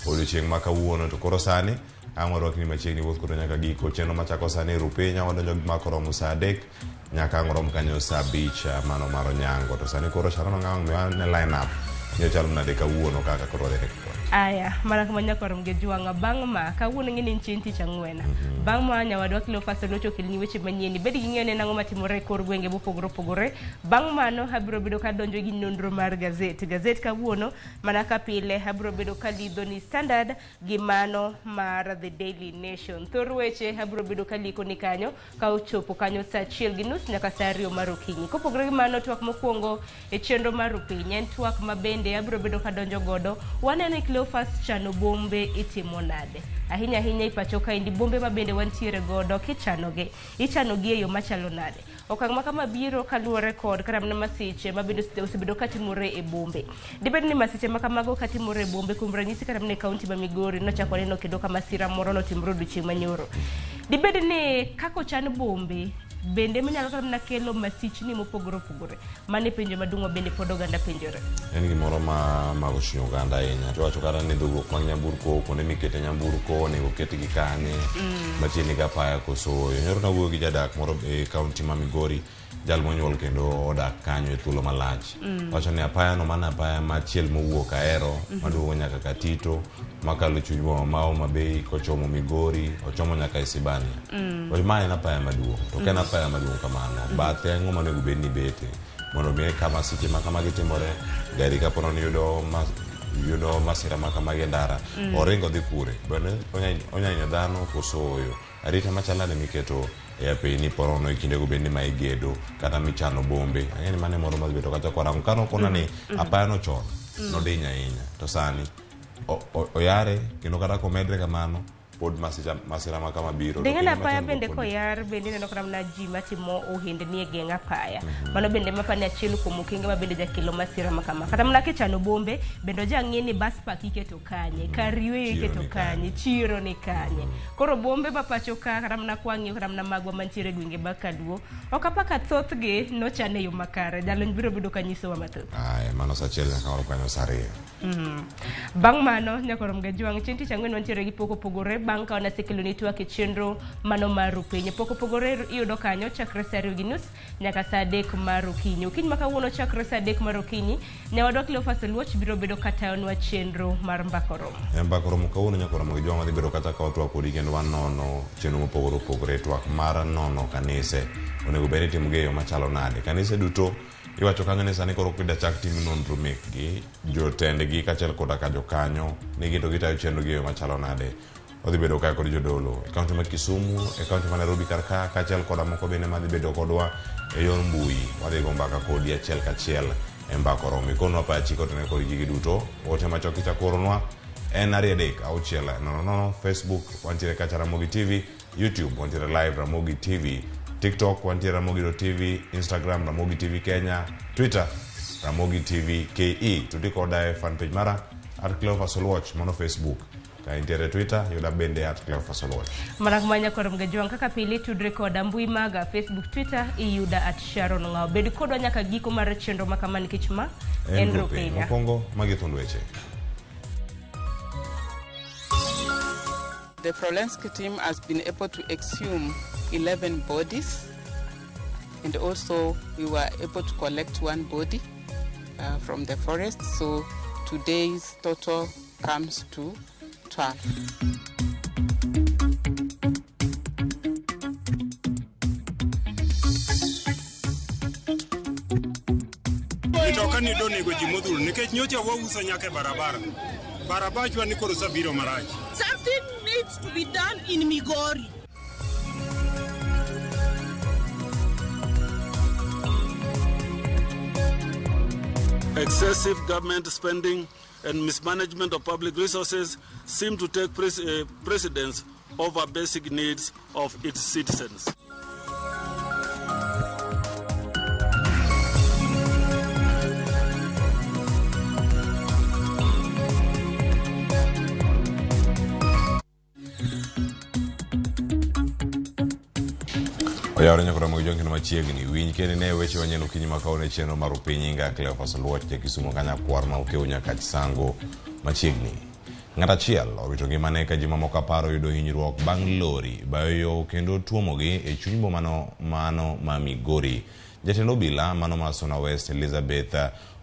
Odiochieng' ma kawuono to koro sani ang' warwakni machiegni wuoth kodwa nyaka giko chenro machako sani e rupiny wadonjo gi mako romo saa adek nyaka ang' rom kanyo saa abich ah, mano mar onyango to sani koro Sharon Ong'ang' miwa ne line up ni ochalo nade kawuono kaka koro wadhi record. Aya, mana kama nyakorom gi jwang'a bang' ma kawuono ng'e ni en chieng' tich ang'wen. Bang' ma nyawadwa Cleophas Oluoch okelni weche manyien. Ibed gi ng'eyo ni en ang'o matimore e kor gwenge mopogore opogore. Bang' mano abiro bedo kadonjo gi nonro mar gazet. Gazet kawuono mana ka pile abiro bedo kalidho ni Standard gi mano mar The Daily Nation. Thor weche abiro bedo kaliko ni kanyo ka ochopo kanyo saa achiel gi nus nyaka saa ariyo mar okinyi. Kopogore gi mano, twak mokwongo e chenro mar Rupiny en twak ma bende abiro bedo kadonjo godo. Waneno ni Cleophas chano bombe itimo nade? Ahinya ahinya e pacho kaendi bombe ma bende wantiere godo kichanogi, ichanogi e yo machalo nade? Okang' ma kama biro kaluwore kod kata mana masiche ma bende osebedo katimore e bombe. Dibed ni masiche ma kamago katimore e bombe, kuom ranyisi kata mana e kaunti ma Migori nochako neno kendo ka masira moro notimore odiochieng' manyoro. Dibed ni kaka ochan bombe bende manyalo kata mana kelo masichni mopogore opogore? Mano e penjo maduong' ma bende pod oganda penjore. En gimoro ma mako chuny oganda ahinya. To iwacho kata ni dhogruok mag nyamburko, kuonde mikete nyamburko onego oketgi kanye, machiegni gi apaya koso ooyo. Nyoro nawuoyo gi jadak moro e kaunti ma Migori, jal monyuol kendo odak kanyo e thuolo malach. Wacho ni apaya no mano apaya machiel mowuok Ahero, maduogo nyaka Katito, makalo chuny boma ma Homa Bay kochomo Migori, ochomo nyaka Isibania. Wacho ma en apaya maduong'. To ka en apaya maduong' kamano, bathe ang'o monego bed ni ibete? Mondo mi ka masiche ma kamagi timore, gari kapo ni yudo mas, yudo masira ma kamagi e ndara, oringo odhi kure? Bende onya hinyo dhano koso ooyo? Arita machal nade miketo e apeyni porono e kindego bende ma igedo kata michano bombe? Ang'e ni mano e moro madhi bedo kacha kwarango. Ka nokona ni apaya no chon nodiny ahinya to sani oyare kendo kata komedre kamano pod masicha masira ma kama biro. To Ding'e apaya bende koyar bende ineno kata mana ji matimo ohendni e geng' apaya. Mano bende mapa ni achiel kuom okenge ma bende jakelo masira ma kama. Kata mana kichano bombe bende oja ng'i ni bus park iketo kanye, kar yueyo iketo kanye, chiro ni kanye. Koro bombe ma pacho ka kata mana kwang'iyo kata mana magwa mantiere e gwenge mag Kaluo, ok apa ka thothgi nochan e yo makare. Jalony biro bedo ka nyisowa mathoth. Aya, mano saa achiel nyaka warom kanyo saa ariyo. Bang' mano, nyaka rom gajwang' chieng' tich ang'wen wantiere gi pok opogore bang' ka wanasekeloni twak e chenro mano mar Rupiny. Pok opogore iyudo kanyo chakre saa ariyo gi nus nyaka saa adek mar okinyi. Okinyi ma kawuono chakre saa adek mar okinyi, nyawadwa Cleophas Oluoch biro bedo katayonwa chenro mar Mbaka Oromo. E Mbaka Oromo kawuono nyaka oromo gi jwang' wadhi bedo kata ka watwak kodi kendo wanono chenro mopogore opogore. Twak mar nono kanise onego bed ni itimo gi e yo machalo nade. Kanise duto Iwacho kanyo ni sani koro kida chak tim nonro mekgi, jotendgi kaachiel koda ka jokanyo ni gin to gitayo chenro gi e yo machalo nade. Odhi bedo kae kod jodolo e kaunti ma Kisumu, e kaunti ma Nairobi kar ka, kaachiel koda moko bende madhi bedo kodwa e yor mbui. Wadhi go mbaka kodi achiel kachiel e mbaka oromo. Ikonwa pachi kotenore kod gigi duto. Ote machuok kichako oronwa en 2 3 6 0 0. Facebook wantiere kacha Ramogi TV. YouTube wantiere live Ramogi TV, TikTok wantiere Ramogi.tv, Instagram Ramogi TV Kenya, Twitter Ramogi TV KE. Tudi koda e fan page mara at Cleophas Oluoch mano Facebook. Ka intiere Twitter yuda bende at Cleophas Oluoch. Mana kuma nyakwar Mgajwang' kaka pile tudre koda mbui maga Facebook, Twitter iyuda at Sharon Ng'ao. Bed kodwa nyaka giko mar chenro ma kama nikech ma en Rupiny. Mokwongo magi thund weche. The forensic team has been able to exhume 11 bodies, and also we were able to collect one body from the forest, so today's total comes to 12. Mitoka ni donego ji modhuro nikech nyocha wauso nyaka e barabara. Barabachwa ni koro osebiro marach. Something needs to be done in Migori. Excessive government spending and mismanagement of public resources seem to take precedence over basic needs of its citizens. Oyawre nyaka Ramogi Jwang' kendo machiegni. Winj kendo ine weche manyien okinyi ma kawuono e chenro mar Upiny Inga Cleophas Oluoch ja Kisumo Kanyakwar ma okew nyaka Chisango machiegni. Ng'at achiel owito ngimane ka ji mamoko 10 oyudo hinyruok bang' lori bayo yo kendo tuomogi e chuny bomano mano ma Migori. Jatend obila mano ma Suna West Elizabeth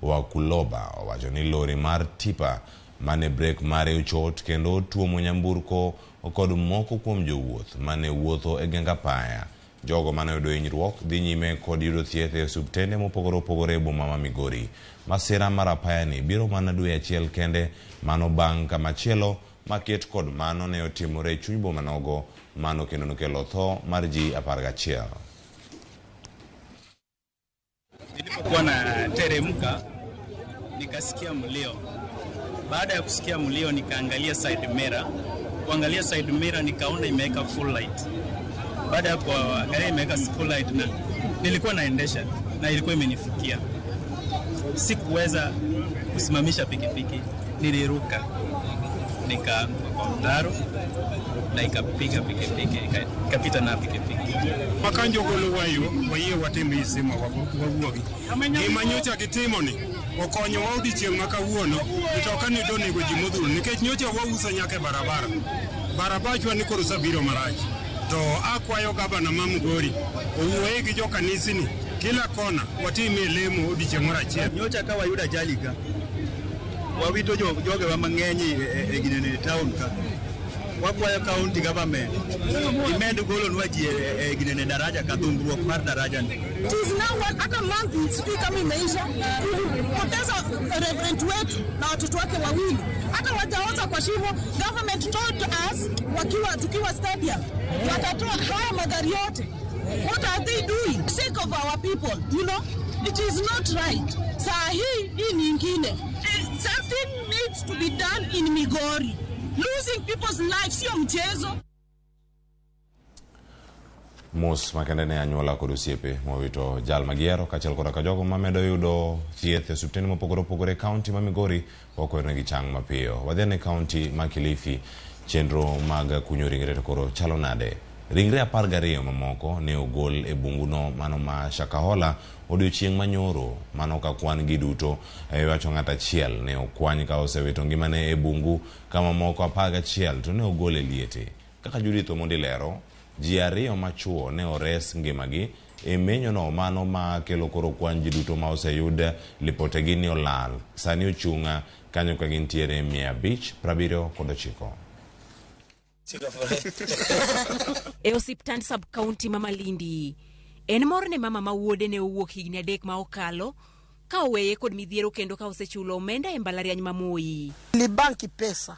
Wakuloba owacho ni lori mar tipa mane brek mare ochot kendo otuomo nyamburko kod moko kuom jowuoth mane wuotho e geng apaya. Jogo mane oyudo hinyruok dhi nyime kod yudo thieth e osiptende mopogore opogore e boma ma Migori. Masira mar apayani biro mana dwe achiel kende mano bang' kamachielo maket kod mano ne otimore e chuny boma nogo mano kendo nokelo tho mar ji 11. Nilipokuwa nateremka nikasikia mlio. Baada ya kusikia mlio nikaangalia side mirror. Kuangalia side mirror nikaona imeweka full light. Baada ya kuangalia imeweka full light na nilikuwa naendesha na ilikuwa imenifikia. Sikuweza kusimamisha pikipiki, niliruka nikaanguka kwa mtaro na ikapiga pikipiki, ikapita na pikipiki. Makanjo golo wayo wayie watim isima wawuogi. Gima nyocha gitimo ni okonyowa odiochieng' ma kawuono mtoka ni donego ji modhuro nikech nyocha wauso nyaka e barabara. Barabachwa ni koro osebiro marach. To akwayo gavana ma Migori owuoye gi jokanisni kila kona watimie lemo odiochieng' moro achiel. Nyocha ka wayudo ajali ka, wawito jogewa mang'eny e ginene e town ka. Wakwayo county government imed golonwa ji e ginene daraja ka dhungruok mar daraja ni. It is now hata month sijui kama imeisha kupoteza reverend wetu na watoto wake wawili, hata wajaoza kwa shimo. Government told us wakiwa tukiwa stadium watatoa haya magari yote. What are they doing? Sake of our people, you know, it is not right. Saa hii nyingine, something needs to be done in Migori. Losing people's lives sio mchezo. Mos makende ne anyuola kod osiepe mowito jal magiero kaachiel koda ka jogo mamedo yudo thieth e osiptende mopogore opogore e kaunti ma Migori wakwayo chang mapiyo. Wadhi ane kaunti ma Kilifi, chenro mag kunyo ringre to koro chalo nade? Ringre 12 mamoko ne ogol e bunguno mano ma Shakahola odiochieng' manyoro mano ka kwan gi duto iwacho ng'at achiel ne okwany ka osewito ngimane e bungu kama moko 11 to ne ogol e liete. Kaka Judith Omondi lero, ji 2 machuo ne ores ngimagi e menyono mano ma kelo koro kwan ji duto ma oseyud lipotegi ni olal. Sani ochung' kanyo ka gintiere 579. E osiptand sub-county ma Malindi, en mor ne mama ma wuode ne owuok higni 3 ma okalo ka oweye kod midhiero kendo ka osechulo omenda e mbalariany ma Moi. Nilibanki pesa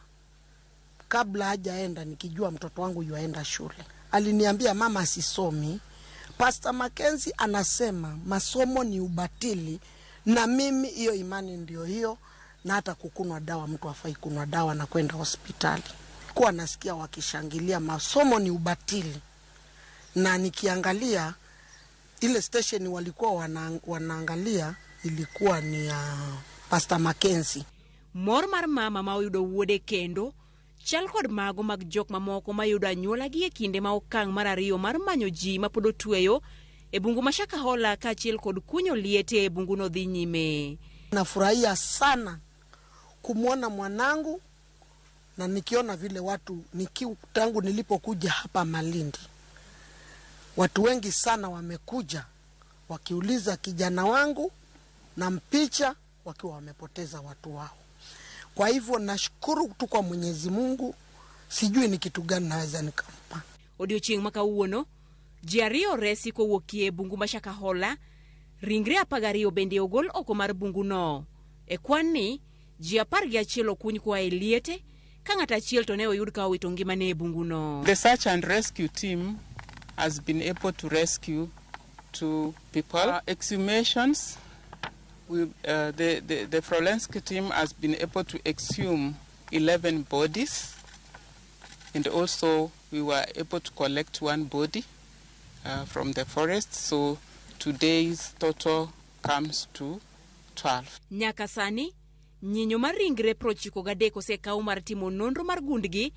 kabla hajaenda nikijua mtoto wangu yuaenda shule. Aliniambia mama sisomi. Pastor Mackenzie anasema masomo ni ubatili, na mimi hiyo imani ndio hiyo, na hata kukunwa dawa mtu hafai kunwa dawa na kwenda hospitali. Kwa nasikia wakishangilia masomo ni ubatili, na nikiangalia ile station walikuwa wanaangalia ilikuwa ni ya Pastor Mackenzie. Mor mar mama ma oyudo wuode kendo chal kod mago mag jok mamoko mayudo anyuolagi e kinde ma okang' mar 2 mar manyo ji mapod otweyo e bungu ma Shakahola kaachiel kod kunyo liete e bunguno dhi nyime. Nafurahia sana kumwona mwanangu na nikiona vile watu tangu nilipokuja hapa Malindi watu wengi sana wamekuja wakiuliza kijana wangu na mpicha wakiwa wamepoteza watu wao. Kwa hivyo nashukuru tu kwa Mwenyezi Mungu, sijui ni kitu gani naweza nikampa. Odiochieng' ma kawuono, ji 2 oresi kowuok e bungu ma Shakahola, ringre 12 bende ogol oko mar bunguno. E kwan ni, ji 11 okuny koa e liete, ka ng'at achiel to ne oyud ka owito ngimane e bunguno. The search and rescue team has been able to rescue 2 people. Exhumations, the forensic team has been able to exhume 11 bodies, and also we were able to collect 1 body from the forest, so today's total comes to 12. Nyaka sani, nyinyo mar ringre 93 osekaw mar timo nonro mar gundgi,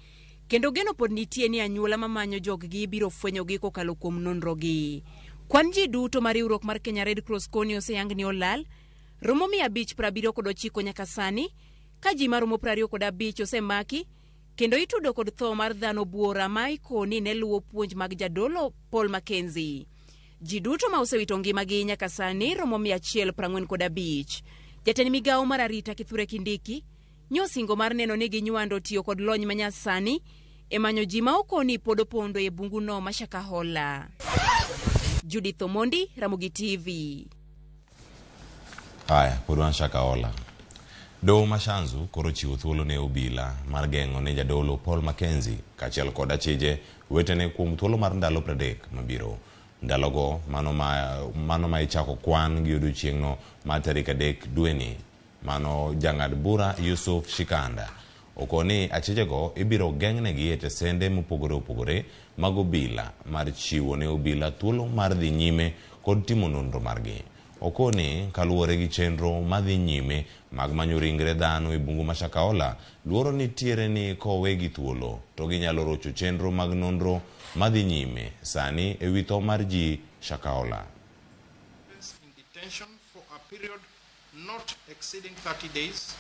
kendo geno pod nitie ni anyuola mamanyo joggi biro fwenyogi kokalo kuom nonrogi. Kwan ji duto mar riwruok mar Kenya Red Cross koni oseyang ni olal romo 579 nyaka sani, Ka ji maromo 25 osemaki kendo itudo kod tho mar dhano buora ma ikoni ne luwo puonj mag jadolo Paul Mackenzie. Ji duto ma osewito ngimagi nyaka sani romo 145. Jatend migawo mar arita Kithure Kindiki nyosingo mar neno ni ginywando tiyo kod lony manyasani e manyo ji ma okoni pod opondo e bunguno ma Shakahola. Judith Omondi, Ramogi TV. Haya, pod wan Shakahola. Doho ma Shanzu koro chiwo thuolo ne obila mar geng'o ne jadolo Paul Mackenzie kaachiel kod achije wetene kuom thuolo mar ndalo 30 mabiro. Ndalogo mano ma ichako kwan gi odiochieng'no mar tarik 3 dweni. Mano jang'ad bura Yusuf Shikanda okoni achijego ibiro geng'negi e tesende mopogore opogore mag obila mar chiwo ne obila thuolo mar dhi nyime kod timo nonro margi. Okoni kaluwore gi chenro madhi nyime mag manyo ringre dhano e bungu ma Shakahola, luoro nitiere ni kowegi thuolo to ginyalo rocho chenro mag nonro madhi nyime sani e wi tho mar ji Shakahola. In detention for a period not exceeding 30 days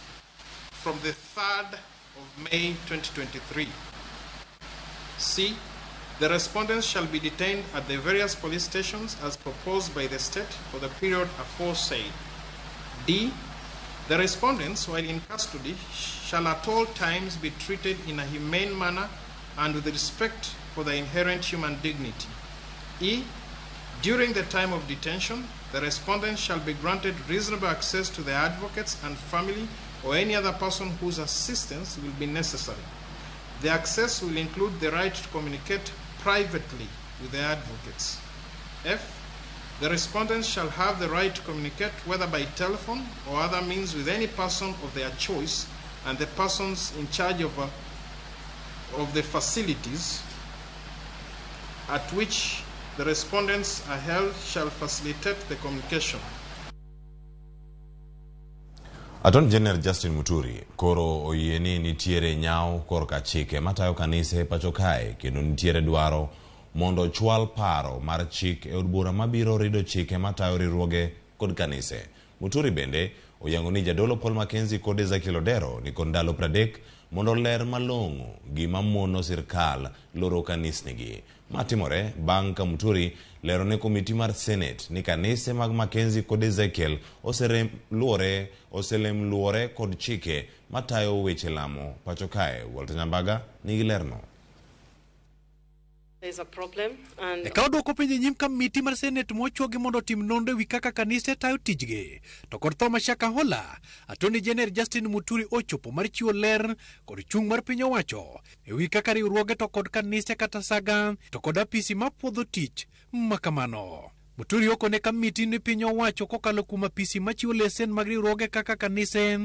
from the 3rd of May 2023. C. The respondents shall be detained at the various police stations as proposed by the state for the period aforesaid. D. The respondents, while in custody, shall at all times be treated in a humane manner and with respect for their inherent human dignity. E. During the time of detention, the respondents shall be granted reasonable access to their advocates and family or any other person whose assistance will be necessary. The access will include the right to communicate privately with their advocates. F. The respondents shall have the right to communicate whether by telephone or other means with any person of their choice and the persons in charge of the facilities at which the respondents are held shall facilitate the communication. Attorney General Justin Muturi koro oyie ni nitiere nyawo korka chike matayo kanise pacho kae kendo nitiere dwaro mondo chwal paro mar chik e od bura mabiro rido chike matayo riwruoge kod kanise. Muturi bende oyango ni jadolo Paul Mackenzie kod Ezekiel Odero ni kod ndalo 30 mondo ler malong'o gima mono sirkal loro kanisnigi. Matimore bang' ka Muturi lero ne komiti mar Senate ni kanise mag Mackenzie kod Ezekiel oselem luore kod chike matayo weche lamo pacho kae. Walter Nyambaga nigi lerno. E ka odwoko penjo e nyim kamiti mar Senate mochuogi mondo otim nonro ewi kaka kanise tayo tijgi. To kod tho ma Shakahola, Attorney General Justin Muturi ochopo mar chiwo ler kod chung' mar piny owacho ewi kaka riwruoge to kod kanise kata saga to kod apisi mapuodho tich makamano. Muturi okone kamiti ni piny owacho kokalo kuom apisi machiwo lesen mag riwruoge kaka kanise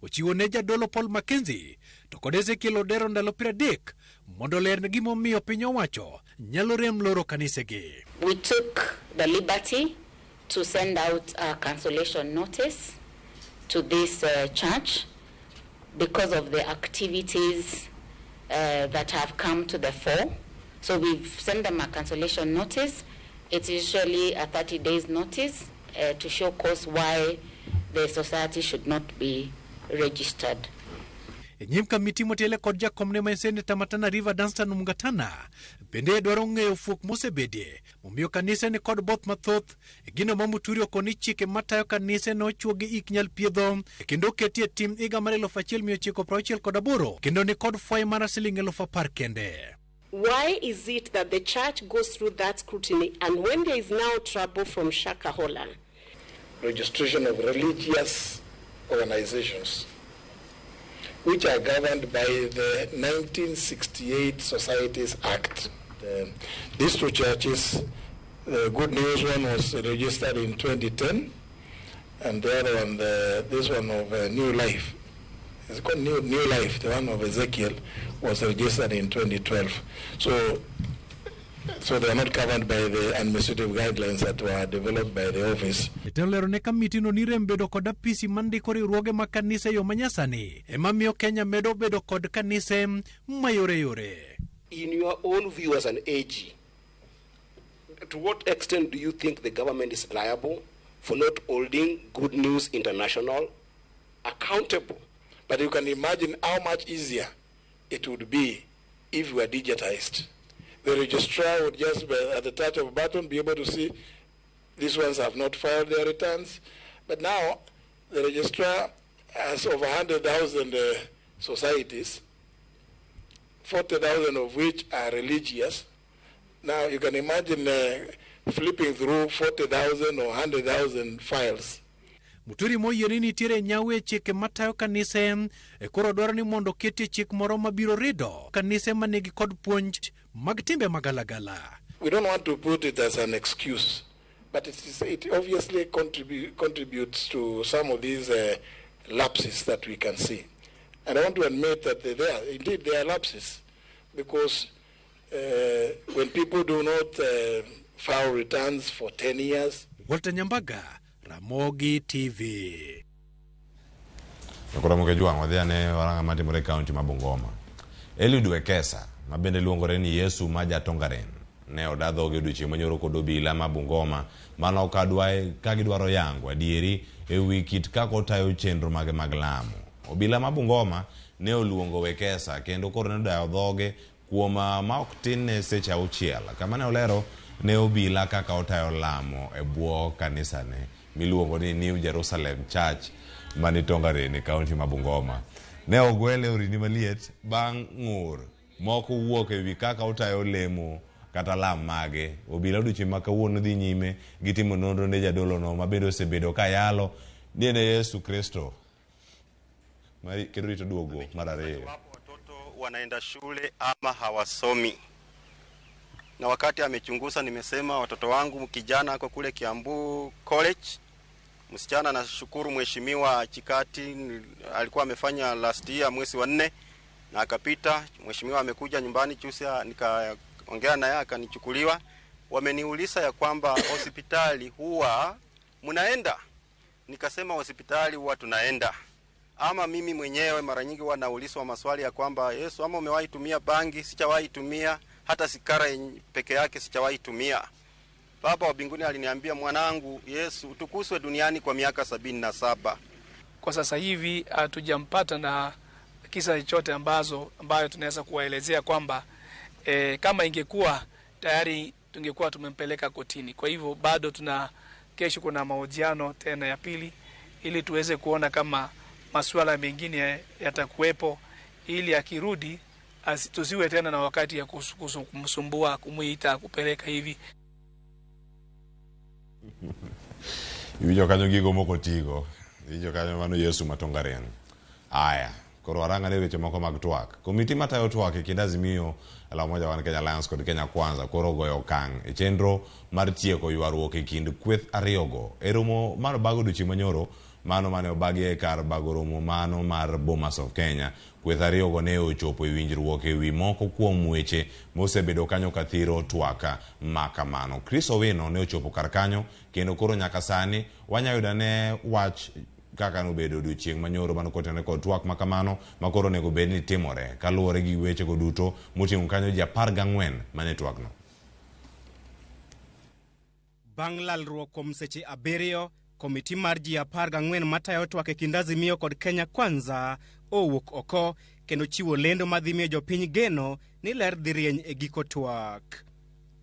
ochiwo ne jadolo Paul Mackenzie to kod Ezekiel Odero ndalo 30 mondo ler gimomiyo piny owacho nyalo rem loro kanisegi. We took the liberty to send out a cancellation notice to this church because of the activities that have come to the fore. So we've sent them a cancellation notice. It's usually a 30 days notice to show cause why the society should not be registered. E nyim kamiti motiele kod jakomne ma en seneta ma Tana River Danstan Mungatana bende dwaro ng'eyo fuok mosebedie momiyo kanise ni kod both mathoth e gino ma Muturi okoni chike matayo kanise nochuogi ik nyal piedho kendo oketie e tim higa mar 1968 kendo ni kod fwai mar siling 10,000 kende. Why is it that the church goes through that scrutiny and when there is now trouble from Shakahola? Registration of religious organizations, which are governed by the 1968 Societies Act. These two churches, the Good News one was registered in 2010, and the other one, this one of New Life, it's called New Life, the one of Ezekiel, was registered in 2012. So they are not covered by the administrative guidelines that were developed by the office. Jatelo lero ne kamiti no ni rem bedo kod apisi mandiko riwruoge mag kanise e yo manyasani ema miyo Kenya medo bedo kod kanise mayoreyore. In your own view as an AG, to what extent do you think the government is liable for not holding Good News International accountable? But you can imagine how much easier it would be if we were digitized. The registrar would just, at the touch of a button, be able to see these ones have not filed their returns. But now, the registrar has over 100,000 societies, 40,000 of which are religious. Now, you can imagine flipping through 40,000 or 100,000 files. Muturi moyie ni nitiere nyawo e chike matayo kanise e koro dwaro ni mondo oketie chik moro mabiro rido kanise manigi kod puonj mag timbe magalagala. We don't want to put it as an excuse, but it obviously contributes to some of these lapses that we can see. And I want to admit that indeed there are lapses, because when people do not file returns for 10 years. Walter Nyambaga, Ramogi TV. Koro Mokejwang' wadhi ane waranga matimore e kaunti ma Bungoma. Eliud Wekesa, ma bende luongore ni Yesu ma Jatongaren, ne oda dhoge odiochieng' manyoro kod obila ma Bungoma mano ka gidwaro yango adieri e wi kit kaka otayo chenro mage mag lamo. Obila ma Bungoma ne oluongo Wekesa kendo koro ne odayo dhoge kuom ma ok tin ne seche 6 kama ne olero ne obila kaka otayo lamo e bwo kanisane miluongo ni New Jerusalem Church mani Tongaren e kaunti ma Bungoma. Ne ogwele orini maliet bang' ng'ur moko wuok e wi kaka otayo lemo kata lam mage. Obila odiochieng' ma kawuono dhi nyime gi timo nonro ne jadolono ma bende osebedo ka yalo ni en e Yesu Kristo kendo rito duogo mar ariyo. Watoto wanaenda shule ama hawasomi. Na wakati amechunguza, nimesema watoto wangu, kijana ako kule Kiambu College, msichana nashukuru Mheshimiwa Chikati alikuwa amefanya last year mwezi wa 4 na akapita. Mheshimiwa amekuja nyumbani juzi, nikaongea naye akanichukuliwa. Wameniuliza ya kwamba hospitali huwa mnaenda? Nikasema hospitali huwa tunaenda. Ama mimi mwenyewe mara nyingi huwa naulizwa maswali ya kwamba Yesu, ama umewahi tumia bangi? Sijawahi tumia, hata sigara peke yake sijawahi tumia. Baba wa mbinguni aliniambia, mwanangu Yesu, utukuzwe duniani kwa miaka 77. Kwa sasa hivi hatujampata na kisa chochote ambayo tunaweza kuwaelezea kwamba kama ingekuwa tayari tungekuwa tumempeleka kotini. Kwa hivyo bado tuna kesho kuna mahojiano tena ya pili ili tuweze kuona kama masuala mengine yatakuwepo, ili akirudi tusiwe tena na wakati ya kumsumbua, kumuita, kupeleka hivi. Iwinjo kanyo gigo moko tigo. Iwinjo kanyo mano Yesu Matongaren. Aya, koro waranga ne weche moko mag twak. Komiti matayo twak e kind Azimio la Umoja wa Kenya Alliance kod Kenya Kwanza koro goyo okang' e chenro mar tieko ywaruok e kind kweth ariyogo. E romo mar bago odiochieng' manyoro, mano mane obagi e kar bago romo mano mar Bomas of Kenya, kweth ariyogo ne ochopo e winjruok e wi moko kuom weche mosebedo kanyo kathiro twak ma kamano. Chris Owino ne ochopo kar kanyo kendo koro nyaka sani wanyalo yudo ne wach kaka nobedo odiochieng' manyoro mano kotenore kod twak ma kamano ma koro onego bed ni timore kaluwore gi wechego duto moting'o kanyo ji 14 mane twakno. Bang' lalruok kuom seche 7, komiti mar ji 14 matayo twak e kind Azimio kod Kenya Kwanza owuok oko kendo chiwo lendo madhi miyo jopiny geno ni ler dhi rieny e giko twak.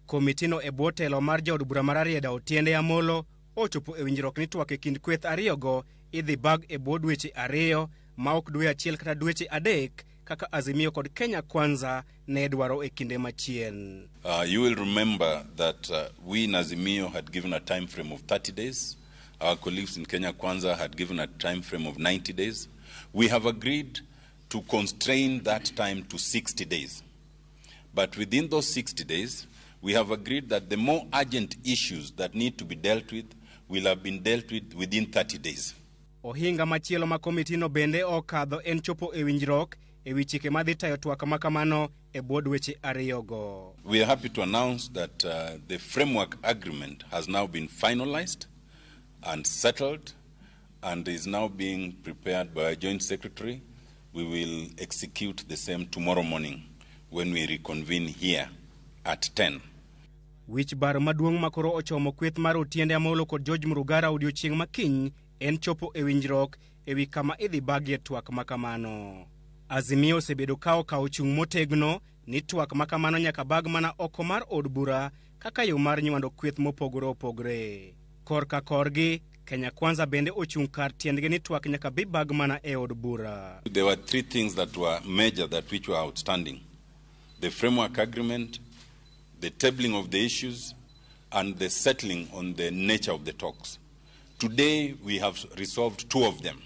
Komitino e bwo telo mar jaod bura mar Rarieda Otiende Amolo ochopo e winjruok ni twak e kind kweth ariyogo idhi bag e bwo dweche 2 ma ok dwe 1 kata dweche 3 kaka Azimio kod Kenya Kwanza ne dwaro e kinde machien. You will remember that we in Azimio had given a time frame of 30 days. Our colleagues in Kenya Kwanza had given a time frame of 90 days. We have agreed to constrain that time to 60 days. But within those 60 days, we have agreed that the more urgent issues that need to be dealt with will have been dealt with within 30 days. Ohinga machielo ma komitino bende okadho en chopo e winjruok e wi chike madhi tayo twak ma kamano e bwo dweche ariyogo. We are happy to announce that the framework agreement has now been finalized and settled and is now being prepared by our joint secretary. We will execute the same tomorrow morning when we reconvene here at 10. Wich bar maduong' ma koro ochomo kweth mar Otiende Amolo kod George Murugara odiochieng' makiny en chopo e winjruok ewi kama idhi bagie twak makamano. Azimio osebedo ka okawo chung' motegno ni twak makamano nyaka bag mana oko mar od bura kaka yo mar nywando kweth mopogore opogore. Korka korgi, Kenya Kwanza bende ochung' kar tiendgi ni twak nyaka bi bag mana e od bura. There were three things that were major that which were outstanding. The framework agreement, the tabling of the issues, and the settling on the nature of the talks. Today, we have resolved two of them.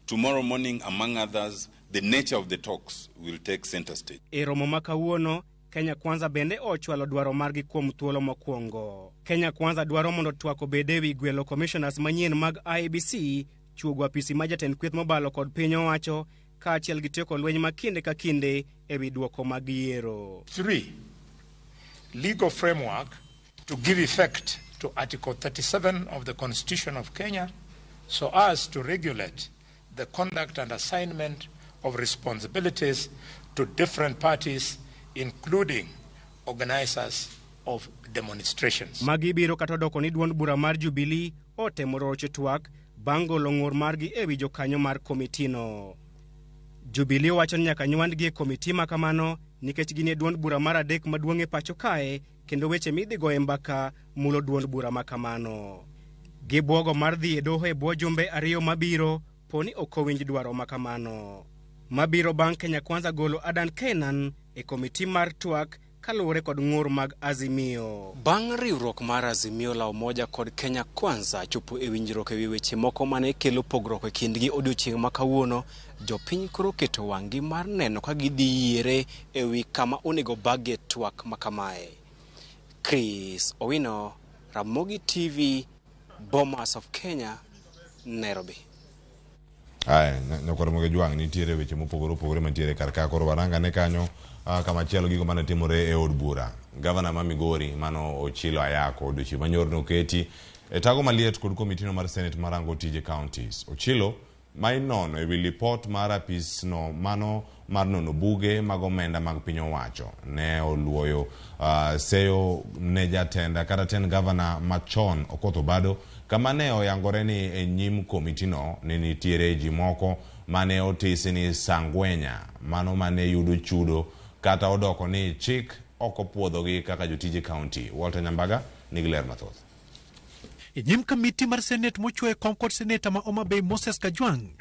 Tomorrow morning, among others, the nature of the talks will take center stage. E romo ma kawuono, Kenya Kwanza bende ochwalo dwaro margi kuom thuolo mokwongo. Kenya Kwanza dwaro mondo twak obed ewi gwelo commissioners manyien mag IEBC, chuogo apisi ma jatend kweth mobalo kod piny owacho, kaachiel gi tieko lweny ma kinde ka kinde ewi dwoko mag yiero. 3. Legal framework to give effect to Article 37 of the Constitution of Kenya so as to regulate the conduct and assignment of responsibilities to different parties, including organizers of demonstrations. Magi biro kata odoko ni duond bura mar Jubilee otemo rocho twak bang' golo ng'ur margi ewi jokanyo mar komitino. Jubilee wacho ni nyaka nywandgi e komiti ma kamano nikech gin e duond bura mar adek maduong' e pacho kae kendo weche midhi goye mbaka mulo duond bura ma kamano. Gibuogo mar dhi e doho e bwo jumbe 2 mabiro poni ok owinj dwaro ma kamano. Mabiro bang' Kenya Kwanza golo Adan Kenan e komiti mar twak kaluwore kod ng'ur mag Azimio. Bang' riwruok mar Azimio la Umoja kod Kenya Kwanza chopo e winjruok ewi weche moko mane kelo pogruok e kindgi odiochieng' ma kawuono, jopiny koro keto wang'gi mar neno ka gidhi yiere ewi kama onego bagie twak ma kamae. Chris Owino, Ramogi TV, Bomas of Kenya, Nairobi. Aya, nyakwar Moge Jwang', nitiere weche mopogore opogore mantiere kar ka. Koro waranga ne kanyo kama chielo gigo mane timore e od bura. Gavana ma Migori mano Ochilo Ayako odiochieng' manyoro noketi e tago maliet kod komitino mar Senate marango tije counties. Ochilo ma inono ewi lipot mar apis no mano mar nono buge mag omenda mag piny owacho ne oluoyo seyo ne jatenda kata tend gavana machon Okoth Obado kama ne oyangore ni e nyim komitino ne nitiere ji moko mane otisi ni sangwenya mano mane yudo chudo kata odoko ni chik ok opuodhogi kaka jotije county. Walter Nyambaga nigi ler mathoth. E nyim kamiti mar Senate mochwe kom kod seneta ma Homa Bay Moses Kajwang',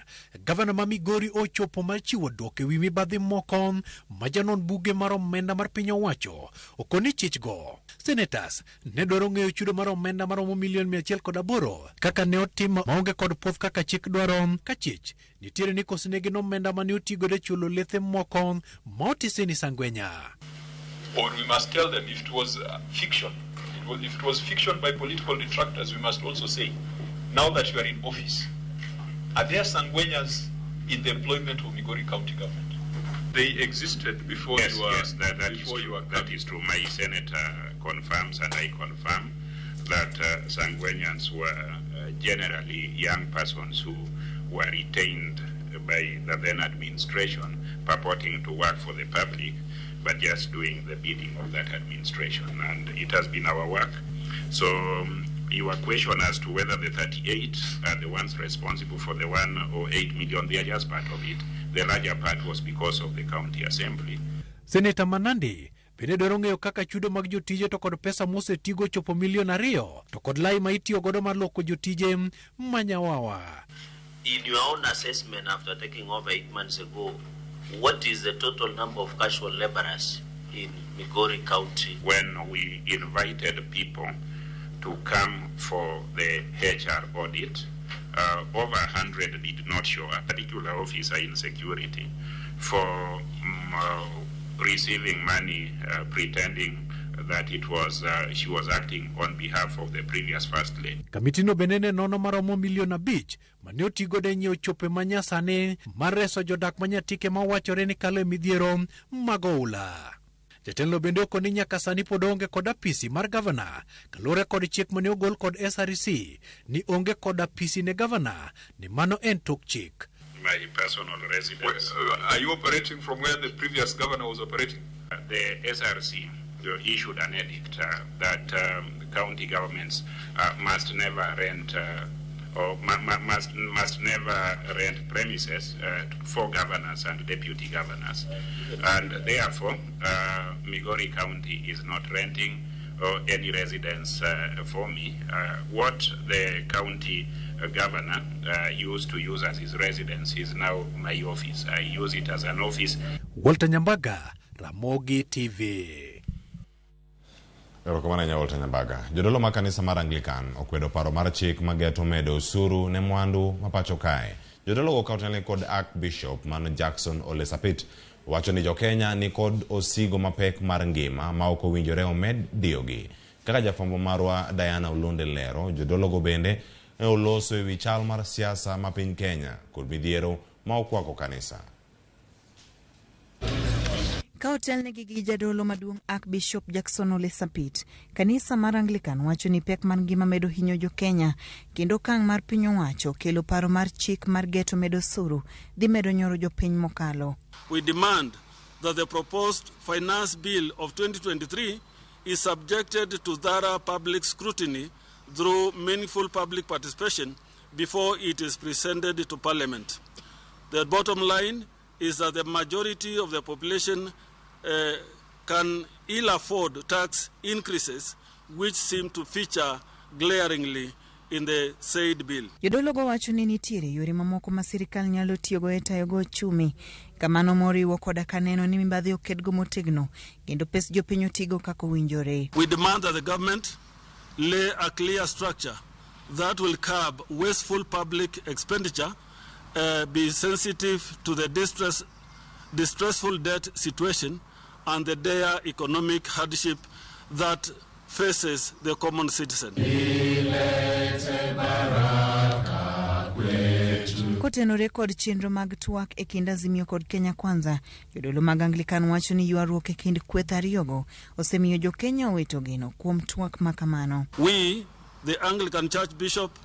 gavana ma Migori ochopo mar chiwo dwoko ewi mibadhi moko ma janon buge mar omenda mar piny owacho okoni chichgo. Senators ne dwaro ng'eyo chudo mar omenda maromo milion 108 kaka ne otim maonge kod puoth kaka chik dwaro ka chich nitiere ni kosenegi omenda mane otigodo e chulo lethe moko ma otisi ni Sangwenya. Or we must tell them if it was fiction. If it was fiction by political detractors, we must also say, now that you are in office, are there Sangwenyas in the employment of Migori County government? They existed before. Yes, you were, yes, that before is you true. were That is true. My senator confirms, and I confirm, that Sangwenyans were generally young persons who were retained by the then administration, purporting to work for the public, but just doing the bidding of that administration. And it has been our work. So your question as to whether the 38 are the ones responsible for the 108 million, they are just part of it. The larger part was because of the county assembly. Senator Manandi bende dwaro ng'eyo kaka chudo mag jotije to kod pesa mosetigo chopo milion 2 to kod lai ma itiyo godo mar loko jotije manyawawa. In your own assessment after taking over 8 months ago, what is the total number of casual laborers in Migori County? When we invited people to come for the HR audit, over 100 did not show up. A particular officer in security for receiving money, pretending that it was she was acting on behalf of the previous first lady. Kamitino bende ne nono maromo milion 5 mane otigodo e nyiewo chope manyasani mar reso jodak manyatike mawachore ni kalo e midhiero mag oula. Jatelo bende okoni nyaka sani pod onge kod apisi mar gavana kaluwore kod chik mane ogol kod SRC ni onge kod apisi ne gavana ni mano en tok chik. My personal residence. Are you operating from where the previous governor was operating? The SRC issued an edict that county governments must never rent or must never rent premises for governors and deputy governors. And therefore, Migori County is not renting any residence for me. What the county governor used to use as his residence is now my office. I use it as an office. Walter Nyambaga, Ramogi TV. Erokamano ahinya Walter Nyambaga. Jodolo mag kanisa mar Anglican okwedo paro mar chik mageto medo osuru ne mwandu ma pacho kae. Jodolo go kaotelne kod Archbishop man Jackson Ole Sapit wacho ni jokenya ni kod osigo mapek mar ngima ma ok owinjore omed diyogi. Kaka jafwambo marwa Diana Olunde lero, jodolo go bende ne oloso ewi chal mar siasa ma piny Kenya kod midhiero ma okwako kanisa. Ka otelnegi gi jadolo maduong' Archbishop Jackson Ole Sapit, kanisa mar Anglican wacho ni pek mar ngima medo hinyo jo-Kenya kendo okang' mar piny owacho kelo paro mar chik mar geto medo osuru dhi medo nyoro jopiny mokalo. We demand that the proposed finance bill of 2023 is subjected to thorough public scrutiny through meaningful public participation before it is presented to Parliament. The bottom line is that the majority of the population can ill afford tax increases which seem to feature glaringly in the said bill. Jodologo wacho ni nitiere yore mamoko ma sirikal nyalo tiyogo e tayogo ochumi, kamano moriwo koda ka neno ni mibadhi okedgo motegno kendo pes jopiny otigo kaka owinjore. We demand that the government lay a clear structure that will curb wasteful public expenditure, be sensitive to the distressful debt situation and the dire economic hardship that faces the common citizen. Kotenore kod chenro mag twak e kind Azimio kod Kenya Kwanza, jodolo mag Anglican wacho ni ywaruok e kind kweth ariyogo osemiyo jo-Kenya owito geno kuom twak ma kamano. We, the Anglican Church Bishop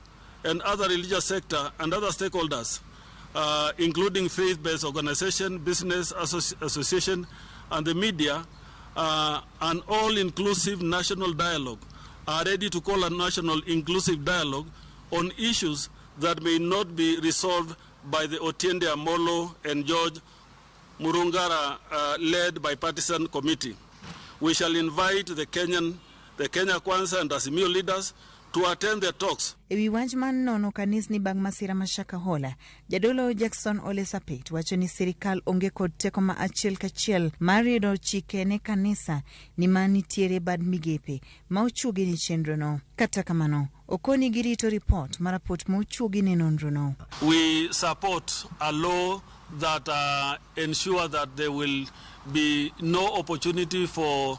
and other religious sector and other stakeholders, including faith-based organization, business association, and the media, an all-inclusive national dialogue, are ready to call a national inclusive dialogue on issues that may not be resolved by the Otiende Amolo and George Murungara led bipartisan committee. We shall invite the Kenya Kwanza and Azimio leaders to attend the talks. Ewi wach mar nono kanisni bang' masira ma Shakahola, jadolo Jackson Ole Sapit wacho ni sirikal onge kod teko ma achiel kachiel mar riedo chike ne kanisa ni ma nitiere bad migepe ma ochuogi ne chenrono. Kata kamano, okoni girito ripot mar apot ma ochuogi ne nonrono. We support a law that ensure that there will be no opportunity for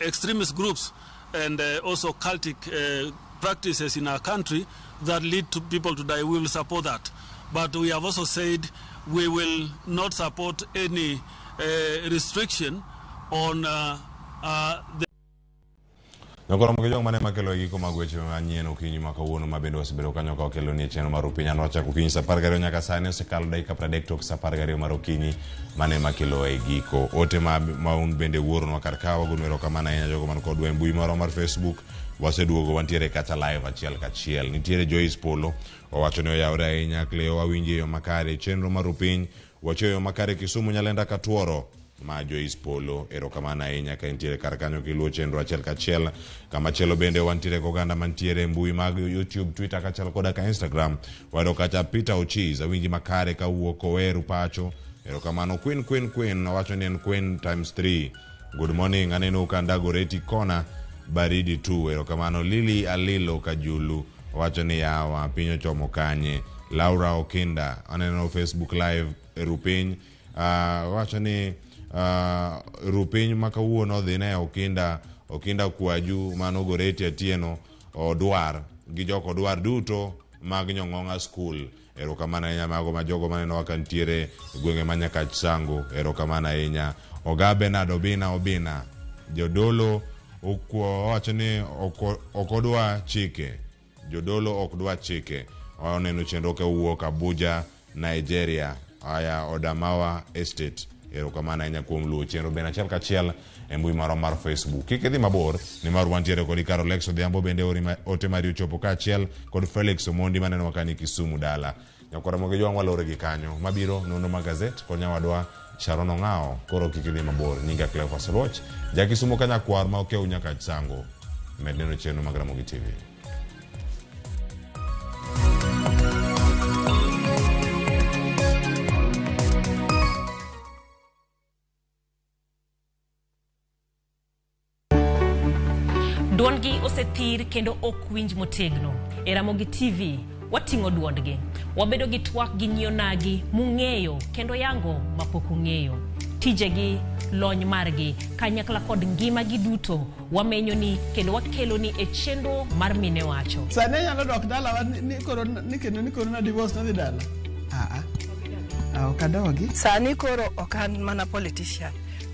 extremist groups and also cultic practices in our country that lead to people to die. We will support that. But we have also said we will not support any restriction on the Nokoro mokijong mane makelo e giko mag weche manyien okinyi ma kawuono ma bende wasebedo kanyo ka wakelo ni chenro mar Rupiny. An wachako okinyi saa 12 nyaka sani osekalo dakika 30 tok saa 12 mar okinyi mane makelo e giko. Ote ma un bende wuoronwa kar ka wagono erokamano ahinya jogo man kodwa e mbui marwa mar Facebook. Waseduogo wantiere kata live achiel kachiel. Nitiere Joyce Polo owacho ni oyawore ahinya. Cleo awinjo e yo makare chenro mar Rupiny wacho e yo makare Kisumu Nyalenda Katuoro. Ma Joyce Polo erokamano ahinya ka intiere kar kanyo kiluwo chenro achiel kachiel. Kamachielo bende wantiere goganda mantiere mbui mag YouTube, Twitter kaachiel koda ka Instagram. Wayudo kacha Peter Ochis awinji makare kawuok Oweru pacho. Erokamano Queen Queen Queen owacho ni en Queen times 3. Good morning aneno ka Ndagoreti kona baridi tu. Erokamano Lily Alilo Kajulu owacho ni yawa piny ochomo kanye. Laura Okinda aneno Facebook live e Rupiny owacho ni Rupiny ma kawuono odhi ne Okinda Kwaju mano Goreti Atieno Odwar gi jok Odwar duto mag Nyong'ong'a School. Erokamano ahinya mago ma jogo manenowa ka nitiere e gwenge ma Nyakach Sango. Erokamano ahinya. Oga Bernard Obina jodolo owacho ni ok odwa chike. Jodolo ok dwa chike. Oneno chenro ka wuok Abuja, Nigeria. Aya Odamawa Estate. Erokamano ahinya kuom luwo chenro bende achiel kachiel e mbui marwa mar Facebook. Kik idhi mabor nimar wantiere kodi Carol Lex Odhiambo bende ori ote mari ochopo kaachiel kod Felix Omondi manenowa ka ni Kisumu dala. Nyakwar Ramogi Jwang' walore gi kanyo. Mabiro nonro mag gazet kod nyawadwa Sharon Ong'awo. Koro kik idhi mabor. Nyinga Cleophas Oluoch. Ja Kisumo ka nyakwar ma okew nyaka Sango. Med neno chenro mag Ramogi TV. Duondgi osethir kendo ok winj motegno. E Ramogi TV, wating'o duondgi. Wabedo gi twak gi nyionagi mung'eyo kendo yango mapok ung'eyo. Tijegi, lony margi, kanyakla kod ngimagi duto wamenyoni kendo wakeloni e chenro mar Mine Wacho. Sani anyalo dok dalawa ni koro ni kendo ni koro na divorce nadhi dala. Ah ah. Ok adogi. Sani koro ok an mana politician.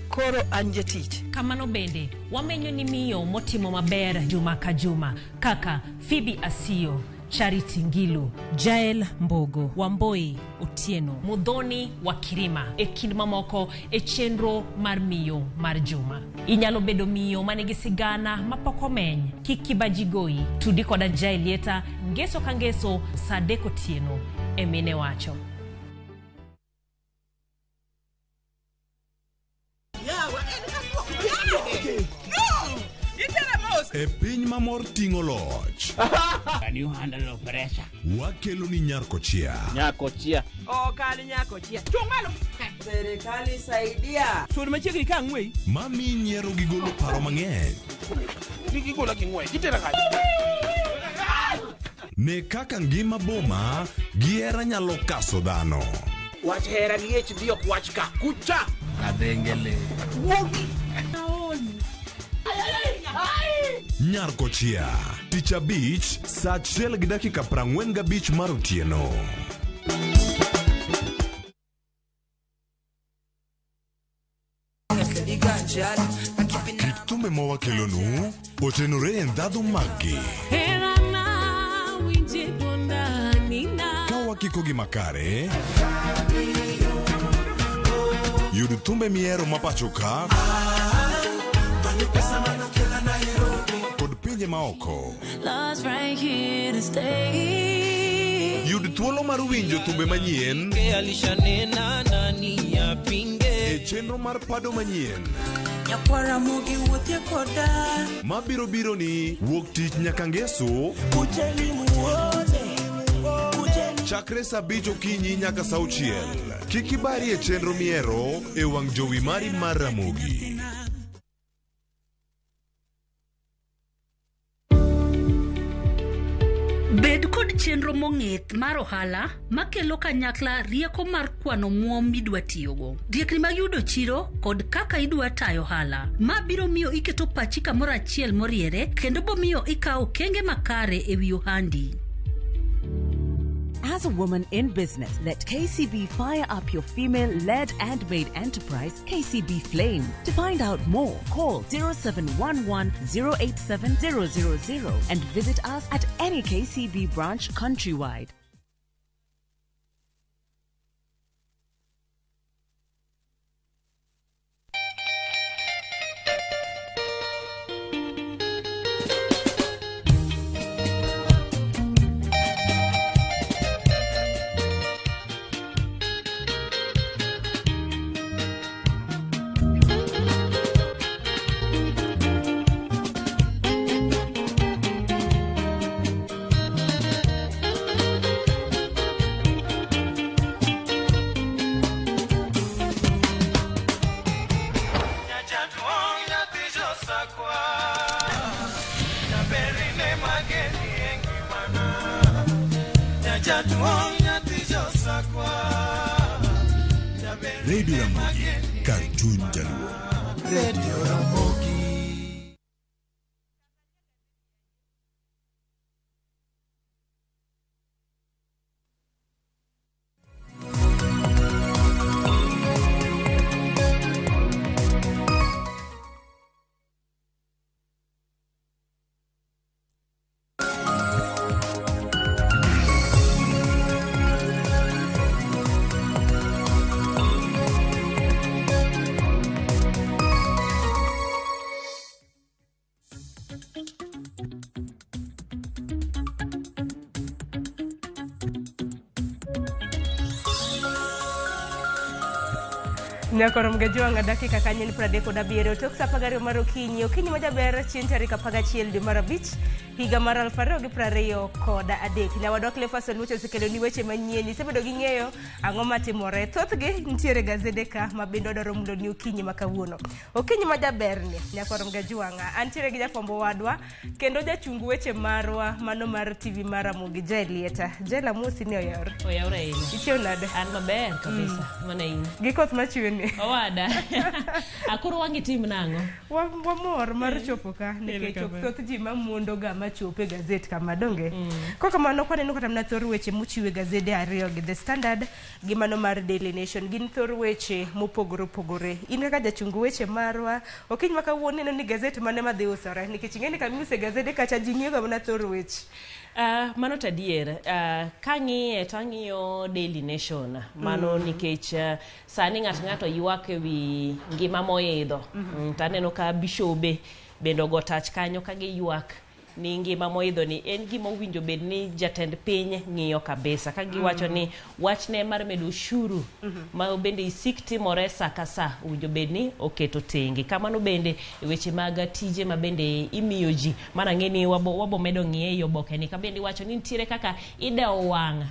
Koro an jatich. Kamano bende, wamenyo ni miyo motimo maber juma ka juma kaka Phoebe Asiyo, Charity Ngilu, Jael Mbogo, Wamboi Otieno, Muthoni wa Kirima e kind mamoko e chenro mar miyo mar juma. Inyalo bedo miyo manigi sigana mapok omeny. Kik kibaji goyi. Tudi koda Jael Lieta ngeso ka ngeso saa 3 otieno e Mine Wacho. E piny ma mor ting'o loch. Can you handle the pressure? Wakelo ni Nyarkochia. Nyakochia. Ok an nyakochia. Chung' malo. Serikali saidia. Sud machiegni ka ang'weyi. Mami nyiero gi golo paro mang'eny. Kik igola gi ng'wech. Itera kanye? Ne kaka ngima boma gi hera nyalo kaso dhano. Wach hera gi HD ok wach ka. Kucha. Kadhengele. Wuogi. Nyarkochia. Tich abich saa 1:45 mar otieno. Kit thumbe ma wakelonu otenore e ndhadhu maggi. Ka wakiko gi makare, yud thumbe mihero ma pacho ka kod pinje maoko. Love's right here to stay. Yud thuolo mar winjo thumbe manyien Alishanena nani apinge. e chenro mar pado manyien Nyakwara mogi wuothie koda. mabiro biro ni wuok tich nyaka ngeso Kujeni muone. chakre saa 5 okinyi nyaka saa 6. Kik ibari e chenro mihero e wang' jowi mari mar Ramogi. Bed kod chenro mong'ith mar ohala makelo kanyakla rieko mar kwano omuom midwa tiyogo, riekni mag yudo chiro kod kaka idwa tayo ohala. Ma biro miyo iketo pachi kamoro achiel moriere kendo bomiyo ikawo okenge makare e wi ohandi. As a woman in business, let KCB fire up your female-led and made enterprise, KCB Flame. To find out more, call 0711 087 000 and visit us at any KCB branch countrywide. Radio Ramogi, kar chuny jaluo. Radio Ramogi. Nyakoro mgejwanga dakika kanyo ni 37 tok sa 12 mar okinyi. Okinyi majaber chieng' tarik 11 dwe mar 5 higa mar 2023. Nyawadwa Cleophas Oluoch osekelo ni weche manyien. Isebedo gi ng'eyo ang'o matimore. Thothgi nitiere gazede ka ma bende wadwaro mulo ni okinyi ma kawuono. Okinyi majaber ni nyakoro mgejwanga. Antiere gi jafwambo wadwa kendo jachung weche marwa mano mar TV mar Ramogi Jael Lieta. Jael amosi ni oyawre. Oyawre ahinya. Ichiew nade? An maber kabisa. Mana in. Gi koth machwe ni. Owada. Akoro wangi tim nang'o? Wamor mar chopo ka nikech ok thoth ji mamuondo ga machopo e gazet kama donge. Kokamano kwaneno kata mana thor weche mochiw e gazede ariyo gi The Standard gi mano mar Daily Nation gin thor weche mopogore opogore. In kaka jachung weche marwa okinyi ma kawuono ineno ni gazet mane madhi usore nikech ing'e ni kama iuse gazede kacha ji ng'iyo ga mana thor weche. Mano to adier. Kang'iye to ang'iyo Daily Nation. Mano nikech sani ng'ato ywak ewi ngima moidho. To aneno ka bishobe bende ogo tach kanyo ka giywak ni ngima moidho ni en gima owinjo bed ni jatend piny ng'iyo kabisa. Ka giwacho ni wachne mar medo ushuru ma bende isik timore sa ka sa owinjo bed ni oketo tenge. Kamano bende e weche mag tije ma bende imiyo ji. Mana ng'e ni wabo medo ng'iye ei oboke ni ka bende iwacho ni nitiere kaka idewo wang'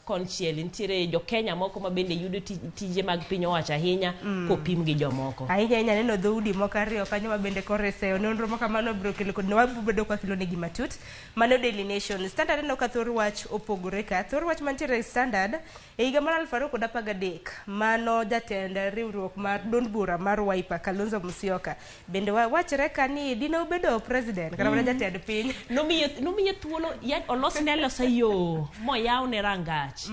konchiel nitiere jo Kenya moko ma bende yudo tije mag piny owacho ahinya kopim gi jomoko. Ahinya ahinya neno dhoudi moko ariyo kanyo ma bende koro oseyo nonro ma kamano biro kelo kod wabedo kwa kelo negi matut. Mano Daily Nation. Standard neno ka thor wach opogore ka. Thor wach mantiere e Standard e higa mar 2013 mano jatend riwruok mar duond bura mar Wiper Kalonzo Musyoka bende wachre ka ni dine obedo president kata mana jatend piny. Nomiye thuolo olosne alosa yo moyawne rangach.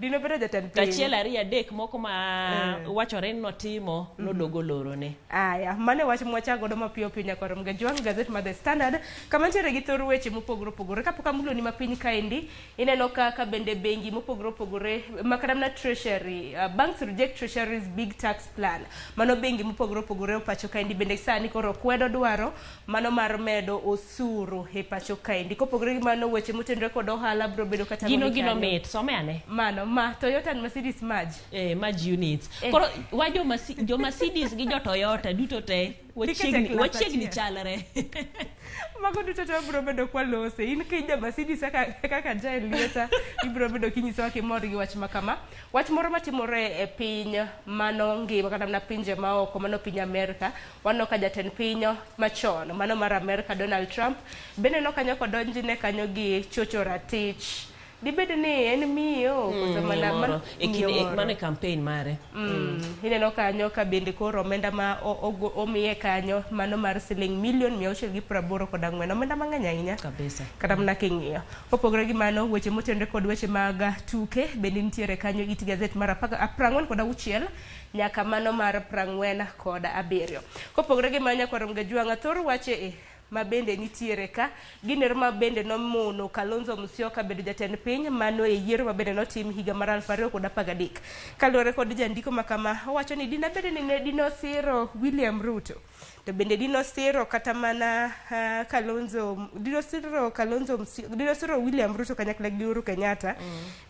Dine obedo jatend piny. Achiel ariyo adek moko ma wachore ni notimo nodogo lorone. Aya, mano wach mwacha godo mapiyo piyo nyakoro mgejwang' gazet mar The Standard kama nitiere gi thor weche mopogore opogore. Kapok amulo ni mapiny kaendi ineno kaka bende bengi mopogore opogore makata mana Treasury banks reject Treasury's big tax plan. Mano bengi mopogore opogore pacho kaendi bende sani koro kwedo dwaro mano mar medo osuru e pacho kaendi. Kopogore gi mano weche motenore kod ohala biro bedo kata gino mit some ane. Mano ma Toyota and Mercedes merge. Merge units. Koro wa jo Mercedes gi jo Toyota duto te wachiegni chalre. Mago duto te biro bedo kwa lose. In kija Mercedes kaka Jael Lieta ibiro bedo kinyisowa kimor gi wach makama. Wach moro matimore e piny mano ngima kata mana pinje maoko mano piny Amerka. Waneno ka jatend piny machon mano mar Amerka Donald Trump bende nokanyo kodonjne kanyo gi chocho ratich. Dibed ni en miyo koso mana mano e campaign mare. Ineno kanyo ka bende koro omenda ma omiye kanyo mano mar siling milion 684, omenda mang'eny ahinya kabisa kata mana king'iyo. Kopogore gi mano weche motenore kod weche mag tuke bende nitiere kanyo it gazet mar 46 nyaka mano mar 47. Kopogore gi mano nyakwar Mgajwang'a thor wache ma bende nitiere ka giner ma bende nomono Kalonzo Musyoka bedo jatend piny mano e yiero ma bende notim higa mar 2013. Kaluwore kod jandiko makama owacho ni dina bende ni dinosiro William Ruto to bende dinosiro kata mana Kalonzo dinosiro William Ruto kanyakla gi Uhuru Kenyatta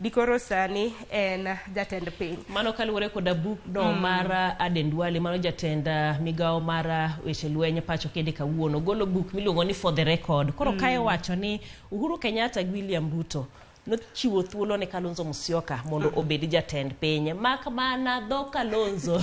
dikoro sani en jatend piny. Mano kaluwore kod buk no mar Aden Duale mano jatend migawo mar weche lweny pacho kende kawuono golo buk miluongo ni For the Record. Koro kae wacho ni Uhuru Kenyatta gi William Ruto nochiwo thuolo ne Kalonzo Musyoka mondo obed jatend piny mak mana dho Kalonzo.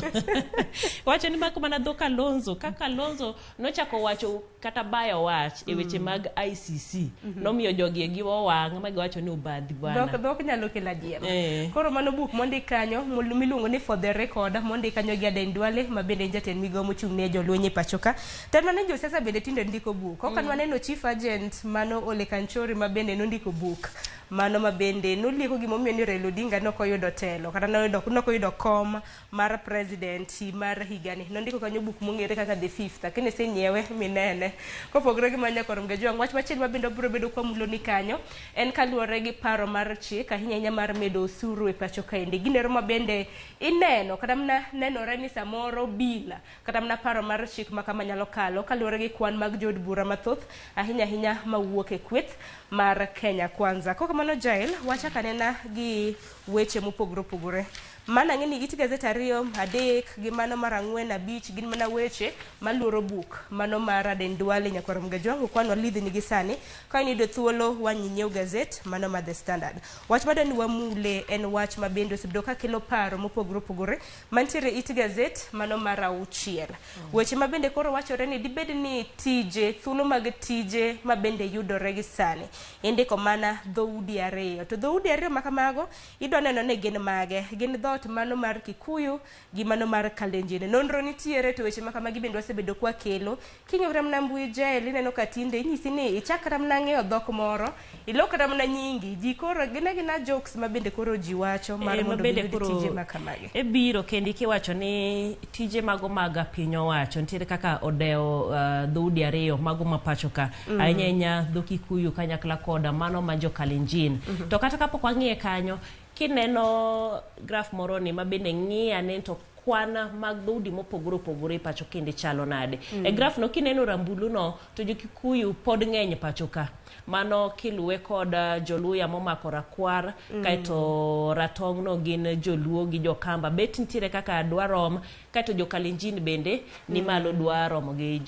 Wacho ni mak mana dho Kalonzo ka Kalonzo nochako wacho kata bayo wach e weche mag ICC nomiyo jogi gi wang' ma giwacho ni obadhi bwana. Dhok nyalo kelo ajiema. Koro mano buk mondik kanyo miluongo ni For the Record mondik kanyo gi Aden Duale ma bende en jatend migawo mochung' ne jolweny e pacho ka. To en mana josiasa bende tinde ndiko buk. Ok an waneno chief agent mano Ole Kanchori ma bende nondiko buk. Mano ma bende nolieko gimomiyo ni Raila Odinga nokoyudo telo kata nokoyudo kom mar president mar higani. Nondiko kanyo buk mong'ere kaka The Fifth, lakini senyiewe minene. Kopogore gi mano nyakwar Mgajwang' wach machielo ma bende obiro bedo kwamulo ni kanyo en kaluwore gi paro mar chik ahinya ahinya mar medo osuru e pacho kaendi. Ginero ma bende ineno kata mana nenore ni samoro bila kata mana paro mar chik ma kama nyalo kalo kaluwore gi kwan mag jood bura mathoth ahinya ahinya mawuok e kweth mar Kenya Kwanza. Kokamano Jael, wachak anena gi weche mopogore opogore Mana ng'e ni it gazet 2, 3 gi mano mar 4, 5 gin mana weche maluoro buk mano mar Aden Duale nyakwar Mgajwang' okwan walidhni gi sani ka iniyudo thuolo wanyiew gazet mano mar The Standard. Wach madwa ni wamule en wach ma bende osebedo kakelo paro mopogore opogore mantiere it gazet mano mar 6. Weche ma bende koro wachore ni dibed ni tije, thuolo mag tije ma bende yudore gi sani indiko mana dhoudi 2. To dhoudi 2 ma kamago idwa neno ni gin mage. Gin dhoot mano mar Kikuyu gi mano mar Kalenjin. Nonro nitiere to weche ma kamagi bende wasebedo kwakelo. King'iyo kata mana mbui Jael ineno ka tinde inyisi ni ichak kata mana ng'eyo dhok moro, ilok kata mana nyingi. Ji koro gin agina jokes ma bende koro ji wacho mar mondo giyud tije ma kamagi. E biro kendi kiwacho ni tije mago mag piny owacho nitiere kaka odewo dhoudi 2 mago ma pacho ka. Ahinya ahinya dho Kikuyu kanyakla koda mano ma jo Kalenjin. To kata kapok wang'iye kanyo, kineno graph moro ni ma bende ng'iya ne to kwan mag dhoudi mopogore opogore pacho kende chalo nade. E graph no kineno rambulu no to jo Kikuyu pod ng'eny pacho ka. Mano kiluwe kod Joluya momako rakwar, kaeto ratong' no gin Joluo gi Jokamba. Bet nitiere kaka dwarom, kaeto jo Kalenjin bende ni malo dwaromo gi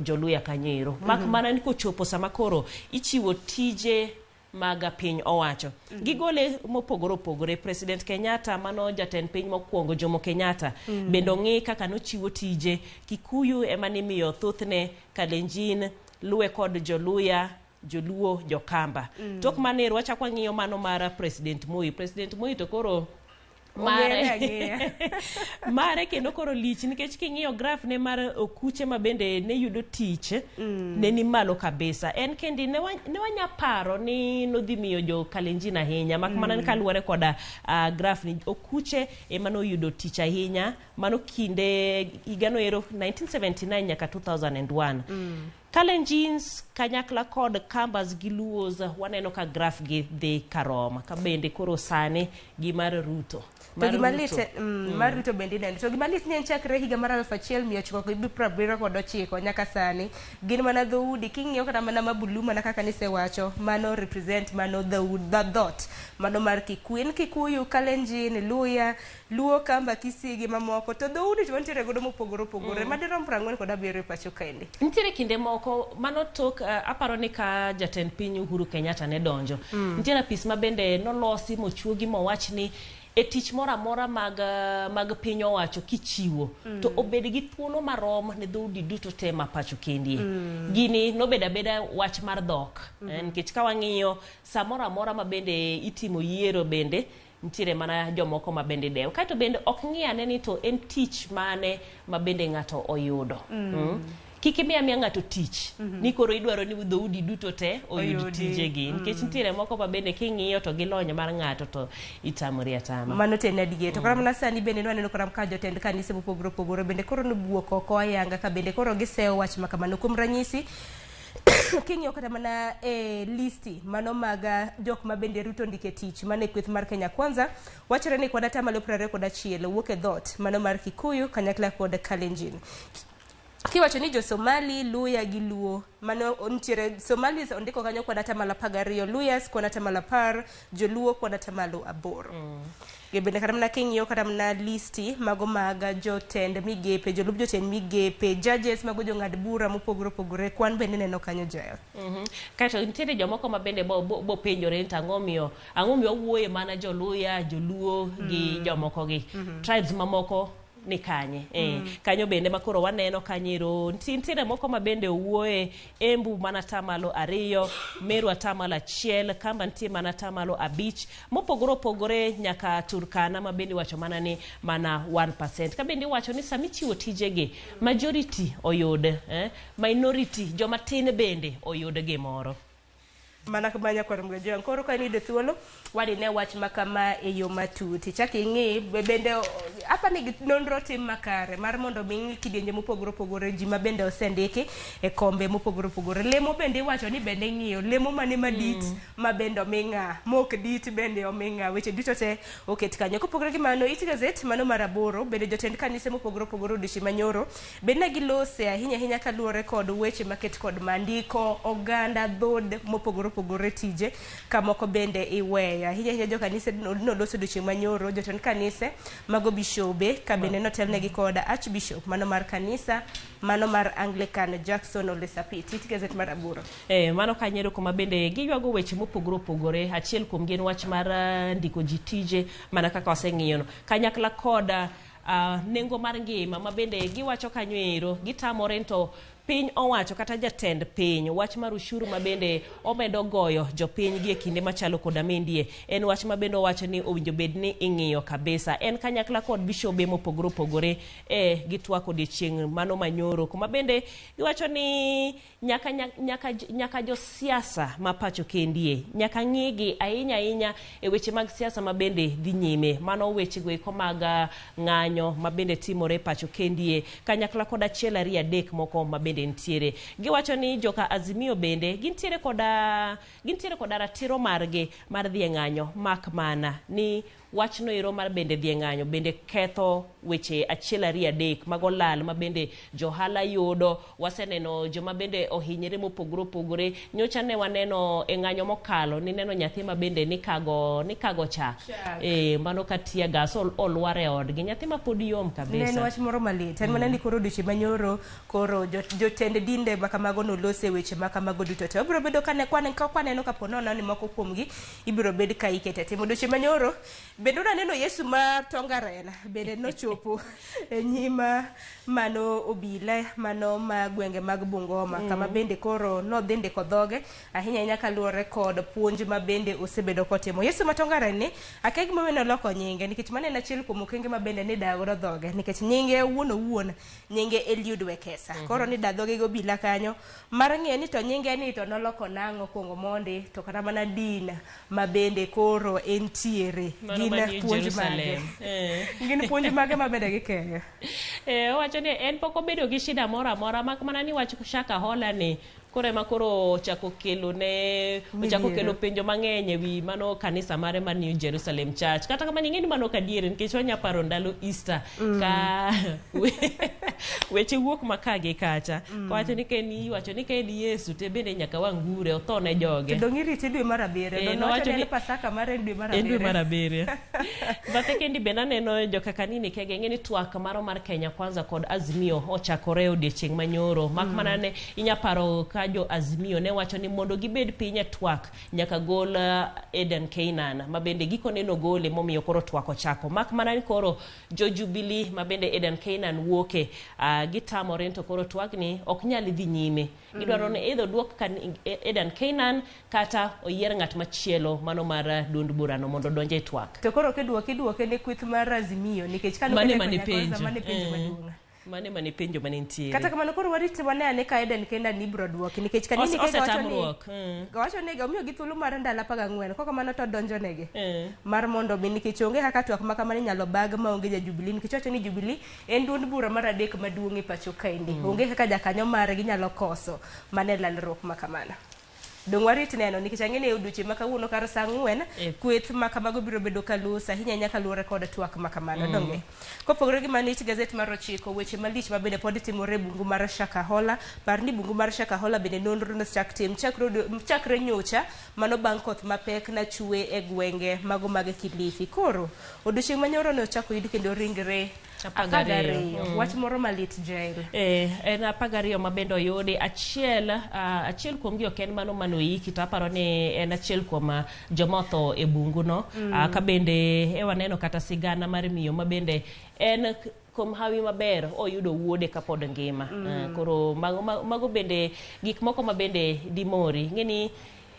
Joluya kanyo. Mak mana ni kochopo sama koro ichiwo tije mag piny owacho. Gigole mopogore opogore. President Kenyatta mano jatend piny mokwongo Jomo Kenyatta bende ong'i kaka nochiwo tije. Kikuyu ema nimiyo thothne, Kalenjin luwe kod Joluya, Joluo, Jokamba. Tok mano wachako wang'iyo mano mar President Moi. President Moi to koro mare kendo koro lich nikech king'iyo graph ne mar okuche ma bende ne yudo tich ne ni malo kabisa. En kendi ne wanya paro ni nodhi miyo jo Kalenjin ahinya, mak mana kaluwore koda graph ni okuche ema noyudo tich ahinya mano kinde higano ero 1979 nyaka 2001. Kalenjins kanyakla kod Kambas gi Luos waneno ka graph gi dhi karoma ka bende koro sani gi mar Ruto. To gima lit mar Ruto bende ineno. To gima lit ni en chakre higa mar 1979 nyaka sani gin mana dhoudi king'iyo kata mana mabulu mana kaka nisewacho mano represent mano dhoot mano mar Kikuyu, Kikuyu, Kalenjin, Luya, Luo, Kamba, Kisii gi mamoko. To dhoudi to wantiere godo mopogore opogore madirom 47 pacho kaendi. Nitiere kinde moko mano tok aparo ni ka jatend piny Uhuru Kenyatta ne donjo. Nitiere apis ma bende nolosi mochuogi mowach ni e tich moro amora mag piny owacho kichiwo to obed gi thuolo marom ne dhoudi duto te ma pacho kendie. Gini nobedo abeda wach mar dhok. Nikech ka wang'iyo samoro amora ma bende itimo yiero bende nitiere mana jomoko ma bende dewo. Kaeto bende ok ng'i ane ni to en tich mane ma bende ng'ato oyudo. Kik imiya miya ng'ato tich ni koro idwaro ni dhoudi duto te oyud tijegi nikech nitiere moko ma bende king'iyo to gilony mar ng'ato to itamori atama. Mano to en adier. To kata mana sani bende nwaneno kata ka jotend kanise mopogore opogore bende koro nobuok oko ayanga ka bende koro giseyo wach ma kamano. Kuom ranyisi king'iyo kata mana e listi mano mag jok ma bende Ruto ndike tich mane kweth mar Kenya Kwanza wachore ni kwan 21% wuok e dhoot mano mar Kikuyu kanyakla kod Kalenjin. Kiwacho ni jo Somali, Luya gi Luo mano nitiere Somalis ondiko kanyo kwan 12%, Luyas kwan 10%, Joluo kwan 8%. Bende kata mana king'iyo kata mana listi mago mag jotend migepe, jolup jotend migepe, judges mago jong'ad bura mopogore opogore kwan bende neno kanyo Jael. Kaeto nitiere jomoko ma bende bo penjore ni ang'o miyo wuoye mana Joluya, Joluo gi jomoko gi tribes mamoko ni kanye. Kanyo bende makoro waneno kanyero nitiere moko ma bende owuoye Embu mana 2%, Meru 1%, Kamba nitie mana 5% mopogore opogore nyaka Turkana ma bende wacho mana ni mana 1%. Ka bende wacho ni sami chiwo tijegi majority oyud, minority joma tin bende oyud gimoro. Mana kamanya kwa Mgajwang'. Koro ka iniyudo thuolo wadhi ne wach makama e yo matut. Ichak ing'i bende apa ni nonro tim makare mar mondo mi ing'i kidienje mopogore opogore ji ma bende osendiki e kombe mopogore opogore. Lemo bende iwacho ni bende ing'iyo lemo mane madit ma bende omi ng'a, mok dit bende omi ng'a. Weche duto te oket kanyo. Kopogore gi mano, it gazet mano mar 8 bende jotend kanise mopogore opogore odiochieng' manyoro bende ne gilose ahinya ahinya kaluwore kod weche maket kod mandiko oganda dhod mopogore opogore tije ka moko bende iweyo. Ahinya ahinya jokanise noloso odiochieng' manyoro, jotend kanise mago bishobe ka bende notelnegi kod Archbishop mano mar kanisa mano mar Anglican Jackson Ole Sapit. It gazet mar 8. Mano kanyo kuma bende giywago weche mopogore opogore. Achiel kuom gi en wach mar ndiko ji tije mana kaka waseng'iyono. Kanyakla kod nengo mar ngima ma bende giwacho kanyo ero gitamore to piny owacho kata jatend piny wach mar ushuru ma bende omedo goyo jopiny gi e kinde machalo koda mendie en wach ma bende owacho ni owinjo bed ni ing'iyo kabisa. En kanyakla kod bishobe mopogore opogore gitwak odiechieng' mano manyoro kuma bende giwacho ni nyaka josiasa ma pacho kendie nyaka ng'igi ahinya ahinya e weche mag siasa ma bende dhi nyime. Mano weche go eko mag ng'anyo ma bende timore pacho kendie kanyakla kod 1 2 3 moko ma bende nitiere. Giwacho ni joka Azimio bende gintiere koda ratiro margi mar dhi e ng'anyo mak mana ni wachno ero mar bende dhi e ng'anyo bende ketho weche 1 2 3 mago lal ma bende johala yudo. Waseneno joma bende ohinyre mopogore opogore. Nyocha ne waneno e ng'anyo mokalo nineno nyathi ma bende nikago chak mano ka tear gas olwar e odgi, nyathi ma pod yom kabisa. Ne en wach moro malit. En mana ni koro odiochieng' manyoro koro jotend dinde makamago nolose weche makamago duto te. Obiro bedo ka kwaneno kapo nono ni moko kuomgi ibiro bed ka ikete timo. Odiochieng' manyoro bende unaneno Yesu mar Tongaren bende nochopo e nyima mano obila mano ma gwenge mag Bungoma kama bende koro nodhi ndiko dhoge ahinya ahinya kaluwore kod puonj ma bende osebedo kotimo. Yesu ma Tongaren ni akia gimomiyo noloko nyinge nikech mano en achiel kuom okenge ma bende nidayo godo dhoge nikech nyinge wuon owuon nyinge Eliud Wekesa. Koro nida dhoge gi obila kanyo mar ng'e ni to nyinge ni to noloko nang'o kuongo mondi to kata mana din ma bende koro entiere. Gin puonj mage? Gin puonj mage ma bende gikeyo? Owacho ni en pok obedo gi shida moro amora mak mana ni wach Shakahola ni koro ema koro ochako kelo penjo mang'eny ewi mano kanisa mare mar New Jerusalem Church. Kata kamano ing'e ni mano ok adier nikech wanya paro ndalo Easter ka weche wuok maka gi kacha. Kowacho ni iwacho ni ka en Yesu te bende nyaka wangure otho ne joge. To dong' irite dwe mar 7. Nowacho ni Pasaka mare en dwe mar 7. En dwe mar 7. Bathe kendi bende aneno joka kanini kege ing'e ni twak maro mar Kenya Kwanza kod Azimio ochakore odiechieng' manyoro. Mak mana ne inya paro ka jo Azimio ne wacho ni mondo gibed piny e twak nyaka gol Eden Keinan ma bende gikone nogole momiyo koro twak ochako. Mak mana ni koro jo Jubilee ma bende Eden Keinan wuoke gitamore to koro twakni ok nyal dhi nyime. Gidwaro ni either duok Eden Keinan kata oyier ng'at machielo mano mar duond burano mondo odonj e twak. To koro kiduoke ne kweth mar Azimio nikech kano mane penjo maduong'. Mane penjo mane nitiere. Kata kamano koro warit wane ane ka Eden Keinan ibiro duoki nikech kanini ke wacho ni omiyo gi thuolo mar ndalo 14 kok kamano to donjo negi mar mondo mi nikech onge kaka twak ma kamano inyalo bag maonge ja Jubilee nikech wacho ni Jubilee en duond bura mar 3 maduong' e pacho kaendi. Onge kaka jakanyo margi nyalo koso mane lalruok ma kamano. Dong' warit neno nikech ang'e ni e odiochieng' ma kawuono kar saa 4 kweth ma kamago biro bedo kalusa ahinya ahinya kaluwore kod twak ma kamano. Donge kopogore gi mano it gazet mar 9 weche malich ma bende pod timore e bungu mar Shakahola. Par ni bungu mar Shakahola bende nonro nosechak tim chakre nyocha mano bang' koth mapek nachwe e gwenge mago mag Kilifi. Koro odiochieng' manyoro ne ochako yud kendo ringre 12. Wach moro malit Jael. En 12 ma bende oyudi. Achiel kuomgi ok en mano manoiki to aparo ni en achiel kuom joma otho e bungu no. Ka bende waneno kata sigana mar miyo ma bende en kuom hawi maber oyudo wuode kapod ngima. Koro mago bende gik moko ma bende dimori. Ng'eni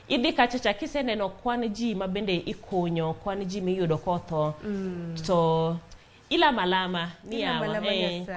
idhi kacha cha kiseneno kwan ji ma bende ikunyo, kwan ji miyudo kotho to ilama lama ni yawa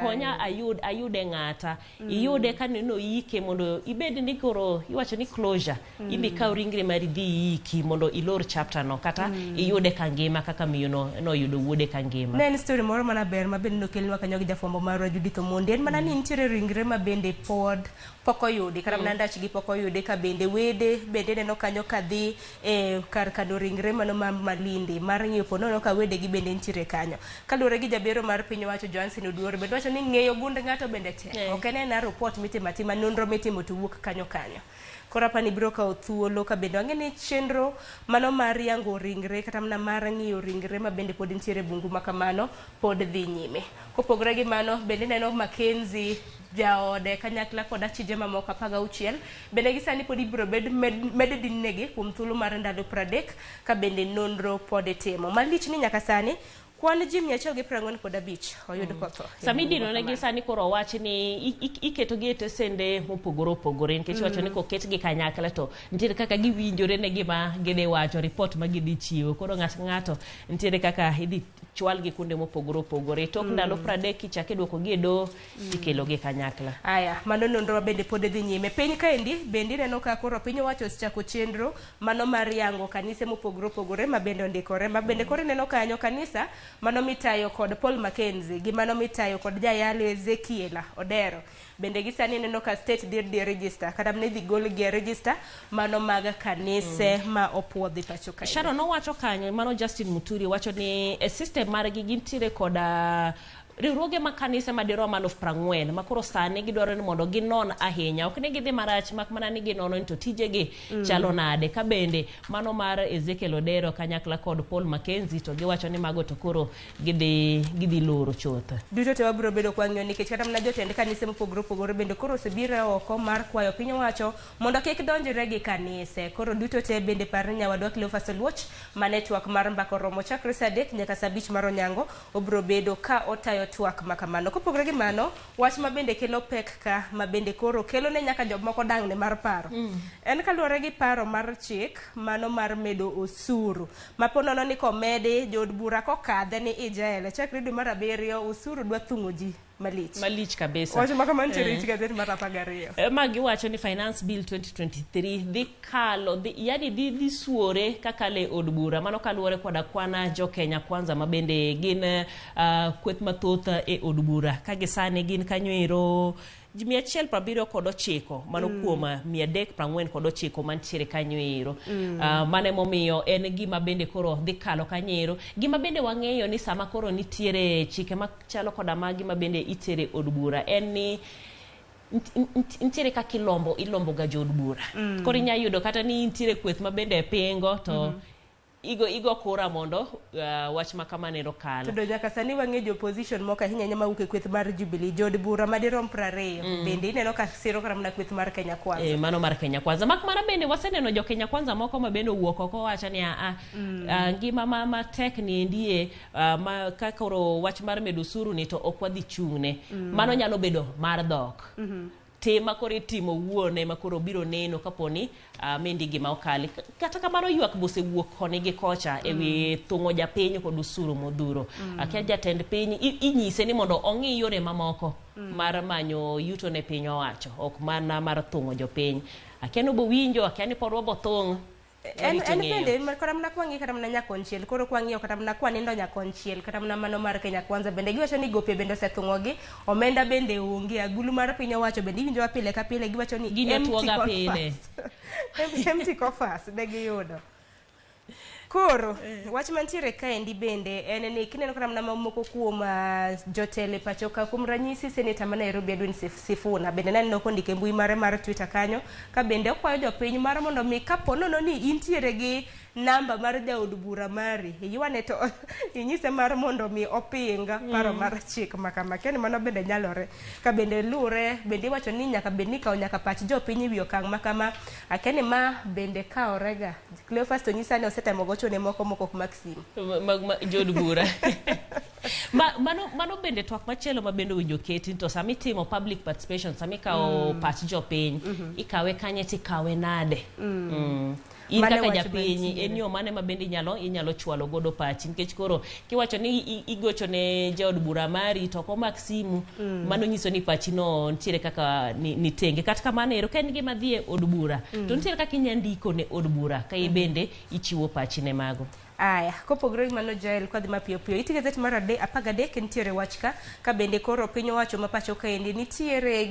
konya ayude ng'ata iyude kaneno yike mondo ibed ni koro iwacho ni closure ibi kaw ringre mari dhi yiki mondo ilor chapter no kata iyude ka ngima kaka miyo no noyudo wuode ka ngima. Ne en story moro mana ber ma bende nokelnwa kanyo gi jafwambo marwa Judith Omondi. En mana ni nitiere ringre ma bende pod pok oyudi kata mana ndachgi pok oyudi ka bende wede bende neno kanyo kadhi e kar kano ringre mano ma Malindi mar ng'iyo po nono ka wedegi bende nitiere kanyo. Kaluwore gi gi jabero mar piny owacho Johnson Oduor bende wacho ni ng'eyo gund ng'ato bende tek. Ok en ena report mitimo atima, nonro mitimo to wuok kanyo kanyo. Koro apani biro kawo thuolo ka bende wang'e ni chenro mano mar yango ringre kata mana mar ng'iyo ringre ma bende pod nitiere e bungu ma kamano pod dhi nyime. Kopogore gi mano bende ineno Mackenzie jaode kanyakla kod achije mamoko 16 bende gi sani pod ibiro bed med dinnegi kuom thuolo mar ndalo 30 ka bende nonro pod itimo. Malich ni nyaka sani kwan ji 145 oyud kotho. Sama idino negi sani koro owach ni iketogi e tesende mopogore opogore nikech iwacho ni koketgi kanyakla to nitiere kaka giwinjore ne gima gidhi wacho, report ma gidhi chiwo. Koro ng'ato ng'ato nitiere kaka idhi chwalgi kuonde mopogore opogore. Tok ndalo 30 kichako iduokogi e doho tikelogi kanyakla. Aya, mano nonro ma bende pod dhi nyime. Piny kaendi bende ineno ka koro piny owacho osechako chenro mano mar yango kanise mopogore opogore ma bende ondikore. Ma bende koro ineno kanyo kanisa mano mitayo kod Paul Mackenzie gi mano mitayo kod jayalo Ezekiel Odero. Bende gi sani ineno ka state dhi register kata mana idhi gol gi e register mano mag kanise ma opuodhi pacho kae. Sharon nowacho kanyo, mano Justin Muturi wacho ni e system margi gintiere koda riwruoge mag kanise madirom 40,000 ma koro sani gidwaro ni mondo ginon ahinya. Ok ni gidhi marach mak mana ni ginono ni to tijegi chalo nade. Ka bende mano mar Ezekiel Odero kanyakla kod Paul Mackenzie to giwacho ni mago to koro gidhi loro chuth. Duto te wabiro bedo kwang'iyo nikech kata mana jotend kanise mopogore opogore bende koro osebiro oko mar kwayo piny owacho mondo kik donjre gi kanise. Koro duto te bende par ni nyawadwa Cleophas Oluoch mane twak mar mbaka oromo chakre saa 3 nyaka saa 5 mar onyango obiro bedo ka otayo twak makamano. Kopogore gi mano, wach ma bende kelo pek ka ma bende koro kelo ne nyaka jomoko dang'ni mar paro. En kaluwore gi paro mar chik mano mar medo osuru. Ma po nono ni komedi jood bura kokadhe ni ijele. Chakre dwe mar 7 osuru dwa thung'o ji malich. Malich kabisa. Wach ma kamano nitiere e gazet mar 12. Ma giwacho ni Finance Bill 2023 dhi kalo, yani dhi suore kaka le od bura. Mano kaluwore koda kwana jo Kenya Kwanza ma bende gin kweth mathoth e od bura. Ka gisani gin kanyo ero 179 mano kuom 349 mantiere kanyo ero. Mano emomiyo en gima bende koro dhi kalo kanyo ero. Gima bende wang'eyo ni sama koro nitiere chike machalo koda magi ma bende itere od bura en ni nitiere kaka ilombo ga jood bura. Koro inya yudo kata ni nitiere kweth ma bende pingo to igo kura mondo wach ma kamano kalo. To nyaka sani wang'e jo opposition moko ahinya ahinya mawuok e kweth mar Jubilee, jood bura madirom 20 bende ineno ka siro kata mana kweth mar Kenya Kwanza. Mano mar Kenya Kwanza. Mak mana bende waseneno jo Kenya Kwanza moko ma bende owuok oko wacho ni ngima ma tek ni endie ma ka koro wach mar medo osuru ni to ok wadhi chung'ne. Mano nyalo bedo mar dhok. Tema koro itimo wuone ma koro biro neno kaponi mendi gima okali. Kata kamano ywak bosewuok koni gi kocha ewi thung'o japiny kod osuru modhuro. Akia jatend piny inyise ni mondo ong'i yore mamoko mar manyo yuto ne piny owacho, ok mana mar thung'o jopiny. Akia no bowinjo, akia ni pod wabothung'. En bende kata mana kwang'iyo kata mana nyakonchiel, koro kwang'iyo kata mana kwanindo nyakonchiel kata mana mano mar Kenya Kwanza bende giwacho ni gope bende osethung'ogi, omenda bende onge, agulu mar piny owacho bende iwinjowa pile ka pile giwacho ni empty coffers ne giyudo. Koro wach mantiere kaendi bende en ni kineno kata mana moko kuom jotelo e pacho ka, kuom ranyisi seneta ma Nairobi Edwin Sifuna bende naneno kondiko e mbui mare mar Twitter kanyo ka bende okwayo jopiny mar mondo mi kapo nono ni intiere gi namba mar jaod bura mari iywane to inyise mar mondo mi oping paro mar chik makama. Kendo mano bende nyalore ka bende lure bende iwacho ni nyaka bed ni kawo nyaka pach jopiny ewi okang' makama. Akeni ma bende kaworega. Cleophas to nyisa ni osetemo gocho ne moko moko ok mak simu jood bura. Mano bende twak machielo ma bende owinjo keti to sama itimo public participation, sama ikawo pach jopiny, ikawe kanye tikawe nade? In kaka japiny en yo mane ma bende inyalo chwalo godo pachi, nikech koro kiwacho ni igocho ne jaod bura mari to ok omak simu, mano nyiso ni pachi no nitiere kaka ni tenge. Kata kamano ero ka en gima dhi e od bura to nitiere kaka inya ndiko ne od bura ka bende ichiwo pachi ne mago. Aya, kopogore gi mano Jael, kwadhi mapiyo piyo iti gazet mar 13 nitiere wach ka bende koro piny owacho ma pacho kaendi nitiere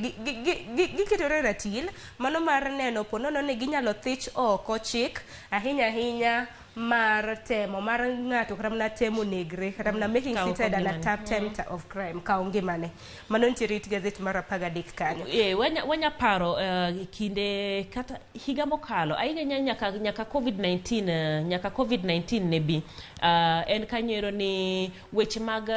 giketore ratil mano mar neno po nono ni ginyalo thich oko chik ahinya ahinya mar temo mar ng'ato kata mana temo negre kata mana making Kawo suicide an ngimane. attempt of crime, kawo ngimane. Mano nitiere it gazet mar 13 kanyo. Wanya paro kinde kata higa mokalo ahinya nyaka COVID-19, nyaka COVID-19 ne bi, en kanyo ni weche mag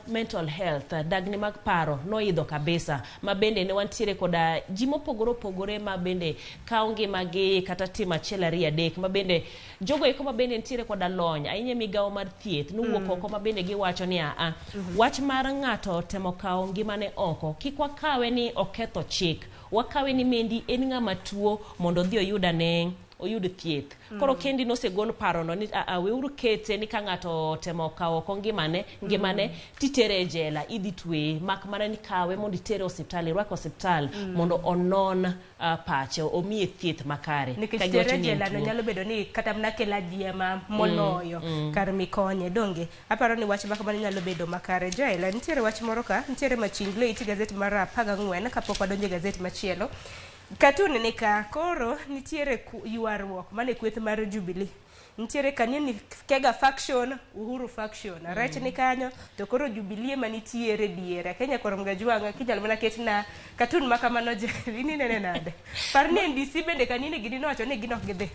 mental health, dagni mag paro noidho kabisa, ma bende ne wantiere koda ji mopogore opogore ma bende kawo ngimagi kata timo achiel ariyo adek, ma bende jogo eko ma bende nitiere koda lony ahinya e migawo mar thieth nowuok oko, ma bende giwacho ni aa, wach mar ng'ato temo kawo ngimane oko kik wakawe ni oketho chik, wakawe ni mendi en ng'ama tuo mondo odhi oyud ane oyud thieth. Koro kendi nosegol parono ni aa, weuru kete ni ka ng'ato temo kawo oko ngimane titere e jela, idhi tweye, mak mana ni kawe mondo itere osiptal, irwake osiptal mondo onon pache, omiye thieth makare. Nikech Ka giwacho tere ni en jela no tuo. nyalo bedo ni kata mana kelo ajiema moloyo kar mikonye. Donge aparo ni wach ma kamano nyalo bedo makare. Joel, nitiere wach moro ka nitiere machinglo it gazet mar 14 kapok wadonjo e gazet machielo. Katun ni ka koro nitiere ywaruok mane kweth mar Jubilee. Nitiere Kanini Kega faction, Uhuru faction. Rach ni kanyo to koro Jubilee ema nitiere diere. Kenya koro Mgajwang'a kinyalo mana ketna katun ma kamano, Joel, in inene nade? Par ni NDC bende Kanini gini nowacho ni gin ok gidhi.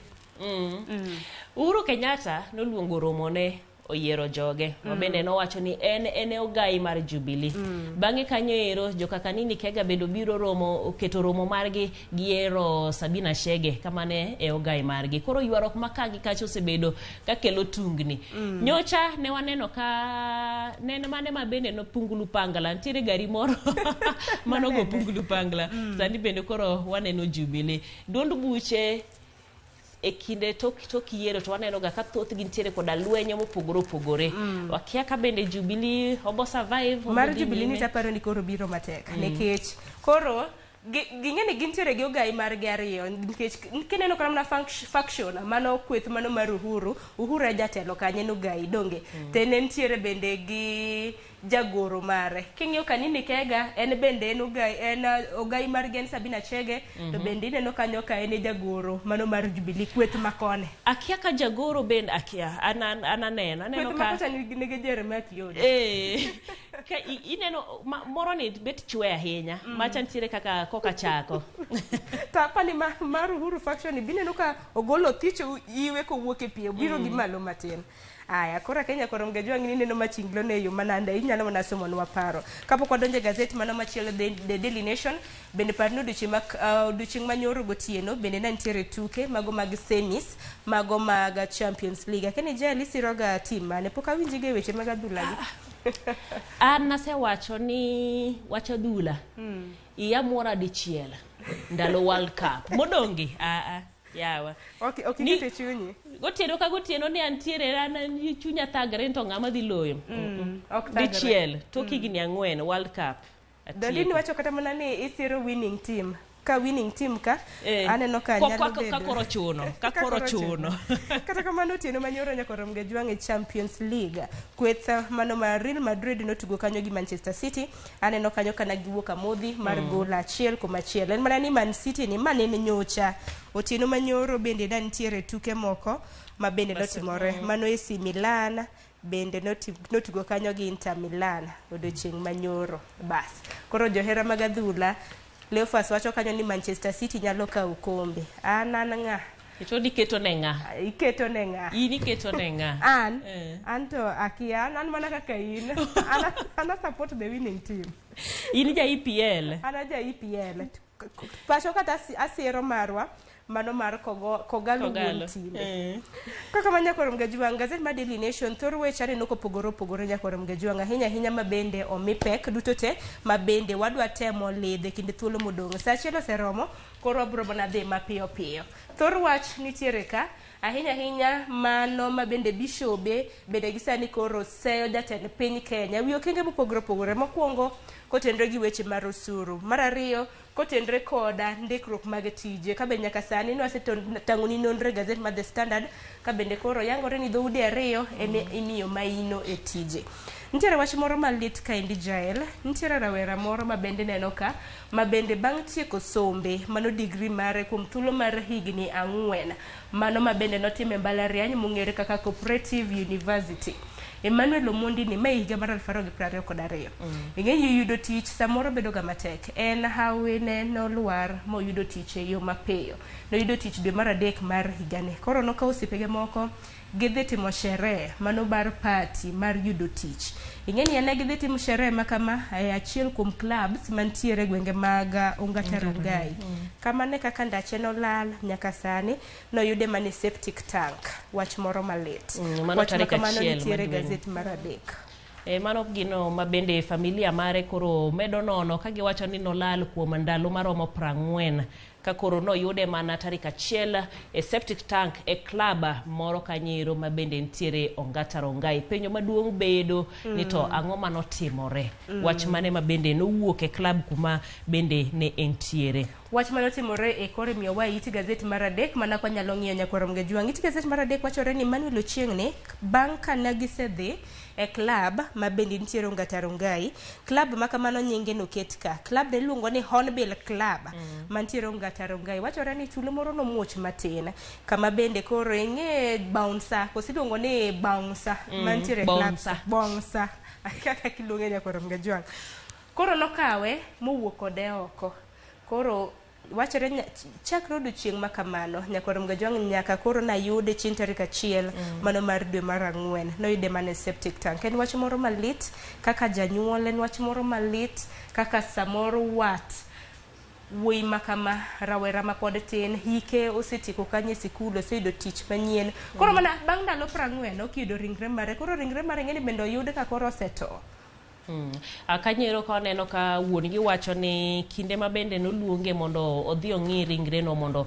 Uhuru Kenyatta noluongo romone, oyiero joge ma bende nowacho ni en e ogai mar Jubilee. Bang'e kanyo ero joka Kanini Kega bende obiro romo, oketo romo margi, giyiero Sabina Chege kamane e ogai margi. Koro ywaruok ma ka gi kacha osebedo kakelo tungni. Nyocha ne waneno ka nene mane ma bende nopungulu pangla, nitiere gari moro manogo pungulu pangla. Sani bende koro waneno Jubilee duond buche e kinde tok yiero to waneno ga ka thothgi nitiere koda lweny mopogore opogore. Wakia ka bende Jubilee obo survive, obo Mar dhi Jubilee ni nyime. taparo ni koro biro matek nikech koro ging'e ni gintiere gi ogai margi ariyo, nikech kineno kata mana faction mano kweth mano mar Uhuru, Uhuru e jatelo kanyo, en ogai donge, to ne nitiere bende gi jagoro mare. King'iyo Kanini Kega, en bende en ogai, en ogai margi en Sabina Chege, to bende ineno kanyo ka en e jagoro mano mar Jubilee kweth makone. Akia ka jagoro bende akia an aneno kweth ka makocha nigi Jeremiah Kioni. Ka ineno moro ni bet chwe ahinya, macha nitiere kaka koka chako. To apani mar Uhuru faction ni bineno ka ogolo thicho iwe kowuok e pi, obiro gi malo matin. Aya, koro Kenya koro Mgajwang' ni neno machinglo ne yo manande inyalo mana somonwa paro. Kapok wadonjo e gazet mano machielo, The Daily Nation, bende par ni odiochieng' manyoro gotieno bende ne nitiere tuke mago mag semis mago mag Champions League. Akeni Jael, isiroga team mane? Pok awinji ga e weche mag adhula gi. An nasewacho ni wach adhula iya mora dichiel ndalo World Cup modongi aa yawa. Ok ikete chunyi. Gotieno ka gotieno ni antiere an chunya thagre to ng'ama dhi loyo. Ok thagre. Dichiel tok higni 4 World Cup. Dondini Atieko. wacho kata mana ni isiro winning team. Ka winning team ka aneno ka nyalo bedo. Ka koro chuno, ka koro chuno. Kata kamano otieno manyoro nyaka Mgajwang' e Champions League. Kweth mano mar Real Madrid notugo kanyo gi Manchester City. Aneno kanyo kana giwuok amodhi mar gol 1-1. En mana ni Man City ni manene nyocha. Otieno manyoro bende ne nitiere tuke moko ma bende notimore. Mano AC Milan bende notugo kanyo gi Inter Milan odiochieng' manyoro. Bas. Koro johera mag adhula, Leofas wacho kanyo ni Manchester City nyalo kawo kombe. An ng'a? To iketo ne ng'a? Iketo ne ng'a? In iketo ne ng'a? An? An to akia, an mana kaka in. An a support the winning team. In ja EPL? An a ja EPL. Pacho kata asiero marwa, mano mar Kogalo wuon time. Kaka ma nyakoro Mgajwang', gazet mar Daily Nation thor weche aneno kopogore opogore nyakoro Mgajwang', ahinya ahinya ma bende omi pek duto te ma bende wadwa temo lidhe kinde thuolo modong'. Sa achiel oseromo, koro wabiro mana dhi mapiyo piyo. Thor wach nitiere ka, ahinya ahinya mano ma bende bishobe bende gi sani koro seyo jatend piny Kenya. Wi okenge mopogore opogore, mokwongo kotenre gi weche mar osuru, mar ariyo kotenre koda ndikruok mag tije. Ka be nyaka sani nwasetang'oni nonro e gazet mar The Standard, ka bende koro yangore ni dhoudi ariyo ema imiyo maino e tije. Nitiere wach moro malit kaendi Jael, nitiere rawera moro ma bende neno ka, ma bende bang' tieko sombe mano digri mare kuom thuolo mar higni 4, mano ma bende notimo e mbalariany mong'ere kaka Cooperative University. Emmanuel Omondi ni mae higa mar 2022. Ing'e yudo tich samoro bedo ga matek. En hawi ne nolwar moyudo tich e yo mapiyo. Noyudo tich dwe mar 3 mar higani. Koro nokawo osiepege moko gidhi timo sherehe mano bar party mar yudo tich. Ing'e ni ne gidhi timo sherehe ma kama e achiel kuom clubs mantiere gwenge mag Ongata Rongai. Kama ne kaka ndache nolal nyaka sani noyude mana e septic tank. Wach moro malit. Mano Wach ma tarik kamano 1 nitiere mar dweni. gazet mar 3. Mano gino ma bende familia mare koro medo nono ka giwacho ni nolal kuom ndalo maromo 40 ka koro noyude mana tarik 1 e septic tank e club moro kanyero ma bende nitiere Ongata Rongai. Penjo maduong' bedo ni to ang'o manotimore? Wach mane ma bende nowuok e club kuma bende ne entiere? Wach manotimore e kore miyo wa it gazet mar 3 mana kwa nyalo ng'iyo nyakwar Mgejwang'. It gazet mar 3 wachore ni Emmanuel Ochieng' ni bang' ka ne gisedhi e club ma bende nitiere Ongata Rongai, club ma kamano nyinge noket ka. Club ne iluongo ni Hornbill Club mantiere Ongata Rongai. Wachore ni tulo moro nomuoch matin kama bende koro ing'e bouncer koso iluongo ni bouncer mantiere e club. Bouncer. Bouncer kaka kiluonge nyakwar Mgejwang'. Koro nokawe mowuok kode oko. Koro wachore chakre odiochieng' ma kamano nyakwar Mgejwang' nyaka koro nayude chieng' tarik 1 mano mar dwe mar 4 noyude mana e septic tank. En wach moro malit kaka janyuol, en wach moro malit kaka samoro wat wuoyi ma kama, rawera ma pod tin, hike osetieko kanyo e sikul, oseyudo tich manyien. Koro mana bang' ndalo 40 okiyudo ringre mare. Koro ringre mare ng'eni bende oyud ka koro osetho. Kanyero ka waneno ka wuon gi wacho ni kinde ma bende noluonge mondo odhi ong'i ringreno mondo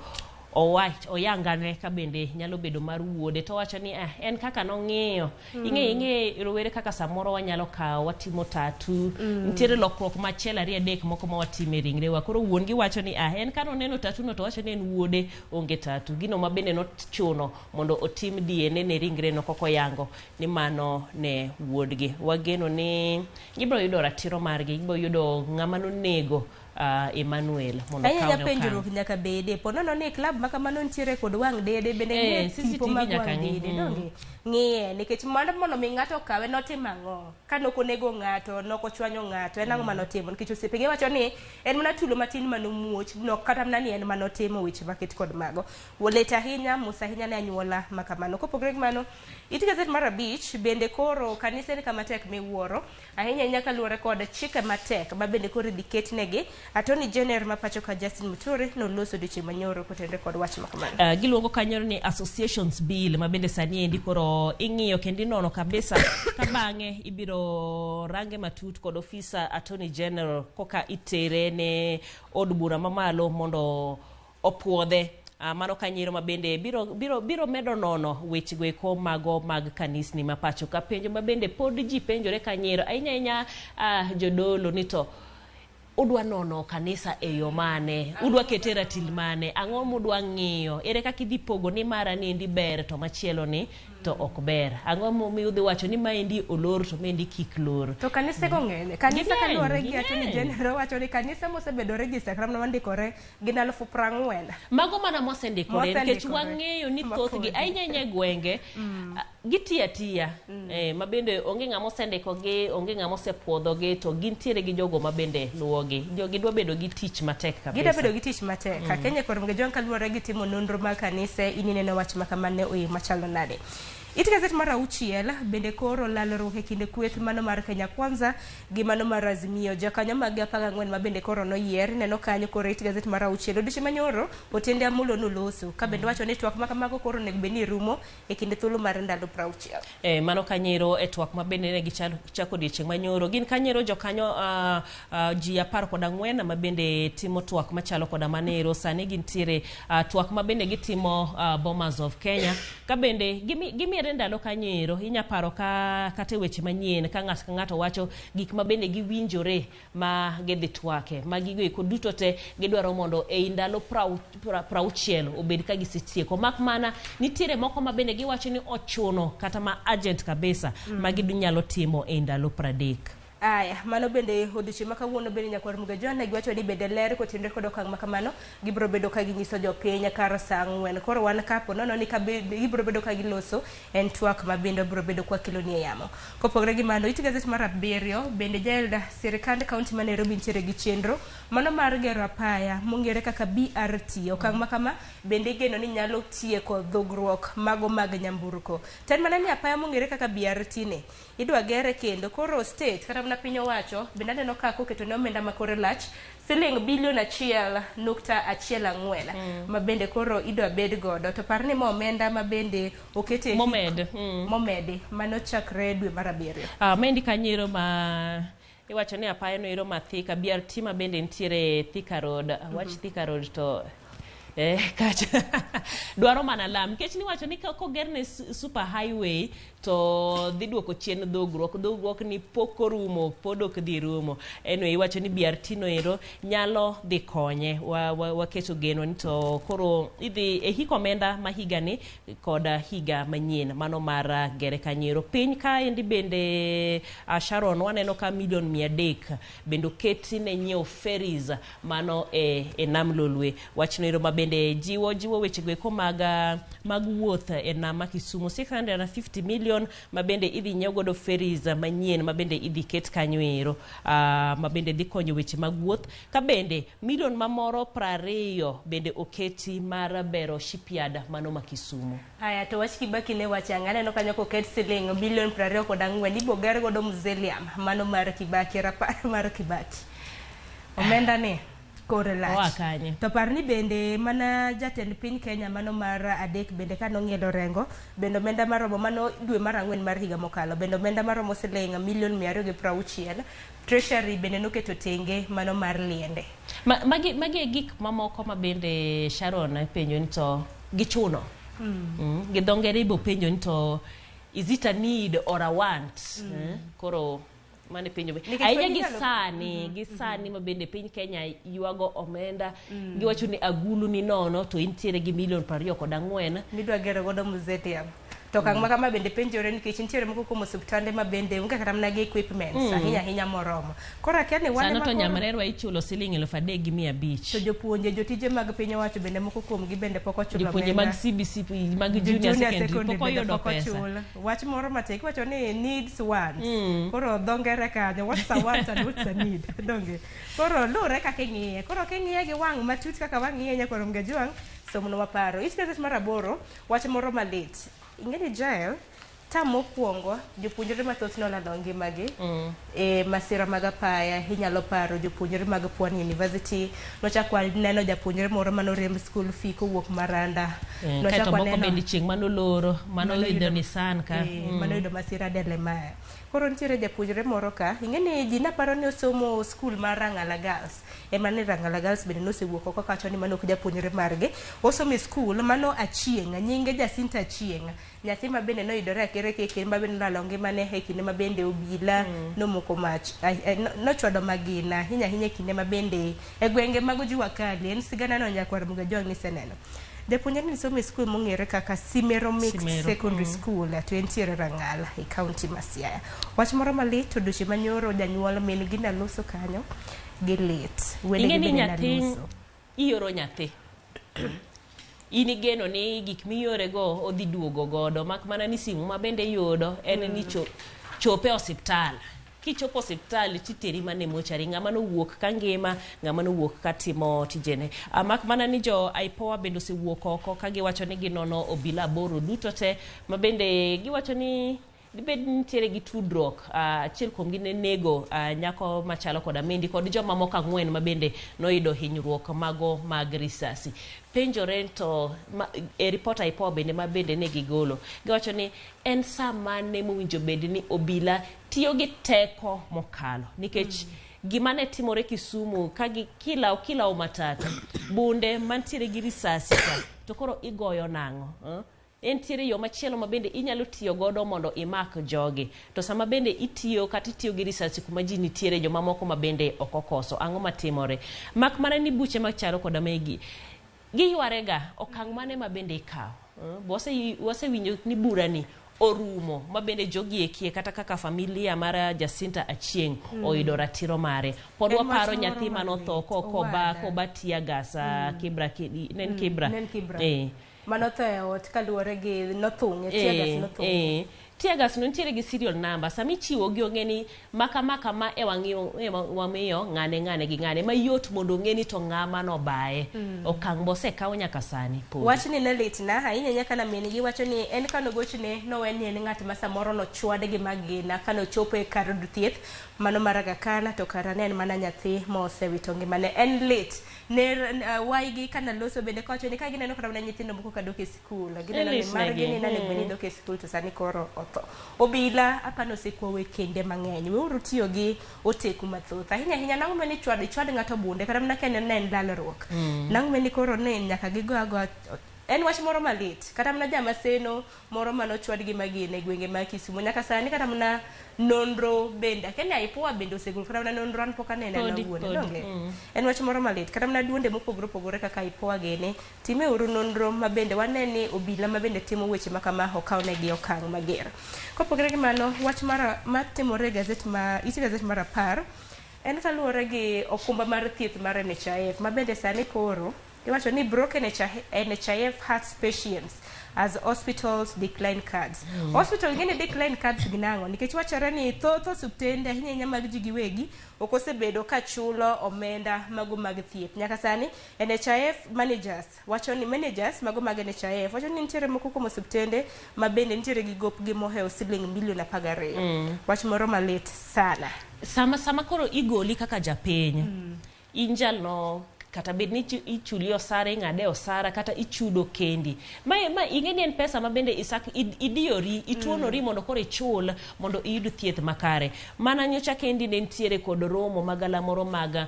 owach oyangane ka bende nyalo bedo mar wuode, to wacho ni en kaka nong'iyo. Ing'e rowere kaka samoro wanyalo kawo watimo tatu, nitiere lokruok machiel 2 3 moko ma watimo e ringrewa. Koro wuon gi wacho ni en ka noneno tatu no to wacho ni en wuode onge tatu. Gino ma bende nochuno mondo otim DNA ne ringreno koko yango ni mano ne wuodgi. Wageno ni gibiro yudo ratiro margi, gibiro yudo ng'ama nonego Emmanuel mondo Ahinya okaw ne penjruok okang'. nyaka bede po nono ni club ma kamano nitiere kod wang' dede bende ng'iye tipo CCTV mag nyaka wang' ng'i. dede donge ng'iye nikech mondo mi ng'ato okawe notimo ang'o ka nok onego ng'ato nok ochwanyo ng'ato en ang'o manotimo nikech osiepege wacho ni en mana tulo matin manomuoch nok kata mana ni en manotimo weche maket kod mago. Lit ahinya mos ahinya ne anyuola ma kamano. Kopogore gi mano it gazet mar 5 bende koro kanise ni kama tek miwuoro ahinya ahinya kaluwore kod chike matek ma bende koro idhi ketnegi. Attorney General ma pacho ka Justin Muturi noloso odiochieng' manyoro kotenore kod wach ma kamano. Giluongo kanyo ni Associations Bill ma bende sani endi koro ing'iyo kendo inono kabisa ka bang'e ibiro range matut kod ofisa Attorney General koka itere ne od bura mamalo mondo opuodhe. Mano kanyero ma bende biro medo nono wechego eko mago mag kanisni ma pacho ka. Penjo ma bende pod ji penjore kanyero ahinya ahinya jodolo ni to udwa nono kanisa e yo mane, udwa kete ratil mane, ang'o mudwa ng'iyo, ere kaka idhi pogo ni mara ni endi ber to machielo ni to ok ber, ang'o momiyo udhi wacho ni maendi olor to maendi kik lor. To kanise go ng'eny. Kanisa Ging'eny, kaluwore gi Attorney ging'eny. General wacho ni kanisa mosebedo register kata mana mandikore gin 40,000. Mago mana mosendikore nikech Mosendikore. wang'eyo ni Ma thothgi podi. ahinya ahinya e gwenge gitiyo atiya ma bende onge ng'ama osendikogi, onge ng'ama osepuodhogi, to gintiere gi jogo ma bende luwogi. Jogi dwa bedo gi tich matek kabisa. Gidwa bedo gi tich matek. Kenya kod Mgejwang' kaluwore gi timo nonro mag kanise, in ineno wach ma kamano e machalo nade. It gazet mar 6 bende koro lalruok e kind kweth mano mar Kenya Kwanza gi mano mar Azimio. Jokanyo mag 14 ma bende koro noyier neno kanyo koro it gazet mar 6 odiochieng' manyoro Otiende Amolo noloso ka bende wacho ni twak ma kamago koro onego bed ni rumo e kind thuolo mar ndalo 60. Mano kanyero e twak ma bende ne gichako odiochieng' manyoro. Gin kanyero jokanyo ji 14 ma bende timo twak machalo koda manero. Sani gintiere twak ma bende gitimo Bomas of Kenya ka bende gimiere Nitiere ndalo kanyo ero inya paro ka kata e weche manyien ka ng'ato ka ng'ato wacho gik ma bende giwinjore ma gidhi twake. Magigo eko duto te gidwaro mondo ei ndalo 60 obed ka gisetieko. Mak mana nitiere moko ma bende giwacho ni ochuno kata ma urgent kabisa ma ginyalo timo ei ndalo 30. Aya, mano bende odiochieng' ma kawuono bende nyakwar Muga John giwacho ni bende ler kotenore kod okang' ma kamano gibiro bedo ka ginyiso jopiny kar saa 4. Koro wan kapo nono ni gibiro bedo ka giloso en twak ma bende biro bedo kwa keloni e yamo. Kopogore gi mano, it gazet mar 7 bende jaelda sirikand kaunti ma Nairobi nitiere gi chenro mano mar gero apaya mong'ere kaka BRT. Okang' ma kama bende igeno ni nyalo tieko dhogruok mago mag nyamburko. Ten mana ni apaya mong'ere kaka BRT ni idwa gere kendo koro state kata mana piny owacho bende aneno ka koketo ne omenda ma kore lach siling bilion 1.14 ma bende koro idwa bed godo. To par ni ma omenda ma bende okete momed momedi mano chakre dwe mar 7. Maendi kanyo ma iwacho ni apaya no ero ma Thika BRT ma bende nitiere Thika Road. Wach Thika Road to kacha dwaro mana lam nikech niwacho ni kogerne super highway to dhi duoko chien dhogruok ni pok orumo, pod ok dhi rumo. Anyway, iwacho ni BRT no ero nyalo dhi konye waketo geno ni to koro idhi e hik omenda ma higani kod higa manyien mano mar gere kanyo. Piny kaendi bende Sharon waneno ka milion 300 bende oketi ne nyiewo ferries mano e nam Lolwe. Wachno ero ma bende jiwo weche go mag wuoth e nam ma Kisumu 650 million ma bende idhi nyiew godo ferries manyien ma bende idhi ket kanyo ero ma bende dhi konyo weche mag wuoth. Ka bende milion mamoro 20 bende oketi mar bero shipyard mano ma Kisumu. Aya, to wach Kibaki ne wacho ang'o? Aneno kanyo koket siling bilion 24 ibo ger godo mausoleum mano mar Kibaki, rapar mar Kibaki. Omenda ni kore lach. To par ni bende mana jatend piny Kenya mano mar 3 bende kanong'ielo Orengo bende omenda maromo mano dwe mar 4 mar higa mokalo bende omenda maromo siling milion 260 Treasury bende noketo tenge mano mar liende. Magi e gik mamoko ma bende Sharon penjo ni to gichuno. Gi dho ngere ibo penjo ni to is it a need or a want? Koro mane penjo ahinya gi sani ma bende piny Kenya ywago omenda. Giwacho ni agulu ni nono to intiere gi milion 24 midwa gero godo mausoleum. To okang' ma kama bende penjore nikech nitiere moko kuom osiptande ma bende onge kata mana gi equipments ahinya moromo. Koro akia ni wane sano to nyamrerwa ichulo siling 3,500. To jopuonje, jotije mag piny owacho bende moko kuom gi bende pok ochulo. Jopuonje mag CBC mag junior secondary pok oyudo pesa. Wach moro matek iwacho ni needs wants. Koro dho ngere kanyo what's a want and what's a need. Donge. Koro luwre kaka ing'iye. Koro king'iye gi wang' matut kaka wang'iye nyakwar Mgajwang' somno waparo. It gazet mar 8 wach moro malit. Ing'eni Jael, tam mokwongo jopuonjre mathoth nolalo ngimagi e masira mag apaya. Inyalo paro jopuonjre mag Pwani University, nochak waneno japuonjre moro manoriemb school fee kowuok Maranda. Kaeto moko bende chieng' manoloro manoyudo Nissan ka manoyudo masira Delemaya. Koro nitiere japuonjre moro ka, ing'eni ji naparo ni osomo school mar Rang'ala Girls. Ema ni Rang'ala Girls bende nosewuok oko kawacho ni mano ok japuonjre margi. Osomo e school mano Achieng', nyinge Jacinta Achieng'. Nyathi ma bende noyudore akere keke ma bende nolalo ngimane e kinde ma bende obila nomoko mach, nochwado magina ahinya ahinya e kinde ma bende e gwenge mag Jua Kali. En sigana no nyakwar Mugajwang' niseneno. Japuonjre ni somo e skul mong'ere kaka Simero Mixed Secondary School to entiere Rang'ala e kaunti ma Siaya. Wach moro malit odiochieng' manyoro janyuol min gi naloso kanyo gi lit. Ing'e ni nyathi ioro nyathi in igeno ni gik miyorego odhi duogo godo mak mana ni simu ma bende iyudo en ni chope osiptal. Kichopo osiptal titeri mana e mochari, ng'ama nowuok ka ngima, ng'ama nowuok ka timo tijene. Mak mana ni jo IPOA bende osewuok oko ka giwacho ni ginono obila 8 duto te ma bende giwacho ni dibed nitiere gi tudruok. Achiel kuomgi ne nego nyako machalo koda Mendi kod joma moko 4 ma bende noyudo hinyruok mago mag risasi. Penjore to e report IPOA bende ma bende ne gigolo giwacho ni en saa mane mowinjo bed ni obila tiyo gi teko mokalo nikech gima ne timore Kisumu ka gi kilawo matatu bunde mantiere gi risasi ka to koro igoyo nang'o? Entiere yo machielo ma bende inyalo tiyo godo mondo imak jogi. To sama bende itiyo kata itiyo gi risasi kuma ji nitiere jomamoko ma bende ok okoso, ang'o matimore? Mak mana ni buche machalo koda megi, giywarega, okang' mane ma bende ikawo? Wasewinjo ni burani orumo ma bende jogi ekie kata kaka familia mar Jacinta Achieng' oyudo ratiro mare. Pod En wach waparo moro nyathi manotho malit, koba owada. koba tear gas Kibra ne en Kibra. Ne en Kibra. Eh. Manotho e ot kaluwore gi nothung'e, tear gas nothung'e. Tear gas no nitiere gi serial number. Sama ichiwo gi ong'e ni maka maka ma e wang'iyo e wamiyo ng'ane ng'ane gi ng'ane mayot mondo ong'e ni to ng'ama nobaye. Okang' bosekaw nyaka sani podi. Wachni ne litna ahinya ahinya kana min gi wacho ni en kanogochne nowe ni en ng'at ma samoro nochwad gi magina kanochopo e kar od thieth mano mar Aga Khan to kara ne en mana nyathi ma osewito ngimane. En lit ne waygi kanaloso bende kowacho ni ka gineno kata mana nyithindo moko ka dok e sikul gineno ni lit margi negi. ni nonego bed ni dok e sikul to sani koro otho. Obila apani osekwawe kinde mang'eny weuru tiyo gi oteku mathoth ahinya ahinya nang'o ma ni chwad ichwad ng'ato bunde kata mana ka en ne en lalruok nang'o ma ni koro ne nyaka gigo agoa. En wach moro malit kata mana jamaseno moro manochwad gi magina e gwenge ma Kisumu nyaka sani kata mana nonro bende akia ni IPOA bende osegolo kata mana nonro an pok anene an Podi, awuon podi. donge en wach moro malit kata mana duonde mopogore opogore kaka IPOA gini timeuru nonro ma bende wane ni obila ma bende timo weche ma kama okaw negi okang' mager. Kopogore gi mano, wach mar matimore e gazet ma ite gazet mar 10 en kaluwore gi okumba mar thieth mar NHIF ma bende sani koro iwacho ni broken NHIF hurts patients as hospitals decline cards. Hospital ng'eni decline cards gi nang'o? Nikech wachore ni thoth osiptende ahinya ahinya mag ji giwegi ok osebedo ka chulo omenda mago mag thieth. Nyaka sani NHIF managers wacho ni managers mago mag NHIF wacho ni nitiere moko kuom osiptende ma bende nitiere gi gopgi mohewo siling milion 12. Wach moro malit sana. Sama koro igoli kaka japiny, in jalno kata bed ni ichuli osara, ing'ade osara kata ichudo kendi. Ma ing'e ni en pesa ma bende isak idiyori, ituonori mondo koro ichul mondo iyud thieth makare. Mana nyocha kendi ne nitiere kod romo magalamoro mag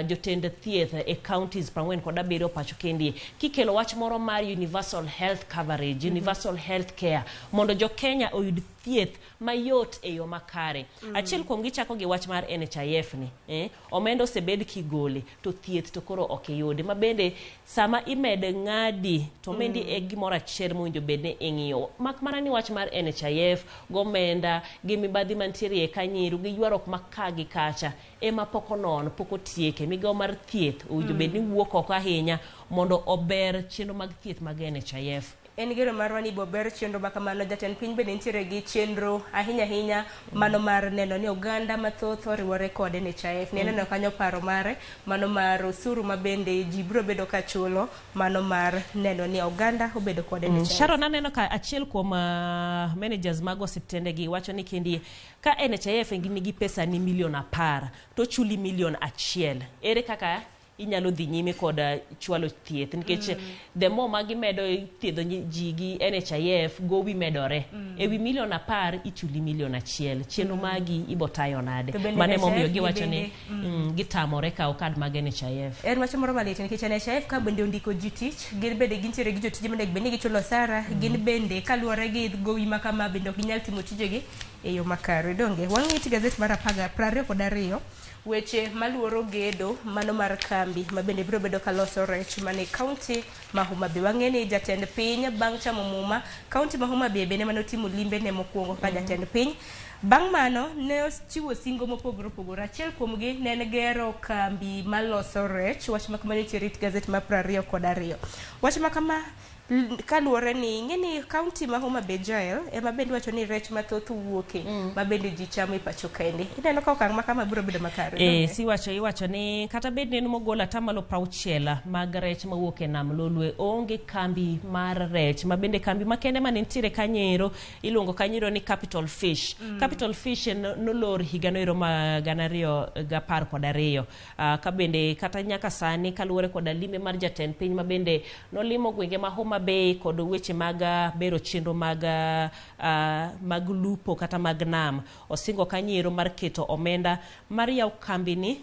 jotend thieth e counties 47 pacho kendi kikelo wach moro mar universal health coverage, universal health care mondo jo Kenya oyud thieth mayot e yo makare. Achiel kuom gi chako gi wach mar NHIF ni, omenda osebed kigole to thieth to koro ok iyudi. Ma bende sama imed ng'adi to omendi e gimoro achiel mowinjo bed ni ing'iyo. Mak mana ni wach mar NHIF gomenda gi mibadhi mantiere e kanyiru gi ywaruok ma ka gi kacha ema pok onon, pok otieke. Migawo mar thieth owinjo bed ni wuok oko ahinya mondo ober chenro mag thieth mag NHIF. En geno marwa ni bober chenro ma kamano. Jatend piny bende nitiere gi chenro ahinya ahinya mano mar neno ni oganda mathoth oriwore kod NHIF. Ne neno kanyo paro mare mano mar osuru ma bende ji biro bedo ka chulo mano mar neno ni oganda obedo kod NHIF. Sharon, aneno ka achiel kuom managers mag osiptende gi wacho ni kendi ka NHIF nigi pesa ni milion 10 to chuli milion 1, ere kaka inyalo dhi nyime kod chwalo thieth nikech the more ma gimedo thiedho ji gi NHIF gowi medore. Ewi milion 10 ichuli milion 1, chenro magi ibo tayo nade? To bende Mano emomiyo NHIF gi giwacho ni bende, gitamore kawo kad mag NHIF. En wach moro malit nikech NHIF ka bende ondiko ji tich, gin bende gintiere gi jotije monego bed ni gichulo osara, gin bende kaluwore gi gowi ma kama bende ok ginyal timo tijegi e yo makare. Donge wang'i gazet mar apaga 22 weche maluoro gedo mano mar kambi ma bende biro bedo kaloso rech mane kaunti ma Homa Bay. Wang'e ni jatend piny bang' chamo muma kaunti ma Homa Bay bende manotimo limbe ne mokwongo ka jatend piny. Bang' mano ne ochiwo singo mopogore opogore. Achiel kuomgi ne en gero kambi maloso rech. Wach ma kamano nitiere e gazet mar 22. Wach ma kama kaluwore ni ing'e ni kaunti ma Homa Bay Jael ema bende wacho ni rech mathoth wuoke ma bende ji chamo e pacho kaendi. Ineno ka okang' ma kama biro bedo makare. Donge? Siwacho iwacho ni kata bed ni en mogolo atamalo 60 mag rech mawuok e nam Lolwe, onge kambi mar rech ma bende kambi makende mane nitiere kanyero iluongo kanyero ni Capital Fish. Capital Fish nolor higano ero ma 2012. Ka bende kata nyaka sani kaluwore koda limbe mar jatend piny ma bende nolimo gwenge ma Homa Bay kod weche mag bero chenro mag mag lupo kata mag nam, osingo kanyiero mar keto omenda mar yawo kambini.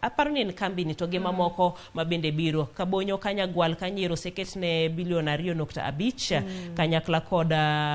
Aparo ni en kambi ni to gi mamoko ma bende biro Kabonyo Kanyagwal kanyo oseketne bilion 2.5 kanyakla kod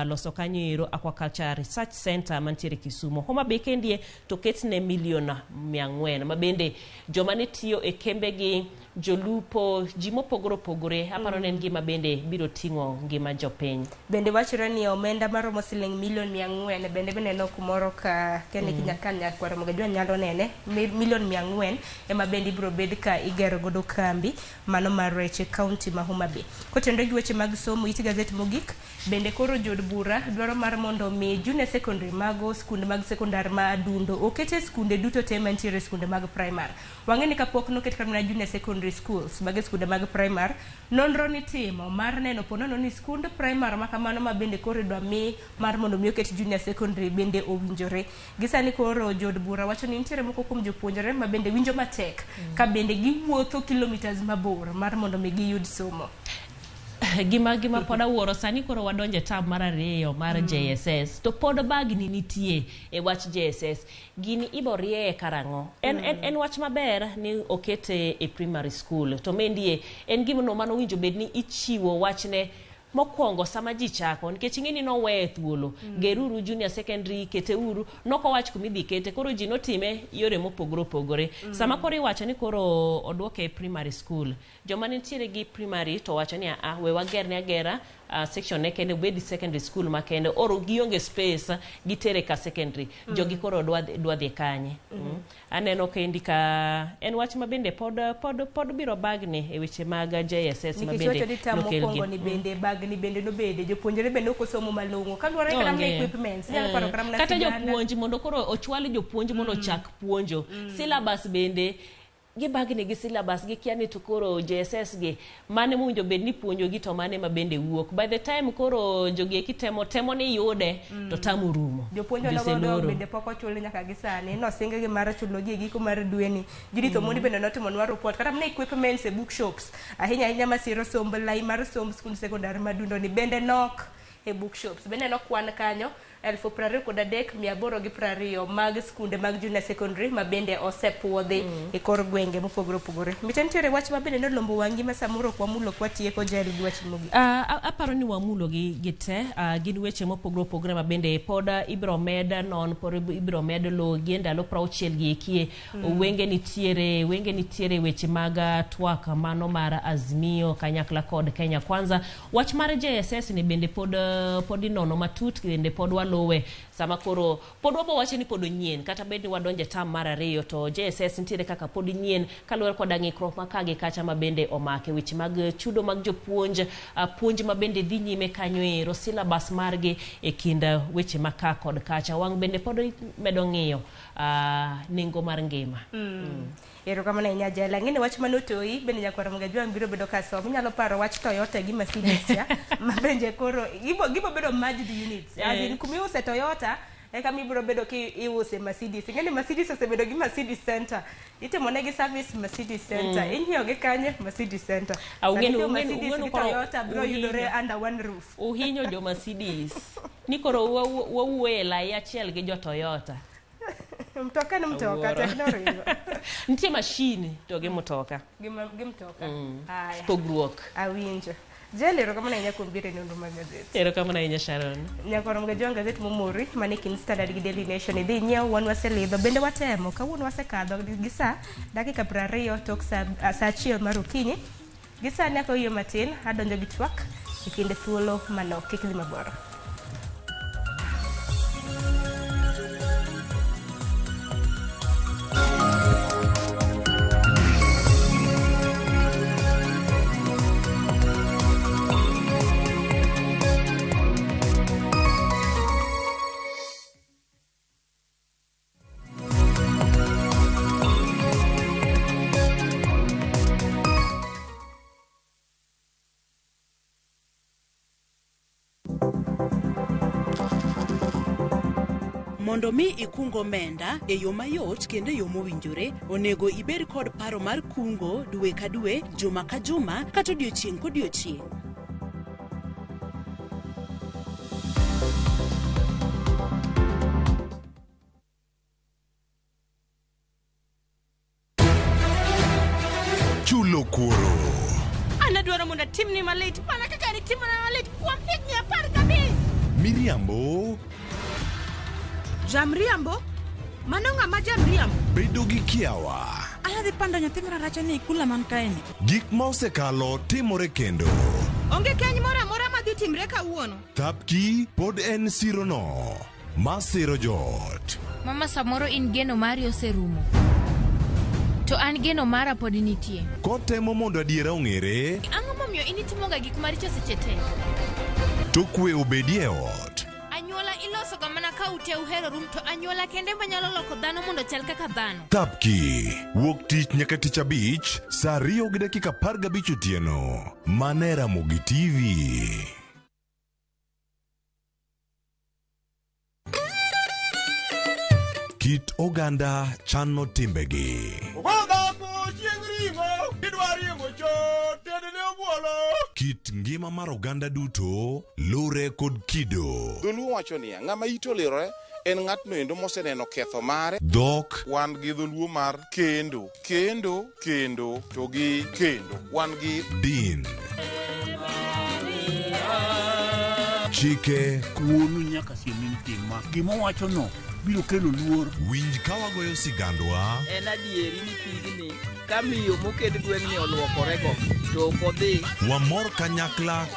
loso kanyo ero Aquaculture Research Center mantiere Kisumu. Homa Bay kendie to ketne milion 400 ma bende joma ne tiyo e kembegi, jolupo, ji mopogore opogore, aparo ni en gima bende biro ting'o ngima jopiny. Bende wachore ni omenda maromo siling milion 400 bende mineno kumoro ka kene nyakwar Mogajwa nyalo nene milion 400 ema bende ibiro bed ka igero godo kambi mano mar rech e kaunti ma Homa Bay. Kotenore gi weche mag somo, it gazet mogik bende koro jood bura dwaro mar mondo mi junior secondary mago skunde mag sekondar ma Adundo okete skunde duto te mantiere skunde mag primary. Wang'e ni kapok noket kata mana junior secondary schools mage skunde mag primary, nonro nitimo mar neno ponono ni skund primary ma kamano ma bende koro idwa mi mar mondo mi oket junior secondary bende owinjore. Gi sani koro jood bura wacho ni nitiere moko kuom jopuonjre ma bende winjo matek ka bende giwuotho kilometers mabor mar mondo mi giyud somo. Gima pod awuoro sani koro wadonje term mar 2 mar JSS to pod bagni nitie e wach JSS. Gini ibo rieye karang'o? En wach maber ni okete e primary school to mendie en gimno mano winjo bed ni ichiwo wachne mokwongo sama ji chako, nikech ing'e ni noweye thuolo. Geruru junior secondary, keteuru, nokowach kumidhi kete, koro ji notime yore mopogore opogore. Sama koro iwacho ni koro oduoke e primary school, joma nitiere gi primary to wacho ni a we wagerne agera section ne kende obed secondary school makende, oro gionge space gitere ka secondary. Jogi koro dwa dhi kanye? Aneno kendi ka en wach ma bende pod biro bagni e weche mag JSS ma bende nokelgi. Ni bende bagni bende nobede jopuonjre bende ok osomo malong'o kaluwore kata mana equipments inyalo paro kata mana kata jopuonj mondo koro ochwal jopuonj mondo ochak puonjo. Syllabus bende gibagni gi syllabus gikia ni to koro JSS gi mane mowinjo bed ni puonjo gi to mane ma bende wuok. By the time koro jogi eki temo ni yude to tamo rumo. Jopuonj onogo bende pok ochul nyaka gi sani, nosinge gi mar chulo gi e giko mar dweni. Judith Omondi bende notimonwa report kata mana equipments e bookshops ahinya ahinya masiro somb lai mar somb skund sekondar Madundo ni bende nok e bookshops. Bende nokwan kanyo 23,820 mag skunde mag junior secondary ma bende osepuodhi e kor gwenge mopogore opogore. Mite nitiere wach ma bende nolombo wang'i ma samoro ok wamulo kwatieko jel gi wach mogik. Aparo ni wamulo gi te, gin weche mopogore opogore ma bende pod ibiro med non, pod ibiro med lo gi ndalo 60 gi ekie. Wenge nitiere weche mag twak mano mar Azimio kanyakla kod Kenya Kwanza. Wach mar JSS ni bende pod inono matut, bende pod walowe sama koro pod wabo wache ni pod onyien, kata bed ni wadonje term mar 2 to JSS nitiere kaka pod nyien kaluwore kod ng'ikruok ma kagi kacha ma bende omake weche mag chudo mag jopuonj, puonj ma bende dhi nyime kanyo ero, syllabus margi e kind weche ma ka kod kacha. Wang' bende pod medo ng'iyo nengo mar ngima. Erokamano ahinya Jela. Ang'e ni wach manotoyi bende nyakwar Mogajwang' biro bedo ka somo. Inyalo paro wach Toyota gi Mercedes cha ma bende koro gibo bedo merged units. As in kumiuse Toyota eka mibiro bedo ki iuse Mercedes. Ing'e ni Mercedes osebedo gi Mercedes Center. Itimo negi service Mercedes Center. Inyiewo gi kanye Mercedes Center. Mercedes gi Toyota biro yudore under one roof. Uhinyo jo Mercedes. Ni koro wawuoye lai achiel gi jo Toyota. Mtoka ni mtoka, teknolojia. Nitie machine to gi mtoka. Gi mtoka. Aya. Pogruok. Awinjo. Jel, erokamano ahinya kuom biro e nonro mag gazet. Erokamano ahinya Sharon. Nyakwar Mogajwang' gazet momori mane kind Standard gi Daily Nation idhi inyiew, wan waselidho bende watemo kawuono wasekadho gi saa dakika 20 tok saa 1 mar okinyi. Gi sani akoyie matin adonjo gi twak e kind thuolo manok, kik dhi mabor. Mondo mi ikung omenda e yo mayot kendo e yo mowinjore, onego ibed kod paro mar kungo dwe ka dwe, juma ka juma, kata odiochieng' kodiochieng'. Chulo kuoro. An adwaro mondo atimni malit mana kaka nitimona malit kuom higni 15. Miriambo. Jamriambo? Mano ng'ama jamriambo? Bedo gi kiawa. An adhi pando nyathi mararacha ni e kula man kaeni. Gik ma osekalo timore kendo. Onge keny moro amora madhi timre kawuono. Thapki pod en sirono ma siro joot. Mama samoro in geno mari oserumo. To an geno mara pod nitie. Kotemo mondo adiera ong'ere. Ang'o momiyo in itimoga gik maricho seche te? To kwe obedie ot. Anyuola ilosoga mana ka ute uheroru to anyuola kende manyalo loko dhano mondo chal kaka dhano. Thapki wuok tich nyaka tich abich saa 2:15 otieno. Mana e Ramogi TV. Kit oganda chano timbegi. Kit ngima mar oganda duto lure kod kido. Dholuo wacho niya, ng'ama ite olirore en ng'atno endo moseneno ketho mare. Dhok. Wan gi dholuo mar kendo, kendo, kendo, to gi kendo. Wan gi din. Chike. Wuonu nyaka siem ni tim ma. Gima owachono biro kelo luor. Winj ka wagoyo sigandwa. En adieri ni pigni ka miyo moket gweng'ni oluokorego to ok odhi. Wamor kanyakla.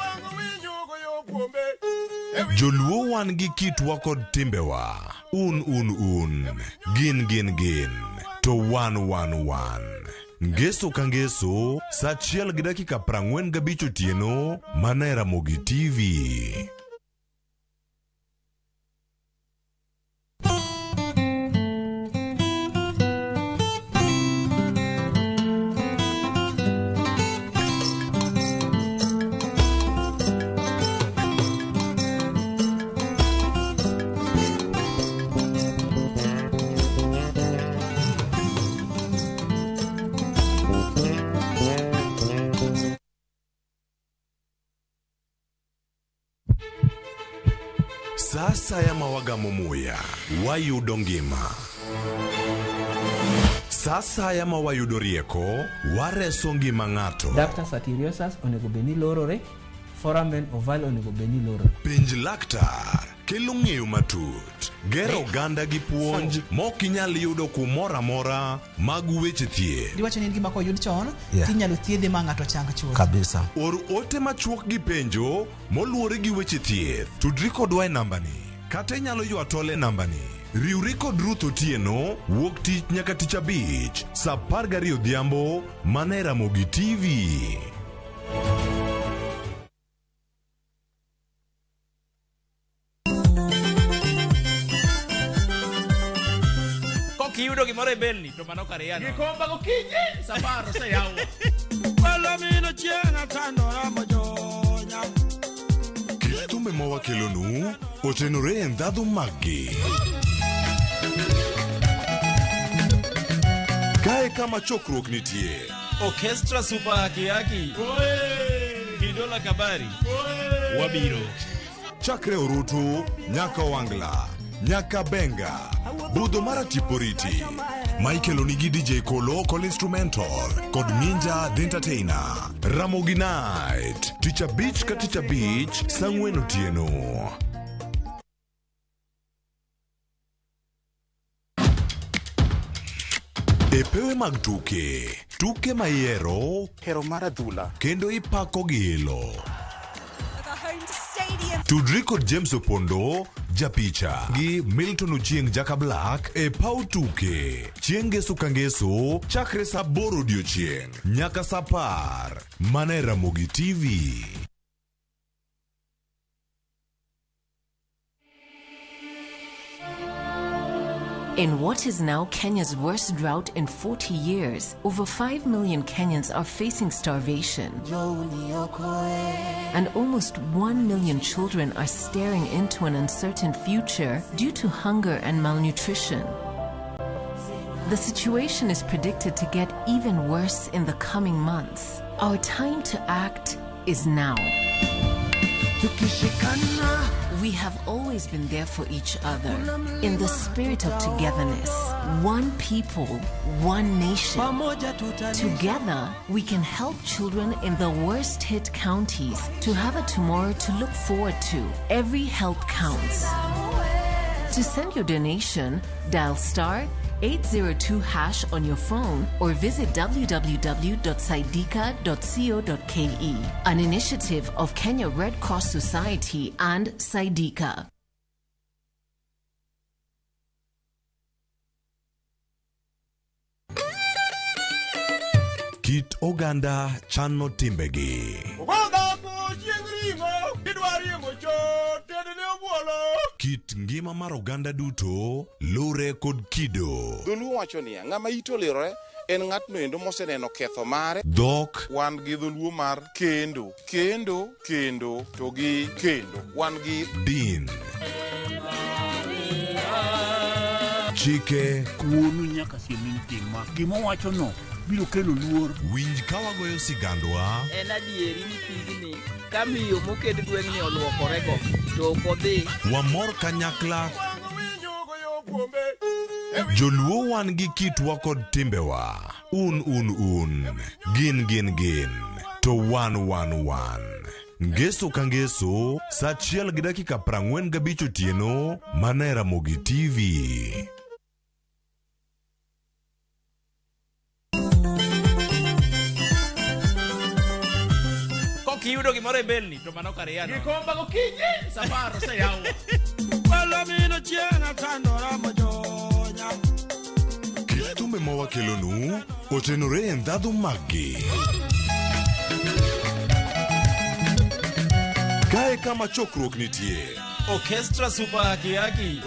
Joluo wan gi kitwa kod timbewa. Un un un. Gin gin gin. To wan wan wan. Ngeso ka ngeso, saa 1:45 otieno, mana e Ramogi TV. Sasa ya mawagamo muya wayudo ngima. Sasa ya mawayudo rieko wareso ngima ng'ato. Ductus arteriosus onego bed ni lorore, foramen ovale onego bed ni lorore. Penj laktar kelo ng'eyo matut, gero oganda gi puonj mok inyal yudo kumoro amora mag weche thieth. Diwacho ni en gima koyud chon, tinyalo thiedhe ma ng'ato chang chuth. Kabisa. Or ote machuok gi penjo moluwore gi weche thieth. Tudri kodwa e nambani kata inyalo ywa tol e nambani. Riwri kod Ruth Otieno wuok tich nyaka tich abich saa 12 odhiambo mana e Ramogi TV. Kiyudo gimoro e belni to mano kar yano. Gikomba gokinyi safar oseyawo. Palomino chieng' atandora mojonya. Kit thumbe ma wakelonu otenore e ndhadhu maggi. Kae kama chokruok nitie. Orchestra Super Haki Haki. Kidola Kabari. Wabiro. Chakre Orutu nyaka Wangla. Nyaka Benga, budho mar Atiporiti. Michael onigi DJ Kolo kod instrumental kod Ninja the Entertainer. Ramogi Night, tich abich ka tich abich, saa 4 otieno. E pewe mag tuke, tuke mayiero, hero mar adhula, kendo ipako gi ilo. Tudri kod James Opondo, japicha, gi Milton Ochieng' Jaka Black e paw tuke. Chieng' ngeso ka ngeso, chakre saa 8 odiochieng' nyaka saa 10. Mana e Ramogi TV. In what is now Kenya's worst drought in 40 years, over 5 million Kenyans are facing starvation. And almost 1 million children are staring into an uncertain future due to hunger and malnutrition. The situation is predicted to get even worse in the coming months. Our time to act is now. We have always been there for each other in the spirit of togetherness. One people, one nation. Together, we can help children in the worst hit counties to have a tomorrow to look forward to. Every help counts. To send your donation, dial star 802 hash on your phone or visit www.saidika.co.ke. An initiative of Kenya Red Cross Society and Saidika. Kit oganda chano timbegi. Kit ngima mar oganda duto lure kod kido. Dholuo wacho niya, ng'ama ite olirore en ng'atno endo moseneno ketho mare. Dhok. Wan gi dholuo mar kendo, kendo, kendo to gi kendo. Wan gi din. Chike. Wuonu nyaka siem ni tima. Gima owachono biro kelo luor. Winj ka wagoyo sigandwa. En adieri ni pigni ka miyo moket gweng'ni oluokorego to ok odhi. Wamor kanyakla. Joluo wan gi kitwa kod timbewa. Un un un. Gin gin gin. To wan wan wan. Ngeso ka ngeso, sa 1:45 otieno, mana e Ramogi TV. Kiyudo gimoro e belni to mano kar yano. Gikomba gokinyi safar oseyaw. Palomino chieng' atandora mojonya. Kit thumbe ma wakelonu otenore e ndhadhu maggi. Kae kama chokruok nitie. Orchestra Super Haki Haki.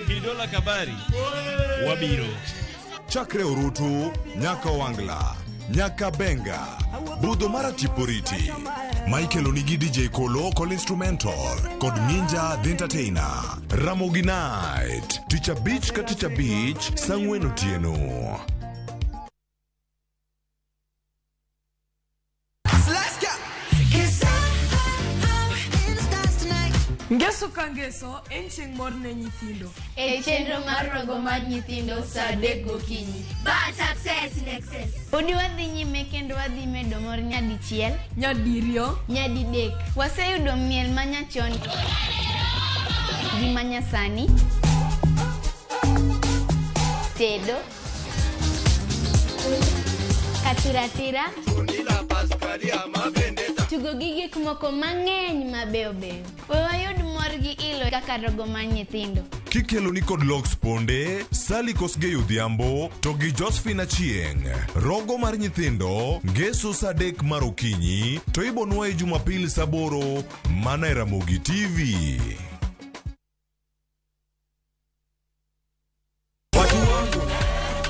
Kidola Kabari. Wabiro. Chakre Orutu nyaka Wangla, nyaka Benga. Budho mar Atiporiti. Michael Onigi DJ Kolo Kol Instrumental kod Ninja The Entertainer. Ramogi Night. Tich abich ka tich abich, saa 4 otieno. Ngeso ka ngeso en chieng' mor ne nyithindo. E chenro mar rogo mar nyithindo saa 3 gokinyi. But success in excess. Podi wadhi nyime kendo wadhi medo mor nyadichiel, nyadiriyo, nyadidek. Waseyudo miel manyachon gi manyasani, tedo, katiratira, tugo gi gik moko mang'eny mabeyo beyo. We wayud mor gi ilo kaka rogo mar nyithindo. Kikelo ni kod Lox Ponde, Sally Kosgei Odhiambo to gi Josephine Achieng'. Rogo mar nyithindo, ngeso saa 3 mar okinyi to ibonwa e Jumapil saa 8 mana e Ramogi TV. Watu wangu,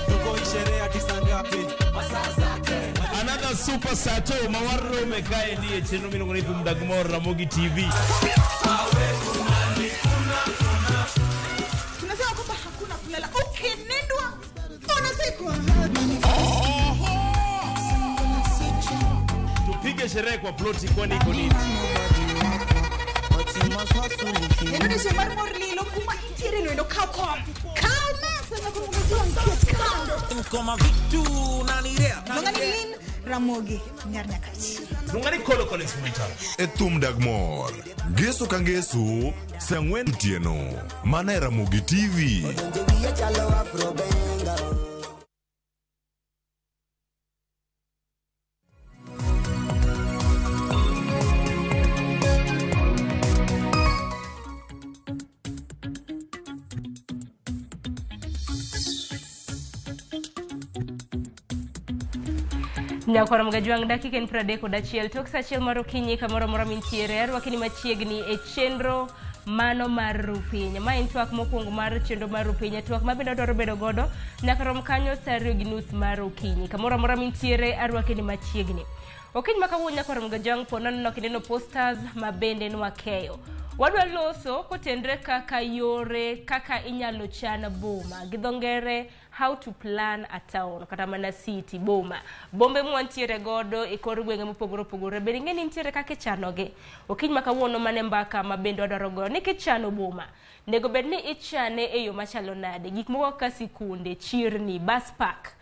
tuko sherehe hadi saa ngapi? Another super sato mawarome kae ndiye chenro miluongo ni Thum Dag Mor Ramogi TV. Tunasema kwamba hakuna kulala. Ukinendwa unazikwa. Tupige sherehe kwa ploti kwani iko nini? Neno ni shemar mor lilo kuma intiere no endo kaw kom. Kaw mesa na kumugazua nkiet kando. Koma vitu nanirea. Longani lin Ramogi nyar nyakach. Longani kolo kolo instrumental. E Thum Dag Mor. Ngeso ka ngeso, saa 4 otieno. Mana e Ramogi TV. Nyakwara Mgajwang' dakika en 31 tok saa 1 mar okinyi kamoro amora mintiere. Arwaki ni machiegni e chenro mano mar Rupiny. Ma en twak mokwongo mar chenro mar Rupiny, twak ma bende wadwaro bedo godo nyaka rom kanyo saa 2:30 mar okinyi. Kamoro amora mintiere arwaki ni machiegni. Okinyi ma kawuono nyakwara Mgajwang' po nono kineno posters ma bende nwakeyo. Wadwa loso kotenre kaka yore kaka inyalo chan boma. Gi dho ngere How to Plan a Town, kata mana city, boma. Bombe mwantiere godo e kor gwenge mopogore opogore, bende ing'e ni nitiere kaka ichanogi. Okinyi ma kawuono mane mbaka ma bende wadwaro goyo ni kichano boma, nego bed ni ichane e yo machalo nade? Gik moko kaka sikunde, chirni, bus park,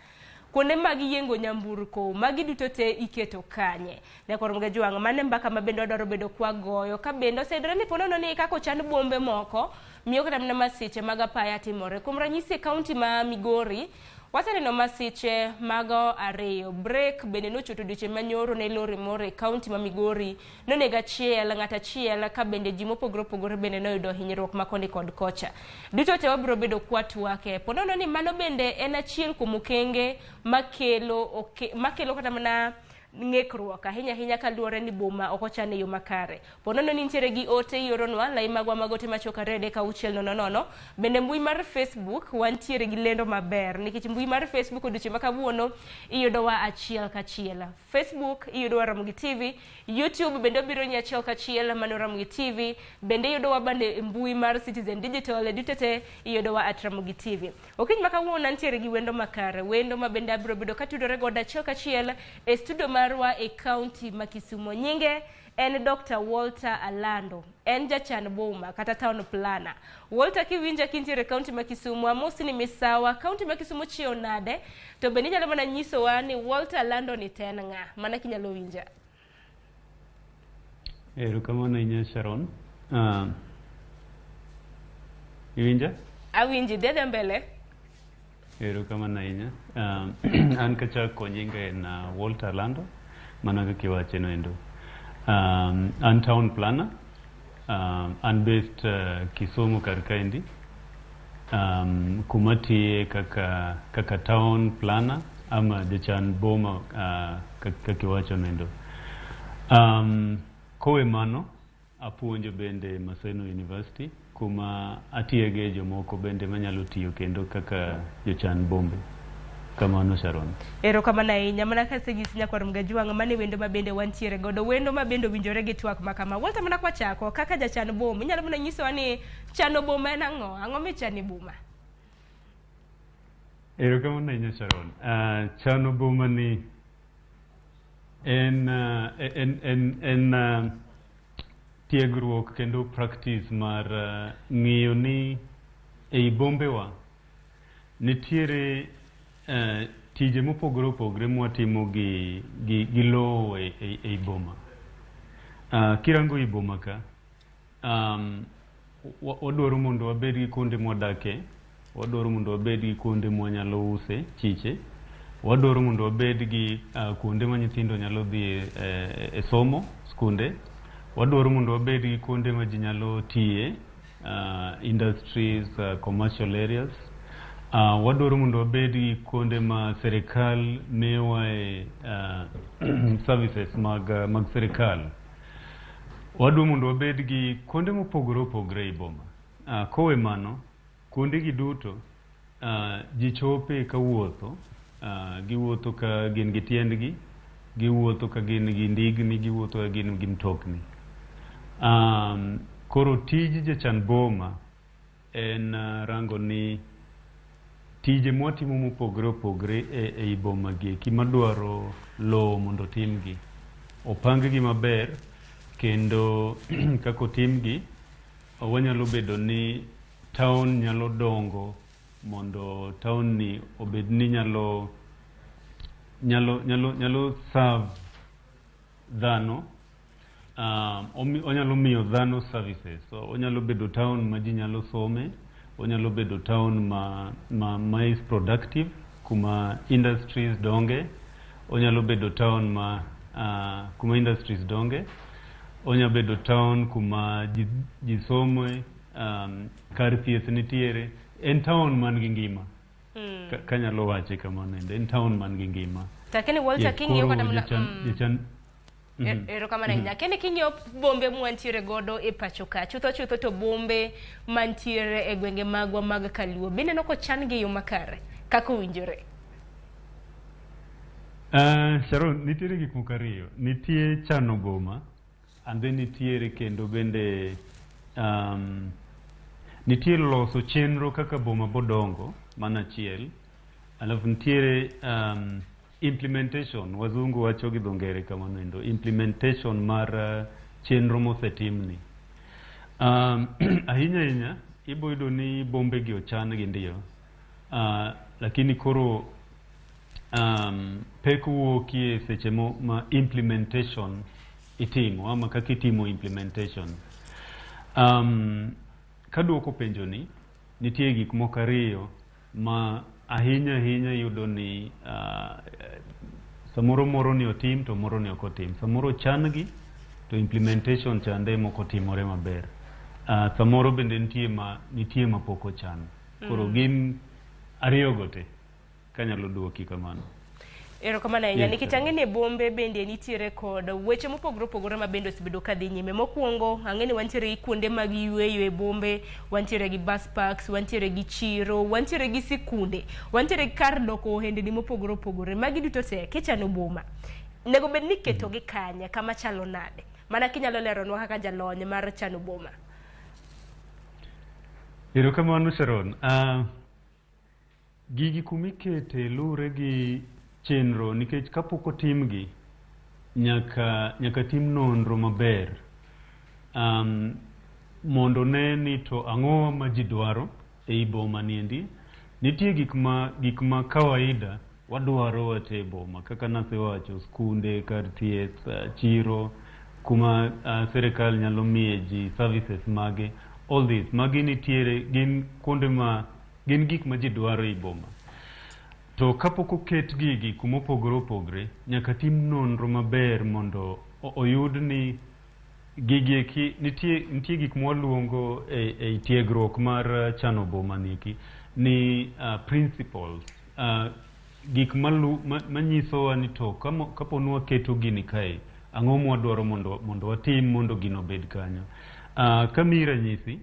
kuonde mag yiengo nyamburko, magi duto te iketo kanye? Nyakor Mgajwang', mane mbaka ma bende wadwaro bedo kwa goyo, ka bende oseyudore ni ponono ni kaka ochan bombe moko, miyo kata mana masiche mag apaya timore. Kuom ranyisi e kaunti ma Migori, waseneno masiche mago ariyo. Brek bende nochoto odiochieng' manyoro ne lori moro e kaunti ma Migori, nonego achiel, ng'at achiel, ka bende ji mopogore opogore bende noyudo hinyruok ma koni kod kocha. Duto te wabiro bedo kwatwake. Ponono ni mano bende en achiel kuom okenge makelo kata mana ng'ikruok ahinya ahinya kaluwore ni boma ok ochan e yo makare. Ponono ni nitiere gi ote ioronwa lai magwa mag ote machuok 2 3 6 0 0. Bende mbui mar Facebook wantiere gi lendo maber nikech mbui mar Facebook odiochieng' ma kawuono iyudowa achiel kachiel. Facebook iyudowa Ramogi TV, YouTube bende obiro ni achiel kachiel mano Ramogi TV, bende iyudowa bende e mbui mar Citizen Digital duto te iyudowa at Ramogi TV. Okinyi ma kawuono antiere gi wendo makare, wendo ma bende abiro bedo katudore godo achiel kachiel e studio marwa e kaunti ma Kisumu. Nyinge en Dr. Walter Alando, en jachan boma kata town planner. Walter, kiwinja kintiere e kaunti ma Kisumu, amosi ni misawa. Kaunti ma Kisumu chiewo nade? To bende inyalo mana nyisowa ni Walter Alando ni to en ng'a? Mana kinyalo winja. Erokamano ahinya Sharon. Iwinja? Awinji, dhi adhiya mbele. Erokamano ahinya. An kachako nyinga en Walter Alando, mana kaka iwache no endo. An town planner. An based Kisumu kar kaendi. Kuma tiye kaka town planner ama jachan boma kaka iwacho no endo. Kowe mano, apuonjo bende Maseno University kuma atiege jomoko bende manyalo tiyo kendo kaka jochan bombe. Kamano Sharon. Erokamano ahinya. Mana kasenyisi nyakwar Mgajwang', mane wendo ma bende wantiere godo, wendo ma bende owinjore gi twak ma kama. Walter, mana kwachako kaka jachan boma, inyalo mana nyisowa ni chano boma en ang'o? Ang'o michano e boma? Erokamano ahinya Sharon. Chano boma ni en tiegruok kendo practice mar ng'iyo ni ei bombewa nitiere tije mopogore opogore mwatimo gi lowo ei boma. Kirango ei boma ka, wadwaro mondo wabed gi kuonde mwadake, wadwaro mondo wabed gi kuonde mwanyalo use chiche, wadwaro mondo wabed gi kuonde ma nyithindo nyalo dhi e somo, skunde, wadwaro mondo wabed gi kuonde ma ji nyalo tiye, industries, commercial areas. Wadwaro mondo wabed gi kuonde ma serikal miyowae services mag serikal. Wadwaro mondo wabed gi kuonde mopogore opogore ei boma. Kowe mano, kuonde gi duto ji chope kawuotho, giwuotho ka gin gi tiendgi, giwuotho ka gin gi ndigni, giwuotho ka gin gi mtokni. Koro tij jachan boma en rango ni tije mwatimo mopogore opogore ei boma gi eki madwaro lowo mondo otimgi, opang gi maber kendo kaka otimgi wanyalo bedo ni town nyalo dongo mondo town ni obed ni nyalo serve dhano. Onyalo miyo dhano services. So, onyalo bedo town ma ji nyalo some, onyalo bedo town ma is productive, kuma industries donge, onyalo bedo town ma kuma industries donge, onyalo bedo town kuma ji some, kar thieth nitiere. En town man gi ngima. Kanyalo wache kamano endo, en town man gi ngima. Lakini Walter, Yes, king'iyo koro kata mana jachan Erokamano ahinya. Kendo king'iyo bombe mwantiere godo e pacho ka, chutho chutho to bombe mantiere e gwenge magwa mag Kaluo, be ineno kochan gi e yo makare kaka owinjore? Sharon, nitiere gik moko ariyo. Nitie chano boma, and then nitiere kendo bende nitie loso chenro kaka boma bodongo, mano achiel. Alafu nitiere implementation, wazungu wacho gi dho ngere kamano endo, implementation mar chenro mosetimni. Ahinya ahinya ibo yudo ni bombe gi ochan gi ndio, lakini koro pek wuokie seche mo ma implementation itimo ama kaka itimo implementation. Kaduoko penjo ni, nitie gik moko ariyo ma ahinya ahinya iyudo ni samoro moro ni otim to moro ni ok otim. Samoro chan gi to implementation chande moko timore maber. Samoro bende nitie ma pok ochan. Koro gin ariyo go te kanyalo duoki kamano. Erokamano ahinya. Yes, Nikech ang'e ni e bombe bende nitiere kod weche mopogore opogore ma bende osebedo ka dhi nyime. Mokwongo, ang'e ni wantiere gi kuonde mag yueyo e bombe, wantiere gi bus parks, wantiere gi chiro, wantiere gi sikunde, wantiere gi kar loko ohendni mopogore opogore. Magi duto te kichano boma, nego bed ni iketogi kanye, kama chalo nade? Mana kinyalo leronwa kaka jalony mar chano boma. Erokamano Sharon. Gigi kumikete luwre gi chenro, nikech kapok otimgi nyaka tim nonro maber, mondo ne ni to ang'o ma ji dwaro ei boma niendi. Nitie gik ma kawaida wadwaro wate e boma, kaka nasewacho, skunde, kar thieth, chiro, kuma sirikal nyalo miye ji services mage, all this magi nitiere, gin kuonde ma gin gik ma ji dwaro ei boma. To kapok oket gigi kuma opogore opogore, nyaka tim nonro maber mondo oyud ni gigi eki nitie gik mwaluongo e tiegruok mar chano boma ni ni principles, gik manyisowa ni to kapo ni waketo gini kae, ang'o mwadwaro mondo watim mondo gino obed kanyo. Kamiyi ranyisi,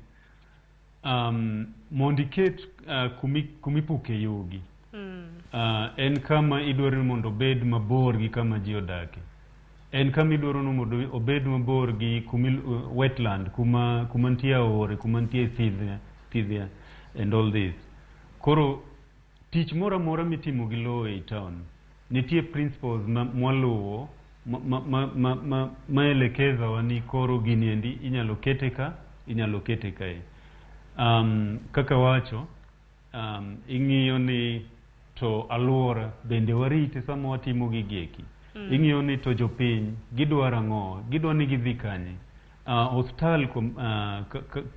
mondo iket kumipuke yugi, en kama idwaro ni mondo obed mabor gi kama ji odake. En kama idwaro ni mondo obed mabor gi kumi wetland, kuma nitie aore, kuma nitie thidhia and all this. Koro tich moro amora mitimo gi lowo ei town, nitie principles mwaluwo ma elekeza wa ni koro gini endi inyalo kete ka, inyalo kete kae. Kaka wacho, ing'iyo ni to alwora bende warite sama watimo gigi eki. Ing'iyo ni to jopiny gidwaro ang'o, gidwa ni gidhi kanye. Osiptal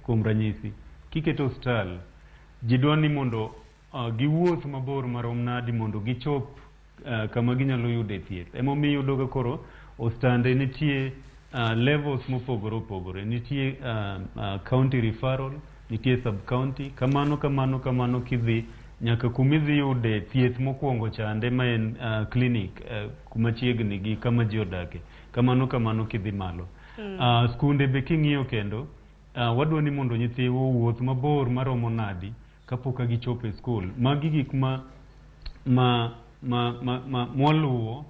kuom ranyisi, kiketo osiptal, ji dwa ni mondo giwuoth mabor marom nadi mondo gichop kama ginyalo yude thieth. Emomiyo iyudo ka koro osiptande nitie levels mopogore opogore. Nitie county referral, nitie sub county, kamano kamano kamano kidhi nyaka kumidhi yude thieth mokwongo chande ma en clinic, kuma chiegni gi kama ji odake. Kamano kamano kidhi malo. Skunde be king'iyo kendo, wadwa ni mondo nyithiwa owuoth mabor maromo nadi kapok gichopo e skul. Magi gik ma mwaluwo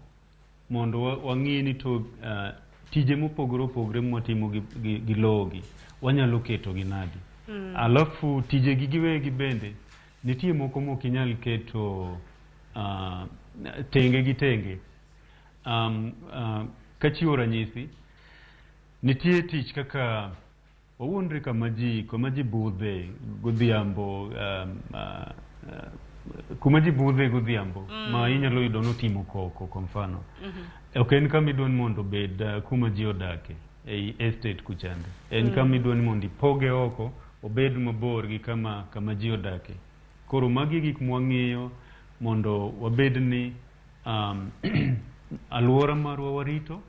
mondo wang'i ni to tije mopogore opogore mwatimo gi lowo gi wanyalo keto gi nadi. Alafu tije gi giwegi bende nitie moko mok inyal keto tenge gi tenge. Kachiwo ranyisi, nitie tich kaka wawuondre kama ji budhe godhiambo, kuma ji budhe godhiambo, ma inyalo yudo notimo koko kwa mfano. Ok en kama idwa ni mondo obed kuma ji odake ei estate kuchande. En kama idwa ni mondo ipoge oko, obed mabor gi kama ji odake. Koro magi gik mwang'iyo mondo wabed ni alwora marwa warito,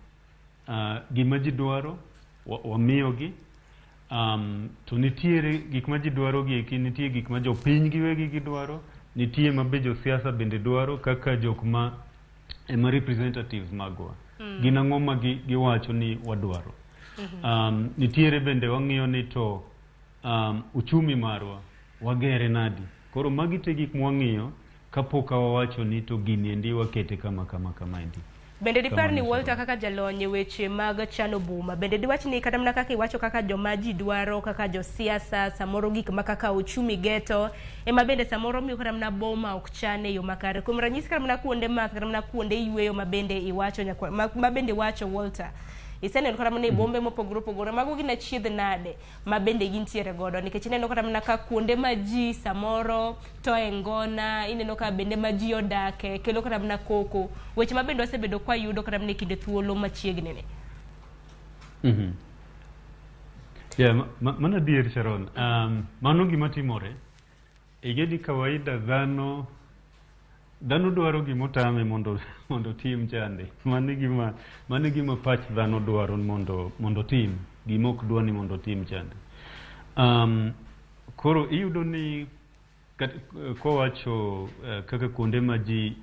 gima ji dwaro wamiyogi. To nitiere gik ma ji dwaro gi eki, nitie gik ma jopiny giwegi gidwaro, nitie ma be josiasa bende dwaro kaka jok ma ema representatives magwa. Gin ang'o ma giwacho ni wadwaro. Nitiere bende wang'iyo ni to uchumi marwa wagere nadi. Koro magi te gik mwang'iyo kapok wawacho ni to gini endi wakete kama kama kama endi. Bende dipar ni Kamano. Walter kaka jalony e weche mag chano boma, bende diwach ni kata mana kaka iwacho kaka joma ji dwaro kaka josiasa, samoro gik ma kaka uchumi geto ema bende samoro miyo kata mana boma ok chan e yo makare. Kuom ranyisi kata mana kuonde math, kata mana kuonde yueyo ma bende iwacho nyakwa, ma bende iwacho Walter, iseneno kata mana e bombe mopogore opogore, mago gin achiedh nade ma bende gintiere godo, nikech ineno kata mana ka kuonde ma ji samoro toe ngona, ineno ka bende ma ji odake kelo kata mana koko, weche ma bende wasebedo kwa yudo kata mana e kinde thuolo machiegni ni. Yeah, mano adier, Sharon. Mano gima timore. Ing'e ni kawaida dhano dwaro gimotame mondo tim chande. Mano e gima pach dhano dwaro mondo tim. Gima ok dwa ni mondo tim chande. Koro iyudo ni kowacho kaka kuonde ma ji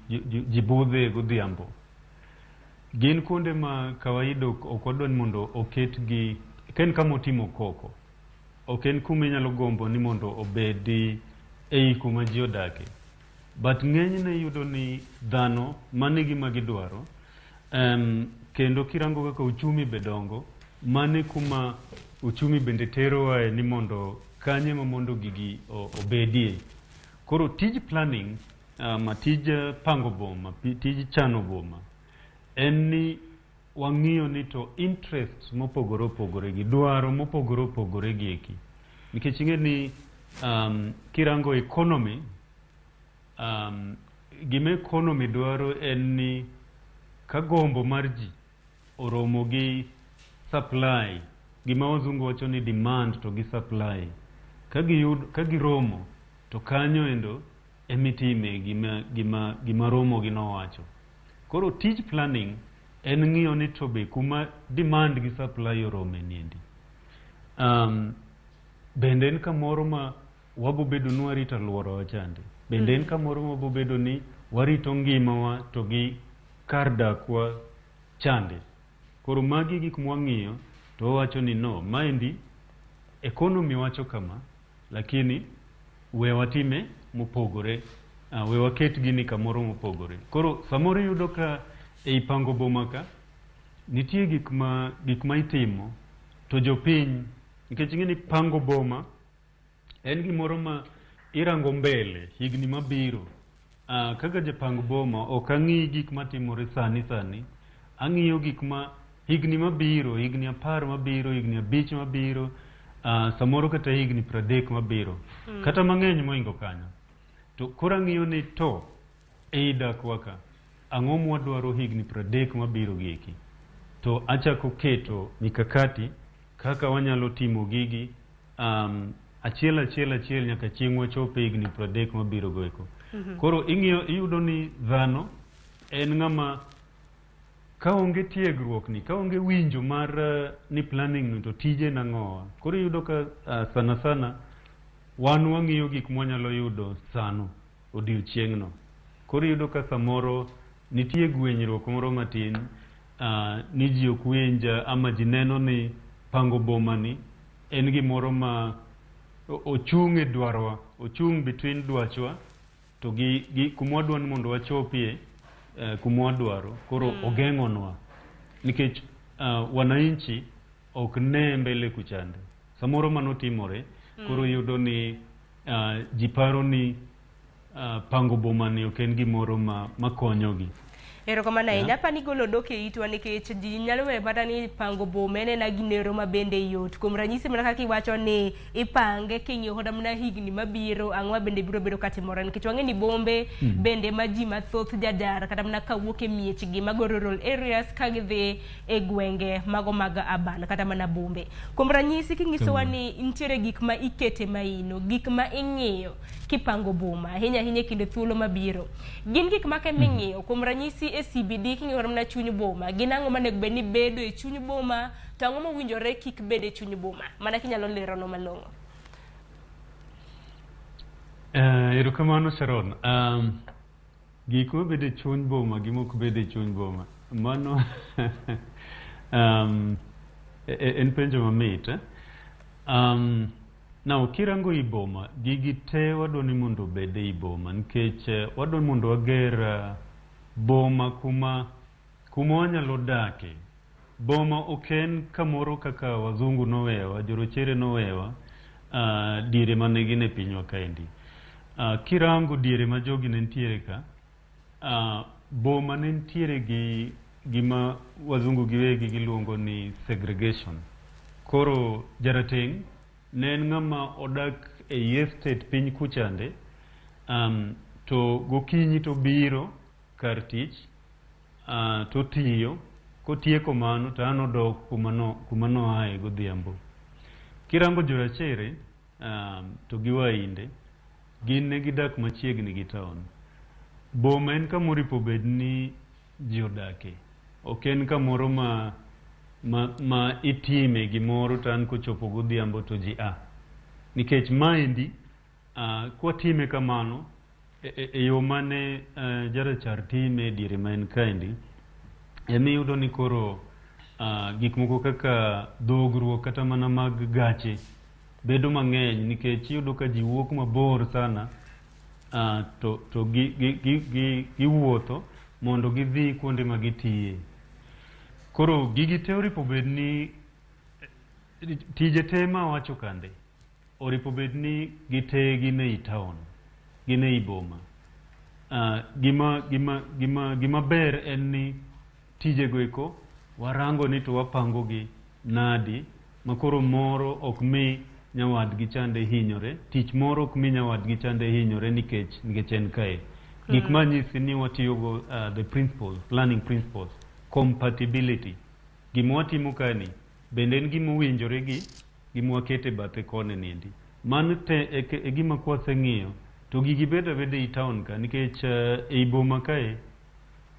budhe godhiambo, gin kuonde ma kawaida ok wadwa ni mondo oketgi, ka en kama otimo koko, ok en kuma inyalo gombo ni mondo obedi ei kuma ji odake. But ng'enyne iyudo ni dhano mano e gima gidwaro. Kendo kirango kaka uchumi be dongo, mano e kuma uchumi bende terowae ni mondo kanye ma mondo gigi obedie. Koro tij planning, tij pango boma, tij chano boma, en ni wang'iyo ni to interests mopogore opogore gi dwaro mopogore opogore gi eki. Nikech ing'e ni kirango economy, gima economy dwaro en ni ka gombo mar ji oromo gi supply, gima wazungu wacho ni demand to gi supply, ka giromo to kanyo endo emitime gima romo gi nowacho. Koro tij planning en ng'iyo ni to be kuma demand gi supply orome niendi. Bende en kamoro ma wabobedo ni warito alworawa chande. Bende en kamoro ma wabobedo ni warito ngimawa to gi kar dakwa chande. Koro magi gik mwang'iyo to wawacho ni no, maendi economy wacho kama, lakini we watime mopogore, we waket gini kamoro mopogore. Koro samoro iyudo ka ei pango boma ka, nitie gik ma itimo to jopiny, nikech ing'e ni pango boma en gimoro ma irango mbele higni mabiro. Kaka japang boma ok ang'i gik matimore sani sani, ang'iyo gik ma higni mabiro, higni 10 mabiro, higni 5 mabiro, samoro kata higni 30 mabiro, kata mang'eny moingo kanyo. To koro ang'iyo ni to ei dakwa ka, ang'o mwadwaro higni 30 mabiro gi eki? To achako keto mikakati kaka wanyalo timo gigi achiel achiel achiel nyaka chieng' wachop e higni 30 mabiro go eko. Koro ing'iyo iyudo ni dhano en ng'ama ka onge tiegruok ni, ka onge winjo mar ni planning ni to tije nang'owa. Koro iyudo ka sana sana wan wang'iyo gik mwanyalo yudo sano odiochieng'no. Koro iyudo ka samoro nitie gwenyruok moro matin, ni ji ok winj ama ji neno ni pango boma ni en gimoro ma ochung' e dwarwa, ochung' between dwachwa to gi kuma wadwa ni mondo wachopie, kuma wadwaro. Koro ogeng'onwa nikech wananchi ok ne mbele kuchande. Samoro mano timore. Koro iyudo ni ji paro ni pango boma ni ok en gimoro ma makonyogi. Erokamano ahinya. Apani golo dok e itwa nikech ji nyalo weyo mana ni pango boma en ena ginero ma bende yot. Kuom ranyisi mana kaka iwacho ni ipange king'iyo koda mana higni mabiro, ang'o ma bende biro bedo katimore, nikech wang'e ni bombe bende ma ji mathoth jadar kata mana kawuok e miechgi mago rural areas ka gidhi e gwenge mago mag urban kata mana bombe. Kuom ranyisi kinyisowa ni nitiere gik ma ikete maino, gik ma ing'iyo kipango boma ahinya ahinya e kinde thuolo mabiro. Gin gik mage ming'iyo? Kuom ranyisi e CBD king'iyo mana chuny boma, gin ang'o monego bed ni bedo e chuny boma to ang'o mowinjore kik bed e chuny boma? Mana kinyalo lerono malong'o. Erokamano Sharon. Gik mabedo e chuny boma gi mok bedo e chuny boma. Mano en penjo mamit. Eh? Now, kirango i boma, gigi te wadwa ni mondo obed ei boma nikech wadwa ni mondo wager boma kuma Kuma wanyalo dake. Boma ok en kamoro kaka wazungu nowewa, jorochere nowewa diere mane gin e pinywa kaendi. Kirango diere ma jogi ne nitiere ka, boma ne nitiere gi gima wazungu giwegi giluongo ni segregation. Koro jarateng' ne en ng'ama odak ei estate piny kuchande, to gokinyi to biro kar tich, to tiyo, kotieko mano to an odok kuma noaye godhiambo. Kirango jorachere to gi wainde, gin ne gidak machiegni gi town. Boma en kamoro bed ni ji odake. Ok en kamoro ma itime gimoro to an kochopo godhiambo to ji a. Nikech maendi, kwatime kamano, e yo mane jarachar time e diere ma en kaendi, emiyudo ni koro gik moko kaka dhogruok kata mana mag gache bedo mang'eny nikech iyudo ka ji wuok mabor sana to giwuotho mondo gidhi kuonde ma gitiye. Koro gigi te oripo bed ni tije te ma awacho kande oripo bed ni gite gin ei town, gin ei boma. Gima ber en ni tijego eko warango ni to wapango gi nadi ma koro moro ok mi nyawadgi chande hinyore, tich moro ok mi nyawadgi chande hinyore nikech en kae. Gik manyisi ni watiyogo the principles, planning principles, compatibility. Gima watimo kani bende en gima owinjore gi gima wakete bathe koni niendi. Mano te e gima kwaseng'iyo to gigi bedo abeda ei town ka nikech ei boma kae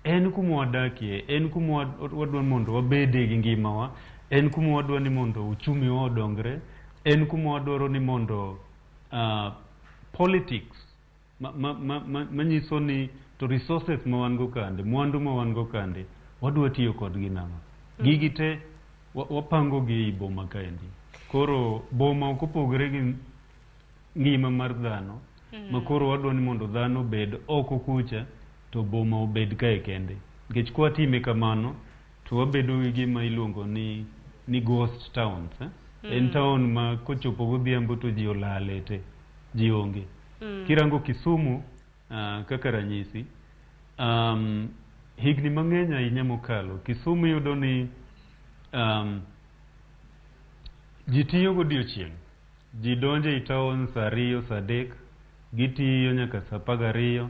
en kuma wadakie, en kuma wadwa mondo wabede gi ngimawa, en kuma wadwa ni mondo uchumi wa odongre, en kuma wadwaro ni mondo politics manyiso ni to resources ma wan go kande, mwandu ma wan go kande, wadwa tiyo kodgi nang'o. Gigi te wapango gi ei boma kaendi. Koro boma ok opogore gi ngima mar dhano, ma koro wadwa ni mondo dhano obed oko kucha to boma obed kae kende. Nikech kwatime kamano to wabedo gi gima iluongo ni ghost towns. En town ma kochopo godhiambo to ji olale te, ji onge. Kirango Kisumu kaka ranyisi, higni mang'eny ahinya mokalo, Kisumu iyudo ni ji tiyo godiochieng'. Ji donjo ei town saa 2, saa 3, gitiyo nyaka saa 12.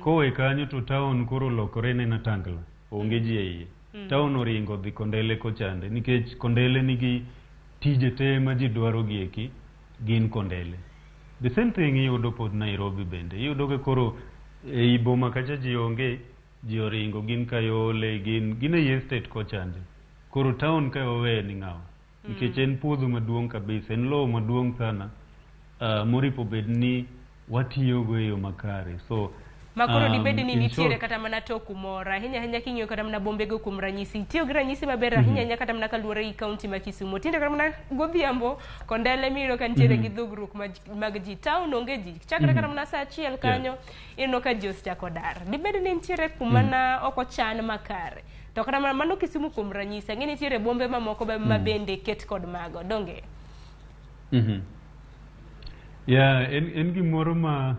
Kowe kanyo to town koro olokore ne natangla, onge ji e iye. Town oringo dhi Kondele kochande, nikech Kondele nigi tije te ma ji dwaro gi eki, gin Kondele. The same thing iyudo pod Nairobi bende. Iyudo ka koro ei boma kacha ji onge, ji oringo, gin Kayole, gin ei estate kochande. Koro town ka wawe ni ng'awa. Nikech en puodho maduong' kabisa, en lowo maduong' sana, moripo bed ni watiyogo e yo makare. So ma koro dibed ni nitiere kata mana to kumoro ahinya ahinya king'iyo kata mana bombego kuom ranyisi, tiyo gi ranyisi maber ahinya ahinya kata mana kaluwore gi kaunti ma Kisumu. Tinde kata mana godhiambo Kondele miyudo ka nitiere gi dhogruok mag ji, town onge ji chakre kata mana saa 1 kanyo ineno ka ji osechako dar. Dibed ni nitiere kuma na ok ochan makare. To kata mana mano Kisumu kuom ranyisi, ang'e nitiere bombe mamoko ma bende ket kod mago, donge? Yeah, en gimoro ma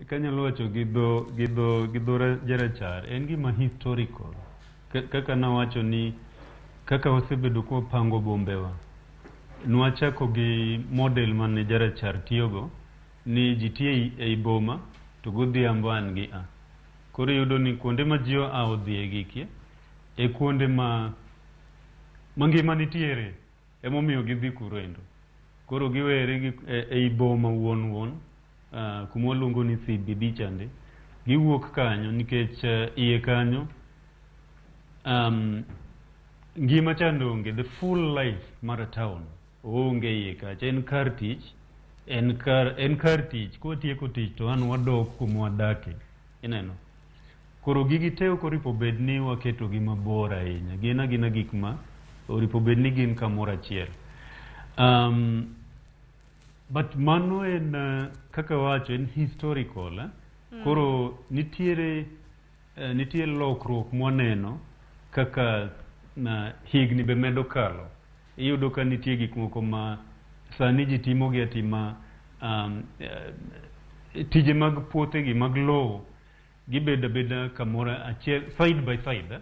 kanyalo wacho gi dho jarachar, en gima historical. Kaka nawacho ni kaka wasebedo kwapango bombewa, nwachako gi model mane jarachar tiyogo ni ji tiyo ei boma to godhiambo an gi a. Koro iyudo ni kuonde ma ji oa odhiye gikie e kuonde ma ngima nitiere, emomiyo gidhi kuro endo. Koro giwere gi ei boma wuon kuma waluongo ni CBD chande, giwuok kanyo nikech iye kanyo ngima chande onge, the full life mar town onge iye kacha, en kar tich, en kar tich, kwatieko tich to an wadok kuma wadake, ineno. Koro gigi te ok oripo bed ni waketogi mabor ahinya, gin agina gik ma oripo bed ni gin kamoro achiel. But mano en kaka wacho en historical. Koro nitiere lokruok mwaneno kaka na higni be medo kalo, iyudo ka nitie gik moko ma sani ji timo gi atima. Tije mag puothegi mag lowo gibedo abeda kamoro achiel, side by side, eh?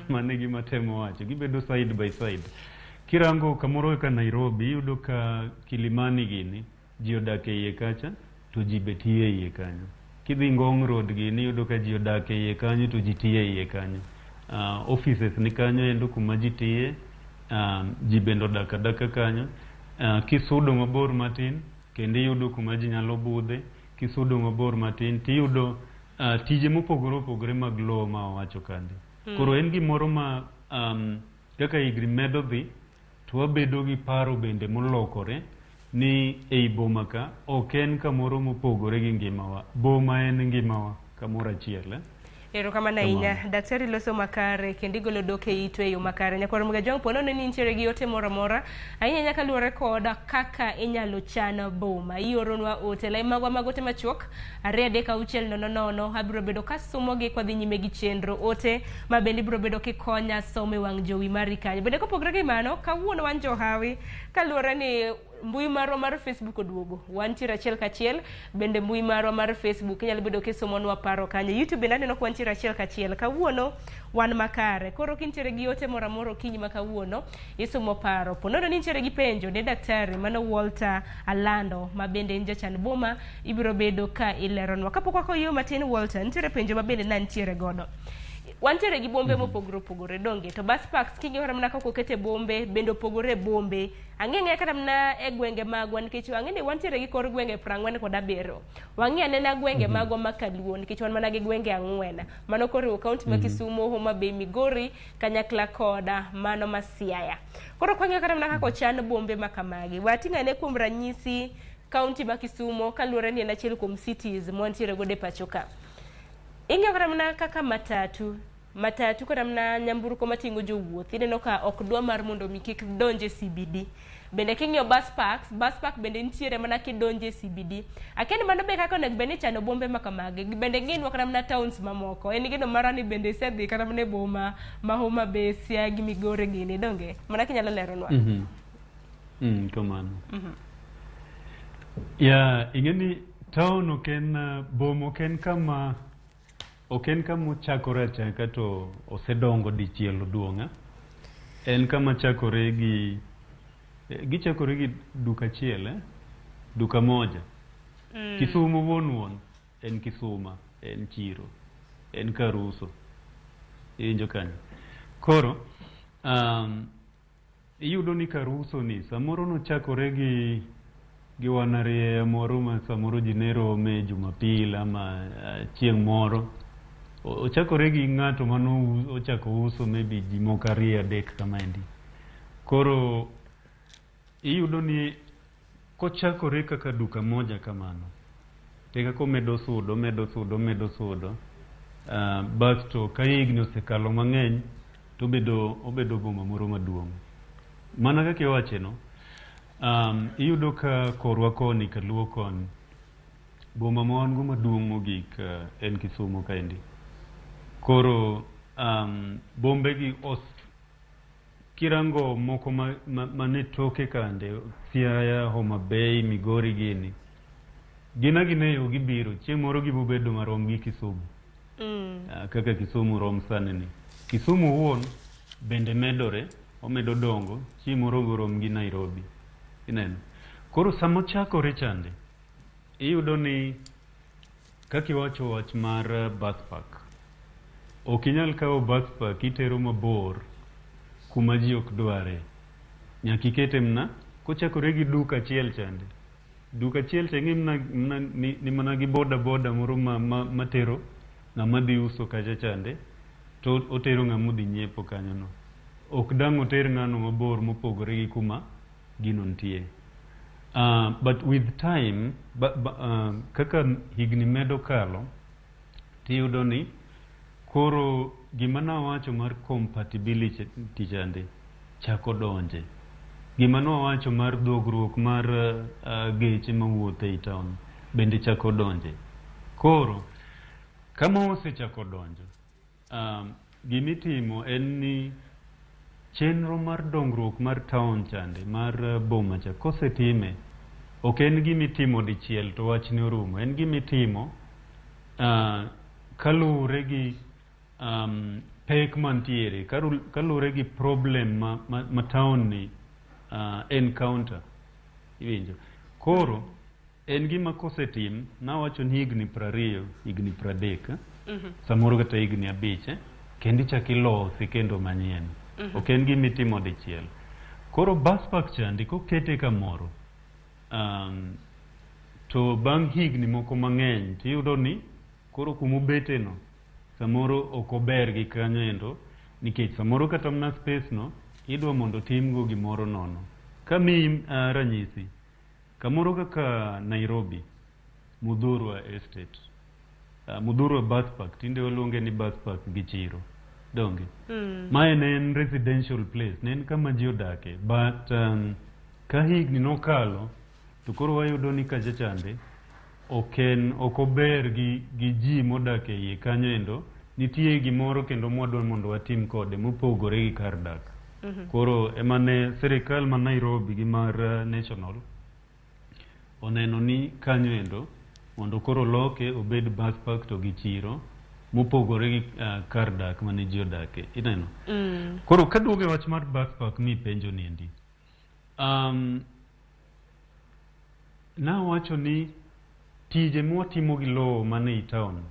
Mano e gima temo wacho, gibedo side by side. Kirango kamoro kaka Nairobi, iyudo ka Kilimani gini ji odak e iye kacha to ji be tiyo e iye kanyo. Kidhi Ngong Road gini, iyudo ka ji odak e iye kanyo to ji tiyo e iye kanyo. Offices ni kanyo endo kuma ji tiye, ji bende odak adaka kanyo. Kisudo mabor matin kendo iyudo kuma ji nyalo budhe. Kisudo mabor matin tiyudo tije mopogore opogore mag lowo ma wawacho kande. Koro en gimoro ma kaka higni medo dhi to wabedo gi paro bende molokore ni ei boma ka ok en kamoro mopogore gi ngimawa. Boma en ngimawa kamoro achiel, eh? Erokamano ahinya. Daktari loso makare kendo igolo dok e itu e yo makare. Nyakwar Ramogi Ajwang', po nono ni nitiere gi ote moro amora ahinya nyaka luwore kod kaka inyalo chan boma. Ioronwa ote lai magwa mag ote machuok 23600. Abiro bedo kasomogi kwadhi nyime gi chenro ote ma bende ibiro bedo kikonya somo e wang' jowi mari kanyo. Bende kopogore gi mano, kawuono wan johawi kaluwore ni mbui marwa mar Facebook oduogo. Wantiere achiel kachiel, bende mbui marwa mar Facebook inyalo bedo kisomonwa paro kanyo. YouTube bende aneno ka wantiere achiel kachiel. Kawuono wan makare. Koro kintiere gi ote moro amora okinyi ma kawuono, isomo paro. Po nono ni nitiere gi penjo ne daktari mano Walter Alando ma bende en jachan boma, ibiro bedo ka ileronwa. Kapok wakoyo matin Walter, nitiere penjo ma bende nantiere godo. Wantiere gi bombe mopogore opogore, donge? To bus parks king'iyo kata mana kaka okete bombe bende opogore e bombe. Ang'e ang'eya kata mana e gwenge magwa, nikech ang'e ni wantiere gi kor gwenge 47. Wang'i anena gwenge magwa ma Kaluo, nikech wan mana gi gwenge 4. Mano koriwo kaunti ma Kisumu, Homa Bay, Migori, kanyakla koda mano ma Siaya. Koro kwang'iyo kata mana kaka ochan bombe ma kamagi, wating' ane kuom ranyisi kaunti ma Kisumu, kaluwore ni en achiel kuom cities mwantiere godo e pacho ka. Ing'iyo kata mana kaka matatu kata mana nyamburko mating'o jowuoth, ineno ka ok dwa mar mondo mi kik donj e CBD. Bende king'iyo bus parks, bus park bende nitiere mana kidonjo e CBD. Akia ni mano be kaka onego bed ni ichano bombe ma kamagi. Bende ng'inwa kata mana towns mamoko. En geno mara ni bende isedhi kata mana e boma ma Homa Bay, Siaya gi Migori gini, donge? Mana kinyalo leronwa. Kamano. Ya, ing'e ni town ok en boma ok en kama ochakore achaka to osedongo dichiel oduong', eh? En kama chakore gi gichakore gi duka achiel, eh? Duka moja. Kisumu wuon wuon en Kisuma, en chiro, en kar uso. Iwinjo kanyo? Koro iyudo ni kar uso ni samoro nochakore gi wanarieya moro ma samoro ji ne rome Jumapil ama chieng' moro. Ochakore gi ng'ato mano ochako uso maybe ji moko 2 3 kamaendi. Koro iyudo ni kochakore kaka duka moja kamano, e kaka omedo sudo, omedo sudo, omedo sudo. Basto ka higni osekalo mang'eny to obedo boma moro maduong'. Mana kaka iwache no, iyudo ka korwa koni, kaluo koni, boma ma wan go maduong' mogik en Kisumu kaendi. Koro bombe gi kirango moko mane toke kande, Siaya, Homa Bay, Migori gini, gin agina e yo gibiro, chieng' moro gibobedo marom gi Kisumu. Kaka Kisumu rom sani ni. Kisumu wuon bende medore, omedo dongo, chieng' moro oborom gi Nairobi. Ineno? Koro sama ochakore chande, iyudo ni kaka iwacho wach mar bus park, ok inyal kawo bus park itero mabor kuma ji ok dware. Nyaka ikete mna, kochakore gi duka achiel chande. Duka achiel cha ing'e mna ni mana gi boda boda moro matero ng'ama dhi uso kacha chande, to otero ng'ama odhi nyiepo kanyo no. Ok dang' oter ng'ano mabor mopogore gi kuma gino nitie. But with time, kaka higni medo kalo, tiyudo ni koro gima nawacho mar compatibility chande chako donje. Gima nawacho mar dhogruok mar geche mawuotho ei town bende chako donje. Koro kama osechako donjo, Gimitimo en ni chenro mar dongruok mar town chande mar boma cha kosetime, ok en gimitimo dichiel to wachne orumo. En gimitimo kaluwore gi pek mantiere, kaluwore gi problem ma town ni encounter. Iwinjo? Koro en gima kosetim, nawacho ni higni 20, higni 30, samoro kata higni 5, kendo ichak ilosi kendo manyien. Ok en gima itimo dichiel. Koro bus park chandi kokete kamoro, to bang' higni moko mang'eny tiyudo ni koro kumobete no samoro ok ober gi kanyo endo, nikech samoro kata mana space no idwa mondo timgo gimoro nono. Kamiyi ranyisi, kamoro kaka Nairobi, Muthurwa Estate, Muthurwa Bus Park, tinde waluonge ni bus park gi chiro, donge? Mae ne en residential place, ne en kama ji odake, but ka higni nokalo, to koro wayudo ni kacha chande ok en ok ober gi ji modak e iye kanyo endo, nitie gimoro kendo mwadwa mondo watim kode mopogore gi kar dak. Koro emane sirikal ma Nairobi gi mar national oneno ni kanyo endo mondo koro loke obed bus park to gi chiro mopogore gi kar dak mane ji odake. Ineno? Koro kaduogo e wach mar bus park mipenjo ni endi. Nawacho ni tije mwatimo gi lowo mane i town,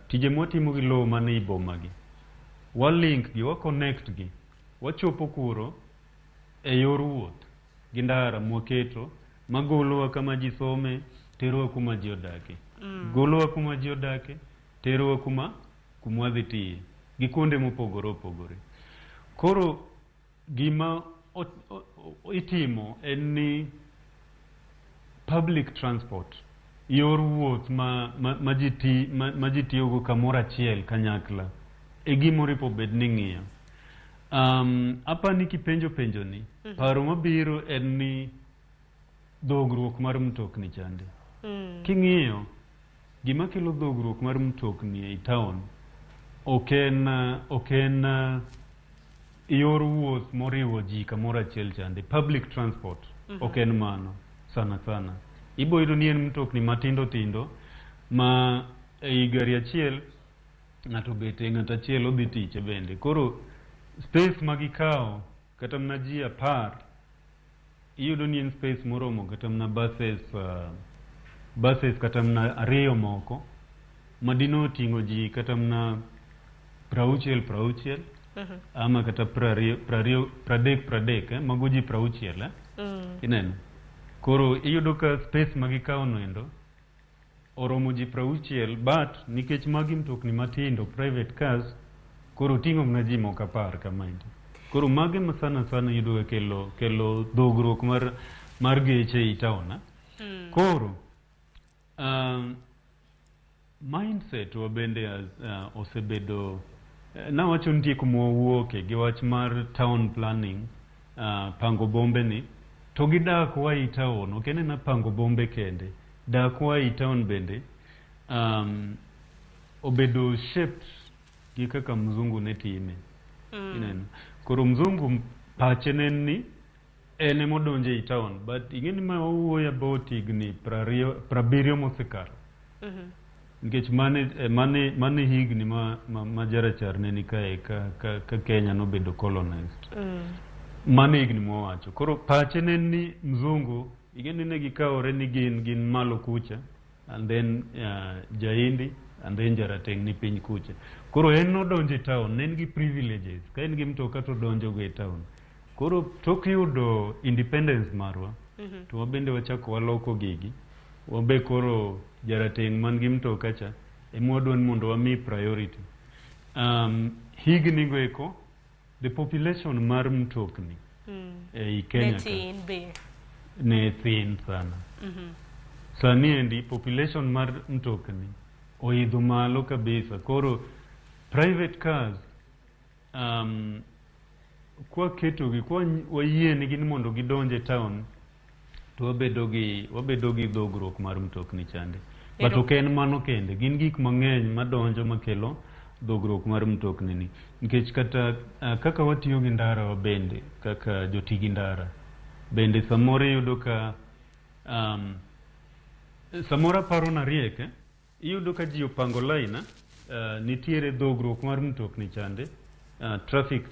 tije mwatimo gi lowo mane i boma gi, wa link gi, wa connect gi, wachopo kuro e yor wuoth gi ndara mwaketo magolowa kama ji some, terowa kuma ji odake. Golowa kuma ji odake, terowa kuma wadhi tiye, gi kuonde mopogore opogore. Koro gima itimo en ni public transport, yor wuoth ma ji tiyogo kamoro achiel kanyakla, e gima oripo bed ni ng'iyo. Apani kipenjo penjo ni, paro mabiro en ni dhogruok mar mtokni chande. King'iyo, gima kelo dhogruok mar mtokni ei town ok en yor wuoth moriwo ji kamoro achiel chande, public transport, ok en mano sana sana. Ibo yudo ni en mtokni matindo tindo ma ei gari achiel ng'ato obete, ng'ato achiel odhi tiche bende. Koro space ma gikawo kata mana ji 10, iyudo ni en space moromo kata mana buses kata mana 2 moko madino oting'o ji kata mana 60 60 ama kata 20 20 30 30, mago ji 60, Ineno? Koro iyudo ka space ma gikawo no endo oromo ji 60, but nikech magi mtokni matindo, private cars, koro ting'o mana ji moko 10 kamaendi. Koro mage ma sana sana iyudo ka kelo dhogruok mar geche ei town. Koro mindset wa bende osebedo, nawacho nitie kuma wawuoke gi wach mar town planning, pango bombe ni, to gi dak wa ei town, ok en ena pango bombe kende, dak wa ei town bende obedo shaped gi kaka mzungu ne time. Ineno? Koro mzungu pache ne en ni en emodonjo ei town, but ing'e ni ma wawuoyo about higni 70 mosekalo. Nikech mane higni ma jarachar ne ni kae ka Kenya nobedo colonized. Mane higni mwawacho. Koro pache ne en ni mzungu, ing'e ni ne gikawore ni gin malo kucha, and then Jaindi, and then jarateng' ni piny kucha. Koro en nodonjo e town, ne en gi privileges, ka en gi mtoka to odonjo go e town. Koro tok yudo independence marwa, to wabende wachako waloko gigi, wabe koro jarateng' man gi mtoka cha, ema wadwa ni mondo wami priority. Higni go eko, the population mar mtokni ei Kenya ka ne thin sana. Sani endi population mar mtokni oidho malo kabisa. Koro private cars, kwa ketogi, kwa wayienegi ni mondo gidonj e town, to wabedo gi dhogruok mar mtokni chande. But ok en mano kende, gin gik mang'eny madonjo makelo dhogruok mar mtokni ni. Nikech kata kaka watiyo gi ndara bende, kaka joti gi ndara bende samoro iyudo ka samoro aparo nariek, iyudo ka ji opango line, nitiere dhogruok mar mtokni chande, traffic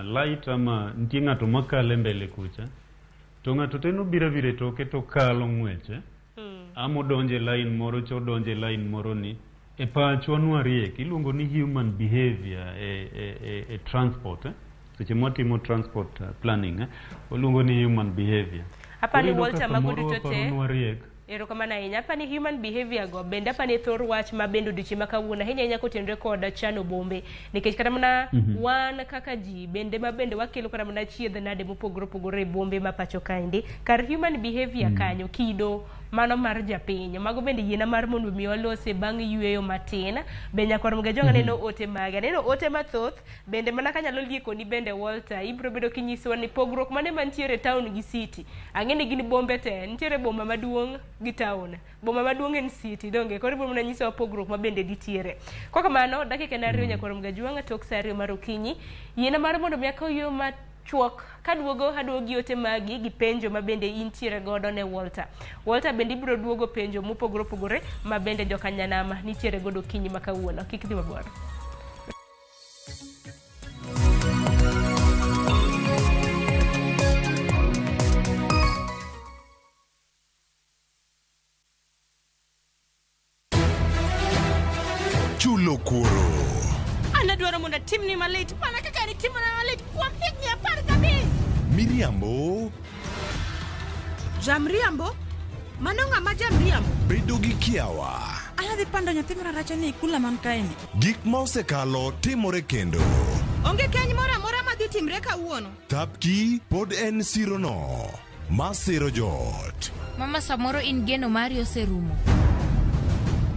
light ama nitie ng'ato makale mbele kucha, to ng'ato teno biro abira e toke to kalo ng'weche, ama odonje line moro cha odonje line moro ni. E pachwa nwariek, iluongo ni human behavior e transport, Seche mwatimo transport planning, waluongo ni human behavior. Apani Iyudo ka Walter mago samoro duto waparo te. nwariek. Erokamano ahinya. Apani human behavior go bende apani thor wach ma bende odiochieng' ma kawuono ahinya ahinya kotenore kod chano bombe. Nikech kata mana wan kaka ji bende ma bende wakelo kata mana chiedh nade mopogore opogore e bombe ma pacho kaendi. Kar human behavior kanyo kido mano mar japiny. Mago bende yiena mar mondo mi walose bang' yueyo matin. Be nyakwar Mgajwang' aneno ote mage. Aneno ote mathoth bende mana kanyalo liekoni bende Walter ibiro bedo kinyisowa ni pogruok mane mantiere town gi city. Ang'e ni gin bombe te, nitiere boma maduong' gi town. Boma maduong' en city, donge? Koro ibiro mana nyisowa pogruok ma bende nitiere. Kok kamano, dakika en 2 nyakwar Mgajwang' tok sa 2 mar okinyi. Yiena mar mondo mi akaw yo machuok kaduogo aduogo gi ote magi gi penjo ma bende intiere godo ne Walter. Walter bende ibiro duogo penjo mopogore opogore ma bende jokanyanama nitiere godo okinyi ma kawuono. Kik idhi mabor. Chulo kuoro. An adwaro mondo atimni malit mana kaka nitimona malit kuom higni 15. Miriambo. Jamriambo? Mano ng'ama jamriambo? Bedo gi kiawa. An adhi pando nyathi mararacha ni e kula man kaeni. Gik ma osekalo timore kendo. Onge keny moro amora madhi timre kawuono. Thapki pod en sirono ma siro joot. Mama samoro in geno mari oserumo.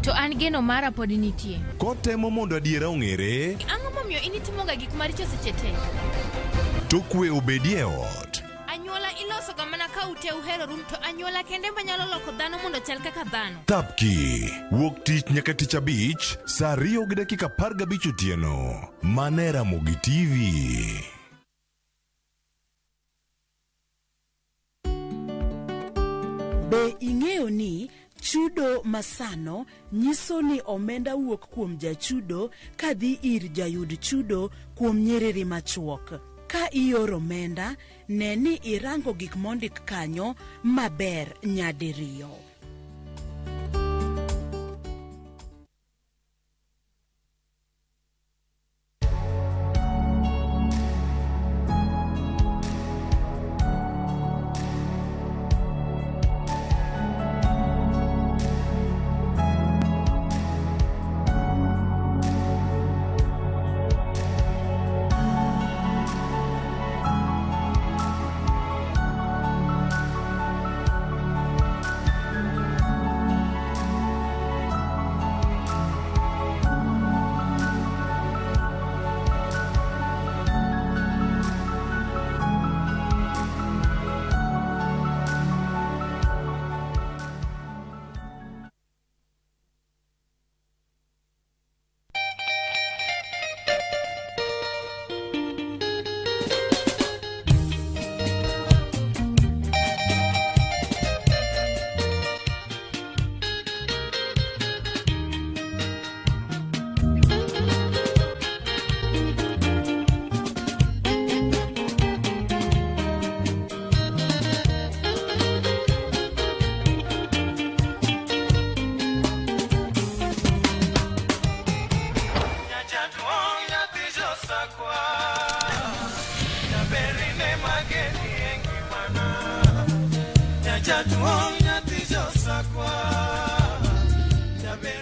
To an geno mara pod nitie. Kotemo mondo adiera ong'ere. Ang'o momiyo in itimoga gik maricho seche te? To kwe obedie e ot. Anyuola ilosoga mana ka ute uheroru to anyuola kende manyalo loko dhano mondo chal kaka dhano. Thapki wuok tich nyaka tich abich saa 2:15 otieno. Mane Ramogi TV. Be ing'eyo ni chudo masano nyiso ni omenda wuok kuom jachudo kadhi ir jayud chudo kuom nyiriri machuok. Ka ioro omenda, ne ni irango gik mondik kanyo maber nyadiriyo.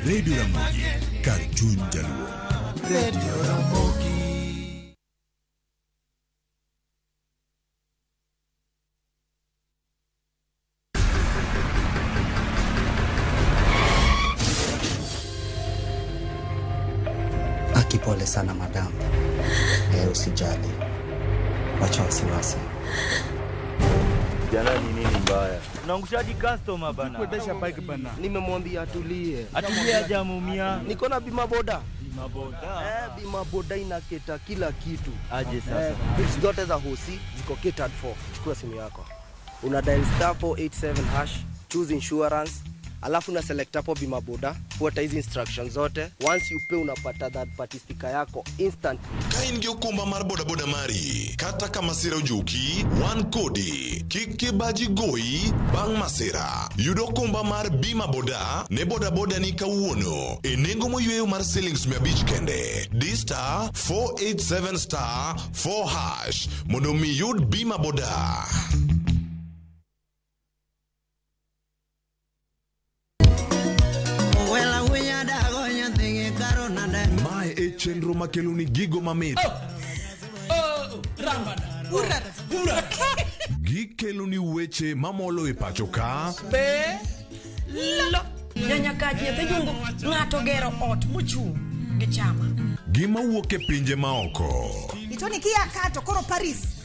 Radio Ramogi, kar chuny jaluo. Radio Ramogi. Aki, pole sana madam. Usijali. Wacha wasiwasi. Jana ni nini mbaya? Unaangushaji customer bana. Kuendesha bike bana. Nimemwambia atulie. Atulie hajamuumia. Niko na bima boda. Bima boda. Bima boda inaketa kila kitu. Aje sasa. Bills zote za hosi ziko catered for. Chukua simu yako. Una dial star 487 hash, choose insurance, alafu una select hapo bima boda, fuata hizi instructions zote. Once you pay unapata third party sticker yako instantly. Ka in gi okumba mar bodaboda mari, kata ka masira ojuki, wan kodi. Kik kibaji goyi bang' masira. Yud okumba mar bima boda ne bodaboda ni kawuono e nengo moyweyo mar silings 500 kende. Di star 487 star 4 hash mondo mi yud bima boda. Mae e chenro makelo ni gigo mamit. Gikelo ni weche mamolo e pacho ka. Be lo nyanya kaji nyathi jungu ng'ato gero ot mochung' gi chama. Gima wuok e pinje maoko. Itoni kia kato koro Paris.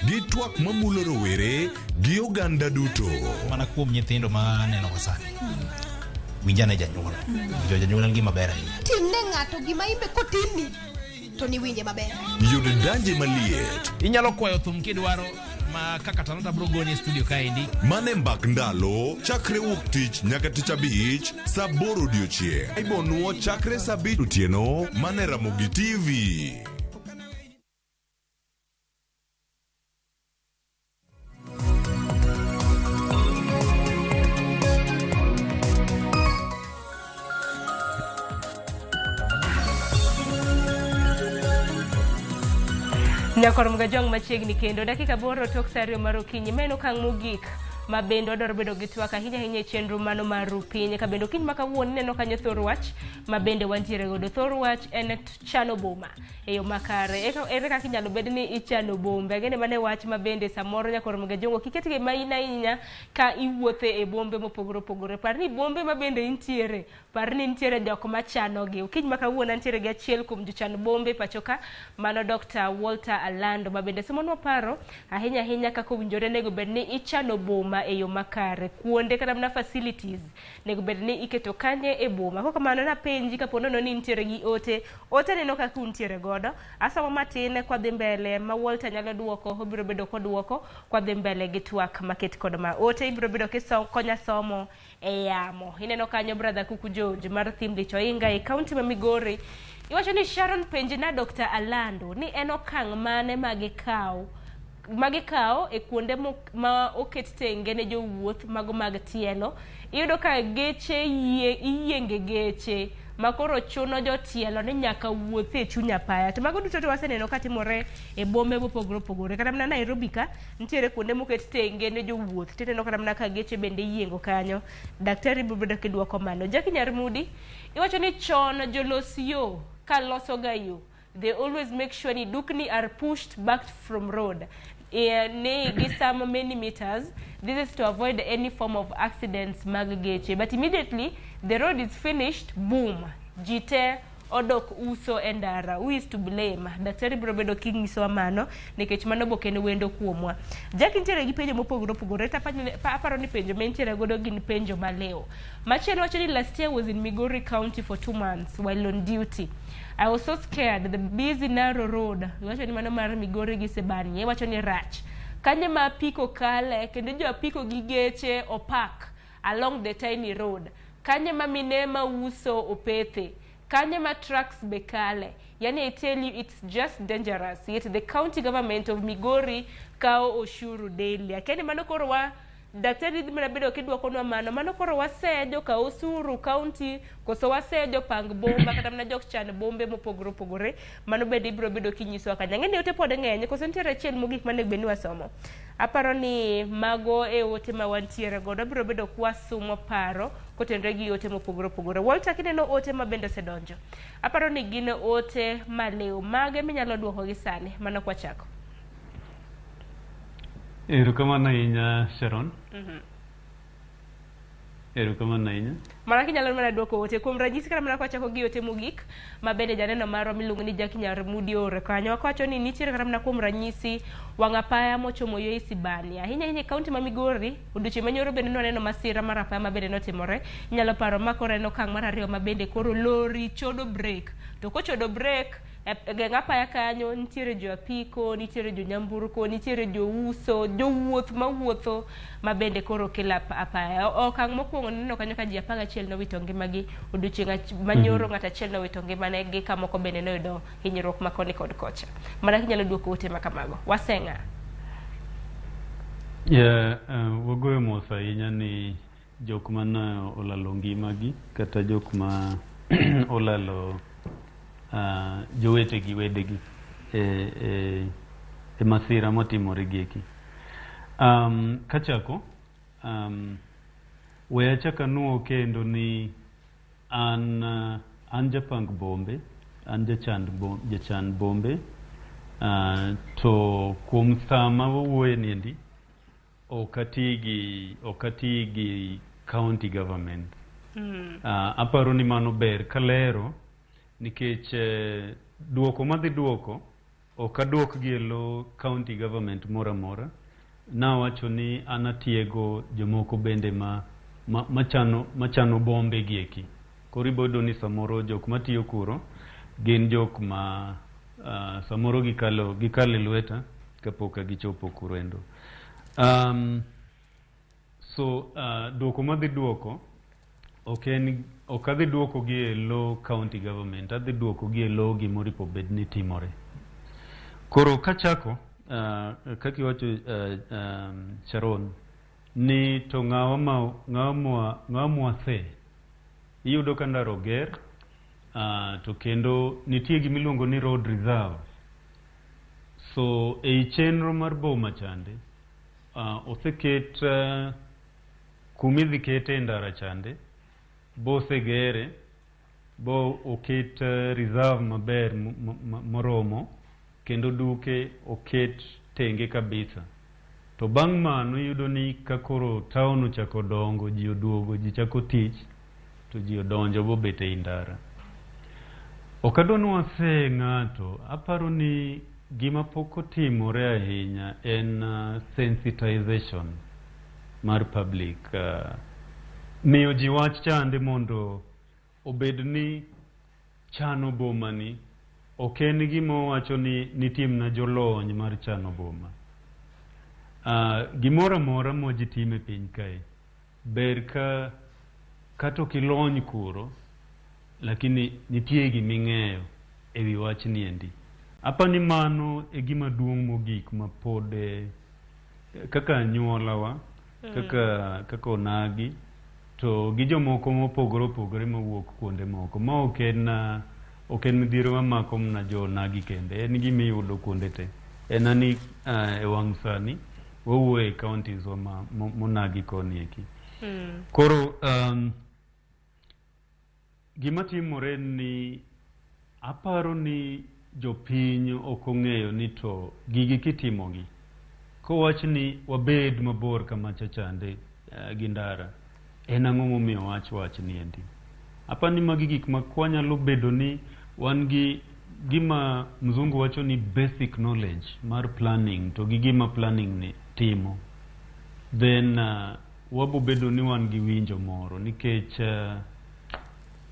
Gi twak mamulo rowere gi oganda duto. Mana kuom nyithindo ma aneno ka sani. Winjane janyuol. Winjo janyuol en gima ber ahinya. Timne ng'ato gima imbe kotimni to niwinje maber. Yud danje maliet. Inyalo kwayo thum kidwaro ma kaka Talanta bro goni e studio kaendi. Mane mbak ndalo chakre wuok tich nyaka tich abich saa 8 odiochieng'. Ibonuo chakre saa 5 otieno mane Ramogi TV. Nyakor Mgajwang' machiegni kendo dakika 8 tok saa 2 mar okinyi. Ma en okang' mogik ma bende wadwaro bedo gi twak ahinya ahinya e chenro mano mar piny. Ka bende okinyi ma kawuono ineno kanyo thor wach ma bende wantiere godo. Thor wach en chano boma e yo makare. Ere kaka inyalo bed ni ichano bombe? Agene mane wach ma bende samoro Nyakor Mgajwang' ok iket gi maina ahinya ka iwuothe e bombe mopogore opogore. Par ni bombe ma bende intiere, par ni nitiere jok machanogi. Okinyi ma kawuono antiere gi achiel kuom jochan bombe pacho ka, mano Dr. Walter Alando ma bende somonwa paro ahinya ahinya kaka owinjore nego bed ni ichano boma e yo makare. Kuonde kata mana facilities nego bed ni iketo kanye e boma. Kok kamano napenji kapo nono ni nitiere gi ote. Ote neno kaka untiere godo. Asomo matin kwadhi mbele ma Walter nyalo duoko, obiro bedo koduoko kwadhi mbele gi twak maket kod ma. Ote ibiro bedo konya somo e yamo. Ineno kanyo brother Kuku George mar Thimlich Oinga e kaunti ma Migori. Iwacho ni Sharon penji na Dr. Alando ni en okang' mane magikawo e kuonde ma oket tenge ne jowuoth mago mag tielo. Iyudo ka geche iyienge geche ma koro chuno jotielo ni nyaka wuothi e chuny apaya. To mago duto to waseneno katimore e bombe mopogore opogore. Kata mana Nairobi ka nitiere kuonde moket tenge ne jowuoth. Tineno kata mana ka geche bende iyiengo kanyo. Daktari biro bedo kiduoko mano. Jackie Nyarmudi iwacho ni chon jolos yo ka loso ga yo, they always make sure ni dukni are pushed back from road. Ne gi some many meters. This is to avoid any form of accidents mag geche. But immediately the road is finished, boom, jite odok uso e ndara. Who is to blame? Daktari biro bedo kinyisowa mano nikech mano bok en wendo kuomwa. Jackie nitiere gi penjo mopogore opogore. Aparo ni penjo ma godo gin penjo malew. Machielo wacho ni last year was in Migori County for 2 months while on duty. I was so scared. The busy narrow road. Iwacho ni mano mar Migori gi Sebani. Iwacho ni rach. Kanye ma apiko kale kendo jo apiko gi geche opak along the tiny road. Kanye ma mine ma uso opethe. Kanye ma trucks be kale. Yani I tell you it's just dangerous. Yet the county government of Migori kao oshuru daily. Akeni mano koro wa daktari dhi mana bedo kidwokonwa mano. Mano koro wasejo ka osuru county koso wasejo pang bomba kata mana jok chan bombe mopogore opogore. Mano bende ibiro bedo kinyisowa kanyo. Ang'e ni ote pod ng'eny koso nitiere achiel mogik manego bed ni wasomo. Aparo ni mago e ote ma wantiere godo. Abiro bedo kwasumo paro kotenore gi ote mopogore opogore. Walter kineno ote ma bende osedonjo. Aparo ni gin ote malew. Mage minyalo duoko gi sani mano kwachako. Erokamano ahinya Sharon. Erokamano ahinya. Mana kinyalo mana duoko ote kuom ranyisi kata mana kwachako gi ote mogik ma bende janeno marwa miluongo ni Jackie Nyarmudi ore kanyo. Wawacho ni nitiere kata mana kuom ranyisi wang' apaya mochomo yo Isibani. Ahinya ahinya e kaunti ma Migori, odiochieng' manyoro bende nwaneno masira mar apaya ma bende notimore. Inyalo paro ma koro en okang' mar ariyo ma bende koro lori chodo break To kochodo brek e geng' apaya kanyo nitiere jo apiko, nitiere jo nyamburko, nitiere jouso, jowuoth mawuotho ma bende koro kelo apaya. Okang' mokwongo neno kanyo ka ji 11 nowito ngimagi odiochieng' manyoro. Ng'at achiel nowito ngimane gi kamoko bende noyudo hinyruok ma koni kod kocha. Mana kinyalo duoko ote ma kamago. Waseng'a. Yeah, wagoyo mos ahinya ni jok mane olalo ngimagi kata jok ma olalo jowetegi, wedegi e masira motimore gieki. Kachako, we achak anuo kendo ni an japang bombe, an jachan bombe, to kuom sama wawuoye niendi ok ati gi county government. Aparo ni mano ber kalero nikech duoko madhi duoko ok aduok gi e lo county government moro amora. Nawacho ni an atiego jomoko bende machano bombe gi eki. Koro ibo yudo ni samoro jok matiyo kuro gin jok ma samoro gikalo e lweta kapok gichopo kuro endo. So duoko madhi duoko ok adhi duoko gi e lo county government, adhi duoko gi e lo gimoripo bed ni timore. Koro kachako, kaka iwacho, Sharon, ni to ng'awa mwase iyudo ka ndara oger, to kendo nitie gimiluongo ni road reserve. So ei chenro mar boma chande, oseket kumidhi kete e ndara chande, bosegere, bo oket reserve maber moromo, kendo duke oket tenge kabisa. To bang' mano iyudo ni ka koro town ochako dongo, ji oduogo, ji chako tich, to ji odonjo bobet ei ndara. Ok adwa ni wase ng'ato, aparo ni gima pok otimore ahinya en sensitization mar public. Miyo ji wach chande mondo obed ni chano boma ni ok en gima owacho ni nitimna jolony mar chano boma. Gimoro amora ma ji timo e piny kae, ber ka kata ok ilony kuro, lakini nitie giming'eyo e wi wachni endi. Apa ni mano e gima duong' mogik ma pod kaka anyuolawa, kaka onagi, to gi jomoko mopogore opogore mawuok kuonde moko ma ok en midhiero mamako mana jo onagi kende, en gima iyudo kuonde te. En ani e wang' sani wawuoyo e counties wa monagi koni eki. Koro gima timore ni aparo ni jopiny ok ong'eyo ni to gigi kitimogi, kowach ni wabed mabor kamacha chande gi ndara, en ang'o momiyo wach ni endi? Apa ni magi gik ma kwanyalo bedo ni wan gi gima mzungu wacho ni basic knowledge mar planning to gi gima planning ni timo, then wabo bedo ni wan gi winjo moro nikech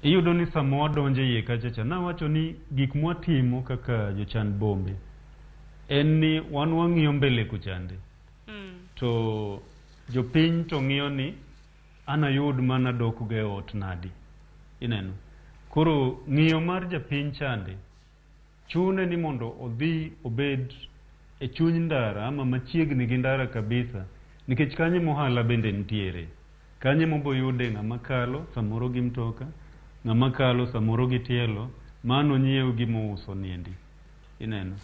iyudo ni sama wadonjo iye kacha cha, nawacho ni gik mwatimo kaka jochan bombe en ni wan wang'iyo mbele kuchande, to jopiny to ng'iyo ni an ayud mana dok go e ot nadi. Ineno? Koro ng'iyo mar japiny chande chune ni mondo odhi obed e chuny ndara ama machiegni gi ndara kabisa, nikech kanyo mohala bende nitiere. Kanyo moboyude ng'ama kalo samoro gi mtoka, ng'ama kalo samoro gi tielo, mano nyiew gima ouso niendi. Ineno?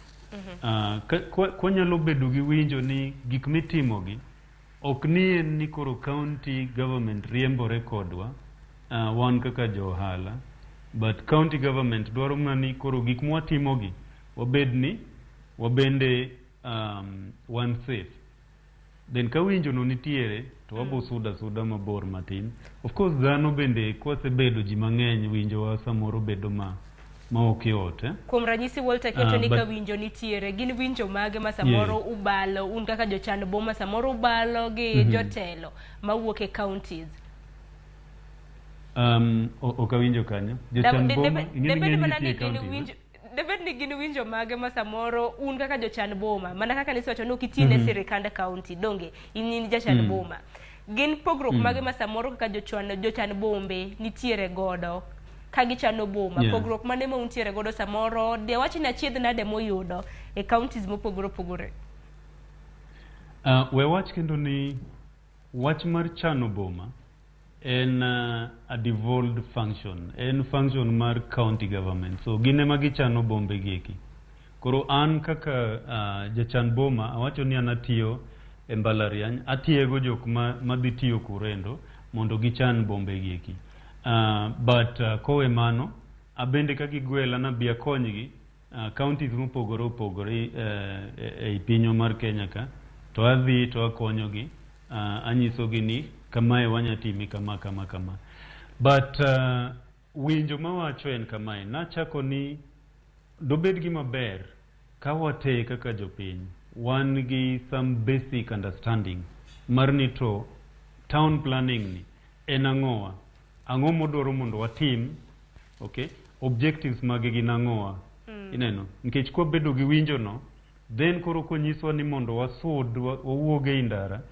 Kwanyalo bedo gi winjo ni gik mitimogi ok ni en ni koro county government riembore kodwa, wan kaka jo ohala, but county government dwaro mana ni koro gik mwatimogi wabed ni wabende wan safe. Then ka winjo no nitiere to wabo suda mabor matin. Of course dhano bende kwasebedo ji mang'eny winjo wa samoro bedo ma ok yot. Kuom ranyisi Walter keto ni ka winjo nitiere, gin winjo mage ma samoro ubalo, un kaka jochan boma samoro ubalo gi jotelo mawuok e counties? Ok awinjo kanyo. Jochan boma, ing'e ni Debed ng'eny mana nitie ni e gin counties, eh? winjo debed ni gin winjo mage ma samoro un kaka jochan boma, mana kaka nisewacho ni ok iti ne sirikand county, donge in jachan boma, gin pogruok mage ma samoro kaka jochan bombe nitiere godo ka gichano boma? Pogruok mane ma untiere godo samoro de wach ni achiedh nade moyudo e counties mopogore opogore? We wach kendo ni wach mar chano boma en a devolved function, en function mar county government, so gin ema gichano bombe gi eki. Koro an kaka jachan boma, awacho ni an atiyo e mbalariany, atiego jok ma madhi tiyo kurendo mondo gichan bombe gi eki. But kowe mano, abende ka gigwela nabi akonygi counties mopogore opogore ei pinywa mar Kenya ka, to adhi to akonyogi, anyisogi ni kamae wanya time kama kama kama. But winjo mawacho en kamae, nachako ni dobed gima ber ka wate kaka jopiny wan gi some basic understanding mar ni to town planning ni en ang'owa, ang'o modwaro mondo watim, okay, objectives mage gin ang'owa. Ineno, nikech kwabedo gi winjo no, then koro konyiswa ni mondo wasud wawuog ei ndara,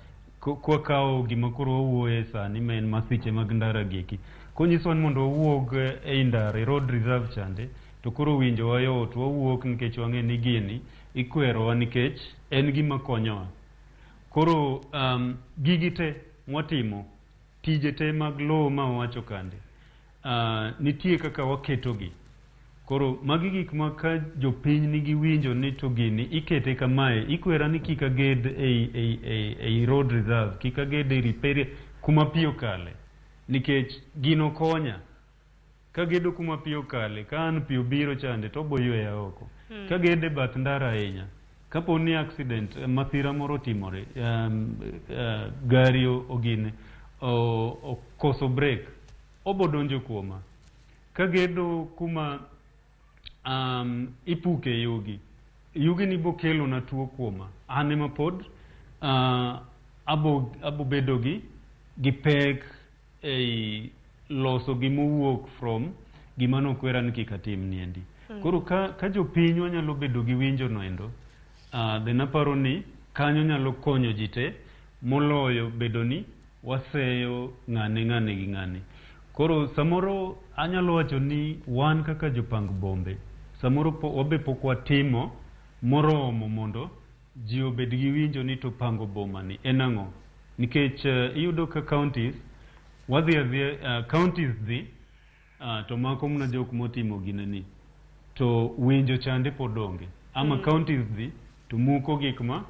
kwakawo gima koro wawuoye sani ma en masiche mag ndara gi eki, konyiswa ni mondo wawuog ei ndara e road reserve chande, to koro winjo wa yot, wawuok nikech wang'e ni gini ikwerowa nikech en gima konyowa. Koro gigi te mwatimo, tije te mag lowo ma wawacho kande, nitie kaka waketogi. Koro magi gik ma ka jopiny nigi winjo ni to gini ikete kamae, ikwera ni kik aged ei road reserve, kik aged ei repair kuma pi okale, nikech gino konya. Kagedo kuma pi okale, ka an pi obiro chande to obo yweya oko. Kagedo e bath ndara ahinya, kapo ni accident, masira moro otimore, gari ogine, okoso brake, obo donjo kuoma. Kagedo kuma ipuke yugi, yugi ni bo kelo na tuo kuoma. An ema pod abo bedo gi pek ei loso gimowuok from gima nokwera ni kik atim niendi. Koro ka jopinywa nyalo bedo gi winjo noendo, then aparo ni kanyo nyalo konyo ji te moloyo bedo ni waseyo ng'ane ng'ane gi ng'ane. Koro samoro anyalo wacho ni wan kaka jopang bombe, samoro wabe pok watimo moromo mondo ji obed gi winjo ni to pango boma ni en ang'o. Nikech iyudo ka counties, wadhi adhiya, counties dhi, to mako mana jok motimo gineni, to winjo chande pod onge. Ama counties dhi to muko gik ma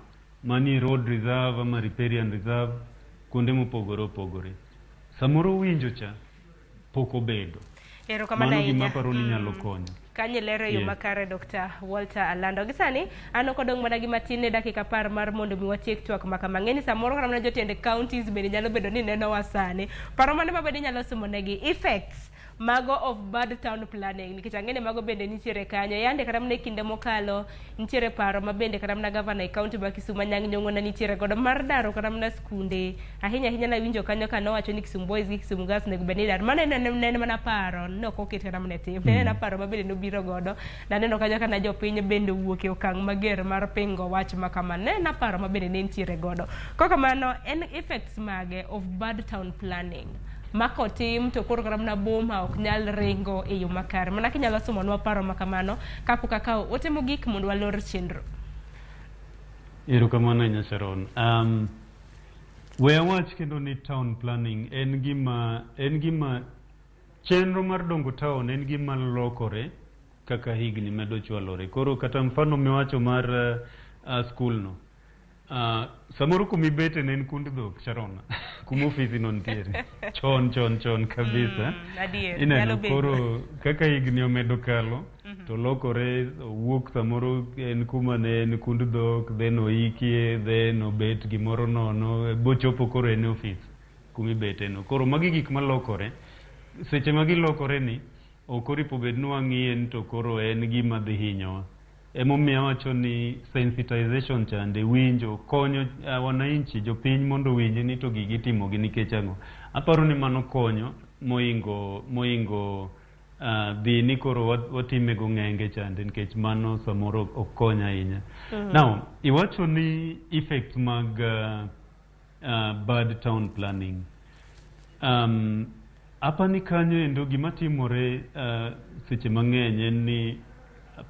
manie road reserve ama riparian reserve kuonde mopogore opogore. Samoro winjo cha pok obedo. Erokamano Mano gima ahinya. aparo ni nyalo konyo. Kanyo lero e yo makare Dr. Walter Alando. Gi sani an ok odong' mana gi matin ne dakika 10 mar mondo mi watiek twak ma kama. Ng'eni samoro kata mana jotend counties bende nyalo bedo ni nenowa sani. Paro mane ma bende inyalo somo negi effects mago of bad town planning, nikech ang'e ni mago bende nitiere kanyo. Yande kata mana e kinde mokalo nitiere paro ma bende kata mana gavana e county ma Kisumu Anyang' Nyong'o ne nitiere godo mar daro kata mana skunde. Ahinya ahinya nawinjo kanyo ka nowacho ni Kisumu Boys gi Kisumu Girls onego bed ni idar. Mano ne en mana paro, ne ok oket kata mana e tim. Ne en paro ma bende nobiro godo. Naneno kanyo ka na jopiny bende owuok e okang' mager mar pingo wach ma kama. Ne en paro ma bende ne nitiere godo. Kok kamano, en effects mage of bad town planning ma kotim to koro kata mana boma ok nyal ringo e yo makare. Mana kinyalo somonwa paro ma kamano kapok akawo ote mogik mondo walor chenro. Erokamano ahinya Sharon. We awach kendo ni town planning en gima chenro mar dongo town en gima lokore kaka higni medo chwalore. Koro kata mfano miwacho mar school no. Samoro kumibete ne en kund dhok Sharon, kuma ofisi no nitiere. Chon chon chon kabisa. Adier, Ineno nyalo bedo. koro kaka higni omedo kalo to lokore, owuok samoro en kuma ne en kund dhok, then oikie, then obet gimoro nono, bochopo koro en e ofis kumibete no. Koro magi gik malokore. Seche ma gilokore ni, ok oripo bed ni wang'iye ni to koro en gima dhi hinyowa. Emomiyo awacho ni sensitization chande, winjo, konyo wananchi, jopiny mondo owinj ni to gigi itimogi nikech ang'o. Aparo ni mano konyo. Moingo dhi ni koro watime go ng'enge chande, nikech mano samoro ok kony ahinya. Now, iwacho ni effects mag bad town planning. Apani kanyo endo gima timore seche mang'eny en ni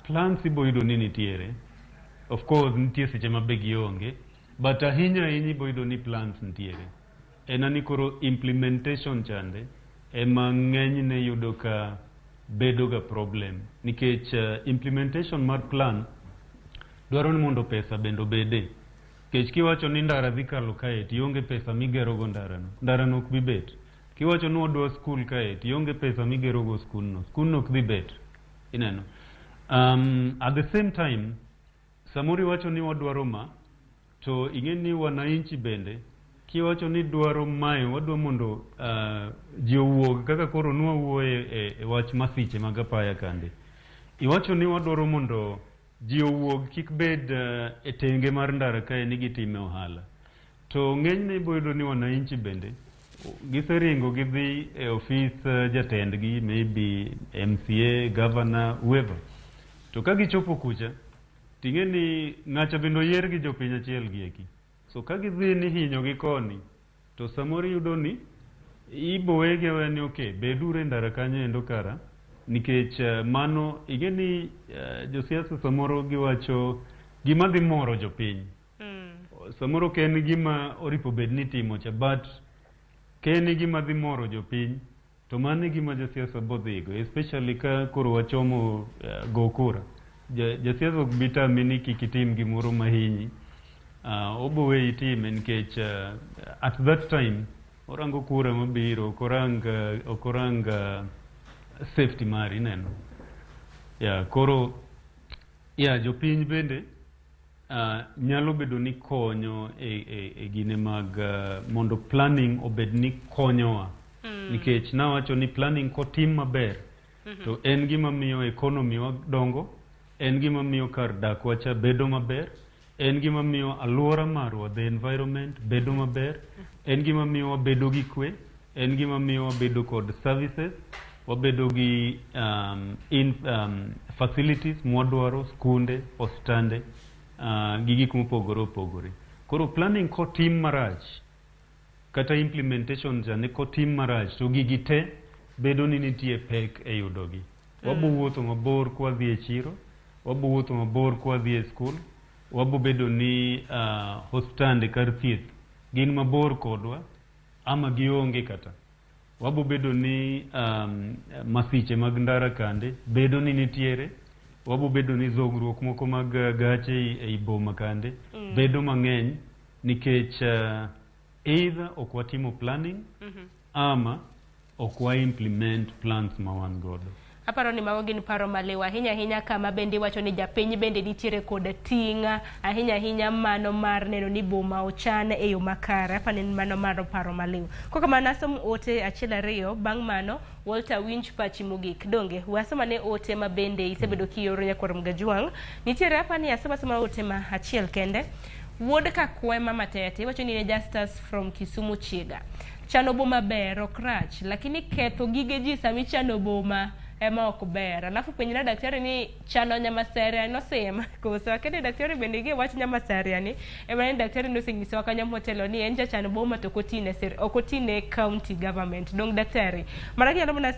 plans ibo yudo ni nitiere. Of course nitie seche ma be gionge, but ahinya ahinya ibo yudo ni plans nitiere. En ani koro implementation chande ema ng'enyne yudo ka bedo ga problem, nikech implementation mar plan dwaro ni mondo pesa bende obede. Nikech kiwacho ni ndara dhi kalo kae to ionge pesa migero go ndarano, ndarano ok bi bet. Kiwacho ni wadwa skul kae to ionge pesa migero go skundno, skundno ok dhi bet. Ineno. At the same time, samoro iwacho ni wadwaro ma, to ing'e ni wananchi bende kiwacho ni dwaro mae, wadwa mondo ji owuog kaka koro nwawuoye e wach masiche mag apaya kande. Iwacho ni wadwaro mondo ji owuog kik bed e tenge mar ndara kae ni gitime ohala. To ng'enyne ibo yudo ni wananchi bende giseringo gidhi e ofis jatendgi, maybe MCA, governor, whoever. To ka gichopo kucha, ting'e ni ng'acha bende oyier gi jopiny achiel gi eki. So ka gidhi ni hinyo gi koni, to samoro iyudo ni ibo wegi aweya ni okay, beduru e ndara kanyo endo kara, nikech mano ing'e ni josiasa samoro giwacho gima dhi moro jopiny. Samoro ok en gima oripo bed ni itimo cha, but ka en gima dhi moro jopiny, to mano e gima josiasa bo dhigo, especially ka koro wachomo go kura. Jasiasa ok bi tami ni kik itim gimoro mahinyi. Obo weyi itime nikech at that time orango kura mabiro, ok orang safety mari ineno. Yeah, koro yeah, jopiny bende nyalo bedo ni konyo e gine mag mondo planning obed ni konyowa. Nikech nawacho ni planning kotim maber, to en gima miyo economy wa dongo, en gima miyo kar dakwa cha bedo maber, en gima miyo alwora marwa, the environment, bedo maber, en gima miyo wabedo gi kwe, en gima miyo wabedo kod services, wabedo gi facilities mwadwaro, skunde, osiptande, gi gik mopogore opogore. Koro planning kotim marach, kata implementation cha ne kotim marach, to gigi te bedo ni nitie pek e yudogi. Wabo wuotho mabor kwadhi e chiro, wabo wuotho mabor kwadhi e skul, wabo bedo ni osiptande kar thieth gin mabor kodwa ama gionge kata. Wabo bedo ni masiche mag ndara kande bedo ni nitiere, wabo bedo ni zogruok moko mag gache ei boma kande bedo mang'eny nikech either ok watimo planning ama ok wa implement plans ma wan godo. Aparo ni mago gin paro maliw ahinya ahinya, kama bende iwacho ni japiny bende nitiere kod ting' ahinya ahinya mano mar neno ni boma ochan e yo makare. Aparo ni mano mar paro maliw. Kokamano asom ote achiel ariyo, bang' mano Walter winj pachi mogik. Donge we asom ane ote ma bende isebedo kioro nyakwar Mgajwang'. Nitiere apa ni asom asoma ote ma achiel kende. Wuod Kakwema Matete iwacho ni ne Justus from Kisumu Chiga. Chano boma ber ok rach, lakini ketho gige ji sama ichano boma ema ok ber. Alafu penjna daktari ni chano Nyamasaria nosim koso akene daktari bende gi wach Nyamasaria ni ema ni daktari nosenyisowa kanyo motelo ni en jachan boma to ok otine county government. Dong daktari mara ginyalo mana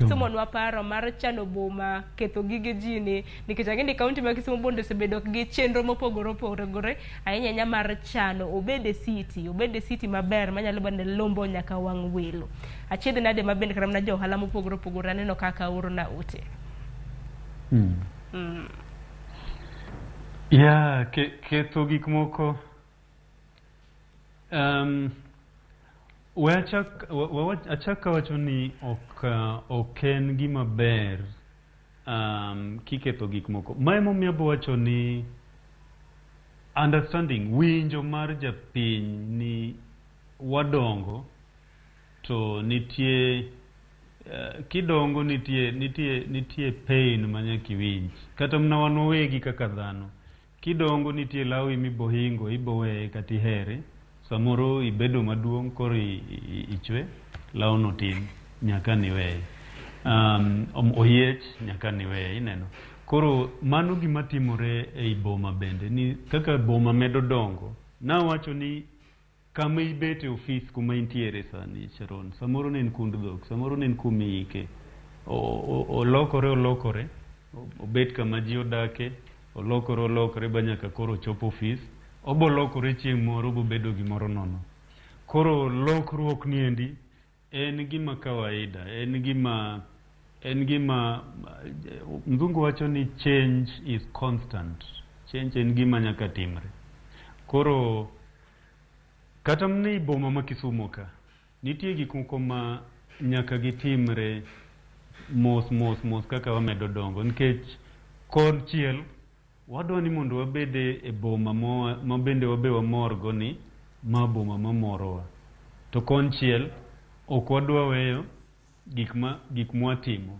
somonwa paro mar chano boma ketho gige ji ni, nikech ang'e ni county ma Kisumu bende osebedo gi chenro mopogore opogore ahinya ahinya mar chano obed e city, obed e city maber manyalo bende lombo nyaka wang' welo. Achiedh nade ma bende kata mana jo ohala mopogore opogore aneno kaka oro na ote. Yeah, ketho gik moko. We achak kawacho ni ok en gima ber kiketho gik moko. Ma emomiyo abo wacho ni understanding, winjo mar japiny ni wadongo to nitie kidongo nitie pain ma nyaka iwinj. Kata mana wan wawegi kaka dhano. Kidongo nitie lawi mibohingo, iboweye kata ihere. Samoro ibedo maduong' koro ichwe, lawno tin. nyaka niweye. Oyiech nyaka niweye, ineno. Koro mano gima timore ei boma bende, ni kaka boma medo dongo, nawacho ni kama ibet e ofis kuma intiere sani, Sharon, samoro ne en kund dhok, samoro ne en kuma iike. Olokore olokore, obet kama ji odake, olokore olokore ba nyaka koro ochop ofis, obolokore chieng' moro bobedo gimoro nono. Koro lokruok niendi en gima kawaida, en gima mzungu wacho ni change is constant. Change en gima nyaka timre. Koro kata mana ei boma ma Kisumu ka, nitie gik moko ma nyaka gitimre mos mos mos kaka wamedo dongo, nikech konchiel wadwa ni mondo wabed e boma ma bende wabe wamorgo ni ma boma mamorowa, to konchiel ok wadwa weyo gik mwatimo.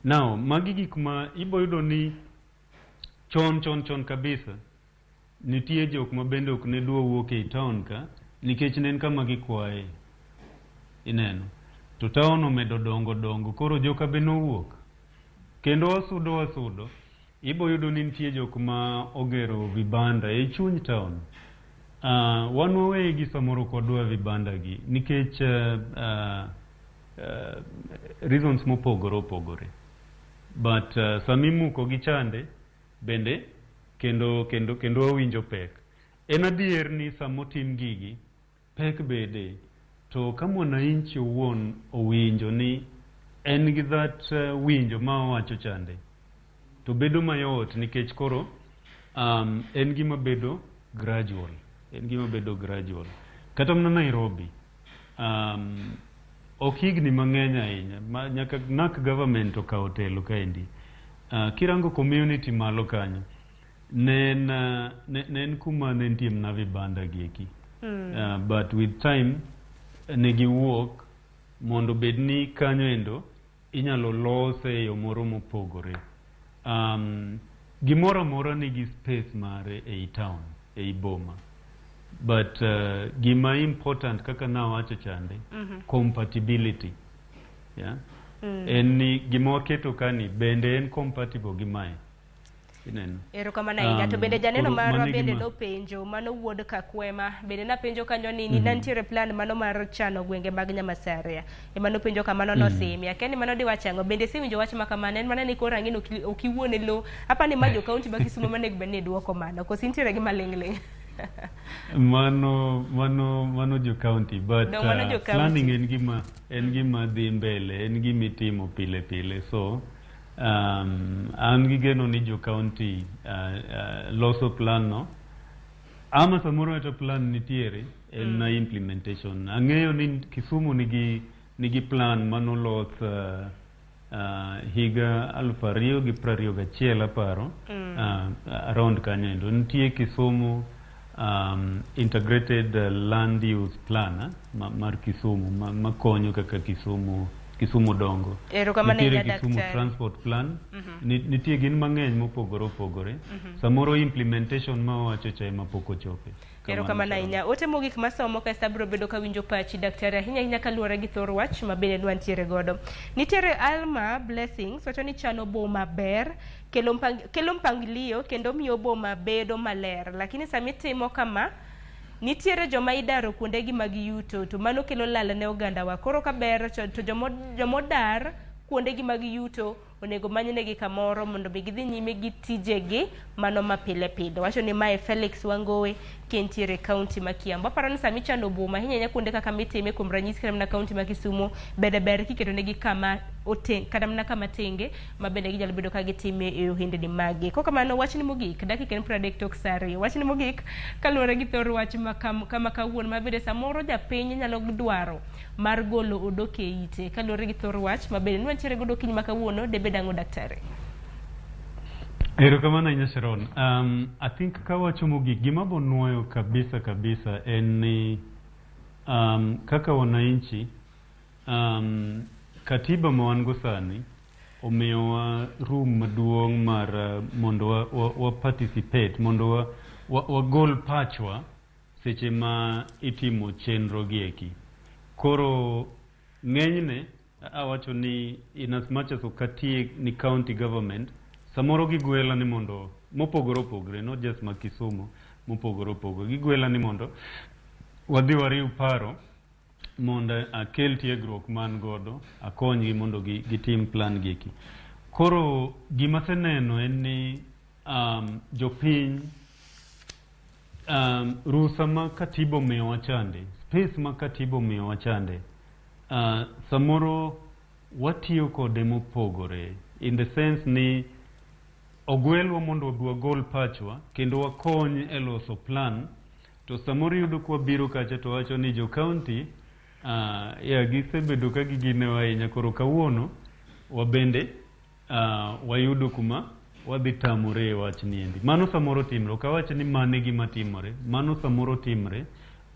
Now, magi gik ma ibo yudo ni chon chon chon kabisa nitie jok ma bende ok ne dwa wuok ei town ka nikech ne en kama gikwaye, ineno. To town omedo dongo dongo, koro joka be nowuok. Kendo wasudo wasudo, ibo yudo ni nitie jok ma ogero vibanda ei chuny town. Wan wawegi samoro ok wadwa vibanda gi nikech reasons mopogore opogore. But samimuko gi chande bende kendo kendo kendo wawinjo pek. En adier ni samotim gigi pek bede, to ka mwananchi owuon owinjo ni en gi that winjo ma owacho chande, to bedo mayot nikech koro en gima bedo gradual, en gima bedo gradual. Kata mana Nairobi, ok higni mang'eny ahinya, ma nyaka nak government okawo telo kaendi. Kirango community malo kanyo, ne en kuma ne nitie mana vibanda gi eki. But with time ne giwuok mondo bed ni kanyo endo inyalo lose e yo moro mopogore. Gimoro amora nigi space mare ei town, ei boma. But gima important kaka nawacho chande, compatibility. Yeah? En ni gima waketo kani bende en compatible gi mae. Ineno. Erokamano ahinya. To bende janeno marwa bende nopenjo, mano wuod Kakwema, bende napenjo kanyo ni nitiere plan mano mar chano gwenge mag Nyamasaria. Ema nopenjo kamano nosimi. Akia ni mano diwacho ang'o? Bende isewinjo wach ma kamano? En mana ni koro ang'e ni ok iwuon e lowo. Apa ni ma jo kaunti ma Kisumu manego bed ni duoko mano. Koso intiere gi maling'ling'? Mano jo county, but planning en gima dhi mbele, en gima itimo pile pile. So an gi geno ni jo county loso plan no, ama samoro kata plan nitiere, en na implementation. Ang'eyo ni Kisumu nigi plan manolos higa 2021 aparo, around kanyo endo. Nitie Kisumu integrated land use plan mar Kisumu makonyo kaka Kisumu dongo. Nitiere Kisumu transport plan, nitie gin mang'eny mopogore opogore. Samoro implementation ma owacho cha ema pok ochope. Erokamano ahinya. Ote mogik masomo kasto abiro bedo kawinjo pachi daktari ahinya ahinya kaluwore gi thor wach ma bende nwantiere godo. Nitiere Alma Blessings wacho ni chano boma ber, kelo mpangilio kendo miyo boma bedo maler, lakini samitimo kama nitiere joma idaro kuondegi mag yuto to mano kelo lal ne ogandawa. Koro ka ber to jomodar kuondegi mag yuto onego manynegi kamoro mondo bi gidhi nyime gi tijegi mano ma pile pile. Wacho ni mae Felix Wangowe kentiere kaunti ma Kiambu. Aparo ni sami chano boma ahinya ahinya kuonde kaka mitime kuom ranyisi kata mana kaunti ma Kisumu bende ber kiketonegi kama oteng kata mana kama tenge ma bende ginyalo bedo ka gitime e ohendni magi. Kokamano wachni mogik dakika en 30 tok saa 2. Wachni mogik kaluwore gi thor wach ma kama kawuono ma bende samoro japiny nyalo dwaro mar golo odok e ite kaluwore gi thor wach ma bende nwantiere godo okinyi ma kawuono debed ang'o daktari? Erokamano ahinya Sharon. I think kawacho mogik gima bonuoyo kabisa kabisa en ni kaka wananchi katiba ma wan go sani omiyowa room maduong' mar mondo wa participate, mondo wagol pachwa seche ma itimo chenro gi eki. Koro ng'enyne Awacho ni in as much as ok atiye ni county government, samoro gigwela ni mondo mopogore opogore, not just ma Kisumu, mopogore opogore. Gigwela ni mondo wadhi wariw paro mondo akel tiegruok man godo, akonygi mondo gitim plan gieki. Koro gima aseneno en ni jopiny rusa ma katiba omiyowa chande, space ma katiba omiyowa chande, samoro watiyo kode mopogore in the sense ni ogwelwa mondo wabi wagol pachwa kendo wakony e loso plan, to samoro iyudo ka wabiro kacha to wacho ni jo county ya gisebedo ka giginewa ahinya, koro kawuono wabende wayudo kuma wadhi tamore e wach niendi. Mano samoro timre, ok awach ni mano e gima timore, mano samoro timre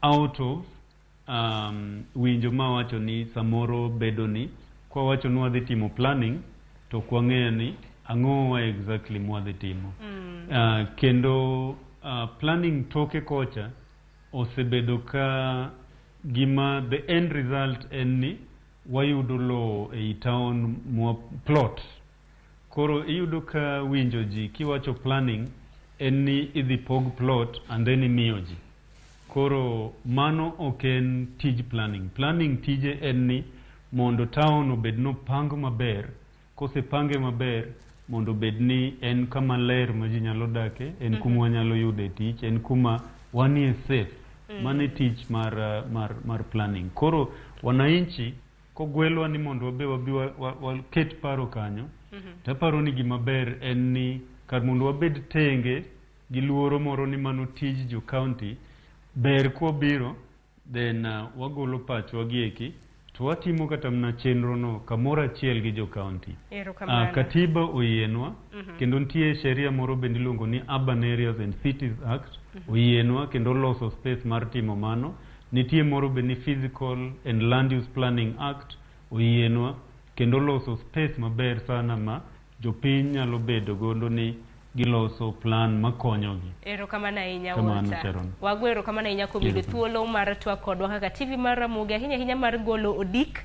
out of winjo mawacho ni samoro bedo ni kwawacho ni wadhi timo planning to ok wang'eyo ni ang'owa exactly mwadhi timo. Kendo planning toke kocha osebedo ka gima the end result en ni wayudo lowo ei town mwa plot. Koro iyudo ka winjo ji kiwacho planning en ni idhi pog plot and then imiyo ji. Koro mano ok en tij planning. Planning tije en ni mondo town obed nopang maber, kosepange maber mondo obed ni en kama ler ma ji nyalo dake, en kuma wanyalo yude tich, en kuma wanie safe. Mano e tich mar planning. Koro wananchi kogwelwa ni mondo wabe wabi waket paro kanyo, taparo ni gima ber en ni kar mondo wabed tenge gi luoro moro ni mano tij jo county, ber kwabiro then wagolo pachwa gieki to watimo kata mana chenro no kamoro achiel gi jo county. Katiba oyienwa, kendo nitie sheria moro bende iluongo ni Urban Areas and Cities Act, oyienwa kendo loso space mar timo mano. Nitie moro bende ni Physical and Land Use Planning Act oyienwa kendo loso space maber sana ma jopiny nyalo bedo godo ni giloso plan makonyogi. Erokamano ahinya Walter. Wago erokamano ahinya kuom yudo thuolo mar twak kodwa kaka TV mar Ramogi, ahinya ahinya mar golo odik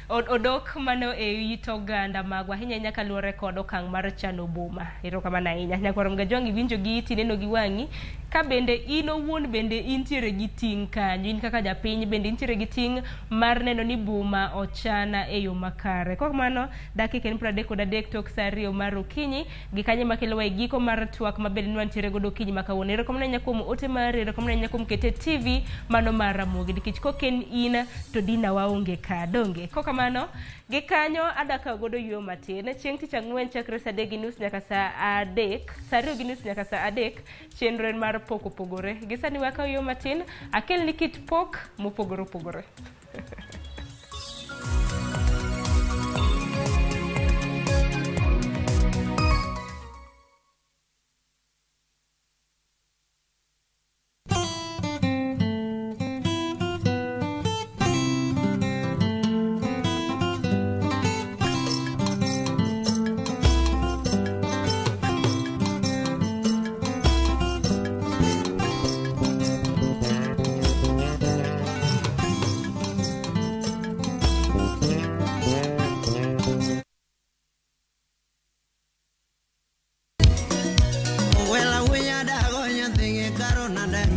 odok mano e it oganda magwa, ahinya ahinya kaluwore kod okang' mar chano boma. Erokamano ahinya. Nyakwar Mgajwang' iwinjo gi iti, ineno gi wang'i, ka bende in owuon bende intiere gi ting' kanyo, in kaka japiny bende intiere gi ting' mar neno ni boma ochana e yo makare. Kok mano, dakika en 33 tok saa 2 mar okinyi, gi kanyo makelowa e giko mar twak mabende nwantiere godo okinyi ma kawuono. Erokamano ahinya kuom ote mari, erokamano ahinya kuom kete TV mano mar Ramogi, nikech kok en in to dina waonge ka, donge? Kokamano, gi kanyo adwa kawo godo yueyo matin. Chieng' tich ang'wen chakre saa 3:30 nyaka saa 3, saa 2:30 nyaka saa 3, chenro en mar pok opogore. Gi sani wakawo yueyo matin, akelni kit pok mopogore opogore.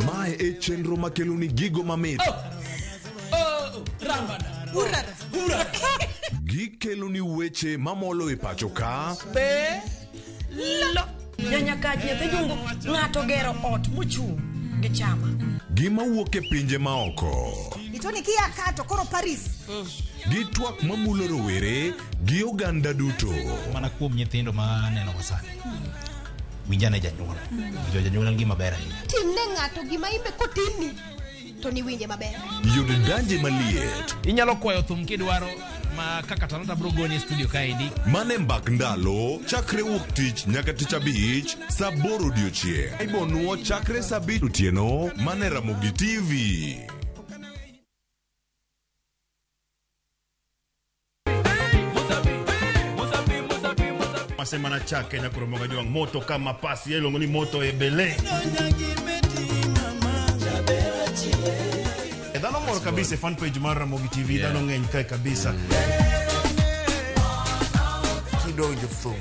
Mae e chenro makeloni gigo mamit. Gikeloni weche mamolo e pacho ka, Be lo nyanyakach nyathi jungu ng'ato gero ot mochung' gi chama. Gima wuok e pinje maoko, Itoni kia ka to koro Paris. Gi twak mamulo rowere gi oganda duto. Mana kuom nyithindo ma aneno sani, winjane janyuol. Winjo janyuol en gima ber ahinya. Timne ng'ato gima imbe kotimni to niwinje maber. Yud danje maliet. Inyalo kwayo thum kidwaro ma kaka Talanta bro goni e studio kaendi. Mane mbak ndalo chakre wuok tich nyaka tich abich saa 8 odiochieng'. Ibonuo chakre saa 5 otieno mane Ramogi TV. Masema na chake na kuromoga juang moto kama pasi iluongo ni moto ebele. Dhano mor kabisa e fan page mar Ramogi TV, dhano ng'eny kae kabisa. Kidwa winjo thum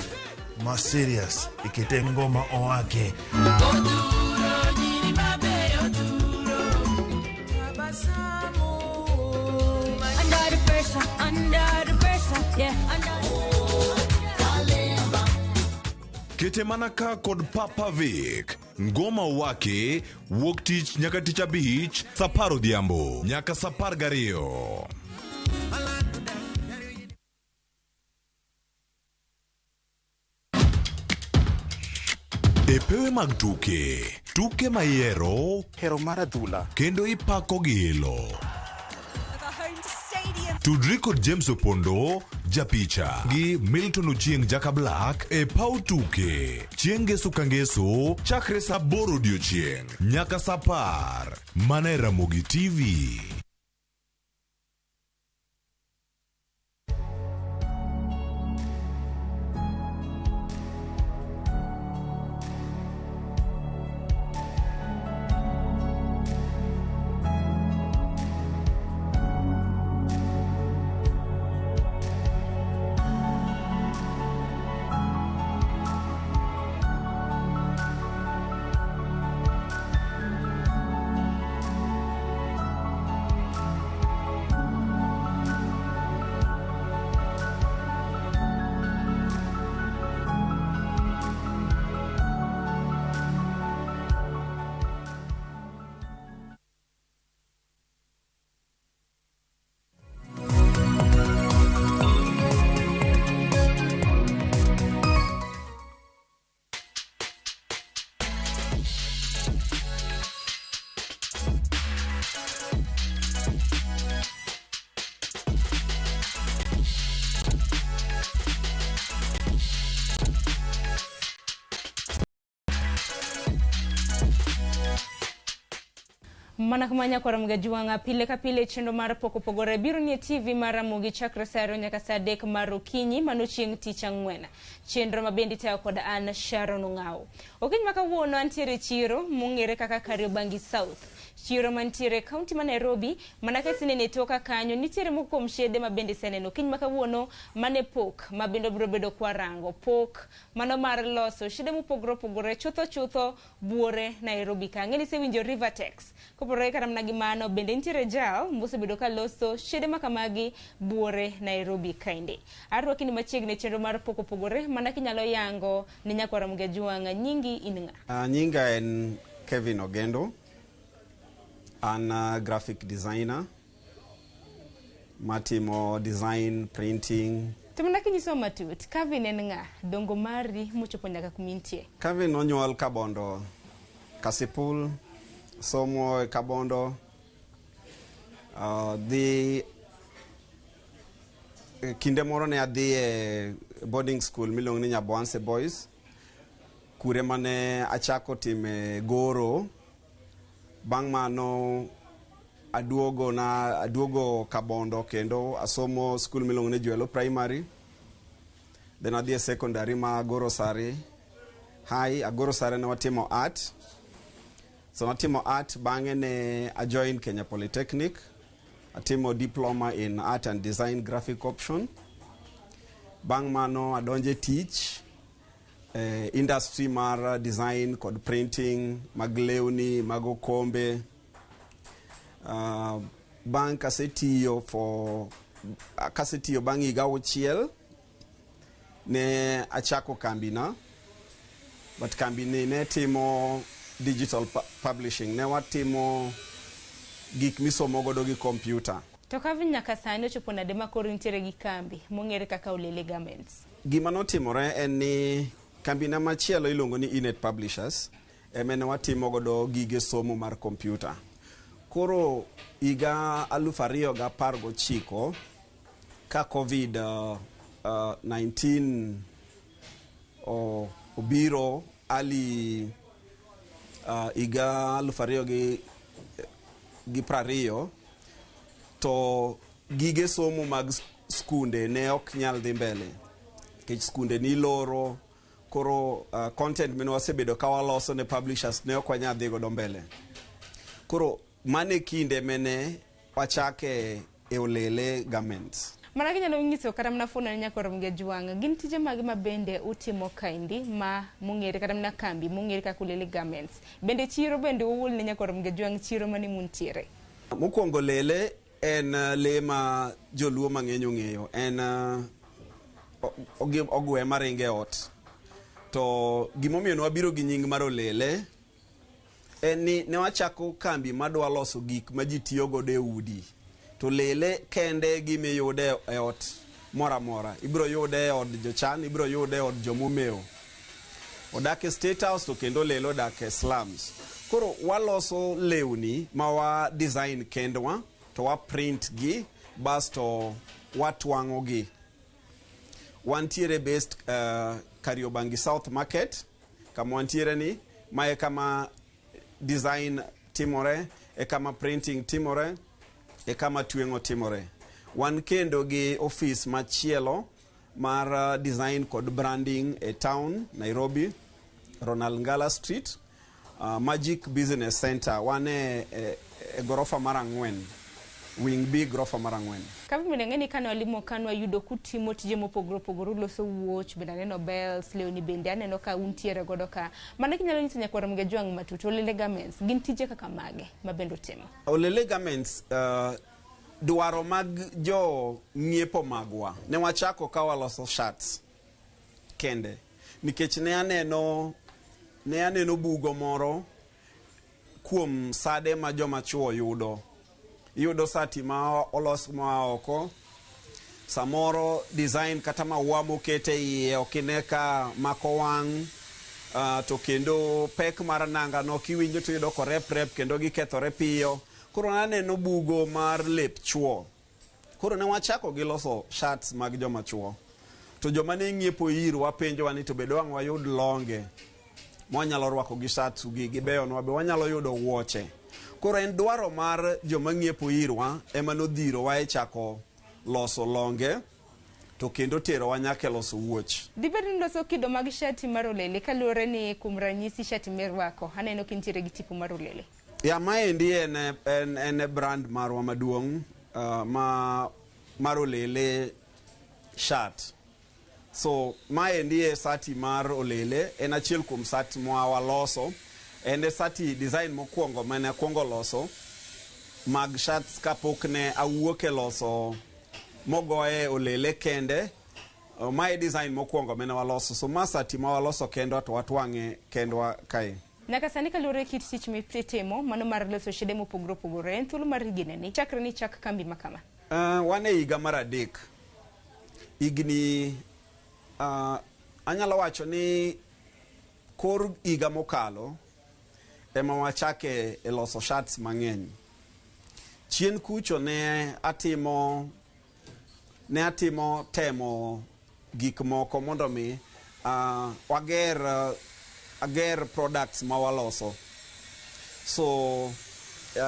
ma serious ikete ngoma owake. Under the pressure, under the pressure, yeah. Under Kete mana ka kod Papa Vic. Ngoma wake wuok tich nyaka tich abich saa 10 odhiambo nyaka saa 12. E pewe mag tuke, tuke mayiero, hero mar adhula, kendo ipako gi ilo. Tudri kod James Opondo, japicha, gi Milton Ochieng Jaka Black e paw tuke. Chieng' ngeso ka ngeso, chakre saa 8 odiochieng' nyaka saa 10. Mana e Ramogi TV. Mana kamanya kwa Ramogi Ajwang' pile ka pile chenro mar pok opogore biro nie TV mar Ramogi chakre saa 2 nyaka saa 3 mar okinyi mano chieng' tich ang'wen. Chenro ma bende itayo kod an Sharon Ong'awo. Okinyi ma kawuono antiere chiro mong'ere kaka Kariobangi South. Chiro mantiere kaunti ma Nairobi mana ka isenene toka kanyo nitiere moko kuom shede ma bende iseneno. Okinyi ma kawuono mane pok ma bende obiro bedo kwarango. Pok mano mar loso shede mopogore opogore chutho chutho buore Nairobi ka. Ang'e ni isewinjo Rivertex. Kopogore kata mana gi mano bende nitiere jal mosebedo ka loso shede makamagi buore Nairobi kaende. Arwaki ni machiegni e chenro mar pok opogore mana kinyalo yango ne nyakwar Ramogi Ajwang' nyingi in ng'a? Nyinga en Kevin Ogendo. An a graphic designer matimo design, printing. To mana kinyiso matut, Kevin en ng'a? Dongo mari mochopo nyaka kuma intie. Kevin onyuol Kabondo, Kasipul, somo e Kabondo. Dhi kinde moro ne adhi e boarding school miluongo ni Nyaboanse Boys, kure mane achako time goro. Bang' mano aduogo Kabondo kendo asomo school miluongo ni Jwelo Primary. Then adhi e secondary ma Agoro Sare High. Agoro Sare ne watimo art. So natimo art, bang'e ne ajoin Kenya Polytechnic. Atimo diploma in art and design graphic option. Bang' mano adonje tich industry mar design kod printing mag lewni, mag okombe. Bang' kasetiyo bang' higa 6 ne achako kambina, but kambini ne timo digital publishing, ne watimo gik misomo godo gi computer. To Kevin nyaka sani ochopo nade ma koro nitiere gi kambi mong'ere kaka Olele Garments? Gima notimore en ni kambina machielo iluongo ni Inet Publishers ema ne watimo godo gige somo mar computer. Koro higa 2019 ka COVID-19 obiro ali higa 2020, to gige somo mag skunde ne ok nyal dhi mbele nikech skunde niloro. Koro content mane wasebedo ka waloso ne publishers ne ok wanyal dhi godo mbele. Koro mane kinde mene wachake e Olele Garments. Mana ginyalo nyiso kata mana fuono ne nyaka rom gi jwang'. Gin tije mage ma bende utimo kaendi ma mong'ere kata mana kambi mong'ere kaka Olele Garments. Bende chiro bende uwul ne nyaka rom gi jwang' chiro mane muntiere. Mokwongo lele en lee ma joluo mang'eny ong'eyo. En ogwe maringo e ot. To gimomiyo ne wabiro gi nying mar Olele en ni ne wachako kambi madwa loso gik ma ji tiyo godo e udi. To lele kende gima iyude e ot moro amora. Ibiro yude e od jochan, ibiro yude e od jomomeo. Odak e State House to kendo lele odak e slums. Koro waloso lewni ma wa design kendwa to wa print gi basto watwang'o gi. Wantiere based Kariobangi South Market kama wantiere ni ma e kama design timore, e kama printing timore, e kama tweng'o timore. Wan kendo gi ofis machielo mar design kod branding e town Nairobi, Ronald Ngala Street, Magic Business Center. Wan e gorofa mar 4, Wing B gorofa mar 4. Kambi bende ng'eni kane walimo kan wayudo kutimo tije mopogore opogore, uloso wuoch, bende aneno bells, lewni bende aneno ka untiere godo ka. Mano kinyalo nyiso nyakwar Mgejwang' matut, Olele Garments gin tije kaka mage ma bende utimo? Olele Garments dwaro mag jo ng'iepo magwa ne wachako ka waloso shirts kende nikech ne aneno bugo moro kuom sade ma joma chuo yudo. Iyudo sati ma olos moa oko, samoro design kata maua mokete iye ok ine ka mako wang', to kendo pek mar nanga no kiwinjo to iyudo korep rep kendo gikethore piyo. Koro naneno bugo mar lep chuo. Koro ne wachako gi loso shirts mag joma chuo. To joma ne ng'iepo irwa penjowa ni to be dwang' wayud longe mwanyalo rwako gi shirts gi gibeyonwa, be wanyalo yudo wuoche. Koro en dwaro mar joma ng'iepo irwa ema nodhirowa e chako loso longe to kendo terowa nyaka e loso wuoch. Dibed ni loso kido mag shati mar Olele kaluwore ni kuom ranyisi shati mirwako aneno kintiere gi tipo mar Olele. Ya maendi en brand marwa maduong' ma mar Olele shirt. So maendi e sati mar Olele, en achiel kuom sati ma waloso. En e sati design mokwongo mane akwongo loso mag shirts kapok ne awuok e loso mogoye Olele kende. Mae design mokwongo mane waloso. So ma sati ma waloso kendwa to watwang'e kendwa kae. Nyaka sani kaluwore kit tich mitimo mano mar loso shede mopogore opogore, en thuolo mar higni ni chakre ni chak kambi ma kama? Wan e higa mar 3. Higni anyalo wacho ni kor higa mokalo ema wachake e loso shirts mang'eny. Chien kucho ne atimo temo gik moko mondo mi ager products ma waloso. So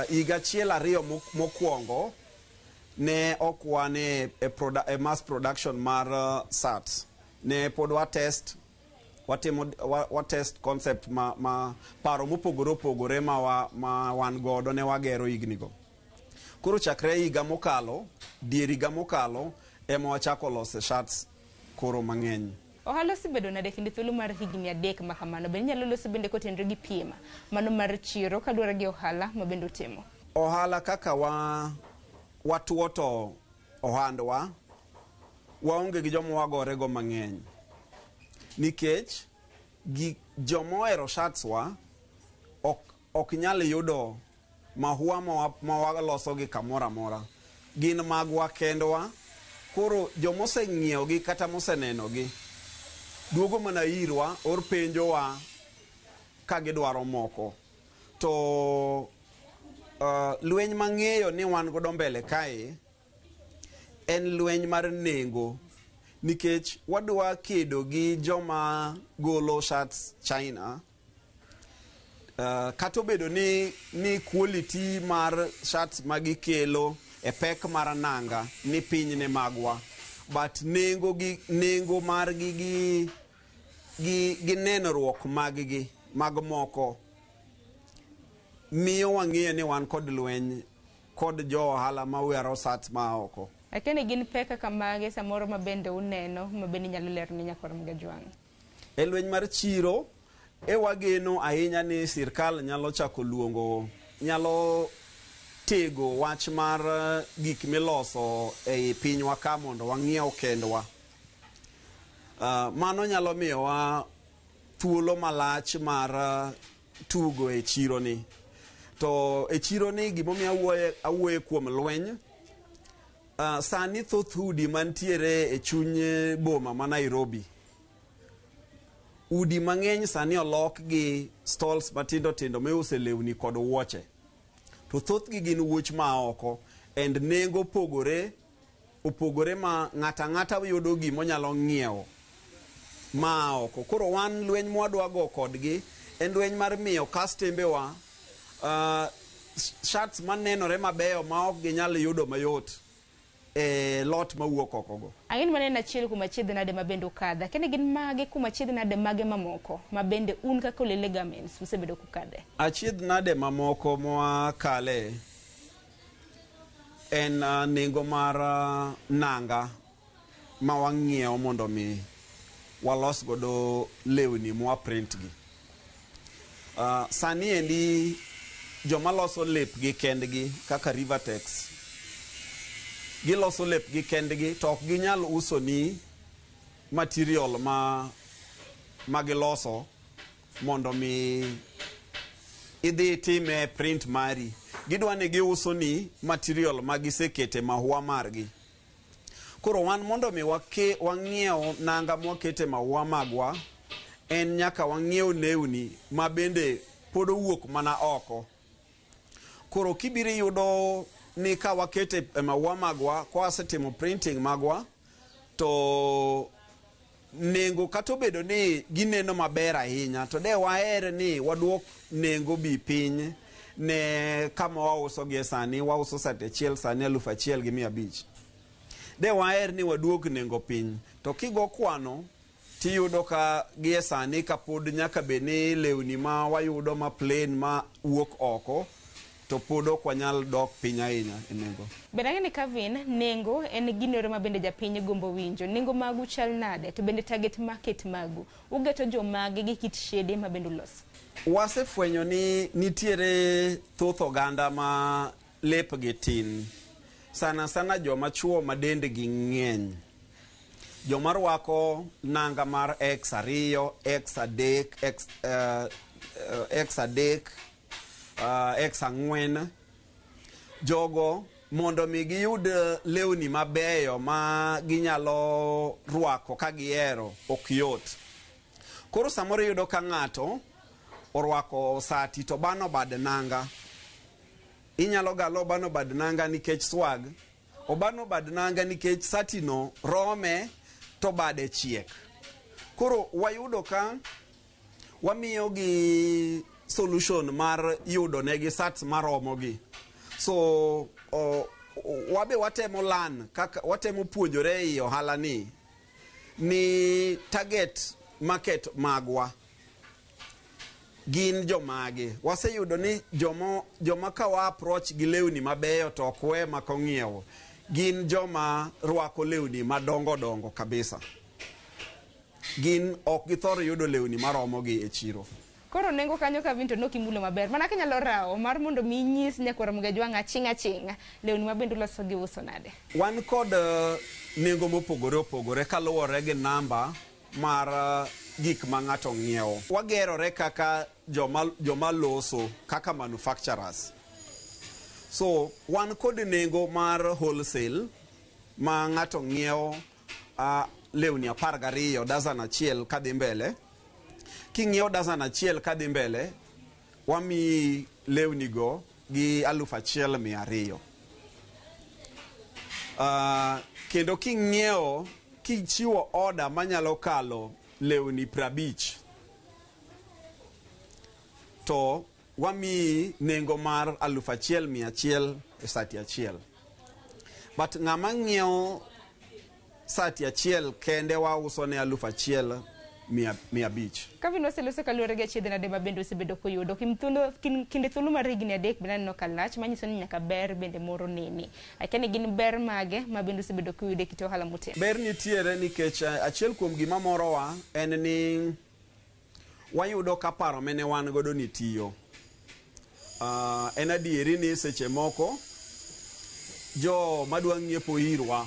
higa achiel ariyo mokwongo ne ok wan e mass production mar shirts. Ne pod wa test, wa test concept ma paro mopogore opogore ma wan godo ne wagero higni go. Koro chakre higa mokalo, dier higa mokalo ema wachako loso shirts koro mang'eny. Ohala osebedo nade kinde thuolo mar higni 3 ma kamano? Bende inyalo loso bende kotenore gi piem mano mar chiro kaluwore gi ohala ma bende utimo? Ohala kaka watuo to ohandwa, waonge gi joma wagorego mang'eny. Nikech joma ohero shirts wa ok nyal yudo mahua ma waloso gi kamoro amora. Gin magwa kendwa. Koro jomoseng'iewogi kata mosenenogi duogo mana irwa or penjowa ka gidwaro moko. To lweny mang'eyo ni wan godo mbele kae en lweny mar nengo. Nikech wadwa kedo gi joma golo shirts China. Kata obedo ni quality mar shirts magikelo e pek mar nanga ni piny ne magwa, but nengo margi gi nenruok maggi mag moko miyo wang'eyo ni wan kod lweny kod jo ohala ma wero shirts ma oko. Lakini gin pek kaka mage samoro ma bende uneno ma bende inyalo lero ne nyakwar Mgajwang'? E lweny mar chiro e wageno ahinya ni sirkal nyalo chako luongo, nyalo tego wach mar gik miloso ei pinywa ka mondo wang'iew kendwa. Mano nyalo miyowa thuolo malach mar tugo e chiro ni. To e chiro ni gimomiyo awuoye kuom lweny, sani thoth udi mantiere e chuny boma ma Nairobi, udi mang'eny sani olok gi stalls matindo tindo miuse lewni kod wuoche. To thothgi gin wuoch ma oko and nengo opogore opogore ma ng'ato ang'ata yudo gimonyalo ng'iewo ma oko. Koro wan lweny mwadwa go kodgi en lweny mar miyo kastembewa shirts manenore mabeyo ma ok ginyal yudo mayot e lot mawuok oko go. Ang'e ni mano en achiel kuom achiedh nade ma bende ukadhe. Kendo gin mage kuom achiedh nade mage mamoko ma bende un kaka Olele Garments usebedo kukadhe? Achiedh nade mamoko mwakale en nengo mar nanga ma wang'iewo mondo mi walos godo lewni mwa print gi. Sani endi joma loso lepgi kendgi kaka Rivatex, giloso lepgi kendgi to ok ginyal uso ni material ma giloso mondo mi idhi itime print mari. Gidwa ni giuso ni material ma gisekete mahua margi. Koro wan mondo mi wang'iew nanga mwakete mahua magwa, en nyaka wang'iew lewni ma bende pod owuok mana oko. Koro kibiro yudo ni ka wakete e maua magwa, kwasetimo printing magwa, to nengo kata obedo ni gineno maber ahinya, to de waher ni waduok nengo bi piny ne kama wauso gie sani. Wauso sati achiel sani 1500. De waher ni waduok nengo piny, to kigo kwano tiyudo ka gie sani kapod nyaka bed ni lewni ma wayudo ma plain ma wuok oko, to pod ok wanyal dok piny ahinya e nengo. Bende ang'e ni Kevin, nengo en gino ma bende japiny gombo winjo. Nengo magu chal nade? To bende target market magu, ugeto jomage gi kit shede ma bende uloso? Wasefwenyo ni nitiere thoth oganda ma lepgi tin. Sana sana joma chuo ma dendgi ng'eny. Joma rwako nanga mar X2, X3, X3, X4, jogo mondo mi giyud lewni mabeyo ma ginyalo rwako ka gihero ok yot. Koro samoro iyudo ka ng'ato orwako sati to bano bad nanga. Inyalo galo obano bad nanga nikech swag, obano bad nanga nikech sati no rome to bade chiek. Koro wayudo ka wamiyo gi solution mar yudo negi sats maromo gi. So wabe watemo learn kaka watemo puonjore ei ohala ni target market magwa gin jomage. Waseyudo ni joma ka wa approach gi lewni mabeyo to ok we mak ong'iewo, gin joma rwako lewni madongo dongo kabisa. Gin ok githor yudo lewni maromo gi e chiro. Koro nengo kanyo Kevin to nokimulo maber. Mana kinyalo rawo mar mondo mi inyis nyakwar Mgajwang' aching' aching' lewni ma bende uloso gi uso nade? Wan kod nengo mopogore opogore kaluwore gi namba mar gik ma ng'ato ng'iewo. Wagerore kaka joma loso, kaka manufacturers. So wan kod nengo mar wholesale ma ng'ato ng'iewo lewni 12 dozen achiel kadhi mbele. King'iewo dozen achiel kadhi mbele, wamiyi lewni go gi 1200. Kendo king'iewo, kichiwo order manyalo kalo lewni 50, to wamiyi nengo mar 1100 e sati achiel. But ng'ama ng'iewo sati achiel kende wauso ne 1000 500. Kevin waseloso kaluwore gi achiedh nade ma bende osebedo koyudo. Kinde thuolo mar higni 3 bende aneno ka lach, manyiso ni nyaka ber bende moro nene. Akia ni gin ber mage ma bende osebedo koyudo e kit ohala mutimo. Ber nitiere nikech achiel kuom gima morowa en ni wayudo ka paro mene wan godo ni tiyo. En adieri ni seche moko jo madwa ng'iepo irwa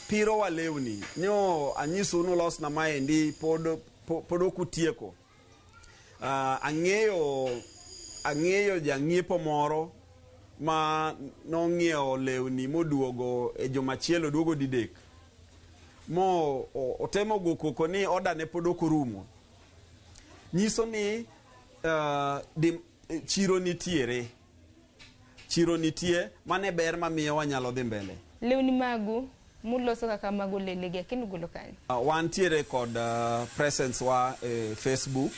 pirowa lewni nyo anyisu nulosna maendi pod ok utieko. Ang'eyo jang'iepo moro ma nong'iewo lewni moduogo e juma achiel oduogo didek mo otemo go koko ni order ne pod ok orumo. Nyiso ni chiro nitiere. Chiro nitie, mane ber mamiyo wanyalo dhi mbele. Lewni magu muloso kaka mago lelegi akia ugolo kanye? Wantiere kod presence wa e Facebook.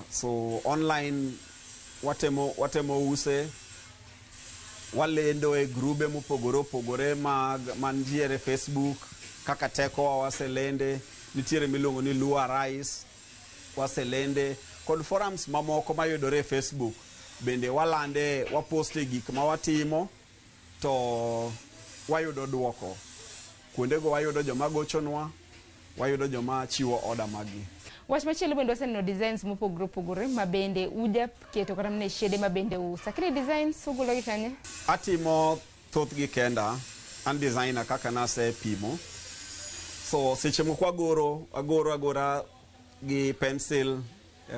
So online watemo use, walendo e grube mopogore opogore mag mantiere Facebook kaka Tekowa waselende, nitiere miluongo ni Luo Rice waselende, kod forums mamoko mayudore e Facebook bende walande, waposte gik ma watimo to wayudo duoko. Kuondego wayudo joma gochonwa, wayudo joma chiwo order maggi. Wach machielo bende waseneno designs mopogore opogore ma bende uja keto kata mana e shede ma bende uso. Lakini designs ugolo gi kanye? Atimo thothgi kenda, an designer kaka nasepimo. So seche moko agoro agora gi pencil,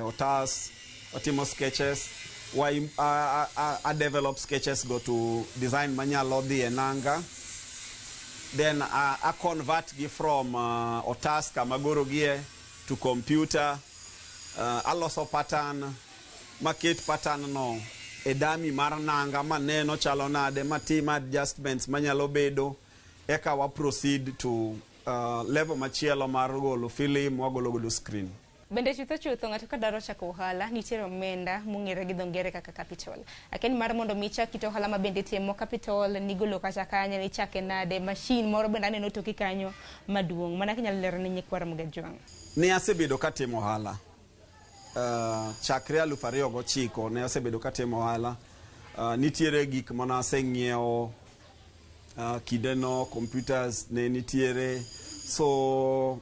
otas, watimo sketches, I develop sketches go to design manyalo dhi e nanga. Then I convert gi from otas kama agoro gie to computer. Aloso pattern, maket pattern no e dummy mar nanga maneno chalo nade, matim adjustments manyalo bedo, eka wa proceed to level machielo mar golo film, wagolo godo screen. Bende chutho chutho ng'ato ka dwaro chako ohala, nitiere omenda mong'ere gi dho ngere kaka capital. Akia ni mar mondo mi ichak kit ohala ma bende itimo, capital nigolo kacha kanye, nichake nade, machine moro bende aneno toki kanyo maduong'. Mana kinyalo lero ne nyikwa Ramogi Ajwang'. Ne asebedo katimo ohala. Chakre 2009 ne asebedo katimo ohala. Nitiere gik mane aseng'iewo kindeno, computers ne nitiere. So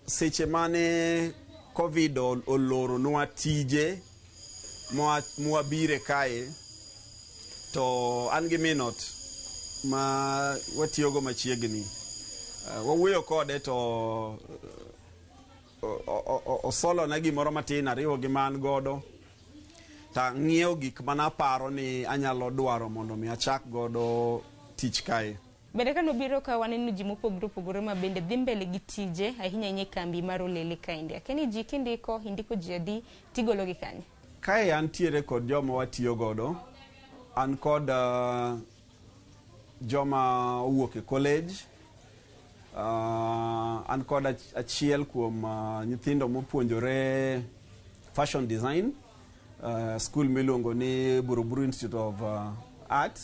seche mane COVID oloronwa tije mwabire kae, to an gi minot ma watiyogo machiegni. Wawuoyo kode to osolona gimoro matin, ariwo gi man godo to ang'iewo gik manaparo ni anyalo dwaro mondo mi achak godo tich kae. Bende ka nobiro ka waneno ji mopogore opogore ma bende dhi mbele gi tije ahinya ahinya e kambi mar Olele kaendi. Akia ni ji kindiko, indiko ji adi, tigolo gi kanye? Kae antiere kod joma watiyo godo. An kod joma owuok e college. An kod achiel kuom nyithindo mopuonjore fashion design, school miluongo ni Buruburu Institute of Art.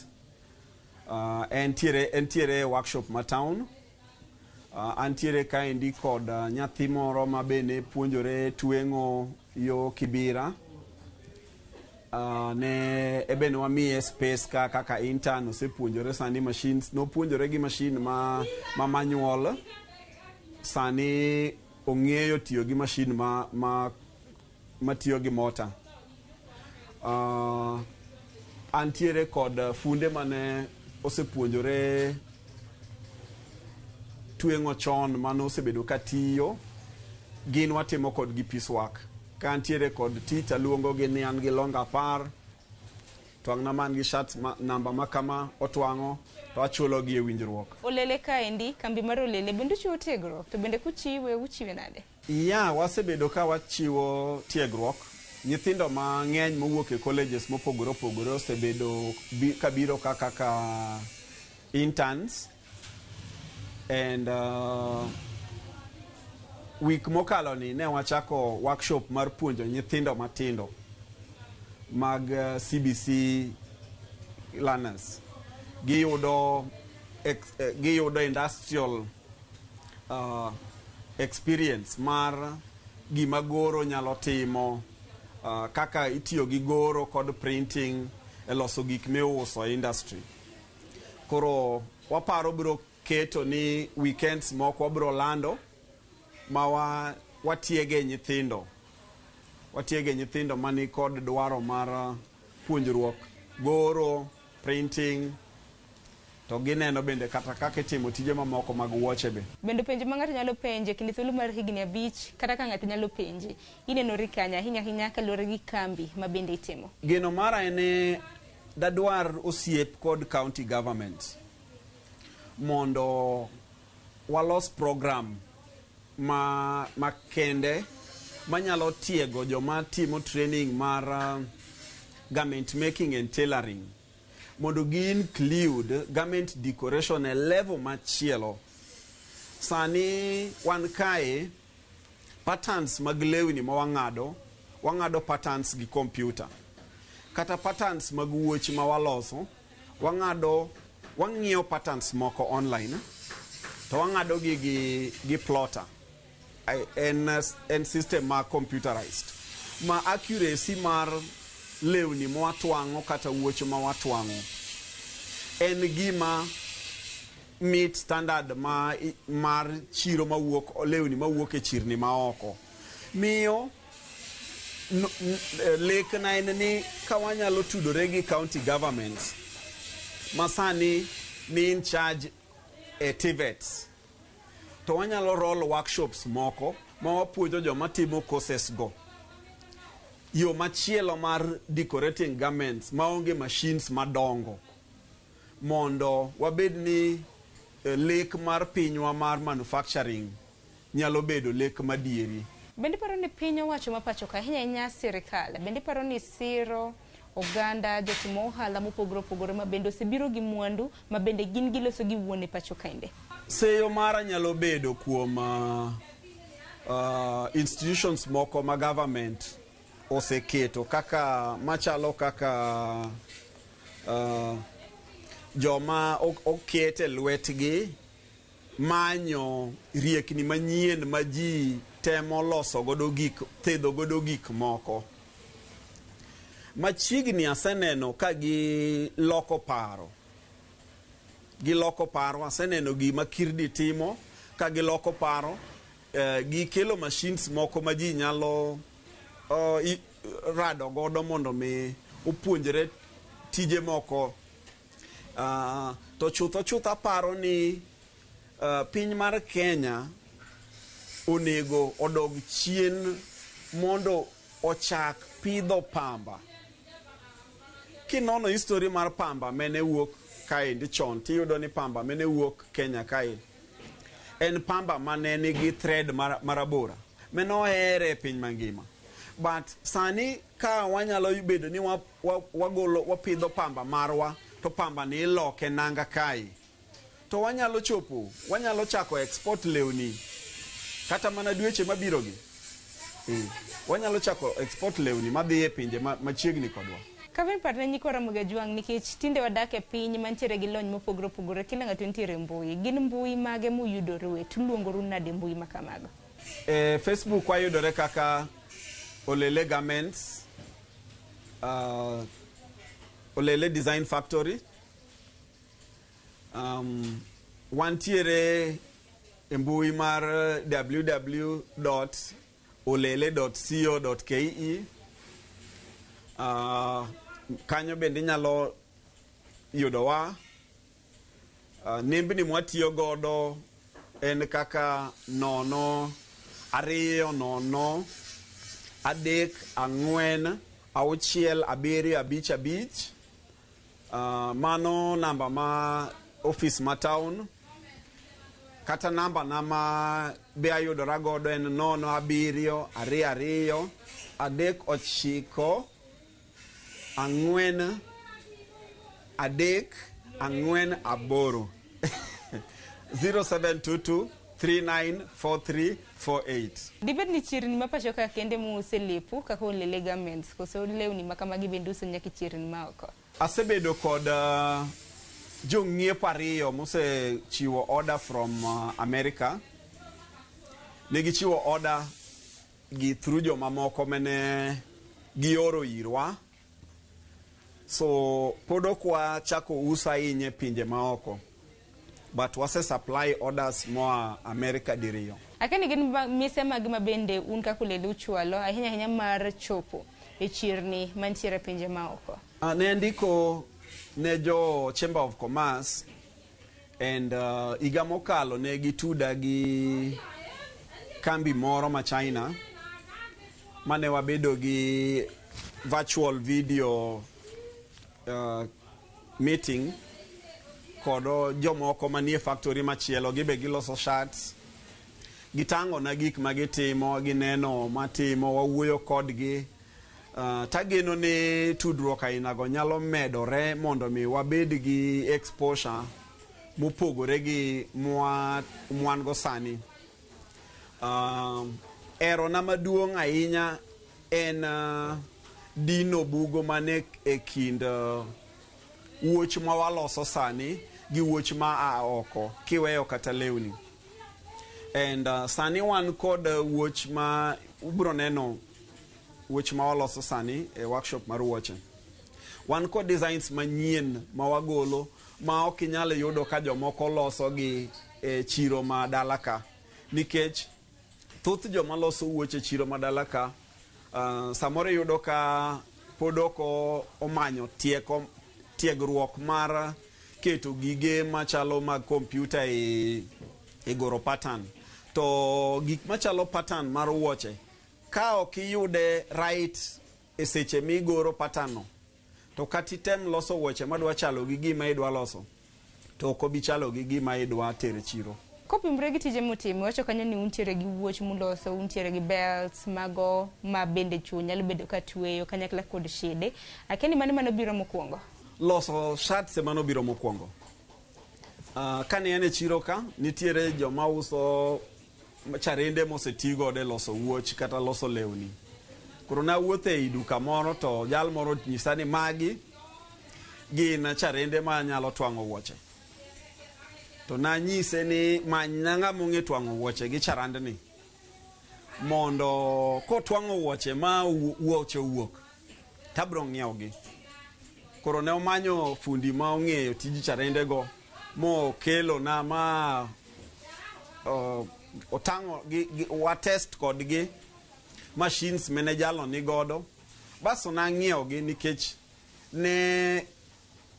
Entiere workshop ma town. Antiere kaendi kod nyathi moro ma bende puonjore tweng'o yo Kibira. Ne ebende wamiye space ka kaka intern, osepuonjore sani machines, nopuonjore gi machine ma manual, sani ong'eyo tiyo gi machine ma tiyo gi mota. Antiere kod funde mane osepuonjore tweng'o chon mane osebedo katiyo, gin watimo kodgi piecework. Ka antiere kod tich aluongo gi ni an gi long 10, twang'na man gi shirts namba ma kama otwang'o to achulo gi e winjruok. Olele kaendi, kambi mar Olele bende uchiwo tiegruok, to bende kuchiwe, uchiwe nade? Ya, wasebedo ka wachiwo tiegruok. Nyithindo mang'eny mowuok e colleges mopogore opogore osebedo kabiro kaka interns. And week mokalo ni ne wachako workshop mar puonjo nyithindo matindo mag CBC learners. Giyudo industrial experience mar gima goro nyalo timo, kaka itiyo gi goro kod printing e loso gik miuso e industry. Koro waparo biro keto ni weekends moko wabiro lando ma watiege nyithindo. Watiege nyithindo mani kod dwaro mar puonjruok goro, printing, to gineno bende kata kaka itimo tije mamoko mag wuoche be. Bende penjo ma ng'ato nyalo penje kinde thuolo mar higni 5 kata ka ng'ato nyalo penje, inenori kanye ahinya ahinya kaluwore gi kambi ma bende itimo? Geno mara en ni dadwar osiep kod county government mondo walos program ma makende manyalo tiego joma timo training mar garment making and tailoring mondo gi include garment decoration e level machielo. Sani wan kae patterns mag lewni ma wang'ado, wang'ado patterns gi computer. Kata patterns mag wuoch ma waloso, wang'ado, wang'iyo patterns moko online to wang'ado gi gi plotter. En system ma computerized. Ma accuracy mar lewni ma watwang'o kata wuoch ma watwang'o en gima meet standard ma mar chiro mawuok, lewni mawuok e chirni maoko. Miyo lekna en ni ka wanyalo tudore gi county governments ma sani ni in charge e TVETs, to wanyalo roll workshops moko ma wapuonjo joma timo courses go yo machielo mar decorating garments maonge machines madongo, mondo wabed ni lek mar pinywa mar manufacturing nyalo bedo lek madieri. Bende paro ni piny owacho ma pacho ka ahinya ahinya sirikal, bende paro ni siro oganda jotimo ohala mopogore opogore ma bende osebiro gi mwandu ma bende gin giloso gi wuon e pacho kaende? Seyo mara nyalo bedo kuom institutions moko ma government oseketo kaka machalo kaka joma okete lwetgi manyo riekni manyien ma ji temo loso godo gik, thedho godo gik moko. Machiegni aseneno ka giloko paro. Giloko paro, aseneno gima Kirdi timo ka giloko paro, gikelo machines moko ma ji nyalo rado godo mondo mi opuonjre tije moko. To chutho chutho aparo ni piny mar Kenya onego odog chien mondo ochak pidho pamba. Kinono history mar pamba mene wuok kaendi chon, tiyudo ni pamba mene wuok Kenya kae en pamba mane nigi thread marabora mane ohere e piny mangima. But sani ka wanyalo bedo ni wagolo wapidho pamba marwa to pamba ni iloke nanga kae, to wanyalo chopo, wanyalo chako export lewni kata mana dweche mabiro gi. Wanyalo chako export lewni madhi e pinje machiegni kodwa. Kevin parne nyikwa Ramogi Ajwang' nikech tinde wadak e piny mantiere gi lony mopogore opogore, kila ng'ato nitiere mbui. Gin mbui mage muyudorue? Tuluongoru nade mbui ma kamago? E Facebook wayudore kaka Olele Garments, Olele Design Factory. Wantiere e mbui mar www.olele.co.ke. Kanyo bende inyalo yudowa. Nembni mwatiyo godo en kaka 0 2 0 3 4 6 7 5 5. Mano namba ma office ma town. Kata namba na ma be ayudora godo en 0 7 2 2 3 9 4 3 4 8 0722 3943 48. Dibed ni chirni ma pacho ka kende muuse lepu kaka Olele Garments koso lewni ma kamagi bende uso nyaka chirni ma oko? Asebedo kod jong'iepo 2 mosechiwo order from America. Ne gichiwo order gi through jomamoko mane gioro irwa. So pod ok wachako uso ahinya e pinje maoko. But wase supply orders moa America diriyo. Akia ni gin mise mage ma bende un kaka Ulele uchwalo ahinya ahinya mar chopo e chirni mantiere e pinje maoko. Ne andiko ne jo Chamber of Commerce and higa mokalo ne gituda gi kambi moro ma China mane wabedo gi virtual video meeting kod jomoko manie factory machielo. Gibe giloso shirts, gitang'o na gik ma gitimo, gineno matimo, wawuoyo kodgi. Tageno ni tudruok ainago nyalo medore mondo mi wabed gi exposure mopogore gi mwan go sani. Erona maduong' ahinya en dino bugo mane e kind wuoch ma waloso sani gi wuoch ma a oko kiweyo kata lewni. And sani wan kod wuoch ma ubro neno, wuoch ma waloso sani e workshop mar wuoche. Wan kod designs manyien ma wagolo ma ok inyal yudo ka jomoko loso gi e chiro ma dala ka, nikech thoth joma loso wuoche e chiro ma dala ka samoro iyudo ka pod ok omanyo tieko tiegruok mar keto gige machalo mag kompyuta e goro pattern. To gik machalo pattern mar wuoche, ka ok iyude right e seche migoro pattern no, to kata item loso wuoche madwa chalo gi gima idwa loso, to ok obi chalo gi gima idwa tero e chiro. Kopimre gi tije mutimo, iwacho kanyo ni untiere gi wuoch muloso, untiere gi belts mago ma bende chuo nyalo bedo ka tweyo kanyakla kod shede. Akia ni mano manobiro mokwongo. Loso shirts ema nobiro mokwongo. Kane an e chiro ka, nitiere joma uso charende moseti godo e loso wuoch kata loso lewni. Koro nawuotho ei duka moro to jal moro nyisa ni magi gin charende ma nyalo twang'o wuoche. To nanyise ni manyna ng'ama ong'e twang'o wuoche gi charandni, mondo kotwang'o wuoche ma wuoche owuok tabro ng'iewogi. Koro ne omanyo fundi ma ong'eyo tij charendego mokelo na ma otang'o gi wa test kodgi machines mene jalo ni godo. Baso nang'iewogi nikech ne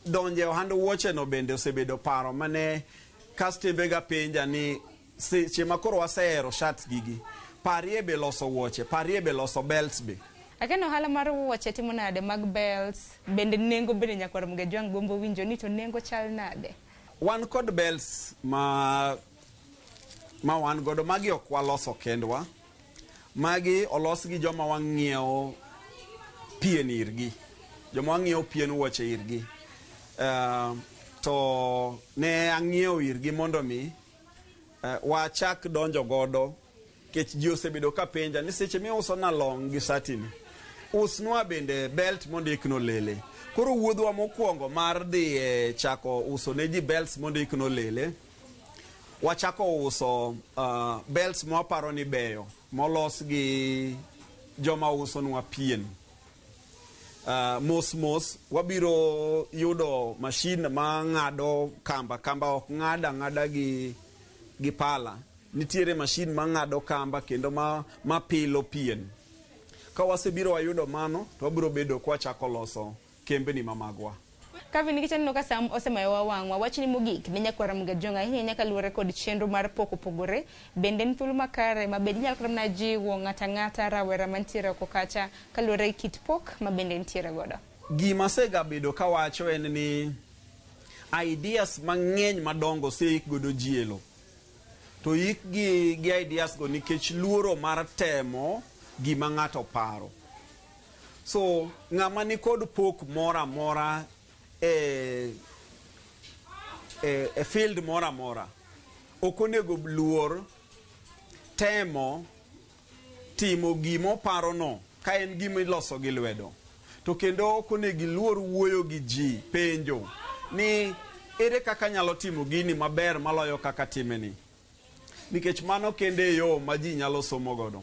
donje ohand wuoche no bende osebedo paro mane kastembe ga penja ni seche ma koro wasehero shirts gigi, parie be loso wuoche, parie be loso belts be. Akia ni ohala mar wuoche timo nade mag belts, bende nengo bende nyakwar Mgejwang' gombo winjo ni to nengo chal nade? Wan kod belts ma wan godo, magi ok waloso kendwa. Magi olos gi joma wang'iewo pien irgi, joma wang'iewo pien wuoche irgi. To ne ang'iewo irgi mondo mi wachak donjo godo, kech ji osebedo ka penja ni seche miuso na long gi sati ni, usnwa bende belt mondikno Lele. Koro wuodhwa mokwongo mar dhi e chako uso ne ji belts mondikno Lele, wachako uso belts mwaparo ni beyo molos gi joma usonwa pien. Mos mos wabiro yudo mashin ma ng'ado kamba. Kamba ok ng'ad ang'ada gi pala. Nitiere mashin ma ng'ado kamba kendo ma pilo pien. Ka wasebiro wayudo mano, to wabiro bedo kwachako loso kembni ma magwa. Kevin, nikech aneno ka sam osemayowa wang'wa, wachni mogik ne nyakwar Mgajwang' ahinya ahinya kaluwore kod chenro mar pok opogore, bende en thuolo makare ma bende inyalo kata mana jiwo ng'ata ang'ata rawera mantiere oko kacha kaluwore gi kit pok ma bende nitiere godo. Gima asegabedo kawacho en ni ideas mang'eny madongo oseik godo ji e lo. To ik gi ideas go nikech luoro mar temo gima ng'ato paro. So ng'ama nikod pok moro amora e field moro amora ok onego luor temo timo gima oparono ka en gima iloso gi lwedo. To kendo ok onego iluor wuoyo gi ji, penjo ni ere kaka anyalo timo gini maber maloyo kaka timeni. Nikech mano kende e yo ma ji nyalo somo godo.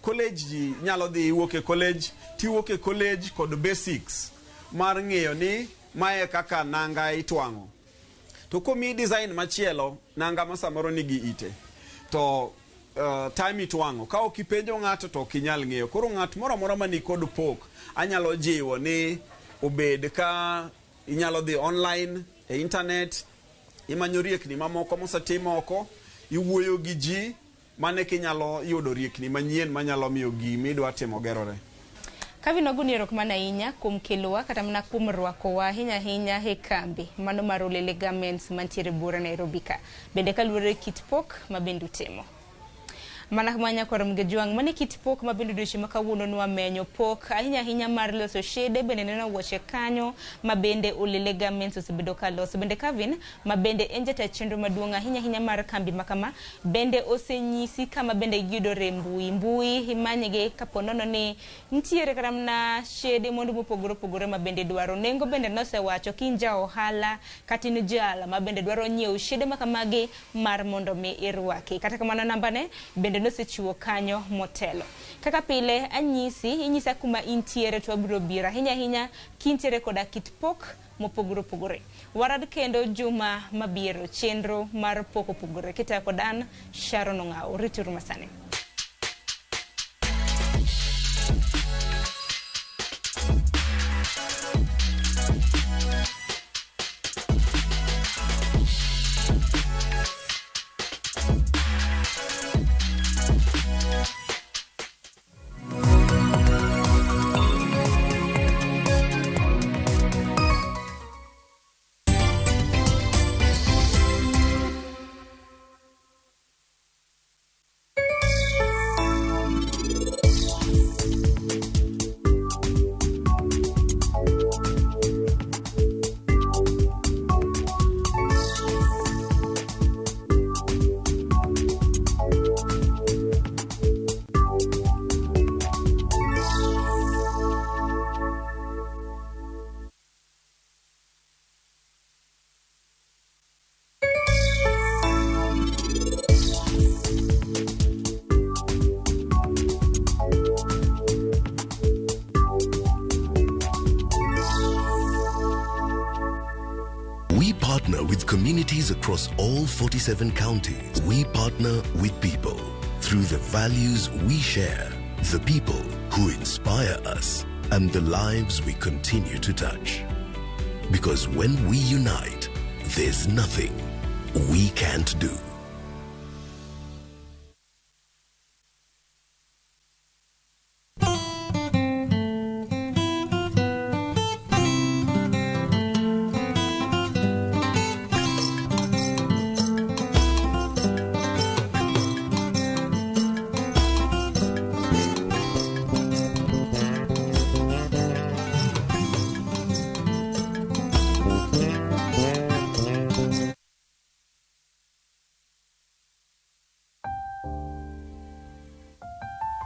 College ji nyalo dhi iwuok e college, tiwuok e college kod basics mar ng'eyo ni mae kaka nanga itwang'o. To komiyi design machielo, nanga ma samoro nigi ite, to time itwang'o. Ka ok ipenjo ng'ato to ok inyal ng'eyo. Koro ng'at moro amora mani kod pok, anyalo jiwo ni obed ka inyalo dhi online e internet, imanyo riekni mamoko mosetim oko, iwuoyo gi ji, mane kinyalo yudo riekni manyien manyalo miyo gimi idwa timo gerore. Kevin Oguni, erokamano ahinya kuom kelowa kata mana kuom rwakowa ahinya ahinya e kambi mano mar Olele Garments mantiere buora Nairobi ka. Bende kaluwore kit pok ma bende utimo. Mana manya korom gi jwang' mane kit pok ma bende odiochieng' ma kawuono nwamenyo pok ahinya ahinya mar loso shede bende neno wuoche kanyo ma bende Olele Garments osebedo ka loso. Bende Kevin ma bende en jata chenro maduong' ahinya ahinya mar kambi ma kama bende osenyisi kama bende giyudore mbui. Mbui imanygi kapo nono ni nitiere kata mana shede mwandu mopogore opogore ma bende dwaro. Nengo bende nosewacho ki in ja ohala kata in jal ma bende dwaro nyiewo shede ma kamagi mar mondo mi irwaki. Kata kamano nambane bende nosechiwo kanyo motelo. Kaka pile anyisi, inyisa kuma intiere to wabiro biro ahinya ahinya kintiere koda kit pok mopogore opogore. Warad kendo juma mabiro chenro mar pok opogore. Kitayo kod an Sharon Ong'awo. Rituru masani. We partner with communities across all 47 counties. We partner with people through the values we share, the people who inspire us, and the lives we continue to touch. Because when we unite, there's nothing we can't do.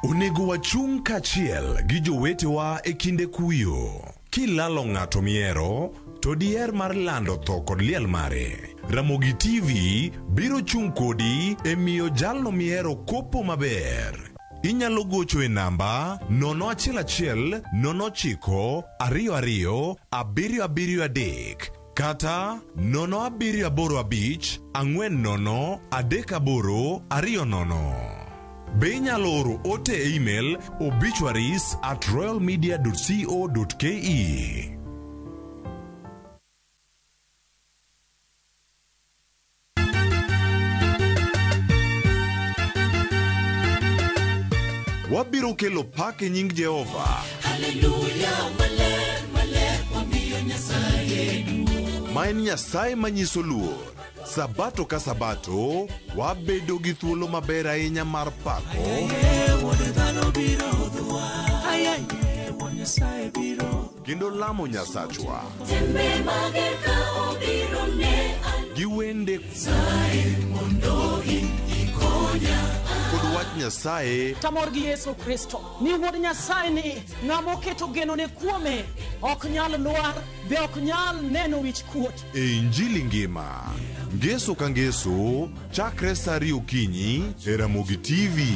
Onego wachung' kaachiel gi jowetewa e kinde kuyo. Kilalo ng'ato mihero, to diher mar lando tho kod liel mare. Ramogi TV biro chung' kodi e miyo jalno mihero kopo maber. Inyalo gocho e namba 011 09 22 773 kata 0785 40 38 20. Be inyalo oro ote e email obituaries@royalmedia.co.ke. Wabiro kelo pak e nying Jehova. Haleluya, maler, maler, wamiyo Nyasaye duong'. Ma en Nyasaye manyiso luor. Sabato ka sabato, wabedo gi thuolo maber ahinya mar pako Wuod dhano biro dwa, ayaye, Wuod Nyasaye biro. kendo lamo Nyasachwa Tembe mager ka obiro ne gi wende Nyasaye mondo in ikonya. kod wach Nyasaye Tamor gi Yesu Kristo ni wuod Nyasaye ni ng'ama oketo genone kuome ok nyal lwar be ok nyal neno wich kuot. e Injili ngima. Ngeso ka ngeso, chakre sa 2 okinyi e Ramogi TV.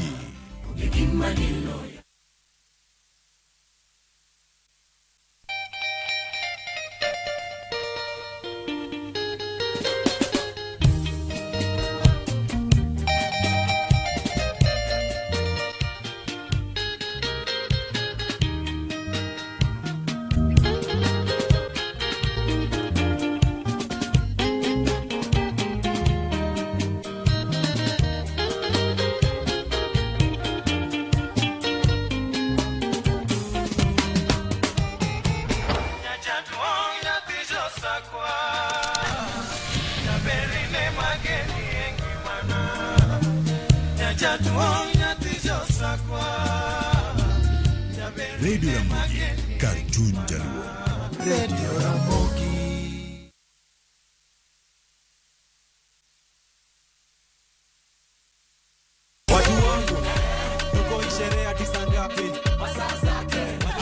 Radio Ramogi, kar chuny Jaluo. Radio Ramogi. Watu wangu, tuko sherehe hadi saa ngapi?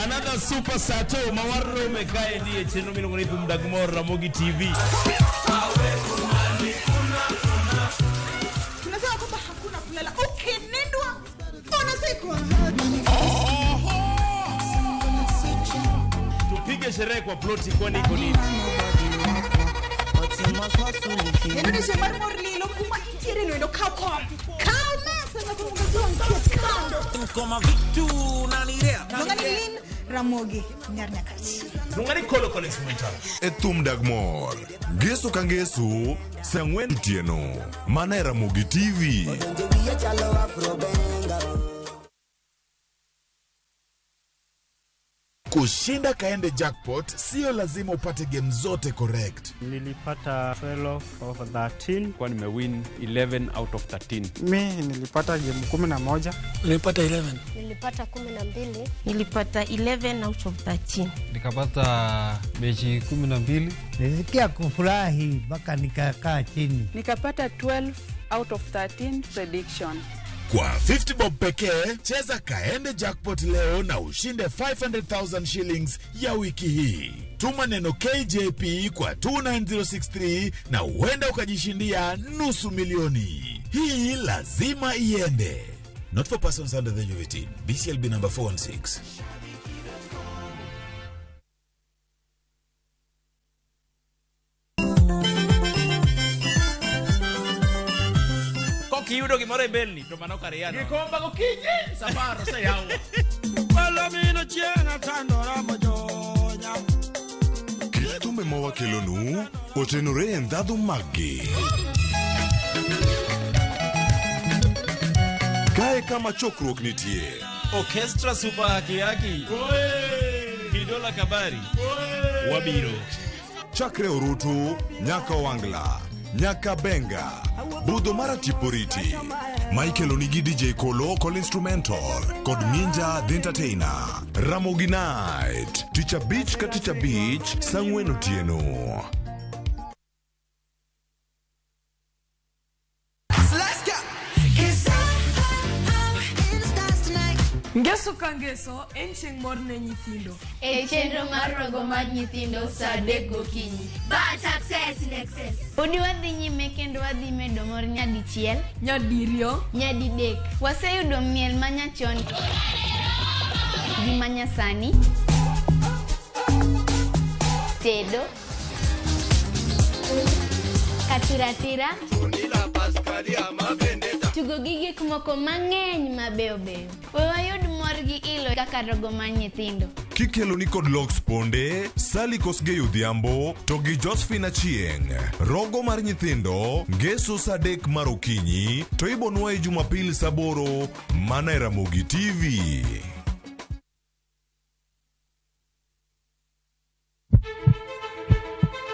Another super sato mawarome kaendi e chenro miluongo ni Thum Dag Mor Ramogi TV. Tunasema kwamba hakuna kulala. Ukinendwa unasikwa. Tupige sherehe kwa ploti kwani iko nini? Kendo ni mar mor lilo kuma intiere no endo kaw kom. Kaw mesa nyaka mondo jwang' ket kando. Koma vitu nanirea. Luonga ni Lin Ramogi Nyar Nyakach. Luonga ni Kolo Kolo Instrumental. E Thum Dag Mor, ngeso ka ngeso, sa 4 otieno, mana e Ramogi TV. Kushinda Kaende Jackpot sio lazima upate game zote correct. Nilipata 12 of 13. Kwa nimewin 11 out of 13. Mi nilipata game 11. Nilipata 11. Nilipata 12. Nilipata 11 out of 13. Nikapata mechi 12. Nilisikia kufurahi mpaka nikakaa chini. Nikapata 12 out of 13 prediction. Kwa 50 bob pekee, cheza Kaende Jackpot leo na ushinde 500,000 shillings ya wiki hii. Tuma neno KJP kwa 29063 na huenda ukajishindia 500,000. Hii lazima iende. Not for persons under the age of 18. BCLB number 416. Kiyudo gimoro e belni to mano kar yano. Gikomba gokinyi safar oseyawo. Palomino chieng' atandora mojonya. Kit thumbe ma wakelonu otenore e ndhadhu maggi. Kae kama chokruok nitie. Orchestra Super Haki Haki. Kidola Kabari. Wabiro. Chakre Orutu, nyaka Wangla, nyaka Benga, Budho mara Tiporiti. Michael Onigi DJ Kolo Kol Instrumental kod Ninja The Entertainer. Ramogi Night, Tich Abich ka Tich Abich, saa 4 otieno. Let's go. Ngeso ka ngeso en chieng' mor ne nyithindo. E chenro mar rogo mar nyithindo saa 3 gokinyi. But success in excess. Podi wadhi nyime kendo wadhi medo mor nyadichiel, nyadiriyo, nyadidek. Waseyudo miel manyachon gi manyasani, tedo, katiratira, tugo gi gik moko mang'eny mabeyo beyo. We wayud mor gi ilo kaka rogo mar nyithindo. Kikelo ni kod Lox Ponde, Sally Kosgei Odhiambo to gi Josephine Achieng'. Rogo mar nyithindo, ngeso saa 3 mar okinyi to ibonwa e Jumapil saa 8 mana e Ramogi TV.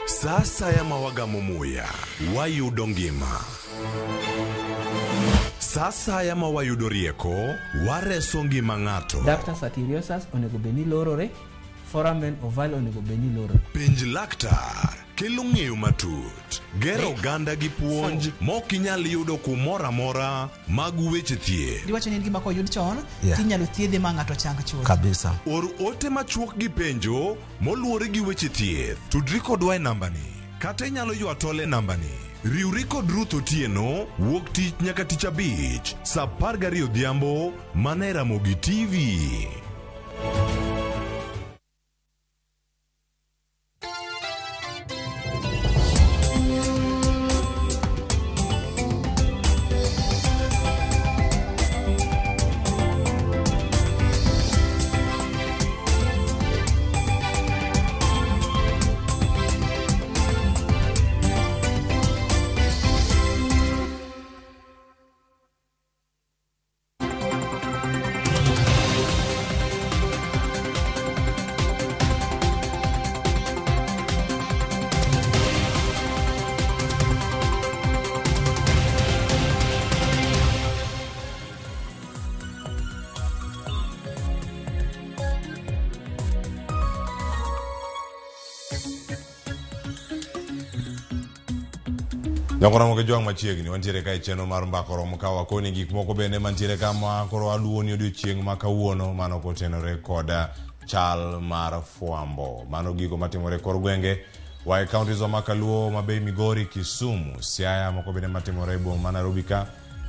Sa asaya ma wagamo muya, wayudo ngima. Sa asaya ma wayudo rieko, wareso ngima ng'ato. Ductus arteriosus onego bed ni lorore, foramen ovale onego bed ni lorore. Penj laktar kelo ng'eyo matut, gero oganda gi puonj mok inyal yudo kumoro amora mag weche thieth. Diwacho ni en gima koyud chon, Yeah. tinyalo thiedhe ma ng'ato chang chuth. Kabisa. Or ote machuok gi penjo moluwore gi weche thieth. Tudri kodwa e nambani kata inyalo ywa tol e nambani Riwri kod Ruth Otieno wuok tich nyaka tich abich saa 12 odhiambo mana e Ramogi TV. Nyakoromo gi jwang' machiegni wantiere ka e chenro mar mbaka romo ka wakoni gik moko bende mantiere ka ma koro aluwoni odiochieng' ma kawuono mano kotenore kod chal mar fwambo. Mano gigo matimore e kor gwenge wa e counties wa ma Kaluo, Homa-Bay, Migori, Kisumu, Siaya, moko bende matimore e boma ma Nairobi ka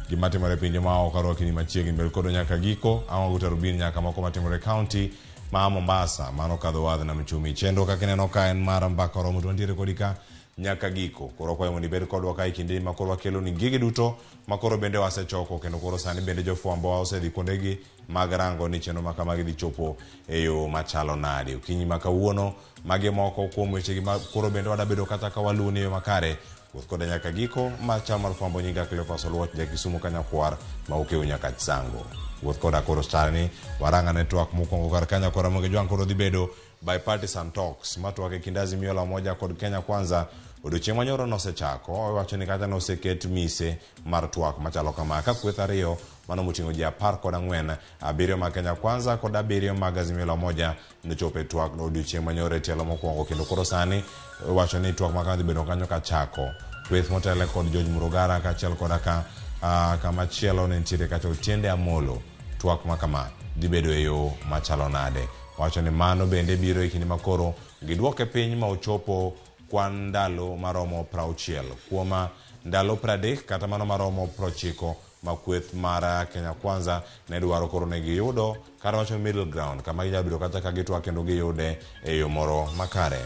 gima timore e pinje ma oko arwakini machiegni bed kodwa nyaka giko ang'o go tarubin nyaka moko matimore e county ma Mombasa mano kadho wadh nam chumi. Chenro kaka ineno ka en mar mbaka oromo to wantiere kodi ka nyaka giko. Koro kwayo mondo ibed kodwa ka e kinde ma koro wakelo ni gigi duto ma koro bende wasechoko kendo koro sani bende jofwambo wa osedhi kuondegi mag rango ni chenro ma kamagi dhi chopo e yo machalo nade. Okinyi ma kawuono magi moko kuom wechegi ma koro bende wadabedo kata ka waluwo ni e yo makare. Wuoth koda nyaka giko ma chal mar fwambo nyinga Cleophas Oluoch ja Kisumu Kanyakwar ma okew nyaka Chango. Wuoth koda koro sani waranga ne twak mokwongo kar kanyo kora Ramogi Jwang' koro dhi bedo bipartisan talks ma twak e kind Azimio la Umoja kod Kenya Kwanza odiochieng' manyoro nosechako owacho ni kata noseket mise mar twak machalo kama ka kweth ariyo mano moting'o ji 14, 7 mag Kenya Kwanza kod 7 mag Azimio la Umoja nochopo e twak odiochieng' manyoro e tielo mokwongo kendo koro sani iwacho ni twak makama dhi bedo kanyo kachako kweth motele kod George Murugara kaachiel koda ka kamachielo ne nitiere kacha Otiende Amolo. Twak makama dhi bedo e yo machalo nade? Wacho ni mano bende biro e kinde ma koro giduoke piny ma ochopo kwan ndalo maromo 60 kuom ndalo 30 kata mano maromo 90 ma kweth mar Kenya Kwanza ne dwaro koro ne giyudo kar wacho middle ground kama ginyalo bedo kata ka gitwak kendo giyude e yo moro makare.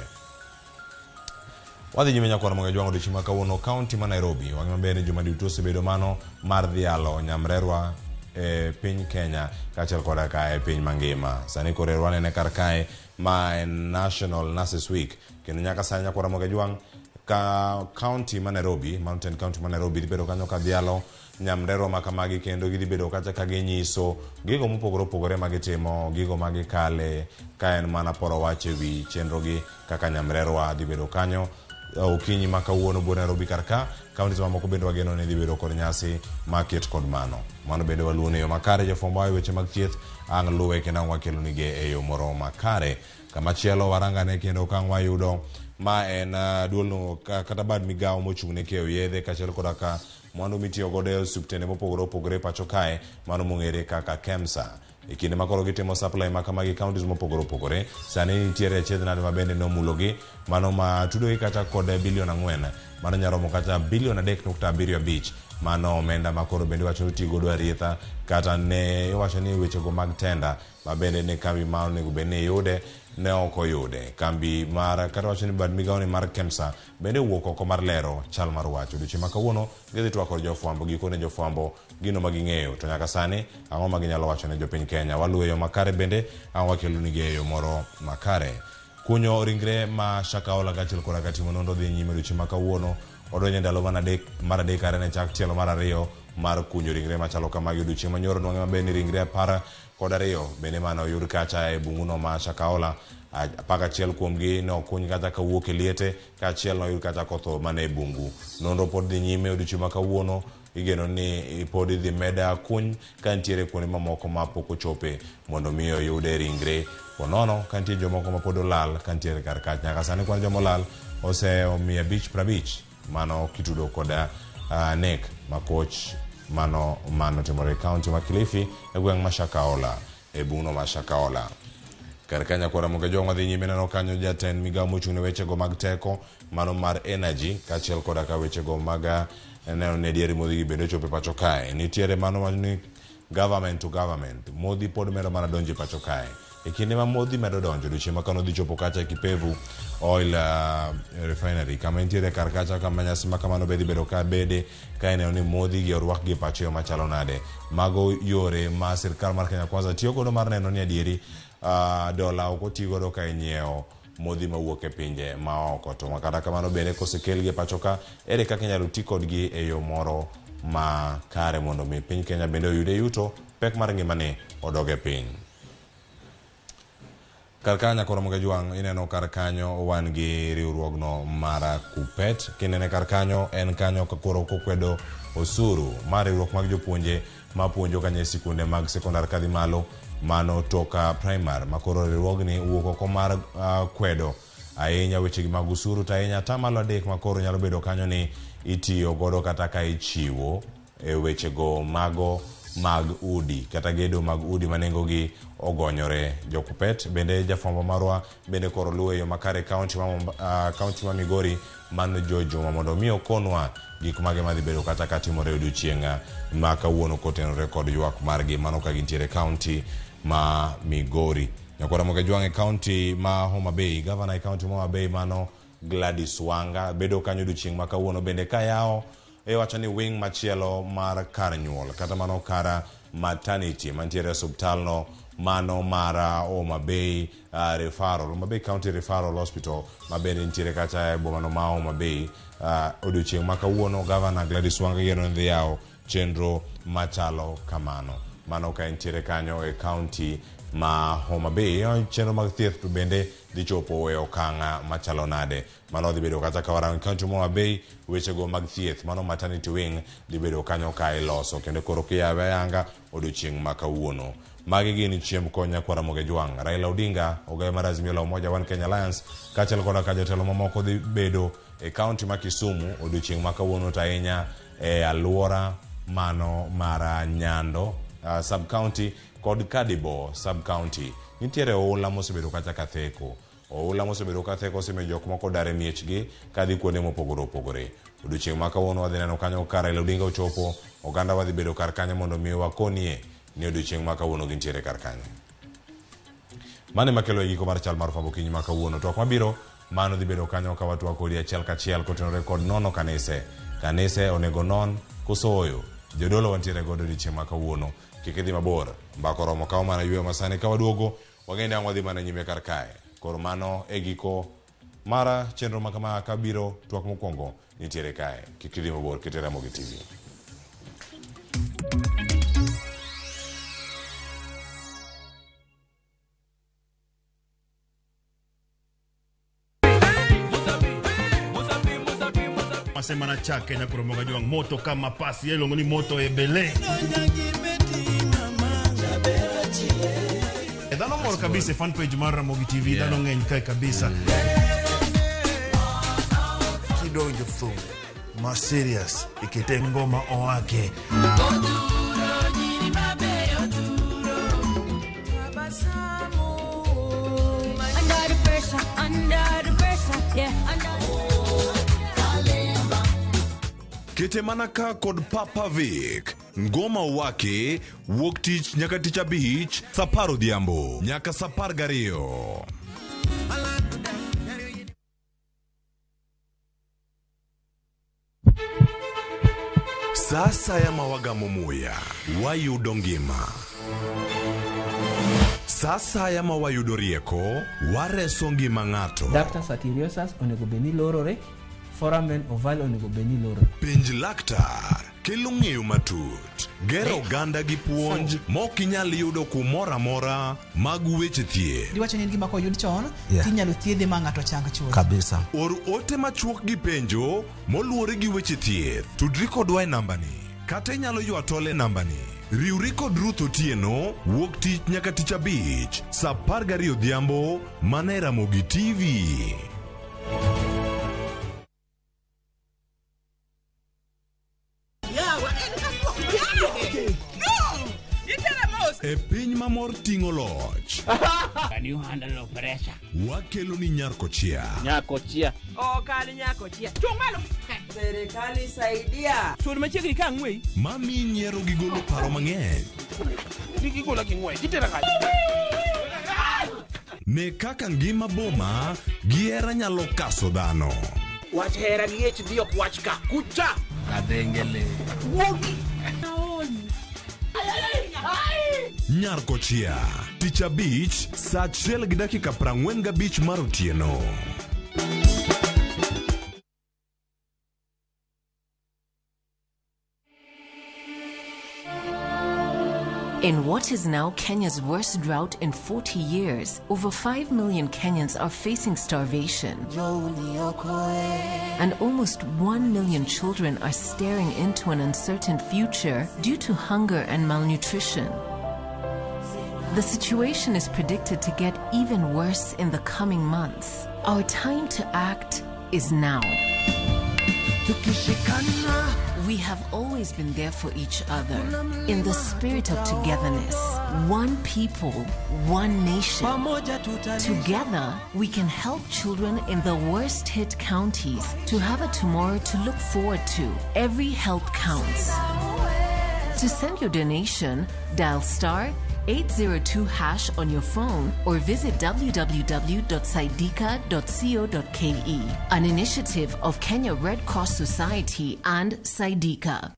Wadhi nyime nyakwar Ramogi Ajwang' odiochieng' ma kawuono kaunti ma Nairobi. Wang'e maber ni juma duto osebedo mano mar dhialo nyamrerwa e piny Kenya kaachiel koda ka e piny mangima. Sani koro ero wanene kar kae ma en National Nurses Week kendo nyaka sani nyakwar Ramogi Ajwang' ka kaunti ma Nairobi, Mountain County ma Nairobi dhi bedo kanyo ka dhialo nyamrerwa ma kamagi kendo gidhi bedo kacha ka ginyiso gigo mopogore opogore ma gitimo, gigo ma gikale ka en mana poro wach e wi chenrogi kaka nyamrerwa dhi bedo kanyo okinyi ma kawuono buore Nairobi kar ka counties mamoko bende wageno ni dhi bedo kod nyasi ma ket kod mano. Mano bende waluwo ni yo makare jofwambo e weche mag thieth ang' luwe kendo ang' wakelo nige e yo moro makare. Kamachielo warangane kendo kang' wayudo ma en duolno kata bad migawo mochung' ne keyo yedhe kaachiel koda ka mwandu mitiyo godo e osiptende mopogore opogore pacho kae mano mong'ere kaka KEMSA. E kinde ma koro gitimo supply ma kamagi counties mopogore opogore, sani nitiere achiedh nade ma bende nomulogi mano ma tudogi kata kod bilion 4 mano nyalo romo kata bilion 3.75 mano omenda ma koro bende iwacho ni oti godo arietha kata ne iwacho ni wechego mag tenda ma bende ne kambi ma onego bed ni yude ne ok oyude. Kambi mar kata wacho ni bad migawo ni mar KEMSA bende owuok oko mar lero chal mar wach. Odiochieng' ma kawuono gidhi twak kod jofwambo gikone jofwambo gino ma ging'eyo to nyaka sani ang'o ma ginyalo wacho ne jopiny Kenya. Waluwo e yo makare bende ang' wakelonigi e yo moro makare. Kunyo ringre ma Shakahola kaachiel koda ka timo nonro dhi nyime odiochieng' ma kawuono odonjo e ndalo mar adek are ne chak tielo mar ariyo mar kunyo ringre machalo kamagi odiochieng' manyoro nwang'e maber ni ringre 12 bende mane oyud kacha e bunguno ma Shakahola 11 kuomgi ne okuny kata kawuok e liete kaachiel noyud kata kotho mana e bungu. Nonro pod dhi nyime odiochieng' ma kawuono igeno ni pod idhi med kuny ka nitiere kuonde mamoko ma pok ochope mondo mi oyude ringre. Ponono ka nitie jomoko ma pod olal ka nitiere kar kacha. Nyaka sani kwan joma olal ose 550 mano kitudo koda nek makoch mano manotimore e kaunti ma Kilifi e gweng' ma Shakahola e bungno ma Shakahola. Kar ka nyakwar Ramogi Ojwang' wadhi nyime neno kanyo jatend migawo mochung' ne wechego mag teko mano mar energy kaachiel koda ka wechego mag neno ni adieri modhi gi bende ochopo e pacho kae. Nitiere mano ni government to government modhi pod medo mana donjo e pacho kae. E kinde ma modhi medo donjo odiochieng' ma kano dhi chopo kacha e Kipevu Oil Refinery kama intiere kar kacha kama nyasi ma kamano be dhi bedo ka bede ka ineno ni modhi gi orwak gi e pacho yo machalo nade. Mago yore ma sirkal mar Kenya Kwanza tiyo godo mar neno ni adieri dola ok oti godo ka inyiewo modhi mawuok e pinje maoko. To kata kamano bende kosekelgi e pacho ka, ere kaka inyalo ti kodgi e yo moro ma kare mondo mi piny Kenya bende oyude yuto, pek mar ngimani odog e piny. Kar kanyo nyakwar Ramogi Ojwang' ineno kar kanyo wan gi riwruogno mar KUPPET. Kinene kar kanyo en kanyo koro kokwedo osuru mar riwruok mag jopuonje mapuonjo kanyo e sikunde mag sekondar kadhi malo mano toka primar makoro riwruogni wuok oko mar kwedo ahinya wechegi mag osuru to ahinya atamalo 3 makoro nyalo bedo kanyo ni itiyo godo kata ka ichiwo e wechego mago mag udi kata gedo mag udi ma nengogi ogonyore. Jo KUPPET bende jafwambo marwa bende koro luwo e yo makare kaunti ma Migori mano George Juma mondo mi okonwa gik mage madhi bedo kata katimore odiochieng' ma kawuono kotenore kod ywak margi mano ka gintiere kaunti ma Migori. Nyakwar Ramogi Ojwang' e kaunti ma Homa Bay, gavana e kaunti ma Homa Bay mano Gladys Wanga bedo kanyo odiochieng' ma kawuono bende kayawo iwacho ni wing machielo mar kar nyuol kata mano kar maternity mantiere e osiptalno mano mar Homa Bay Referral, Homa Bay County Referral Hospital ma bende nitiere kacha e bomano ma Homa Bay. Odiochieng' ma kawuono gavana Gladys Wanga yiero ni dhi yawo chenro machalo kamano. Mano ka entiere kanyo e kaunti ma Homa Bay. Chenro mag thieth to bende dhi chopo e okang' machalo nade. Mano dhi bedo kata ka warango kaunti ma Homa Bay wechego mag thieth mano maternity wing dhi bedo kanyo ka iloso kendo koro kiyawe ayanga odiochieng' ma kawuono. Magi gin chiemb kony nyakwar Ramogi Ojwang'. Raila Odinga, ogayo mar Azimio la Umoja One Kenya Alliance, kaachiel koda ka jotelo mamoko dhi bedo e kaunti ma Kisumu odiochieng' ma kawuono to ahinya e alwora mano mar Nyando sub county kod Kadibo sub county. Nitiere oula mosebedo kacha ka theko. Oula mosebedo ka theko osemiyo jok moko odar e miechgi kadhi kuonde mopogore opogore. Odiochieng' ma kawuono wadhi neno kanyo ka Raila Odinga ochopo, oganda wadhi bedo kar kanyo mondo mi wakonie ni odiochieng' ma kawuono gintiere kar kanyo. Mano ema kelo e giko mar chal mar fwambo okinyi ma kawuono. Twak mabiro mano dhi bedo kanyo ka watwak kodi achiel kachiel kotenore kod nono kanise. Kanise onego non koso oyo. Jodolo wantiere godo odiochieng' ma kawuono. Kik idhi mabor. Mbaka oromo kawo mana yweyo masani ka waduogo wang'e ni ang' wadhi mana nyime kar kae. Koro mano e giko mara chenro ma kama kabiro twak mokwongo nitiere kae. Kik idhi mabor, ket Ramogi TV. Masema na chake na kuromoga juang moto kama pasi iluongo ni moto ebele. Dhano mor kabisa fan page mar Ramogi TV, dhano ng'eny kae kabisa. Kidonjo thum ma serious ikete ngoma owake. Under the pressure, under the pressure, yeah, under. Kete mana ka kod Papa Vic. Ngoma wake wuok tich nyaka tich abich saa 10 odhiambo nyaka saa 12. Sasa ya mawagamo muya wayudo ngima. Sasa ya mawayudo rieko wareso ngima ng'ato. Ductus arteriosus onego bed ni lorore, foramen ovale onego bed ni lorore. Penj laktar kelo ng'eyo matut, gero oganda gi puonj mok inyal yudo kumoro amora mag weche thieth. Diwacho ni en gima koyud chon, tinyalo thiedhe ma ng'ato chang chuth. Kabisa. Or ote machuok gi penjo moluwore gi weche thieth. Tudri kodwa e nambani kata inyalo ywa tol e nambani. Riwri kod Ruth Otieno wuok tich nyaka tich abich saa 12 odhiambo mana e Ramogi TV. E piny mamor ting'o loch. Can you handle pressure? Wakelo ni Nyarkochia. Nyakochia. Ok an nyakochia. Chung' malo. Serikali saidia. Sud machiegni ka ang'we. Mami nyiero gi golo paro mang'eny. Gigola gi ng'wech. Itera kanye? Ne kaka ngima boma gi hera nyalo kaso dhano. Wach hera gi ich dhi ok wach ka. Kucha. Kadhengele. Wuogi. Nyarkochia. Tich abich saa 1:45 mar otieno. In what is now Kenya's worst drought in 40 years, over 5 million Kenyans are facing starvation. And almost 1 million children are staring into an uncertain future due to hunger and malnutrition. The situation is predicted to get even worse in the coming months. Our time to act is now. We have always been there for each other in the spirit of togetherness. One people, one nation. Together, we can help children in the worst hit counties to have a tomorrow to look forward to. Every help counts. To send your donation, dial star 802 hash on your phone or visit www.saidika.co.ke. An initiative of Kenya Red Cross Society and Saidika.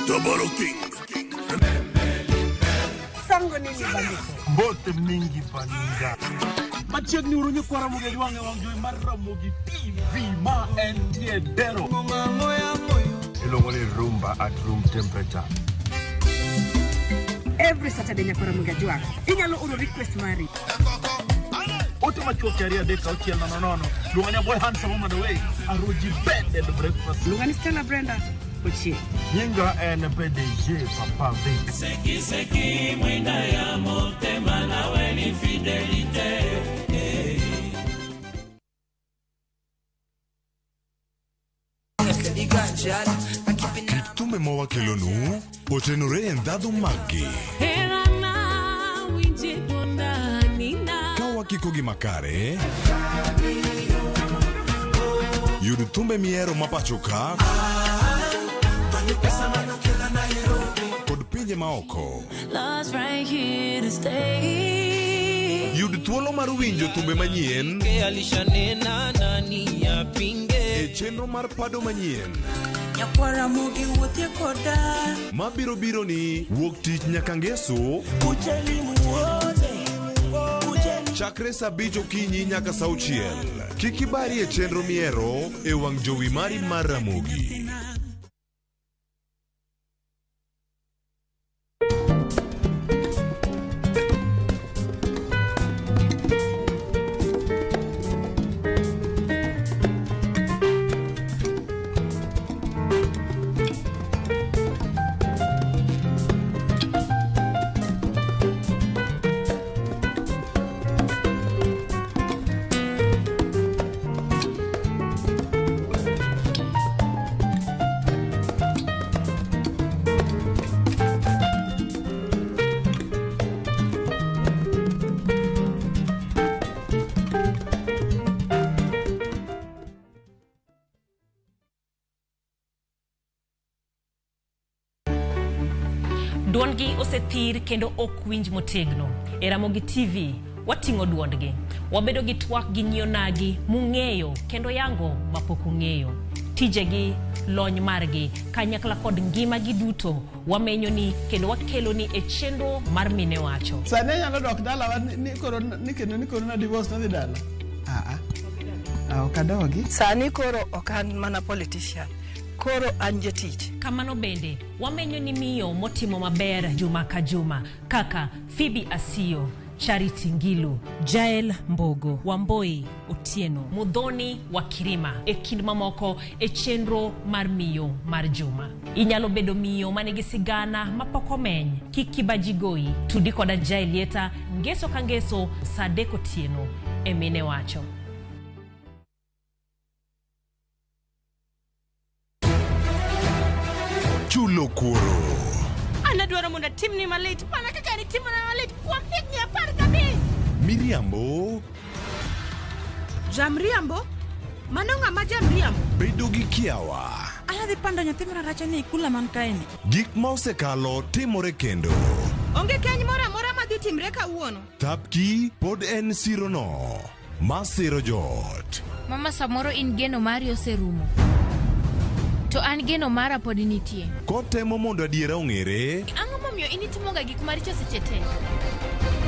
Double King. Sango nini baliko? Mbote mingi baninga. Machiegni uru nyikwa Ramogi Ajwang' e wang' jowi mar Ramogi TV ma entie Dero. Iluongo ni rumba at room temperature. Every Saturday nyakwa Ramogi Ajwang'. Inyalo oro request mari. Ote machuok 2 3 6 0 0. Luonga ni boy handsome on the way. Aroji bed and breakfast. Luonga ni Stella Brenda. Ochie. Nyinga en PDG Papa Vic. Seki seki mwinda ya motema nawe ni fidelite. Kit thumbe mawakelonu otenore e ndhadhu maggi. Ka wakiko gi makare, yud thumbe mihero ma pacho ka kod pinje maoko. Love's right here to stay. Yud thuolo mar winjo thumbe manyien Alishanena nani apinge. e chenro mar pado manyien Nyakwara Ramogi wuothie koda. mabiro biro ni wuok tich nyaka ngeso chakre saa 5 okinyi nyaka saa 6. Kik ibari e chenro mihero e wang' jowi mari mar Ramogi. Duondgi osethir kendo ok winj motegno. E Ramogi TV wating'o duondgi. Wabedo gi twak gi ng'iyo nagi mung'eyo kendo yango mapok ung'eyo. Tijegi, lony margi, kanyakla kod ngimagi duto wamenyo ni kendo wakelo ni e chenro mar Mine Wacho. Sani anyalo dok dalawa ni koro ni kendo ni koro na divorce nadhi dala. Ah ah. Ok adogi. Sani koro ok an mana politician. Koro an jatich. Kamano bende wamenyo ni miyo motimo maber juma ka juma kaka Phoebe Asiyo, Charity Ngilu, Jael Mbogo, Wamboi Otieno, Mudhoni wa Kirima e kind mamoko e chenro mar miyo mar juma. Inyalo bedo miyo manigi sigana mapok omeny. Kik kibaji goyi, tudi koda Jael Lieta ngeso ka ngeso saa 3 otieno e Mine Wacho. Chulo kuoro. An adwaro mondo atimni malit mana kaka nitimona malit kuom higni 15. Miriambo. Jamriambo? Mano ng'ama jamriambo? Bedo gi kiawa. An adhi pando nyathi mararacha ni e kula man kaeni. Gik ma osekalo timore kendo. Onge keny moro amora madhi timre kawuono. Thapki pod en sirono. Masiro joot. Mama samoro in geno mari oserumo. To an geno mara pod nitie. Kotemo mondo adiera ong'ere. Ang'o momiyo in itimoga gik maricho seche te?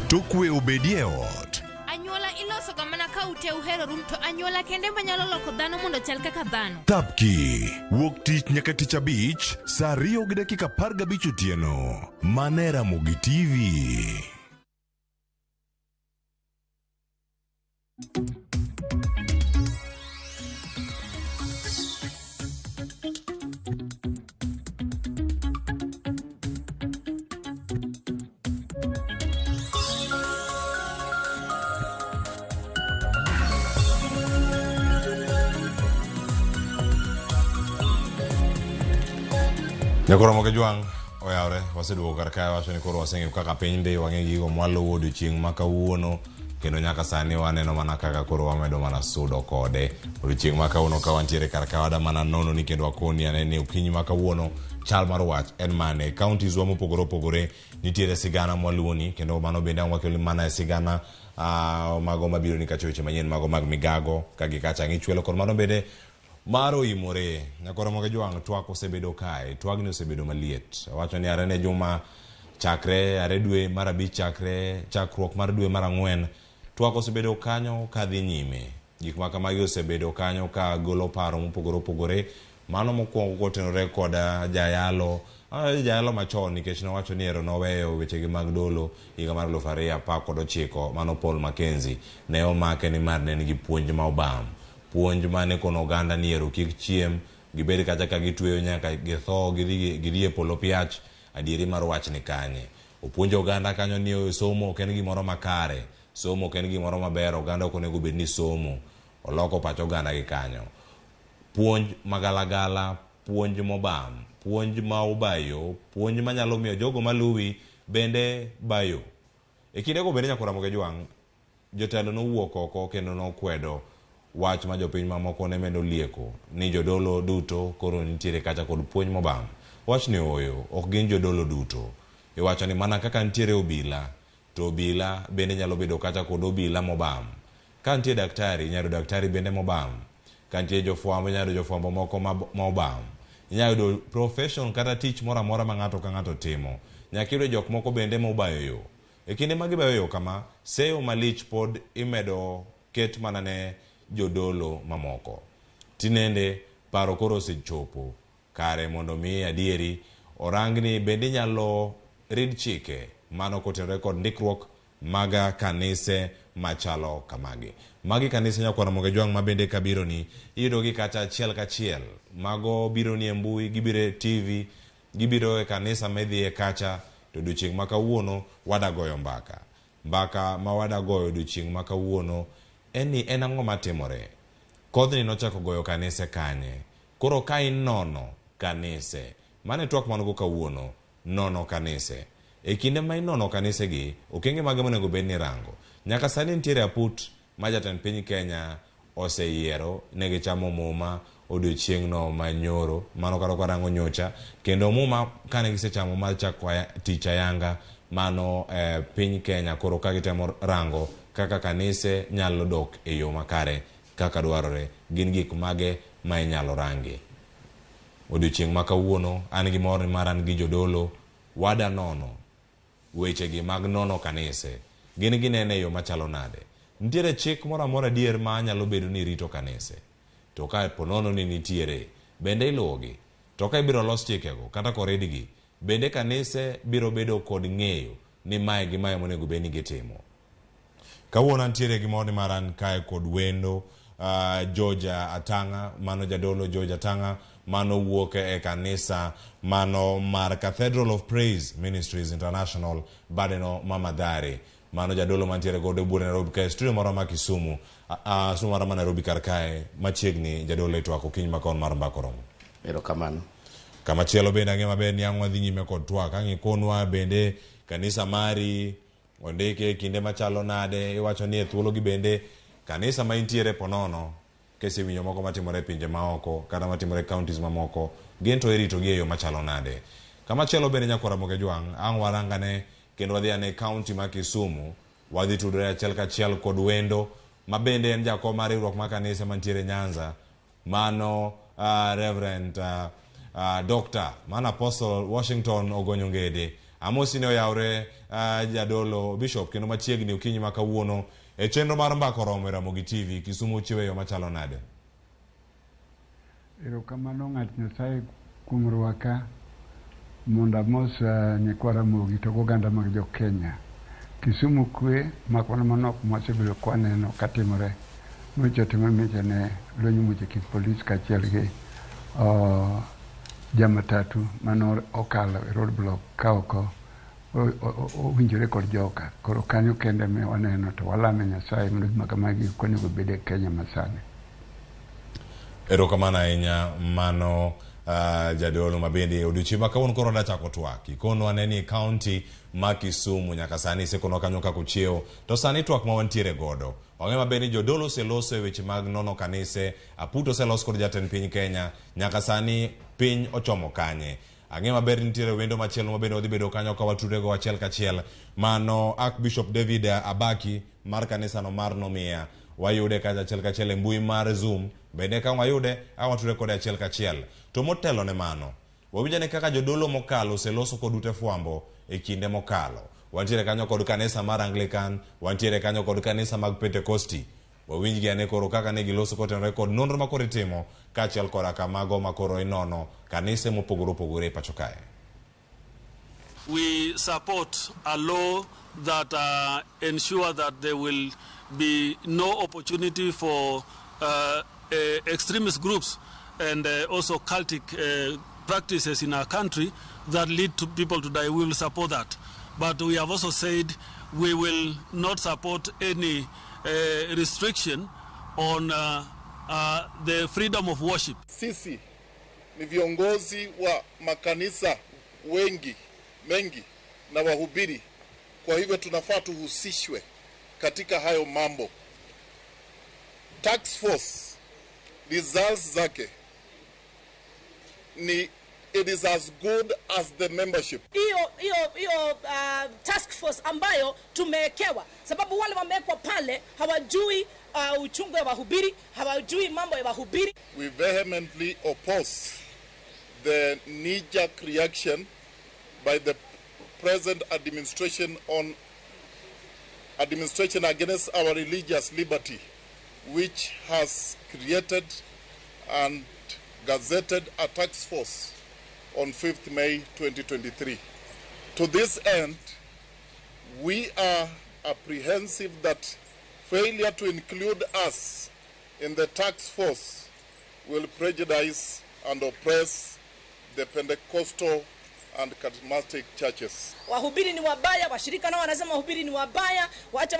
To kwe obedie ot. Anyuola ilosoga mana ka ute uheroru to anyuola kende manyalo loko dhano mondo chal kaka dhano. Thapki. Wuok tich nyaka tich abich, saa 2:15 otieno. Mana e Ramogi TV. Nyakoro moke jwang' oyawre waseduogo kar kae wacho ni koro waseng'eyo kaka piny dhi wang'e gigo mwaluwo odiochieng' ma kawuono kendo nyaka sani waneno mana kaka koro wamedo mana sudo kode odiochieng' ma kawuono ka wantiere kar ka wada mana nono ni kendo wakoni ane ni okinyi ma kawuono chal mar wach en mane counties wa mopogore opogore nitiere sigana mwaluwoni kendo mano bende ang' wakelo mana e sigana mago mabiro ni kacha weche manyien mago mag migago ka gi kacha ang' ichwelo kod mano bende mar oimore. Nyakoro moke jwang' twak osebedo kae, twagni osebedo maliet. Awacho ni are ne juma chakre are dwe mar 5 chakre chakruok mar dwe mar 4 twak osebedo kanyo kadhi nyime. Gik ma kamagi osebedo kanyo ka golo paro mopogore opogore. Mano mokwongo kotenore kod jayalo, jayalo machon nikech nowacho ni ero noweyo wechegi mag dolo higa mar 2019 mano Paul Mackenzie ne omake ni mar ne en gi puonj ma obam. Puonj mane kono oganda ni ero kik chiem, gibed kacha ka gitweyo nyaka githo, gidhi e polo piach, adieri mar wach ni kanye. Opuonjo oganda kanyo ni somo ok en gimoro makare, somo ok en gimoro maber, oganda ok onego bed ni somo. Oloko pach oganda gi kanyo. Puonj magalagala, puonj mobam, puonj ma obayo, puonj manyalo miyo jogo maluwi bende bayo. E kindego bende nyakora Ramogi Jwang', jotelo nowuok oko kendo nokwedo wach ma jopiny mamoko ne medo lieko ni jodolo duto koro nitiere kacha kod puonj mobam. Wach ni ooyo, ok gin jodolo duto. Iwacho ni mana kaka nitiere obila, to obila bende nyalo bedo kacha kod obila mobam. Ka nitie daktari, inyalo yudo daktari bende mobam. Ka nitie jofwambo, inyalo yudo jofwambo moko mobam. Inyalo yudo profession kata tich moro amora ma ng'ato ka ng'ato timo. Nyaka iyudo jok moko bende mobayo yo. E kinde ma gibayo yo kama, seyo malich pod imedo ket mana ne jodolo mamoko. Tinende paro koro osechopo kare mondo mi adieri orangni bende inyalo rid chike mano kotenore kod ndikruok maga kanise machalo kamagi. Magi kanise nyakwar Ramogi Jwang' ma bende kabiro ni iyudo gi kata achiel kachiel. Mago biro ni e mbui, gibiro e TV, gibiro e kanisa midhiye kacha, to odiochieng' ma kawuono wadagoyo mbaka. Mbaka ma wadagoyo odiochieng' ma kawuono en ni en ang'o matimore? Kodhni nochako goyo kanise kanye? Koro ka inono kanise, mano e twak man go kawuono, nono kanise. E kinde ma inono kanise gi, okenge mage monego bed ni irango? Nyaka sani nitiere aput ma jatend piny Kenya oseyiero ne gichamo muma odiochieng'no manyoro, mano kata kwarango nyocha, kendo muma kane gisechamo mar chako tich ayanga mano piny Kenya koro ka gitemo rango kaka kanise nyalo dok e yo makare kaka dwarore, gin gik mage ma inyalo rangi. Odiochieng' ma kawuono an gi mor ni mar an gi jodolo wada nono wechegi mag nono kanise. Gin ginene e yo machalo nade? Nitiere chik moro amora adier ma nyalo bedo ni rito kanise? To ka po nono ni nitiere, bende iluwogi? To ka ibiro los chikego kata koridgi, bende kanise biro bedo kod ng'eyo ni mae gi mae monego bed ni gitimo? Kawuono antiere gi mor ni mar an kae kod wendo George Atanga, mano jadolo George Atanga, mano wuok e kanisa mano mar Cathedral of Praise Ministries International badeno ma Mathare. Mano jadolo mantiere godo e buore Nairobi kae, studio moro ma Kisumu, studio moro ma Nairobi kar kae machiegni. Jadolo e twak okinyi makon mar Mbaka Oromo. Erokamano. Kamachielo bende ang'e maber ni ang' wadhi nyime kod twak. Ang' ikonwa bende kanisa mari ondike e kinde machalo nade, iwacho ni e thuologi bende kanisa ma intiere ponono kisewinjo moko matimore e pinje maoko kata matimore e counties mamoko gin to iritogi e yo machalo nade. Kamachielo bende nyakwar Ramogi Ajwang' ang' warangane kendo wadhi ane county ma Kisumu wadhi tudore achiel kachiel kod wendo ma bende en jakom mar riwruok mar kanise mantiere Nyanza mano Reverend Doctor mano Apostle Washington Ogonyo Ngede. Amosi ne oyawre jadolo Bishop kendo machiegni okinyi ma kawuono e chenro mar Mbaka Oromo e Ramogi TV. Kisumu chiwo e yo machalo nade? Erokamano ng'at Nyasaye kuom rwaka mondo amos nyikwa Ramogi to goganda mag jo Kenya. Kisumu kwe mak mana manok mwasebedo kwaneno katimore. Nyocha otimore miche ne lweny omuoch e kind polis kaachiel gi jamatatu mane okalo e road block ka ok owinjore kod joka. Koro kanyo kende me waneno to walame Nyasaye mondo gik makamagi ok onego bed e Kenya masani. Erokamano ahinya mano jadolo mabende odiochieng' ma kawuono koro dachako twak. Ikonwa ne ni county ma Kisumu nyaka sani isekonwa kanyo kaka ochiewo. To sani twak ma wantiere godo. Wang'eyo maber ni jodolo oseloso e weche mag nono kanise, aputo oselos kod jatend piny Kenya, nyaka sani piny ochomo kanye. Ang'eyo maber ni nitiere wendo machielo ma bende wadhi bedo kanyo ka watudre go achiel kachiel. Mano Archbishop David Abaki mar kanisano mar Nomia. Wayude kacha achiel kachiel e mbui mar Zoom. Bende ka wayude, awatudre kode achiel kachiel. To motelo ne mano, wawinjo ne kaka jodolo mokalo oseloso kod ute fwambo e kinde mokalo. Wantiere kanyo kod kanisa mar Anglican, wantiere kanyo kod kanisa mag Pentecosti. Wawinjgi ane koro kaka ne giloso kotenore kod nonro ma koro itimo kaachiel koda ka mago ma koro inono kanise mopogore opogore e pacho kae. We support a law that ensure that there will be no opportunity for extremist groups and also cultic practices in our country that lead to people to die. We will support that. But we have also said we will not support any restriction on the freedom of worship. Sisi ni viongozi wa makanisa wengi mengi na wahubiri, kwa hivyo tunafaa tuhusishwe katika hayo mambo. Task force results zake ni it is as good as the membership. Hiyo task force ambayo tumewekewa, sababu wale wamewekwa pale hawajui uchungu ya wahubiri, hawajui mambo ya wahubiri. We vehemently oppose the knee-jerk reaction by the present administration on administration against our religious liberty, which has created and gazetted a task force on 5th May 2023. To this end, we are apprehensive that failure to include us in the task force will prejudice and oppress the Pentecostal and charismatic churches. Wahubiri ni wabaya, washirika nao wanasema wahubiri ni wabaya, waache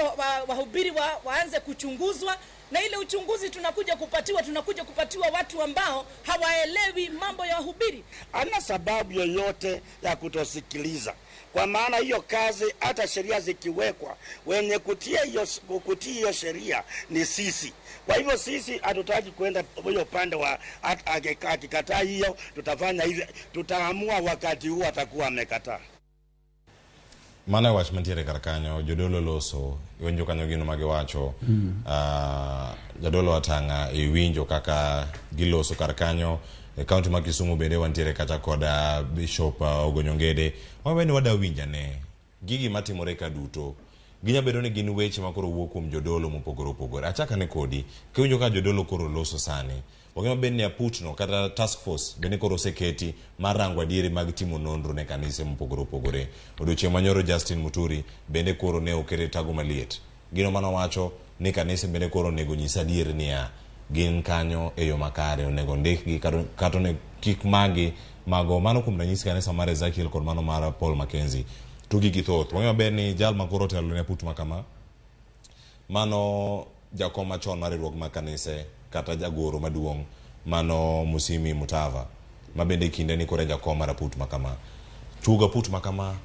wahubiri waanze kuchunguzwa. Na ile uchunguzi tunakuja kupatiwa watu ambao hawaelewi mambo ya wahubiri. Ana sababu yoyote ya kutosikiliza. Kwa maana hiyo kazi hata sheria zikiwekwa, wenye kutii hiyo sheria ni sisi. Kwa hivyo sisi hatutaki kwenda huyo upande wa akikataa hiyo, tutafanya hivi, tutaamua wakati huo atakuwa amekataa. Mano e wach mantiere kar kanyo, jodolo loso, iwinjo kanyo gino magiwacho. Jadolo Atang'a iwinjo kaka giloso kar kanyo. E kaunti ma Kisumu bende wantiere kata kod Bishop Ogonyo Ngede. Wawe ni wada winjane gigi matimore ka duto ginya bedo ni gin weche ma koro wuok kuom jodolo mopogore opogore. Achaka ne kodi kiwinjo ka jodolo koro loso sani, wang'eyo maber ni aputno kata task force bende koro oseketi mar rango adieri mag timo nonro ne kanise mopogore opogore. Odiochieng' manyoro Justin Muturi bende koro ne okete tago maliet. Gino manowacho ni kanise bende koro onego nyis adier niya gin kanyo e yo makare, onego ndikgi kata onego kik magi mago. Mano kuom ranyisi kanisa mar Ezekiel kod mano mar Paul Mackenzie. To gigi thoth. Wang'eyo maber ni jal ma koro otelo ne aput ma kama, mano jakom machon mar riwruok mag kanise kata jagoro maduong' mano Musimi Mutava. Ma bende kinde ni koro e jakom mar aput ma kama. Chuogo aput ma kama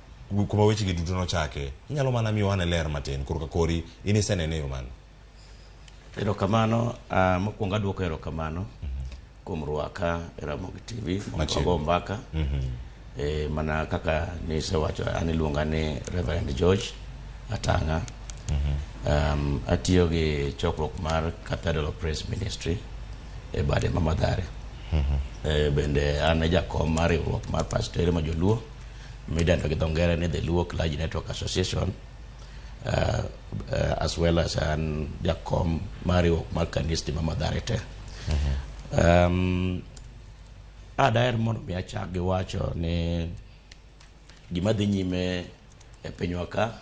kuma weche gi duto nochake. Inyalo mana miyo ane ler matin korka kori in isenene e yo mane? Erokamano, uh, mokwongo aduoko erokamano kuom rwaka e Ramogi TV mondo wago mbaka. E, mana kaka nisewacho an iluonga ni Reverend George Atang'a. Atiyo gi chokruok mar Cathedral of Praise Ministry e bade ma Mathare. E, bende an e jakom mar riwruok mar pastere ma joluo midendo gi dho ngere ni the Luo Clergy Network Association as well as an jakom mar riwruok mar kanisni ma Mathare te. Daher mondo mi achak gi wacho ni gima dhi nyime e pinywa ka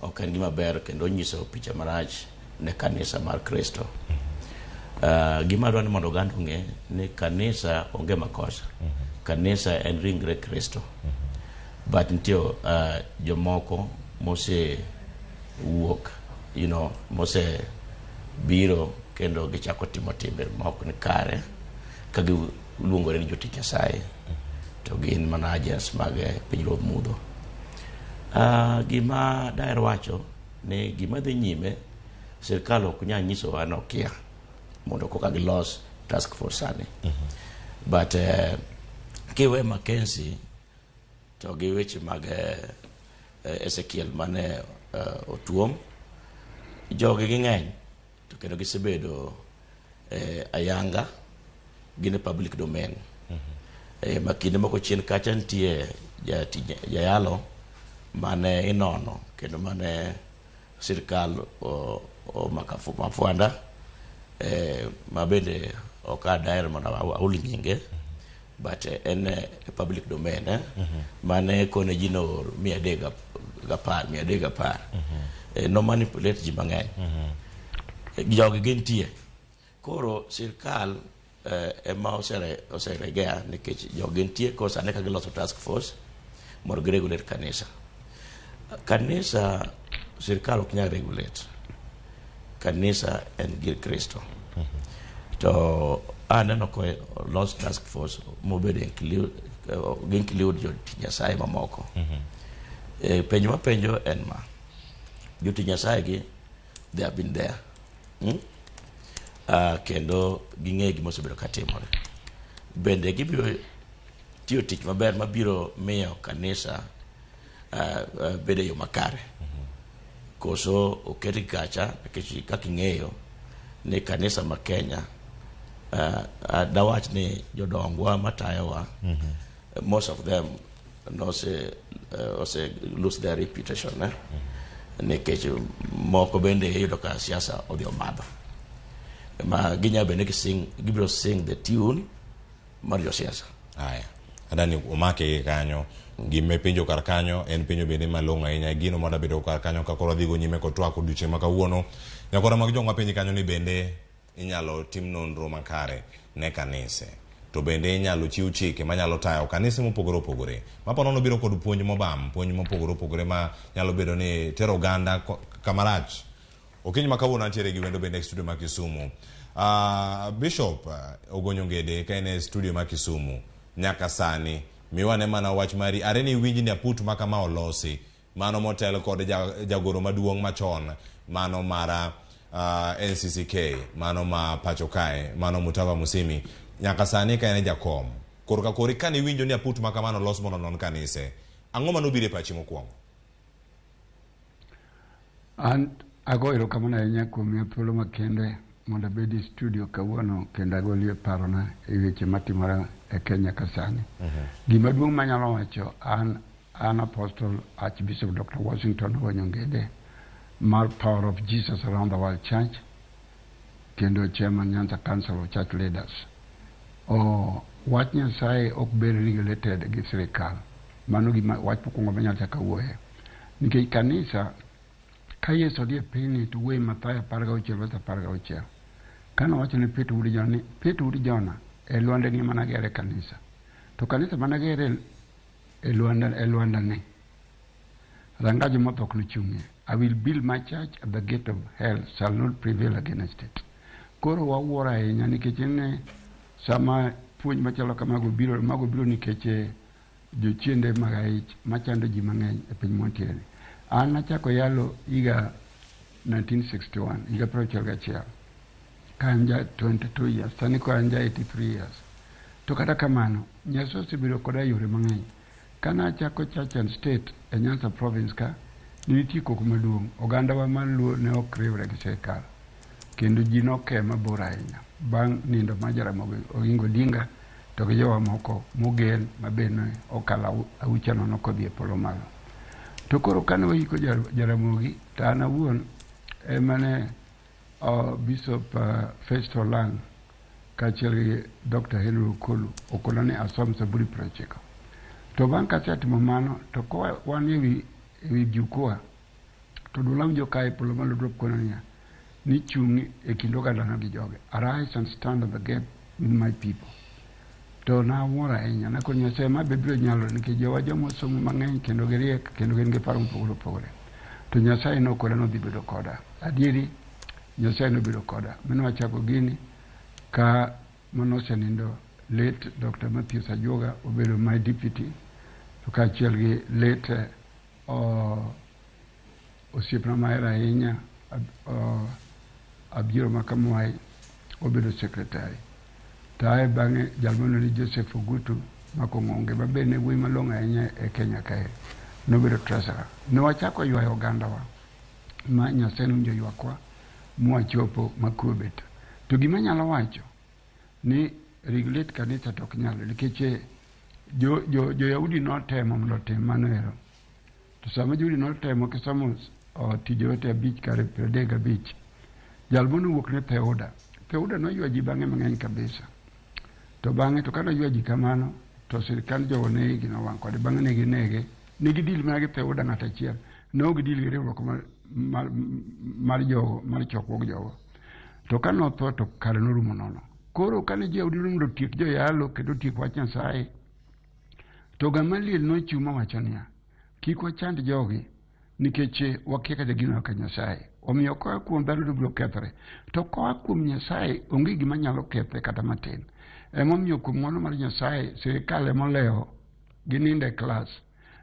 ok en gima ber kendo nyiso picha marach ne kanisa mar Kristo. Gima adwa ni mondo oganda ong'e ni kanisa onge makosa. Kanisa en ringre Kristo. But nitie jomoko mose wuok, mose biro kendo gichako timo timbe ma ok ni kare ka giluongore ni jotich Nyasaye to gin mana agents mag pinyruodh mudho. Gima daher wacho ni gima dhi nyime sirkal ok nyal nyisowa ni okia mondo koka gilos task force sani. But kiwe Mackenzie to gi weche mag Ezekiel mane otuom jogi ging'eny to kendo gisebedo ayanga gin e public domain. Ma kinde moko chien kacha nitie jayalo mane inono kendo mane sirkal omako mafwanda ma bende ok adaher mondo ahul nyinge but en e public domain mane kone ji noor 310 310 no manipulate ji mang'eny. Jogi gintie koro sirkal ema oseregea nikech jogi nitie koro sani ka giloso task force mondo giregulate kanisa. Kanisa sirkal ok nyal regulate. Kanisa en gir Kristo. To aneno ko los task force mobedo include, include jotich Nyasaye mamoko. Penjo mapenjo en ma jotich Nyasaye gi they have been there. Kendo ging'e gima osebedo katimore. Bende gibiro tiyo tich maber mabiro miyo kanisa bedo e yo makare. Koso oketgi kacha nikech kaka ing'eyo ni kanisa ma Kenya dawach ni jodongwa matayowa most of them nose ose lose their reputation nikech moko bende iyudo ka siasa odhi omadho ma ginya bende gising gibiro sing the tune mar josiasa. Aya. Adani omake gi kanyo. Gime penjo kar kanyo en penjo bende malong'o ahinya gino mada bedo kar kanyo ka koro wadhi go nyime kod twak odiochieng' ma kawuono. Nyakora mag jong'wa penji kanyo ni bende inyalo tim nonro makare ne kanise. To bende inyalo chiw chike manyalo tayo kanise mopogore opogore. Ma po nono biro kod puonj mobam, puonj mopogore opogore ma nyalo bedo ni tero oganda kamarach. Okinyi ma kawuono antiere gi wendo bende e studio ma Kisumu. Bishop Ogonyo Ngede ka en e studio ma Kisumu nyaka sani miwane mana wach mari are ni iwinj ni aput ma kama olosi mano motel kod jagoro maduong' machon mano mara NCCK mano ma pacho kae mano Mutava Musimi nyaka sani ka en e jakom korka kori kane iwinjo ni aput ma kamano olos mondo onon kanise ang'o manobiro e pachi mokwongo? An ago erokamano ahinya kuom miya thuolo makende mondo abed e studio kawuono kendo agolie parona e weche matimore e Kenya ka sani. Gima duong' manyalo wacho an Apostle Archbishop Dr. Washington Ogonyo Ngede mar Power of Jesus Around the World Church kendo Chairman Nyanza Council of Church Leaders. Wach Nyasaye ok bed regulated gi sirikal. Mano gima wach mokwongo manyalo chako awuoye. Nikech kanisa ka Yesu odhi e pinyni to wuoye Mathayo 16 verse 16. Kane owacho ne Petro wuod Jona ni Petro wuod Jona e lwandani ema nagere kanisa. To kanisa managere e lwandani rangaj motho ok nochung'ie. I will build my church at the gate of hell shall not prevail against it. Koro wawuoro ahinya nikech ne sama puonj machalo kamago biro, mago biro nikech jochiende mag aich machando ji mang'eny e piny mwantiere ni. An nachako yalo higa 1961, higa 61, ka an ja 22 years, sani koro an ja 83 years. To kata kamano, Nyasaye osebedo koda e yore mang'eny. Kane achako Church and State e Nyanza Province ka, ne nitie koko maduong'. Ogandawa mar Luo ne ok riwre gi sirkal, kendo ji noke mabor ahinya. Bang' nindo mar Jaramogi Oginga Odinga to gi jowa moko mogen ma be ne okalo ahucha nono kodhi e polo malo. To koro kane waiko Jaramogi, to an awuon ema ne Bishop Festo Olang' kaachiel gi Dr. Henry Okolu okona ni asom Zaburi 90. To bang' kasetimo mano, to kowa wan ewi jukwaa, to duol awinjo ka e polo malo drop kona niya, ni chung' e kind ogandana gi joge. Arise and stand on the gap with my people. To nawuoro ahinya, nakoni Nyasaye ma be biro nyalore nikech jowa joma osomo mang'eny kendo giriek kendo gin gi paro mopogore opogore. To Nyasaye nokona nodhi bedo koda. Adieri Nyasaye nobedo koda. Mane wachako gini ka manosenindo late Dr. Matthews Ajuoga obedo my deputy, to kaachiel gi late osiepna mahero ahinya Abiro Makamwai obedo secretary. To ae bang'e jal miluongo ni Joseph Ogutu Makong'onge ma be ne wuoyi malong'o ahinya e Kenya kae nobedo treasurer. Ne wachako ywayo ogandawa ma Nyasaye nowinjo ywakwa mwachopo ma kwe obet. To gima anyalo wacho ni regulate kanisa to ok nyal nikech jo Yahudi notemo mondo otim mano ero. To sama Jo-Yahudi notemo kisomo Tije Ote 5 kare 35, jal manowuok ne Theuda. Theuda noywa ji bang'e mang'eny kabisa. To bang'e to kane oywa ji kamano to sirkand jogo ne igi nowang' kode bang'e ne ginege. Ne gidil mana gi Theuda ng'at achiel. Ne ok gidil gi riwruok mar jogo mar chokruog jogo. To kane otho to kare norumo nono. Koro kane jo-Yahudi mondo otiek joyalo kendo otiek wach Nyasaye, to Gamaliel nochung' mowacho niya, kik wachand jogi nikech wakia kata gino ka Nyasaye. Omiyo koa kuom dhano to biro kethore. To koa kuom Nyasaye onge gima nyalo kethe kata matin. Emomiyo kuom ng'wono mar Nyasaye sirikal emolewo ginindo e klas.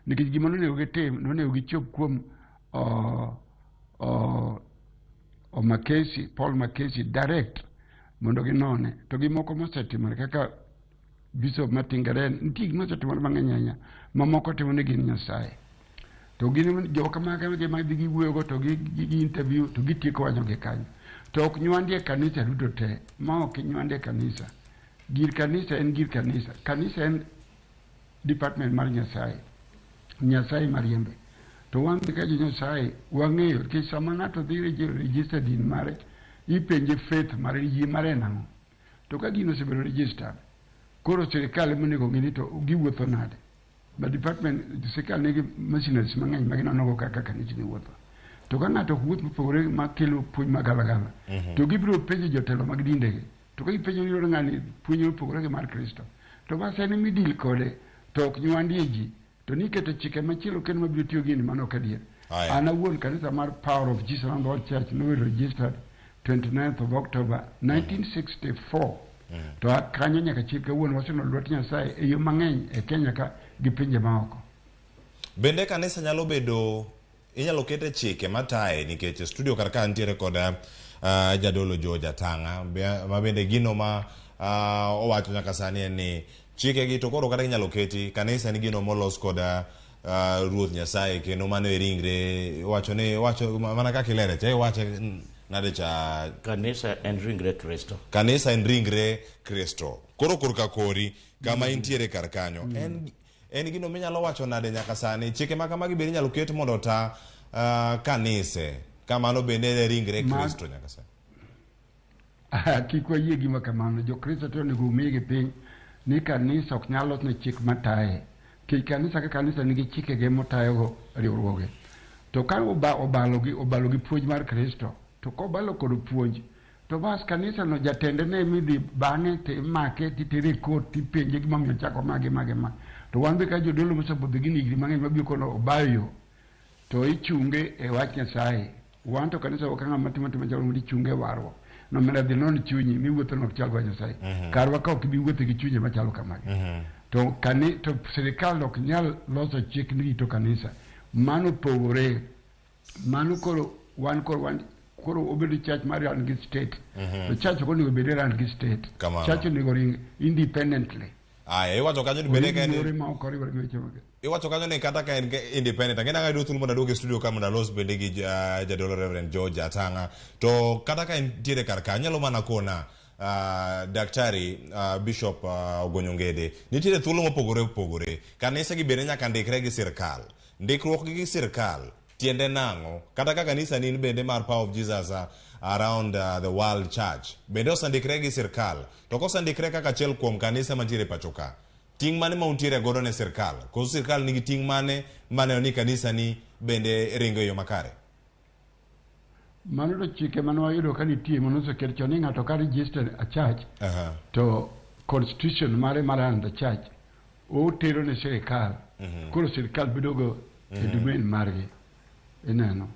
Nikech gima nonego gitim nonego gichop kuom Mackenzie, Paul Mackenzie direct mondo ginone. To gimoko mosetimore kaka Bishop Matingaren, nitie gik mosetimore mang'eny ahinya mamoko timo ni gin Nyasaye. To gin jok ma dhi giwuoyogo to gi interview to gitieko wacho gi kanyo. To ok nywandi e kanisa duto te. Ma ok nywandi e kanisa. Gir kanisa en gir kanisa. Kanisa en department mar Nyasaye. Nyasaye mariembe. To wan be ka jo Nyasaye wang'eyo nikech sama ng'ato dhi register din mare, ipenje faith mare, yie mare en ang'o. To ka gino osebedo registered, koro sirikal ema onego ng'i ni to giwuotho nade. Ma department sirikal nigi machineries mang'eny ma ginono go kaka kanisni wuotho. To ka ng'ato ok wuoth mopogore makelo puonj magalagala, to gibiro penjo jotelo mag dindegi. To ka gipenjo ni yudo ng'ani puonj mopogore gi mar Kristo, to bas en ema idil kode, to ok nywandie ji. To niketo chike machielo kendo mabiro tiyo gini mano ok adier. An awuon kanisa mar Power of Jesus and World Church nobedo registered 29th of October 1964. To kanyo nyaka chil kawuono waseneno lwet Nyasaye e yo mang'eny e Kenya ka gi pinje maoko. Bende kanisa nyalo bedo inyalo kete chike mataye nikech e studio kar ka nitiere kod jadolo George Atanga ma bende gino ma owacho nyaka sani en ni chike gi to koro kata inyalo keti kanisa en gino molos kod Ruoth Nyasaye kendo mano e ringre owacho ni owacho mana kaka ilere cha iwache nade cha. Kanisa en ringre Kristo. Kanisa en ringre Kristo. Koro korka kori kama intiere kar kanyo en gino minyalo wacho nade nyaka sani chike ma kamagi bende inyalo ket mondo ota kanise kamano bende e ringre Kristo nyaka sani. Kik wayie gima kamano. Jokristo to onego omigi piny ni kanisa ok nyal losne chik mataye. Nikech kanisa ka kanisa nigi chikege motayogo riwruoge. To ka obalo gi puonj mar Kristo, to kobalo kod puonj, to bas kanisa no jatende ne midhi bang'e to imake titere e court tipenje gimomiyo ochako ma gi ma gi ma. To wan be ka jodolo mosebudho gi higni mang'eny mabiro kono obayo yo, to ichunge e wach Nyasaye. Wan to kanisa wa ka ng'ama timo tim machalo mondo ichunge e warruok. Nomera dhi non chunyi miwuotho no ok chal gi wach Nyasaye. Karwa ka ok ibi wuotho gi chunje machalo kamagi. To kani to sirikal ok nyal loso chik ni rito kanisa. Mano opogore. Mano koro wan koro wan koro obedo church mar run gi state. To church ok onego bed run gi state. Kamano. Church onego ring independently. Aya, iwacho kanyo ni bende ka en Yore ma ok oriwore gi weche mag iwacho kanyo ni kata ka en independent ang'e nang'o ayudo thuolo mondo aduog e studio ka mondo alos bende gi jadolo Reverend George Atang'a to kata ka entiere kar ka anyalo mana kona daktari Bishop Ogonyo Ngede nitiere thuolo mopogore opogore kanise gi bende nyaka ndikre gi sirkal ndikruok gi gi sirkal tiende nang'o kata ka kanisa ni in bende mar Power of Jesus around the world church bende osendikre gi sirkal to kosendikre kaka achiel kuom kanise mantiere e pacho ka ting' mane ma untiere godo ne sirkal koso sirkal nigi ting' mane maneno ni kanisa ni bende ringo e yo makare Mano to chike mane wayudo ka nitie mane oseket chon ni ng'ato ka register a church to constitution mare mar run the church otero ne sirikal. Koro sirikal bedo go e domain margi. Ineno.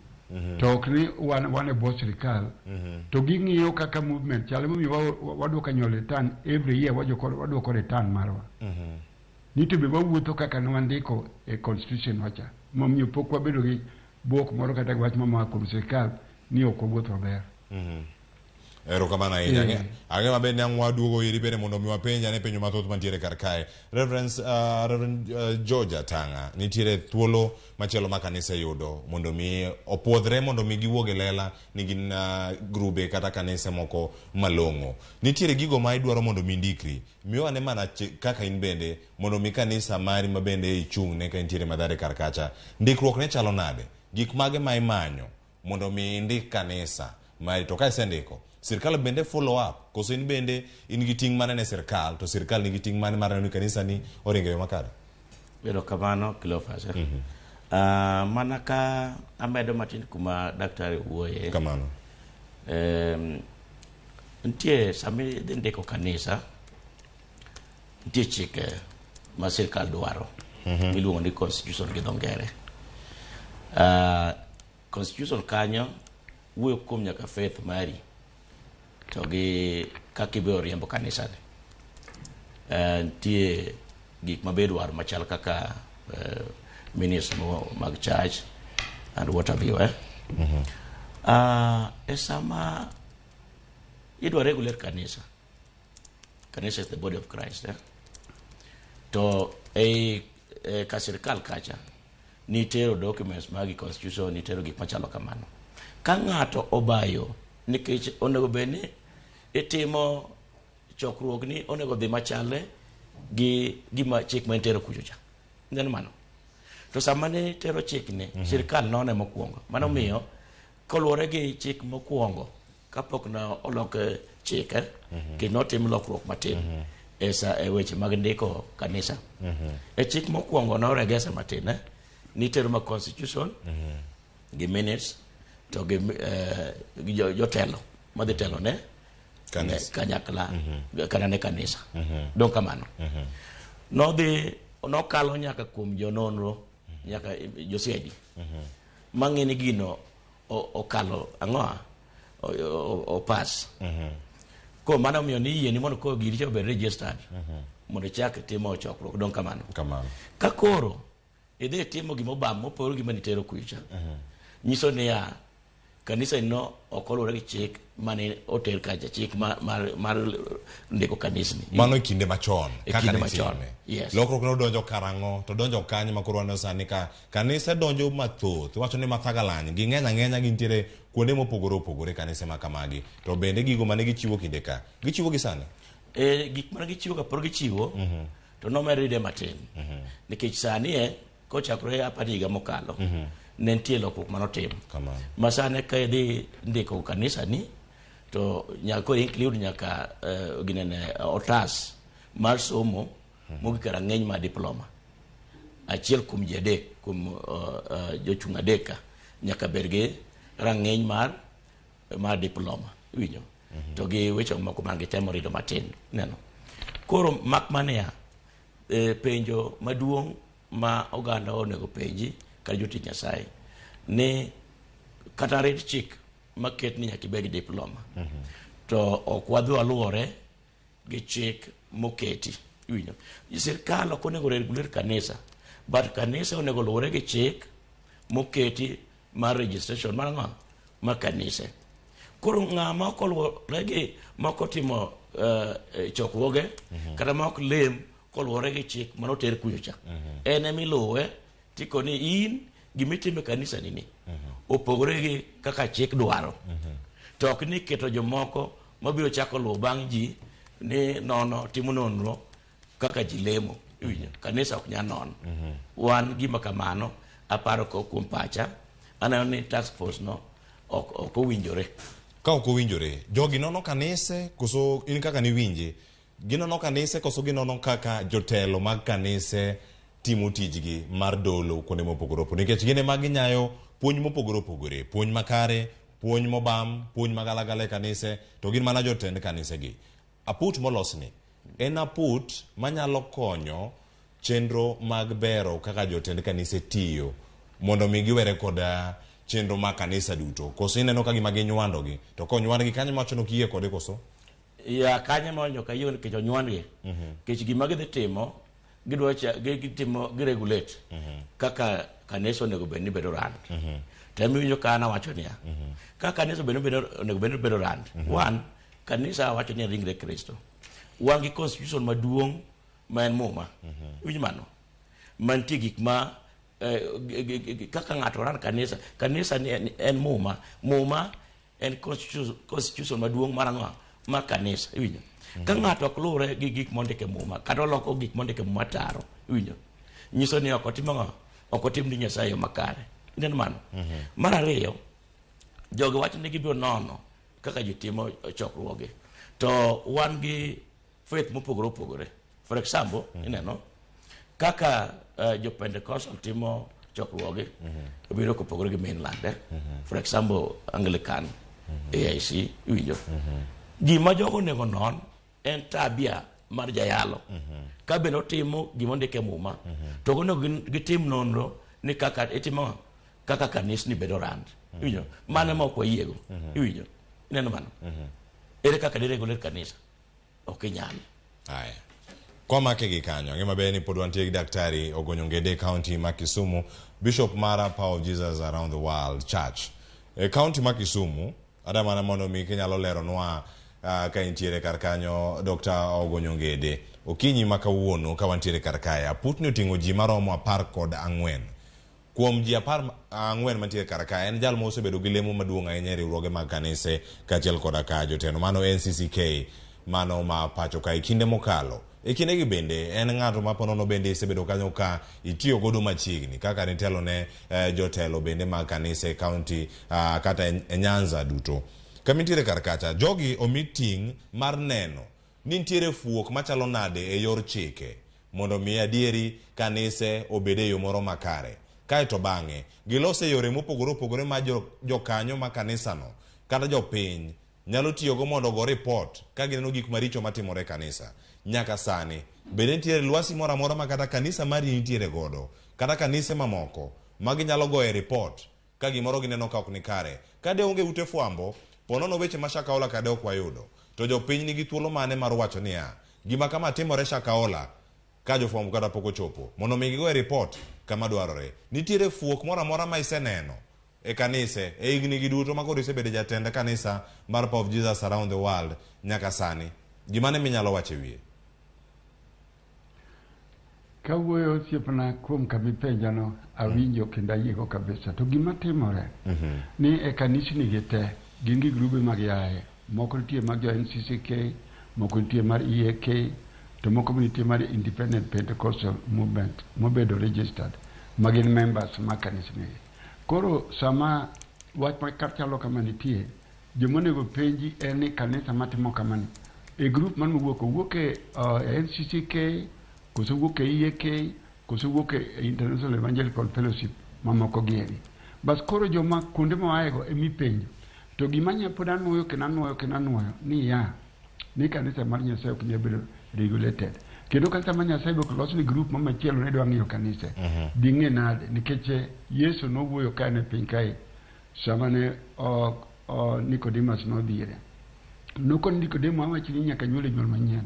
To ok ni wan wan e bwo sirikal. To ging'iyo kaka movement chal emomiyo waduoko annual return every year waduoko return marwa. Ni to be wawuotho kaka ne wandiko e constitution wacha. Momiyo pok wabedo gi bwok moro kata gi wach mama kuom sirikal ni ok wawuoth maber. Erokamano ahinya. Ang'e maber ni ang' waduogo iri bende mondo mi wapenj ane penjo mathoth mantiere kar kae. Reverend George Atang'a, nitiere thuolo machielo ma kanisa yudo mondo mi opuodhre mondo mi giwuog e lela ni gin grube kata kanise moko malong'o. Nitiere gigo ma idwaro mondo mi indikri. Miwa ane mana kaka in bende mondo mi kanisa mari ma bende ichung'ne ka intiere Mathare kar kacha. Ndikruok ne chalo nade? Gik mage ma imanyo mondo mi indik kanisa mari to ka isendiko sirkal bende follow up koso in bende in gi ting' mane ne sirkal to sirkal nigi ting' mane mar neno ni kanisa ni oringo e yo makare? Erokamano Cleophas. Mana ka amedo matin kuma daktari wuoye. Kamano. Nitie sama idhi ndiko kanisa, nitie chike ma sirkal dwaro miluongo ni constitution gi dho ngere. Constitution kanyo wuoyo kuom nyaka faith mari to gi kaka ibiro riembo kanisani. Nitie gik ma be idwaro machal kaka minutes mag church and what have you. E sama idwa regulate kanisa, kanisa is the body of Christ. To ei ka sirkal kacha nitero documents magi constitution, nitero gik machalo kamano. Ka ng'ato obayo nikech onego bed ni itimo chokruok ni onego dhi machalre gi gima chik ma itero kucho cha. Ineno mano? To sama ne tero chik ni, sirkal none mokwongo. Mano miyo koluwore gi chik mokwongo kapok ne olok chike, kendo notim lokruok matin e sa e weche mag ndiko kanisa. E chik mokwongo noregesa matin, nitero ma constitution gi minutes to gi jotelo madhi telo ne Kanisa. Kanyakla kata ne kanisa. Dong kamano. Nodhi nokalo nyaka kuom jononro nyaka jo CID. Mang'e ni gino okalo ang'o o pass. Ko mano omiyo ni yie ni mondo koro giri cha obed registered. Mondo ichak timo chokruok dong kamano. Kamano. Ka koro idhi timo gima obam mopogore gi gima nitero kucha. Nyiso niya kanisa no ok oluwore gi chik mane oter kacha, chik mar ndiko kanisni. Mano e kinde machon. E kaka kinde ne machon. itime. Yes. Lokruok ne odonjo karang'o to donjo kanye ma koro waneno sani ka kanise donjo mathoth. Iwacho ni Mathagalany ging'eny ang'enya gintiere kuonde mopogore opogore kanise ma kamagi. To bende gigo mane gichiwo kinde ka gichiwo gi sani? Gik mane gichiwo ka pod gichiwo to nomed ride matin. Nikech sani kochakore apar higa mokalo ne nitie lokruok manotim. Kamano. Ma sani ka idhi ndiko kanisa ni to nyaka koro include nyaka ginene otas mar somo mogik e rang'iny mar diploma. Achiel kuom ji adek kuom jochung' adek ka nyaka bed gi rang'iny mar diploma. Iwinjo? To gi weche moko man gitemo rido matin. Neno. Koro mak maniya penjo maduong' ma oganda onego penji kata jotich Nyasaye ni kata rit chik maket ni nyaka ibed gi diploma. To ok wadhi waluwore gi chik moketi. Iwinjo? Sirkal ok onego regulate kanisa, but kanisa onego luwore gi chik moketi mar registration mar ang'o? Mar kanise. Koro ng'ama ok oluwore gi ma ok otimo chokruoge kata ma ok lem koluwore gi chik mane oter kucho cha. En ema iluwe tikoni in gimitimo e kanisa ni ni opogore gi kaka chik dwaro. To ok ni keto jomoko mabiro chako luwo bang' ji ni nono timo nonro kaka ji lemo. Iwinjo? Kanisa ok nyal nono. Wan gima kamano aparo ko kuom pacha aneno ni task force no ok owinjore. Ka ok owinjore, jogi nono kanise koso in kaka niwinje? Ginono kanise koso ginono kaka jotelo mag kanise timo tijgi mar dolo kuonde mopogore opogore? Nikech gin ema ginyayo puonj mopogore opogore, puonj makare, puonj mobam, puonj magalagala e kanise, to gin mana jotend kanise gi. Aput molosni en aput manyalo konyo chenro mag bero kaka jotend kanise tiyo mondo mi giwere kod chenro mag kanisa duto. Koso ineno ka gima ginywando gi, to konywandgi kanyo mawacho ni ok iyie kode koso? Ya kanyo ma nyaka yie nikech onywandgi. Nikech gima gidhi timo, gidwa gitimo giregulate kaka kanisa onego bed ni bedo run. To ema iwinjo ka an awacho niya, ka kanisa onego bed ni bedo run, one, kanisa wacho ni en ringre Kristo. Wan gi constitution maduong' ma en Muma. Iwinjo mano? Mantie gik ma kaka ng'ato run kanisa. Kanisa ni en Muma. Muma en constitution maduong' mar ang'o? Mar kanisa. Iwinjo? Ka ng'ato ok luwre gi gik mondik e Muma, kata oloko gik mondik e Muma taro, iwinjo? Nyiso ni ok otim ang'o? Ok otim ni Nyasaye yo makare. Ineno mano? Mar ariyo, jogi wacho ni gibiro nono kaka ji timo chokruoge. To wan gi faith mopogore opogore. For example, ineno kaka jo Pentecostal timo chokruoge biro kopogore gi mainland. For example, Anglican, AIC, iwinjo. Gima jogo onego non en tabia mar jayalo. Ka bende otimo gima ondik e Muma, to onego gitim nonro ni kaka itimo kaka kanisni bedo rand. Iwinjo? Mano ema ok wayiego. Iwinjo? Ineno mano? Ere kaka diregulate kanisa? Ok inyal. Aya. Kwamake gi kanyo, ng'e maber ni pod wantie gi Daktari Ogonyo Ngede e kaunti ma Kisumu, Bishop mara Power of Jesus Around the World Church. E kaunti ma Kisumu, ada mana mondo mi kinyalo leronwa ka intiere kar kanyo Dr. Ogonyo Ngede. Okinyi ma kawuono ka wantiere kar kae, aputni oting'o ji maromo 14. Kuom ji 14 mantiere kar kae, en jal ma osebedo gi lemo maduong' ahinya e riwruoge mag kanise kaachiel koda ka jotelo mano NCCK mano ma pacho ka e kinde mokalo. E kindegi bende en ng'ato ma ponono bende isebedo kanyo ka itiyo godo machiegni kaka nitelo ne jotelo bende mag kanise e kaunti kata e Nyanza duto. Kama intiere kar kacha, jogi omi ting' mar neno ni nitiere fuok machalo nade e yor chike mondo mi adieri kanise obed e yo moro makare. Kaeto bang'e, gilose yore mopogore opogore ma jokanyo ma kanisano kata jopiny nyalo tiyogo mondo ogo ripot ka gineno gik maricho matimore e kanisa. Nyaka sani, bende nitiere lwasi moro amora ma kata kanisa mari nitiere godo, kata kanise mamoko, ma ginyalo goye ripot ka gimoro gineno ka ok ni kare. Ka de onge ute fwambo, po nono weche ma Shakahola ka de ok wayudo. To jopiny nigi thuolo mane mar wacho niya, gima kama timore Shakahola ka jofwambo kata pok ochopo, mondo mi gigoye ripot kama dwarore. Nitiere fuok moro amora ma iseneno e kanise e higni gi duto ma koro isebedo jatend kanisa mar Power of Jesus Around the World nyaka sani? Gimane minyalo wacho e wiye? Kawuoyo osiepna kuom kama ipenjano, awinjo kendo ayiego kabisa. To gima timore ni e kanisni gi te gin gi grube mag yaye. Moko nitie mag jo NCCK, moko nitie mar EAK, to moko be nitie mar Independent Pentecostal Movement mobedo registered ma gin members mag kanisni gi. Koro sama wach ma chalo kama nitie, joma onego penji en ni kanisa matimo kamani e group man mowuok, owuok e NCCK koso owuok e EAK koso owuok e International Evangelical Fellowship mamoko gieri. Bas koro joma kuonde moaego emipenjo. To gima nya pod anuoyo kendo anuoyo kendo anuoyo ni ya ni kanisa mar Nyasaye ok nyal bedo regulated. Kendo kanisa mar Nyasaye be ok los ni group ma machielo ne dwa ng'iyo kanise. Ding'e nade nikech Yesu nowuoyo ka en e piny kae sama ne Nicodemus nodhi ire. Nokon Nikodemo awacho ni nyaka nyuole nyuol manyien.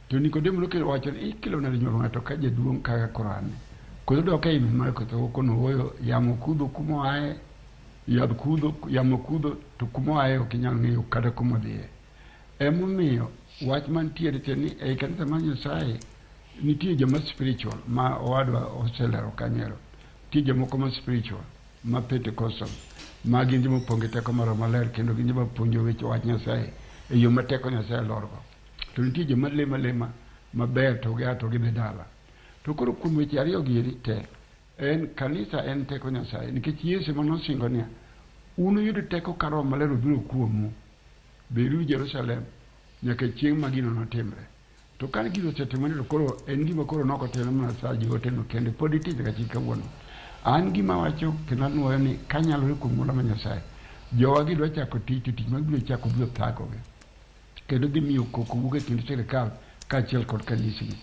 To Nikodemo nokelo wacho ni ikelo nade nyuol ng'ato ka jaduong' kaka korane. Koso dok ei min mare koso kono wuoyo yamo kudho kuma oaye, yadh kudho, yamo kudho to kuma oaye ok inyal ng'eyo kata kuma odhiye. Emomiyo wach mantiere te ni ei kanisa mar Nyasaye nitie joma spiritual ma owadwa oselero kanyo. Nitie jomoko ma spiritual ma Pentecostal ma gin joma opong' gi teko mar Roho Maler kendo gin joma puonjo weche wach Nyasaye e yo ma teko Nyasaye lorgo. To nitie joma lemo alema maber to gia to gidhi dala. To koro kuom weche ariyo gi eri te, en kanisa en teko Nyasaye nikech Yesu ema nosingo niya, un uyud teko ka Roho Maler obiro kuomu, beduru Jerusalem nyaka chieng' ma gino notimre. To ka gino osetimore to koro en gima koro nok otimre mana sa jooteno kende, pod itie nyaka chil kawuono. An gima awacho kendo anuoyo ni kanyalore kuom ng'wono mar Nyasaye, jowa gidwa chako tich to tich ma gibiro chako biro thagogi. Kendo dhi miyo koko wuok e kind sirikal kaachiel kod kanisni.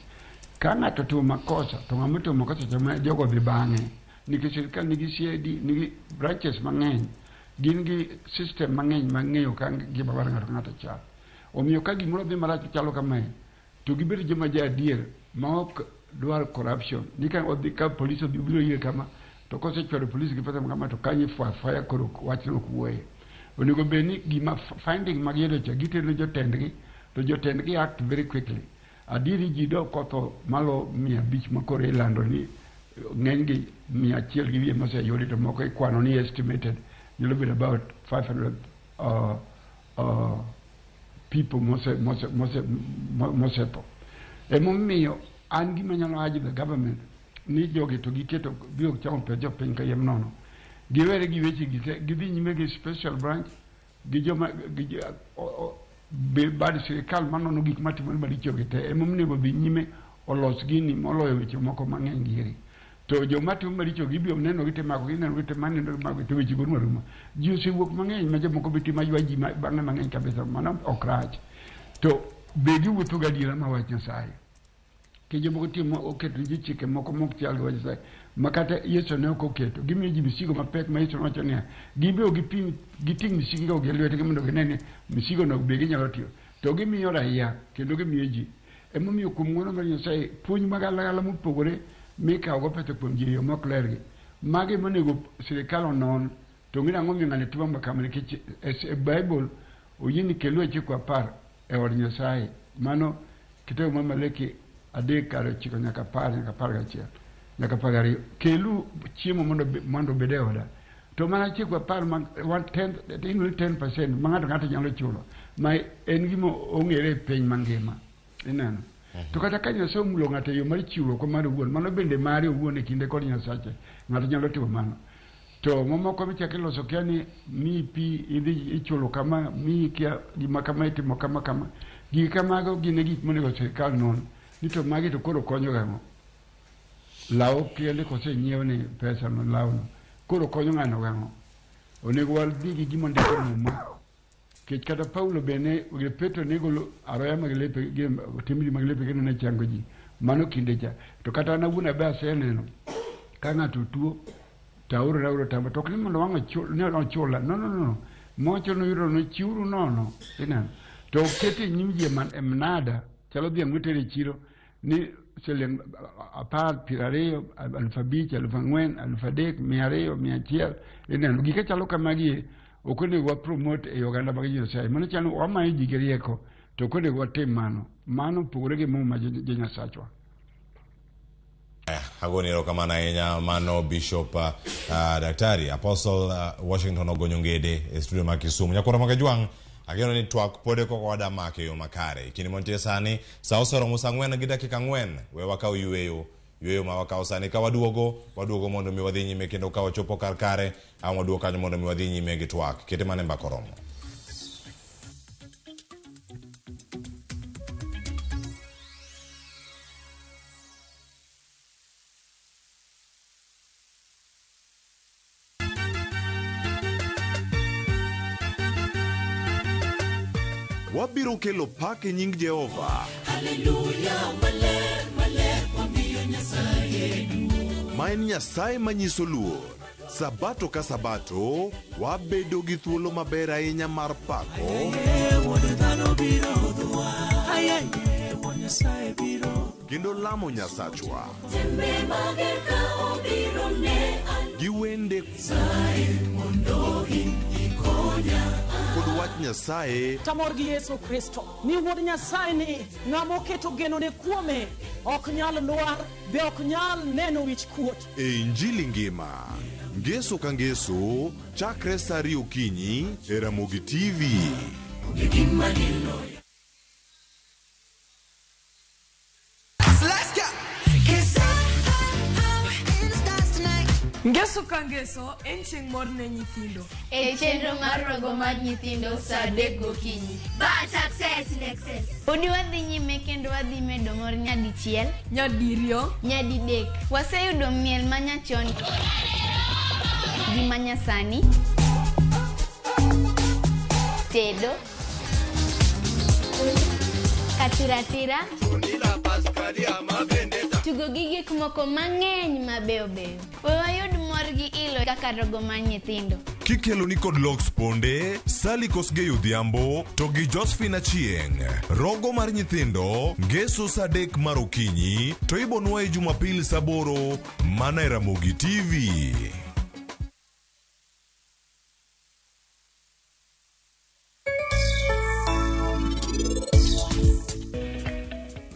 Ka ng'ato otimo makosa to ng'ama otimo makosa cha ma jogo dhi bang'e. Nikech sirikal nigi CID, nigi branches mang'eny, gin gi system mang'eny mag ng'eyo ka ngima mar ng'ato ka ng'ato chal. Omiyo ka gimoro dhi marach chalo kamae, to gibed joma jo adier ma ok dwar corruption. Ni ka odhi ka polis odhi obiro ire kama, to kosechwalo polis gi pesa kama to kanyo ifwa afwaya koro wachno ok wuoye. Onego bed ni gima finding ma giyudo cha gitero ne jotendgi to jotendgi act very quickly. Adieri ji dok kotho malo 500 ma koro ilando ni ng'enygi 100 gi wiye moseyudi to moko ikwano ni estimated nyalo bedo about 500 people mosetho. Emomiyo an gima nyalo urge the government ni jogi to giketo biro chamo pes jopiny kayiem nono. Giwere gi weche gi te, gidhi nyime gi special branch gi joma gi bad sirikal manono gik matimore maricho gi te. Emomiyo onego dhi nyime olos gini moloyo weche moko mang'eny gieri. To joma timo maricho gibiro neno gi te mako gi neno gi te maneno gi mako to weche go rumo aruma. Ji osewuok mang'eny ma jomoko be timo aywa ji bang'e mang'eny kabisa, mano ok rach. To be giwuotho gadiera ma wach Nyasaye. Ke jomoko timo oketo ji chike moko mok chal gi wach Nyasaye ma kata Yesu ne ok oketo. Gimiyo ji misigo mapek ma Yesu nowacho niya, gibiro gipim giting' misigo gi lwetgi mondo gine ni misigo no be ginyalo tiyo. To gimiyo raia kendo gimiyo ji. Emomiyo kuom ng'wono mar Nyasaye puonj magalagala mopogore mikawo go pesa kuom ji e yo mok lergi. Magi monego sirikal onon to ng'e ang'o miyo ng'ani timo makama nikech e Bible oyie ni kelu ochiko 10 e od Nyasaye. Mano kitabu mar Malaki 3 kar 9 nyaka 10 nyaka 11 nyaka 12. Kelu chiemo mondo obed e oda. To mana ochiko 10 ma one tenth, iluongo ni 10% ma ng'ato ng'ato nyalo chulo ma en gima ong'ere e piny mangima. Ineno? To kata ka Nyasaye omulo ng'ato e yo mar chiwruok mare owuon, mano bende mare owuon e kinde kod Nyasache. Ng'ato nyalo timo mano. To mamoko michako iloso kia ni miyi pi idhi ichulo kama, miyi kia gima kama itimo kama kama. Gik kamago gin e gik monego sirikal non. Ni to magi to koro konyo gang'o? Law kende kosenyiew ni pesa no lawno. Koro konyo ng'ano gang'o? Onego wadhi gi gima ondiko e Muma. Nikech kata Paulo bende ne Petro ne golo aroya mag lepe gi timni mag lepe kendo ne chango ji. Mano kinde cha. To kata an awuon abe aseneno ka ng'ato tuo to aoro aoro tamba to ok ni mondo wang' ochula. No, no, no. Mowacho noyudo no chiwuru nono. Ineno. To okete e nyim ji e mnada chalo dhiang' mitere e chiro ni siling 10, 20, 5,000, 4,000, 3,000, 200, 100. Ineno. Gike chalo kamagi ok onego wa promote e oganda mag Nyasaye. Mano chalo wamayo ji gi rieko to ok onego watim mano. Mano opogore gi Muma jo Nyasachwa. Agoni erokamano ahinya mano Bishop Daktari Apostle Washington Ogonyo Ngede e studio ma Kisumu. Nyakwara Magajwang' ageno ni twak pod koko wada make e yo makare. Kinde mantie sani sa oseromo sa 4 gi dakika 4. We wakaw yueyo. Yueyo ma wakawo sani ka waduogo, waduogo mondo mi wadhi nyime kendo ka wachopo kar kare, ang' waduogo kanyo mondo mi wadhi nyime gi twak. Kete mana e mbaka oromo. Wabiro kelo pak e nying Jehova. Haleluya, maler, maler, wamiyo Nyasaye duong'. Ma en Nyasaye manyiso luor. Sabato ka sabato, wabedo gi thuolo maber ahinya mar pako kendo lamo Nyasachwa gi wende kod wach Nyasaye Tamor gi Yesu Kristo ni wuod Nyasaye ni ng'ama oketo genone kuome ok nyal lwar be ok nyal neno wich kuot. e Injili ngima. Ngeso ka ngeso, chakre sa ariyo okinyi e Ramogi TV. Let's go. Ngeso ka ngeso en chieng' mor ne nyithindo. E chenro mar rogo mar nyithindo saa 3 gokinyi. But success in excess. Podi wadhi nyime kendo wadhi medo mor nyadichiel, nyadiriyo, nyadidek. Waseyudo miel manyachon gi manyasani, tedo, katiratira, tugo gi gik moko mang'eny mabeyo beyo. We wayud mor gi ilo kaka rogo mar nyithindo. Kikelo ni kod Lox Ponde, Sally Kosgei Odhiambo to gi Josephine Achieng'. Rogo mar nyithindo, ngeso sa 3 mar okinyi to ibonwa e Jumapil sa 8 mana e Ramogi TV.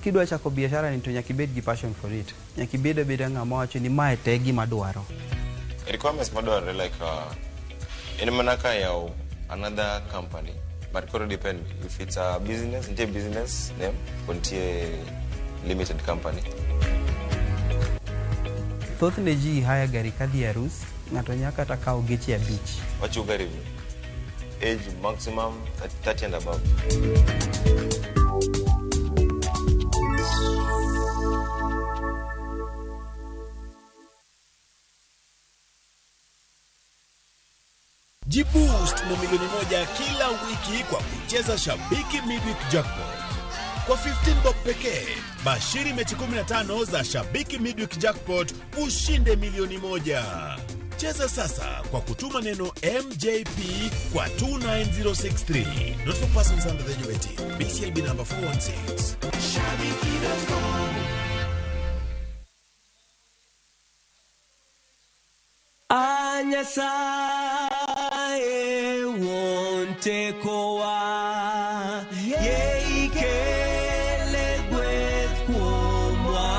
Kidwa chako biashara ni to nyaka ibed gi passion for it. Nyaka ibed abeda ng'ama wacho ni mae te gima adwaro. Requirements madwarore like en mana ka yawo another company but koro depend if it's a business, nitie business name kod nitie limited company. Thothne ji hire gari kadhi e arus, ng'ato nyaka kata kawo geche 5. Wachiwo ga review. Age maximum 30 and above. Jiboost na milioni 1 kila wiki kwa kucheza Shabiki Midweek Jackpot. Kwa 15 bob pekee, bashiri mechi 15 za Shabiki Midweek Jackpot ushinde milioni 1. Cheza sasa kwa kutuma neno MJP kwa 29063. Not for persons under the age of 18. BCLB number 416. Shabiki.com. Anyasaye wonte kowa ye ikele gweth kuomwa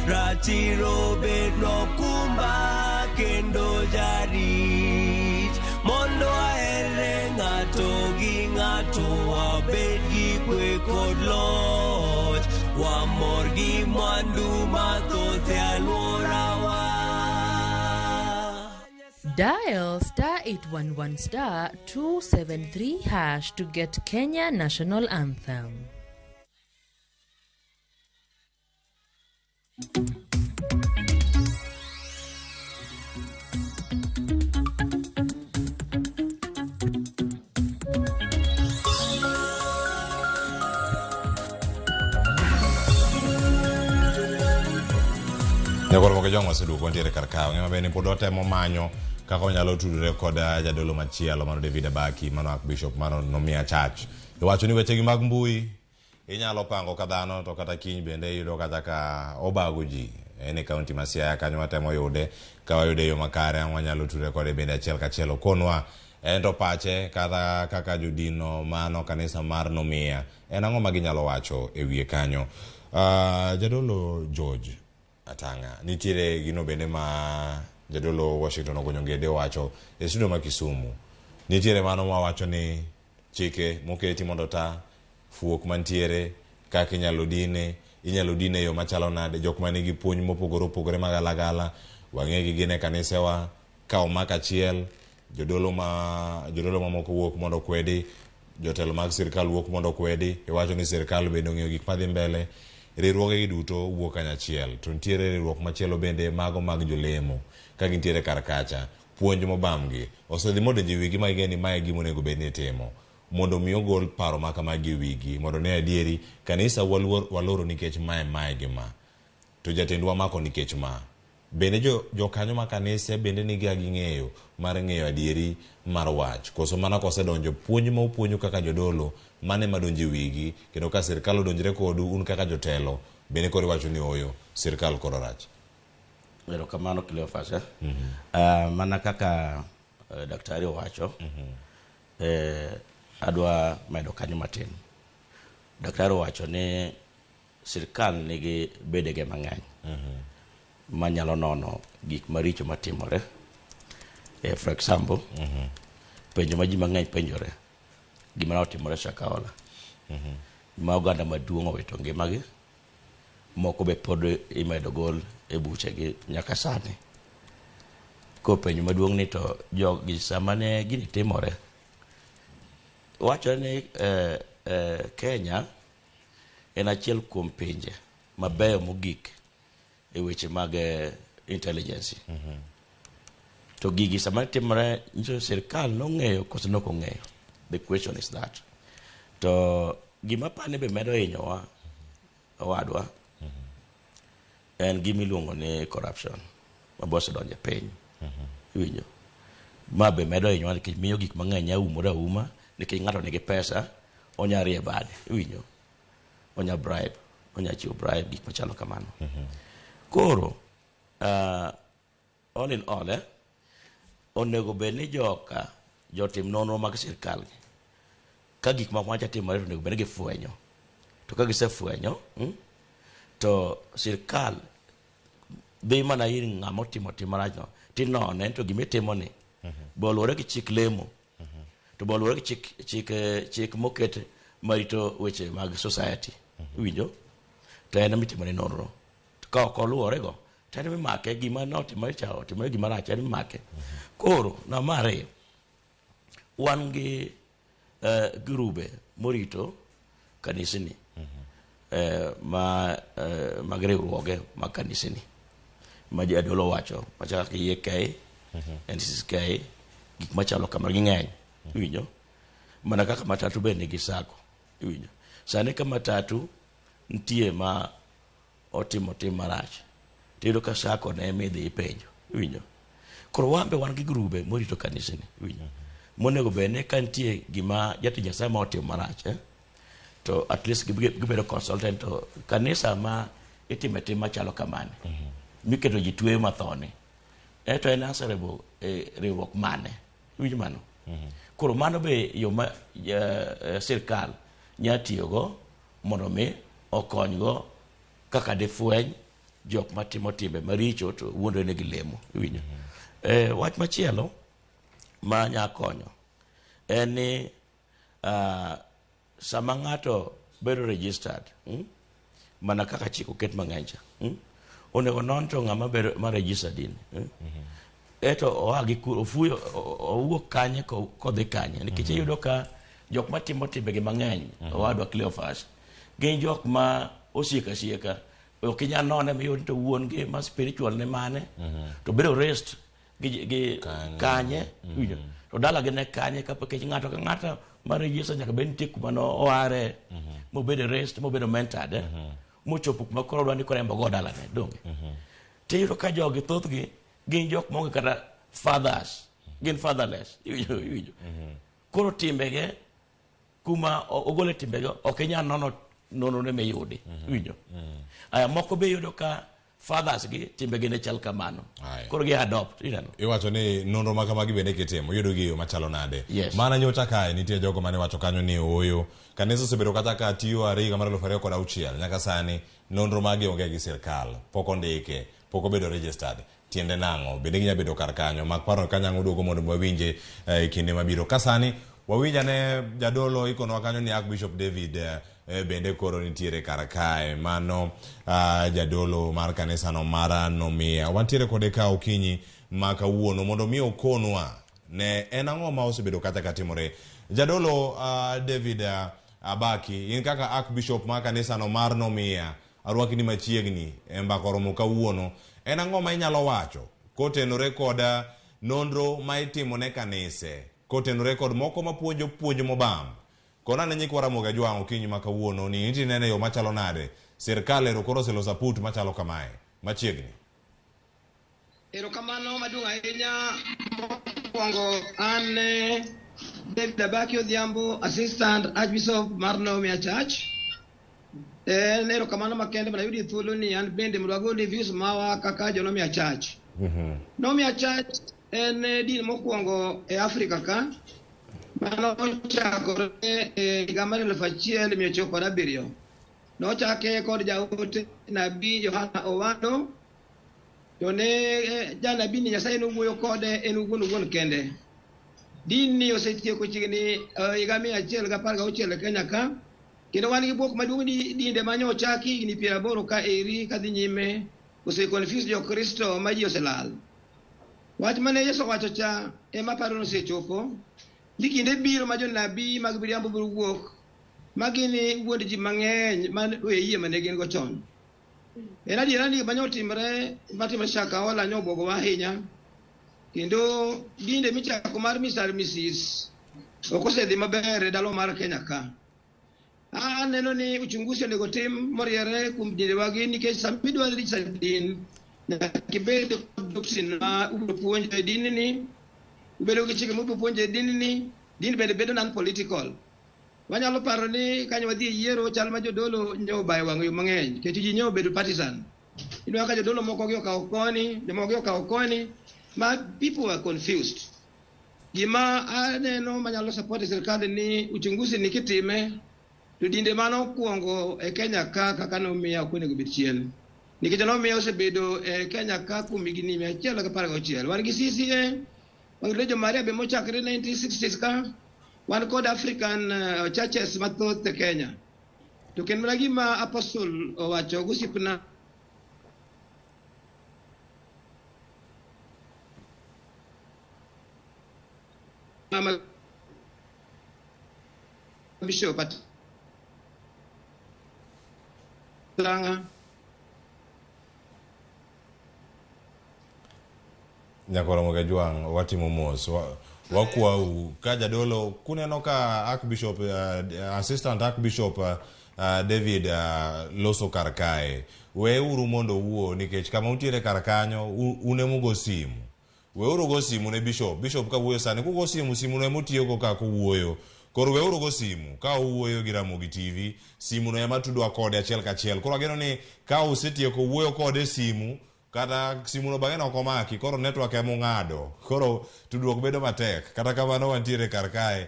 ratiro bedno kumba kendo jarit mondo ahere ng'ato gi ng'ato wabed gi kwe kod loch wamor gi mwandu mathoth e alworawa. Dial star 811 star 273 hash to get Kenya National Anthem. Nyakoro moke jong waseduogo wantiere kar ka. Ng'ema bende pod watemo manyo kaka onyalo tudore kod jadolo machielo mano David Abaki, mano Archbishop mano Nomiya Church. Iwacho ni wechegi mag mbui inyalo pango ka dhano to kata kiny bende iyudo kata ka obago ji. En e kaunti ma Siaya kanyo watemo yude, ka wayude e yo makare ang' wanyalo tudore kode bende achiel kachiel. Okonwa en to pache kata kaka jodino mano kanisa mar Nomiya en ang'o ma ginyalo wacho e wiye kanyo. Jadolo George Atanga, nitiere gino bende ma jadolo Washington Ogonyo Ngede owacho e studio ma Kisumu. Nitiere mano mawacho ni chike moketi mondo ta fuok mantiere, kaka inyalo dine, inyalo dine e yo machalo nade, jok manigi puonj mopogore opogore magalagala, wang'egi gin e kanisewa, ka omak achiel, jodolo mamoko wuok mondo okwedi, jotelo mag sirikal wuok mondo okwedi, iwacho ni sirikal bende ong'eyo gik madhi mbele. Riwruoge gi duto wuok kanyachiel. To nitiere riwruok machielo bende mago mag jolemo ka gintiere kar kacha, puonj mobamgi osedhi modonjo e wigi ma ging'e ni mae gima onego bed ni itimo mondo mi ogol paro ma kamagi e wigi mondo ne adieri kanisa waloro nikech mae mae gi ma to jatendwa mako nikech ma. Bende jo jokanyo ma kanise bende niga gi ng'eyo mar ng'eyo adieri mar wach? Koso mana kosedonjo puonj ma upuonjo kaka jodolo mano ema donjo e wigi kendo ka sirkal odonjre kodu un kaka jotelo bende koro iwacho ni ooyo sirkal koro rach? Erokamano Cleophas. Eh? Mm -hmm. Mana kaka daktari owacho, mm -hmm. Adwa medo kanyo matin. Daktari owacho ni sirkal nigi bedege mang'eny mm -hmm. manyalo nono gik maricho matimore. For example, mm -hmm. penjo ma ji mang'eny penjore, gima ne otimore Shakahola, mm -hmm. ma oganda maduong' owito ngimagi, moko be pod imedo gol e buchegi nyaka sani. Ko penjo maduong' ni to jogi sama ne gini timore, wachore ni Kenya en achiel kuom pinje mabeyo mogik e weche mag intelligence. Mm -hmm. To gigi sama timore nyiso sirkal nong'eyo koso nok ong'eyo. The question is that. To gima pani be medo hinyowa owadwa mm -hmm. en gima iluongo ni corruption ma be osedonjo e piny. Mm -hmm. Iwinjo? Ma be medo hinyowa nikech miyo gik mang'eny aumore auma nikech ng'ato nigi pesa onya rie bade. Iwinjo? Onya bribe, onya chiwo bribe, gik machalo kamano. Mm -hmm. Koro all in all, onego bed ni joka jotim nonro mag sirkal ka gik moko macha timore to onego bed ni gifwenyo. To ka gisefwenyo, to sirkal dhi mana ir ng'ama otimo tim marachno tinone to gima itimo ni be oluwore gi chik lemo, to be oluwore gi chik moket marito weche mag society. Iwinjo? To en emitimone nonro. To ka ok oluwore go, to en emimake gima notimore cha otimore gima rach en emimake. Koro namba ariyo, wan gi grube morito kanisni mag riwruoge mag kanisni ma jadolo wacho machalo kaka EAK, NCCK, gik machalo kamano ging'eny. Iwinjo? Mana kaka matatu be nigi sako. Iwinjo? Sani ka matatu nitie ma otimo tim marach, tiyudo ka sako ne ema idhi ipenjo. Iwinjo? Koro wan be wan gi grube morito kanisni. Iwinjo? Monego bed ni ka nitie gima jatich Nyasaye ma otimo marach, to at least gibedo consultant to kanisa ma itime tim machalo kamane, miketo ji tweyo mathoni, to en answerable e riwruok mane? Iwinjo mano? Koro mano be yo ma sirkal nya tiyogo mondo mi okonygo kaka difweny jok matimo timbe maricho to wuondore ni gilemo. Iwinjo? Wach machielo ma nya konyo en ni sama ng'ato bedo registered, mana kaka chik oket mang'eny cha, onego non to ng'ama bedo ma registered in, eto oa gi ofuyo owuok kanye kodhi kanye, nikech iyudo ka jok matimo timbegi mang'eny, owadwa Cleophas, gin jok ma osieko asieka, ok inyal none miyud to wuon gi ma spiritual ne mane, to bedo raised gi kanye, iwinjo? To dalagi ne kanye, ka nikech ng'ato ka ng'ato ma register nyaka bed nitie kuma no oare, mobedo raised, mobedo mentored, mochopo kuma koro odwa ni koro en ogo dalane, donge? Tiyudo ka jogi thothgi gin jok maonge kata fathers, gin fatherless, iwinjo? Iwinjo? Koro timbege kuma ogole timbege ok inyal nono nonro miyudi, iwinjo? Aya, moko be iyudo ka fathers gi timbegi ne chal kamano, koro gi adopt, ineno? Iwacho ni nonro ma kamagi bende kitimo iyudo gi e yo machalo nade? Yes. Mana nyocha kae nitie jogo mane wacho kanyo ni ooyo kanisa osebedo kata ka tiyo are higa mar 2006 nyaka sani nonro magi onge gi sirkal, pok ondike, pok obedo registered. Tiende nang'o? Bende ginya bedo kar kanyo? Mak paro ka nyang' oduogo mondo wawinje e kinde mabiro. Ka sani wawinj ane jadolo ikonwa kanyo ni Archbishop David bende koro nitiere kar kae. Mano jadolo mar kanisano mar Nomia. Wantiere kode ka okinyi ma kawuono mondo mi okonwa ne en ang'o ma osebedo kata ka timore. Jadolo David Abaki, in kaka Archbishop mar kanisano mar Nomia, arwaki ni machiegni e mbaka oromo kawuono. En ang'o ma inyalo wacho kotenore kod nonro ma itimo ne kanise, kotenore kod moko mapuonjo puonj mobam? Kona ne nyikwa Ramogi Ajwang' okinyi ma kawuono ni inti nene yo machalo nade? Sirkal ero koro oseloso aput machalo kamae. Machiegni. Erokamano maduong' ahinya mokwongo an David Abaki Odhiambo, Assistant Archbishop mar Nomia Church. En erokamano makende mondo ayudie thuolo ni an bende mondo agol views mawa kaka jo Nomia Church. Nomia Church en din mokwongo e Afrika ka mano ochakore e higa mar 1907. Nochake kod jaote nabii Yohana Owando to ne janabii ni Nyasaye nowuoyo kode en owuon owuon kende. Din ni osetieko chiegni higa 116 e Kenya ka kendo wan gi bwok maduong' ni dinde mane ochaki higni 80 ka eri kadhi nyime ose confuse jokristo ma ji oselal. Wach mane Yesu owacho cha ema aparo ni osechopo ni kinde biro ma jonabii mag miriambo biro wuok ma gini wuond ji mang'eny ma we yie mane gin go chon. En adiera ni gima nyotimre matimre Shakahola nyobuogowa ahinya kendo dinde michako mar Mr. and Mrs. ok osedhi maber e dalo mar Kenya ka. Aneno ni uchunguzi onego tim moriere kuom dindewagi nikech sama idwa register din nyaka ibed kod doctrine ma ubiro puonjo e dinni, ubedo gi chike mubiro puonjo e dinni, din bende bedo non political. Wanyalo paro ni kanyo wadhi e yiero chal ma jodolo nyo obayo wang' yo mang'eny nikech ji nyo obedo partisan. Ineno ka jodolo moko gi okawo koni, jomoko gi okawo koni, ma people are confused. Gima aneno manyalo support sirkal ni uchunguzi ni kitime to dinde mane okwongo e Kenya ka kaka nomiya ok onego bed chien. Nikech nomiya osebedo e Kenya ka kuom higni 116. Wan gi CCA, wan gi Legio Maria be mochakre 1960s ka, wan kod African churches mathoth e Kenya. To kendo mana gima Apostle owacho gosiepna Mama Bishop Atranga Nyakoro Mogajwang' watimo mos wakwau ka jadolo kuneno ka Archbishop Assistant Archbishop David loso kar kae weuru mondo owuo nikech kama utiere kar kanyo un emugo simu weuru go simu ne bishop bishop ka wuoyo sani kugo simu simu no emotiyogo ka kowuoyo koro weuru go simu ka owuoyo gi Ramogi TV simu no ema tudwa kode achiel kachiel koro ageno ni ka usetieko wuoyo kode e simu kata simu no bang'e no ok omaki koro network ema ung'ado koro tudruok bedo matek kata kamano wantiere kar kae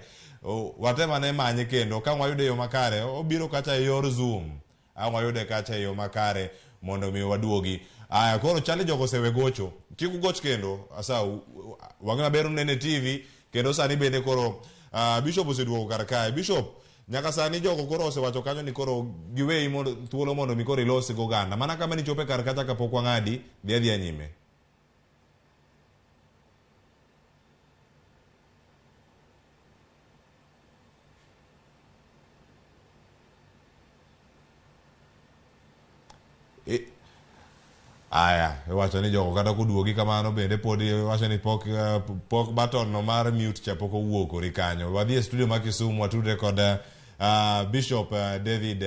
watem ane manye kendo ka wayude e yo makare obiro kacha e yor zoom ang' wayude kacha e yo makare mondo mi waduogi aya koro chali jogo osewe gocho kik ugoch kendo asa wang'e maber unene TV kendo sani bende koro bishop oseduogo kar kae bishop nyaka sani jogo koro osewacho kanyo ni koro giweyi mondo thuolo mondo mi koro ilos gi oganda mana kama nichope kar kacha kapok wang'adi dhi adhiya nyime Aya, iwacho ni jogo kata koduogi kamano bende pod iwacho ni pok pok button no mar mute cha pok owuok kori kanyo. Wadhi e studio ma Kisumu watudre kod Bishop David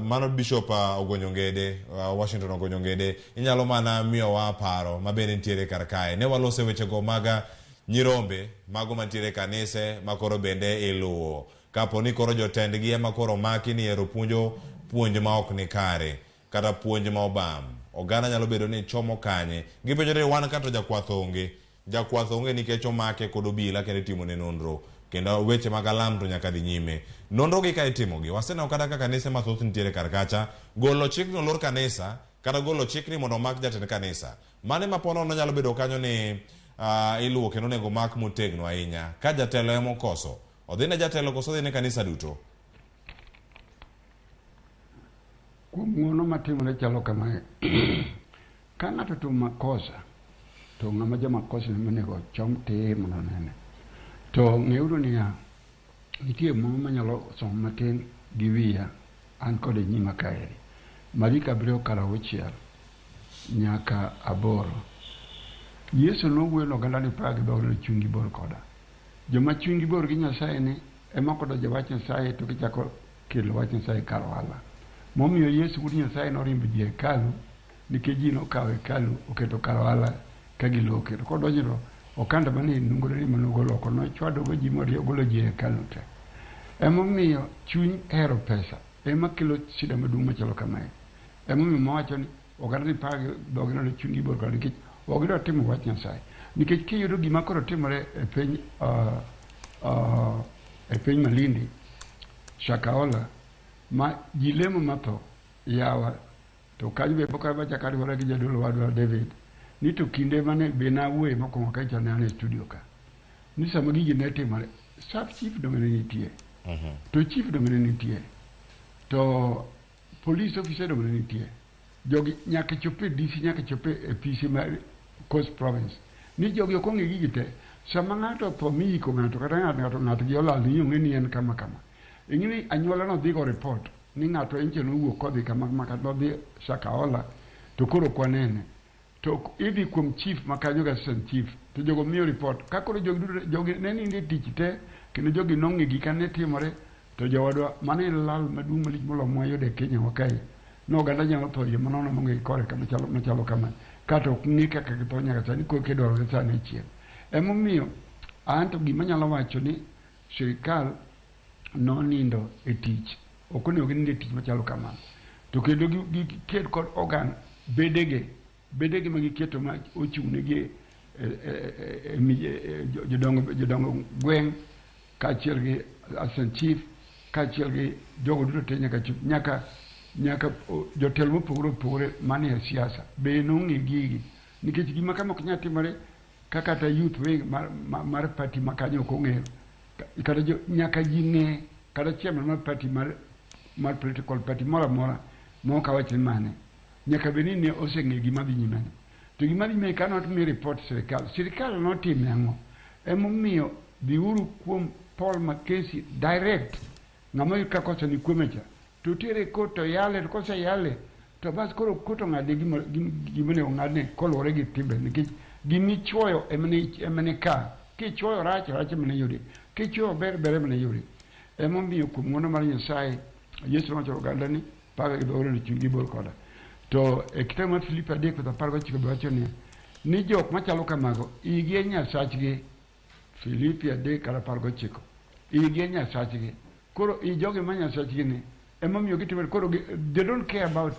mano Bishop Ogonyo Ngede, Washington Ogonyo Ngede. Inyalo mana miyowa paro ma bende nitiere kar kae. Ne walose wechego mag nyirombe mago mantiere e kanise ma koro bende iluwo. Kapo ni koro jotendgi ema koro maki ni ero puonjo puonj ma ok ni kare kata puonj ma obam. Oganda nyalo bedo ni chomo kanye. Gipenjore ni wan ka to jakwath onge. Jakwath onge nikech omake kod obila kendo itimone nonro. Kendo weche mag alam to nyaka dhi nyime. Nonro gi ka itimogi, waseneno kata ka kanise mathoth nitiere kar kacha, golo chik ni olor kanisa, kata golo chik ni mondo omak jatend kanisa. Mane ma ponono nyalo bedo kanyo ni iluwo kendo onego mak motegno ahinya. Ka jatelo ema okoso, odhi ne jatelo koso odhi ne kanisa duto? Kuom ng'uono matimore chalo kamae. Ka ng'ato otimo makosa, to ng'ama jamakosa ema onego chom tir mondo onene. To ng'euru niya, nitie moro manyalo somo matin gi wiya, an kode e nyima kaeri. Mariko 7 kar 6 nyaka 8. Yesu nowuoyo ne oganda ni praga gi dhoge ni chunygi bor koda. Joma chunygi bor gi Nyasaye ni ema kodonjo e wach Nyasaye to gichako kelo wach Nyasaye kar ohala. Momiyo Yesu wuod Nyasaye norimbo ji e hekalu nikech ji nokawo hekalu oketo kar ohala ka giloke. To kodonjo to okanda manie nungone ni manogolo oko nochwadogo ji morio ogolo ji e hekalu te. Emomiyo chuny hero pesa ema kelo shida maduong' machalo kamae. Emomiyo mawacho ni oganda ni pagi dhogi nono chunygi bor kode nikech ok gidwa timo wach Nyasaye. Nikech kiyudo gima koro timore e piny e piny Malindi, Shakahola, ma ji lemo matho yawa to kanyo be pok achako ariwora gi jadolo wadwa David ni to kinde mane be nawuoye mokwongo kacha ne an e studio ka ni sama gigi ne timore sub chief donge ne nitie to chief donge ne nitie to police officer donge ne nitie jogi nyaka chop e DC nyaka chop e PC mar Coast Province ni jogi ok ong'e gigi te sama ng'ato otho miyiko ng'ato kata ng'ato ng'ato gi olal ni ong'e ni en kama kama ing'e ni anyuola no dhi go report ni ng'ato en cha nowuok kodhi kama kama kata nodhi Shakahola to koro ok wanene to idhi kuom chief ma kanyo gi assistant chief to jogo miyo report ka koro jogi duto jogi ne nindo e tich te kendo jogi nong'e gika ne timore to jowadwa mano en lal maduong' malich moloyo mwayudo e Kenya wa kae no oganda nyalo tho yie manono maonge gi kore kama chalo machalo kama kata ok ng'e kaka githo nyaka sani korka idwarogi sani e chieng'. Emomiyo an to gima anyalo wacho ni sirikal nonindo e tich ok onego ginind e tich machalo kamano to kendo giked kod organ bedege bedege ma giketo ma ochung' negi e jodongo jodongo gweng' kaachiel gi assistant chief kaachiel gi jogo duto te nyaka chop nyaka nyaka jotelo mopogore opogore manie siasa be nong'e gigi nikech gima kama ok nyal timore ka kata youth wing mar, mar, mar party ma kanyo ok ong'eyo kata jo, nyaka ji ng'e kata chairman mar party mar, mar political party moro amora ma ok awach ni mane nyaka bed ni ne oseng'eyo gima dhi nyime to gima dhi nyime ka notimi report sirikal sirikal notime ang'o emomiyo dhiuru kuom Paul Mackenzie direct ng'ama oyud ka kosa ni kuome cha to tere e court to yale to koseyale to bas koro court ong'adne gima gima onego ong'adne koluwore gi timbe nikech gimichuoyo emane ka kichuoyo rach rach emane yudi kichuoyo ber ber emane yudi emomiyo kuom ng'wono mar Nyasaye Yesu nowacho oganda ni paga gi dhoge ni chunygi bor koda to e kitabu mar Filipi 3:19 be wacho niya ni jok machalo kamago igi e nyasachgi Filipi 3:19 igi e nyasachgi koro i jogi ma nyasachgi ni emomiyo gitimo koro they don't care about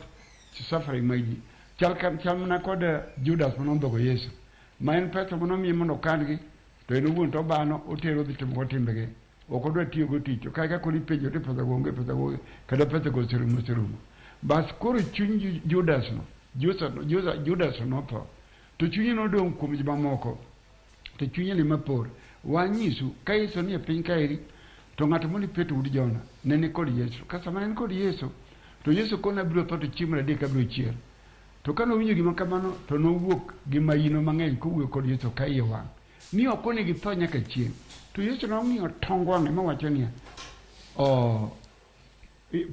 suffering mag ji chal, chal mana kod Judas manondhogo Yesu ma en pesa manomiye mondo okan-gi to en owuon to obano otero odhi timogo timbege ok odwa tiyogo tich to kae ka koro ipenjo ni pesa go onge pesa go onge kata pesa go oserumo oserumo bas koro chuny Judas no Judas, Judas, Judas notho to chunye nodong' kuom jomamoko to chunye ni mapor wanyisu ka Yesu nie piny kaeri to ng'ato moni Petro wuod Jona ne ni kod Yesu ka sama ne en kod Yesu to Yesu kone abiro tho to chieng' mar adek abiro chier to ka nowinjo gima kamano to nowuok gi maino mang'eny kowuoyo kod Yesu ka iye wang' ni ok onego itho nyaka chieng' to Yesu nong'iyo tong wang'e mowacho niya oh,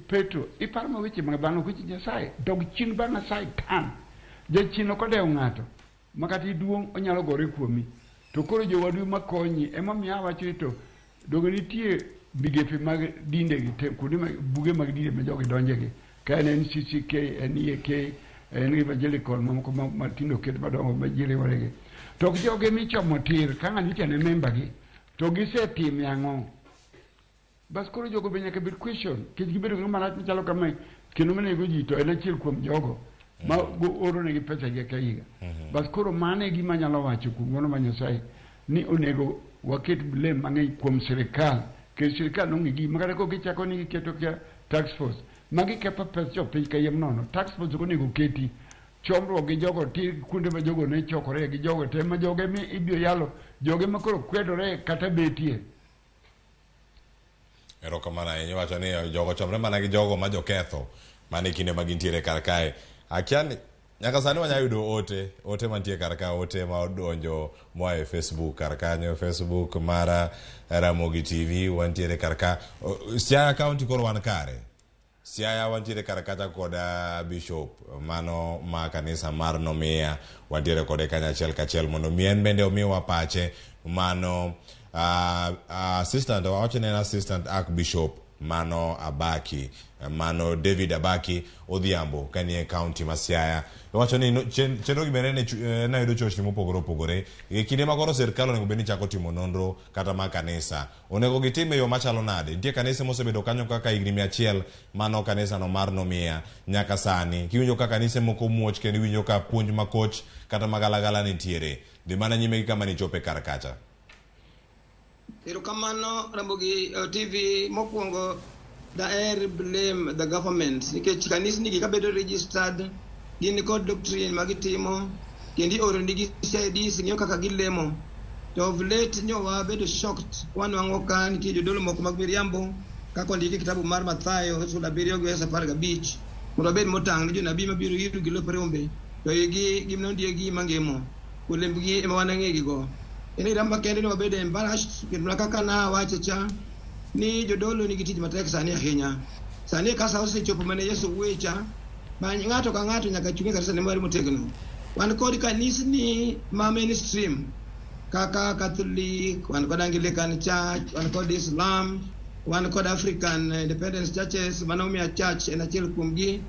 Petro iparo ma weche mag dhano ok weche Nyasaye dog chien bang' Nyasaye tan jachien ok odewo ng'ato ma kata iduong' onyalo gore kuomi to koro jowadu makonyi emomiyo awacho ni to donge nitie migepe mag dinde gi te kuonde mag buge mag dinde ma jogi donjegi ka en NCCK en EAK en evangelical mamoko matindo oket madongo ma ji riwore gi to ok jogi michomo tir ka ng'ani nitie ne member gi to gisetime ang'o bas koro jogo be nyaka bed question nikech gibedo gi marach machalo kamae kendo manego ji to en achiel kuom jogo ma oro negi pesa higa ka higa bas koro mano e gima anyalo wacho kuom ng'wono mar Nyasaye ni onego waket blame mang'eny kuom sirikal nikech sirikal nong'e gigi makata kok gichako ni giketo kia task force magi ketho pes jopiny kayiem nono task force ok onego keti chomruok gi jogo tir kuonde ma jogo ne chokore gi jogo te ma jogo ema ibiro yalo joge ma koro kwedore kata betie Erokamano ahinya. Iwacho ni jogo chomre mana gi jogo ma joketho mana e kinde ma gintiere kar kae. Akia ni nyaka sani wanyalo yudo ote, ote mantie kar ka, ote ma odonjo moa e Facebook kar kanyo, Facebook mar Ramogi TV wantiere kar ka. Siaya County koro wan kare. Siaya wantiere kar kacha kod Bishop mano ma kanisa mar Nomiya wantiere kode kanyo achiel kachiel mondo mi en bende omiwa pache mano assistant wawacho ni en assistant archbishop Mano Abaki, mano David Abaki Odhiambo kanie kaunti ma Siaya. Owacho ni chenro gi bende ne yudo chochni mopogore opogore. E kinde ma koro sirkal onego bed ni chako timo nonro kata ma kanisa. Onego gitim e yo machalo nade? Nitie kanise mosebedo kanyo kaka higni 100 mano kanisa no mar Nomia nyaka sani. Kiwinjo ka kanise moko muoch kendo iwinjo ka puonj makoch kata magalagala nitiere. Dhi mana nyime gi kama nichope kar kacha. Erokamano Ramogi TV. Mokwongo daher blame the government nikech kanisni gi kabedo registered gin kod doctrine ma gitimo kendo ioro nigi CIDs ng'iyo kaka gilemo. To of late nyo wabedo shocked wanwang'o ka nitie jodolo moko mag miriambo kaka ondiki e kitabu mar Mathayo sura 7 gi verse 15 mondo wabed motang' ne jonabi mabiro iru gi lop rombe to igi gin ondiegi mangemo olembgi ema wanang'egi go. En higa makende ni wabedo embarrassed kendo mana kaka nawacho cha ni jodolo nigi tich matek sani ahinya. Sani ka sa osechopo mane Yesu wuoye cha, ma ng'ato ka ng'ato nyaka chung' e kanisa ne mare motegno. Wan kod kanisni ma mainstream kaka Catholic, wan kod Anglican Church, wan kod Islam, wan kod African Independence Churches, mano Mia Church en achiel kuomgi.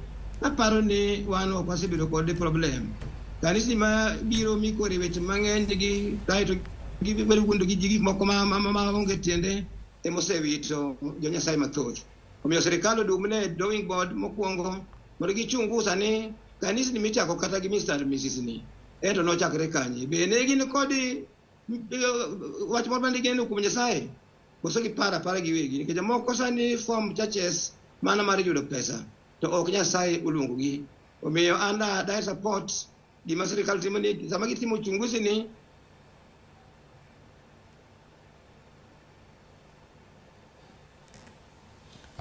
Aparo ni wan ok wasebedo kod problem. Kanisni ma biro mikore weche mang'eny gi kaeto gibedo wuondo gi ji gik moko ma onge tiende emosewito jo Nyasaye mathoth. Omiyo sirikal odumne drawing board mokwongo mondo gichungusa ni kanisni michako kata gi Mr. and Mrs. ni ento nochakre kanye. Be ne gin kod wach moro mane gigeno kuom Nyasaye koso giparo apara giwegi nikech jomoko sani form churches mana mar yudo pesa to ok Nyasaye oluongogi. Omiyo an daher support gima sirikal timo ni sama gitimo uchunguzi ni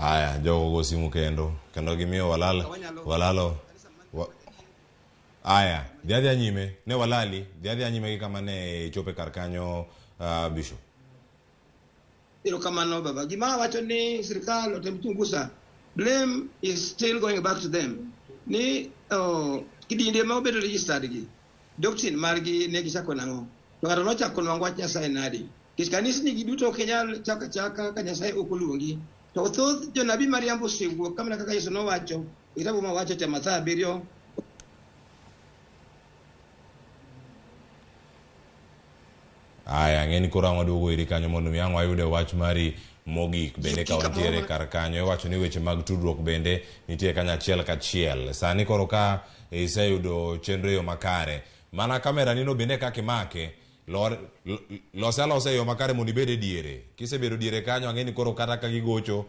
Aya, jogo go simu kendo kendo gimiyo walal walalo Aya, dhi adhiya nyime ne walali, dhi adhiya nyime gi kama ne ichope kar kanyo Bishop. Erokamano baba. Gima awacho ni sirikal otem chungusa. Blame is still going back to them. Ni kidinde ma obedo registered gi doctrine margi ne gichako nang'o? To ng'ato nochako nwang'o wach Nyasaye nadi? Nikech kanisni gi duto ok inyal chako achaka ka Nyasaye ok oluongi. To thoth jonabi mariambo osewuok kamano kaka Yesu nowacho e kitabu ma wacho cha Mathayo 7. Aya, ang'e ni koro ang' waduogo iri kanyo mondo mi ang' wayude wach mari mogik bende ka wantiere kar kanyo. Iwacho ni weche mag tudruok bende nitie kanyo achiel kachiel. Sani koro ka iseyudo chenro e yo makare, mana kamera nino bende kaka imake, lose alosa e yo makare mondo ibed e diere. Kisebedo diere kanyo, ang'e ni koro kata ka gigocho,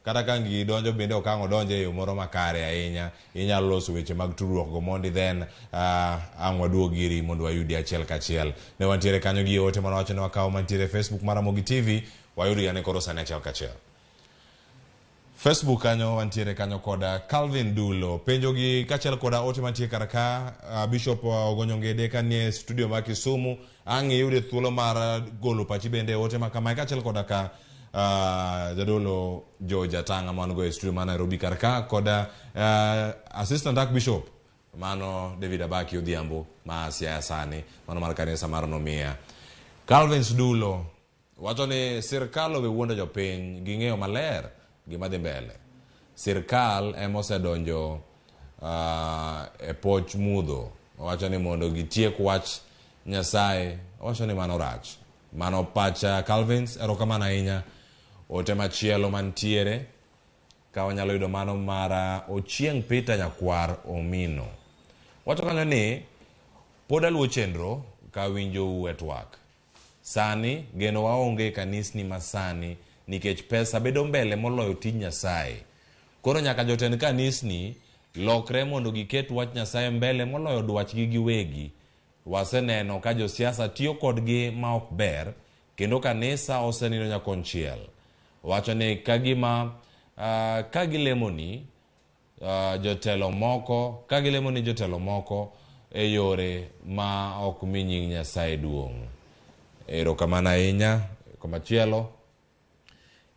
kata ka gidonjo bende ok ang' odonjo e yo moro makare ahinya. Inyalo loso weche mag tudruok go mondi then ang' waduog iri mondo wayudi achiel kachiel. Ne wantiere kanyo gi ote mane wacho ni wakawo mantiere e Facebook mar Ramogi TV, wayudgi ane koro sani achiel kachiel. Facebook kanyo wantiere kanyo koda Calvin Dulo penjo gi kachiel koda ote mantie kar ka. Bishop Ogonyo Ngede kanie studio mar Kisumu, ang' iyude thuolo mar golo pachi bende ote ma kamae kachiel koda ka jadolo George Atanga man go e studio mar Nairobi kar ka koda Assistant Archbishop mano David Abaki Odhiambo ma Siaya sani mano mar kanisa mar Nomia. Calvin Dulo wacho ni sirkal owe wuondo jopiny, ging'eyo maler gima dhi mbele. Sirkal ema osedonjo e poch mudho. Owacho ni mondo gitiek wach Nyasaye, owacho ni mano rach. Mano pacha Calvins, erokamano ahinya. Ote machielo mantiere ka wanyalo yudo mano mara Ochieng' Peter Nyakwar Omino. Wacho kanyo ni pod aluwo chenro ka winjou e twak. Sani geno waonge e kanisni masani nikech pesa bedo mbele moloyo tij Nyasaye. Koro nyaka jotend kanisni lokre mondo giket wach Nyasaye mbele moloyo dwachgi giwegi. Waseneno ka josiasa tiyo kodgi ma ok ber kendo kanisa osenindo nyakonchiel. Wacho ni kagima ka gilemoni jotelo moko, ka gilemo ni jotelo moko e yore ma ok mi nying Nyasaye duong'. Erokamano ahinya. Komachielo,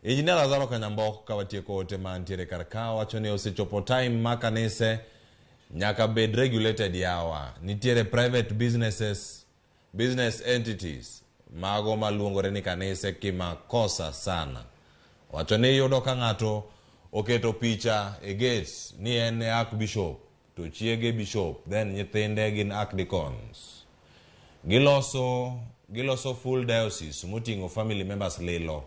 Engineer Lazaro Kanyambok ka watieko ote mantiere kar ka wacho ni osechopo time ma kanise nyaka bed regulated yawa. Nitiere private businesses, business entities mago maluongore ni kanise kimakosa sana. Wacho ni iyudo ka ng'ato oketo picha e gate ni en e archbishop to chiege bishop then nyithinde gin archdeacons. Giloso giloso full diocese moting'o family members lilo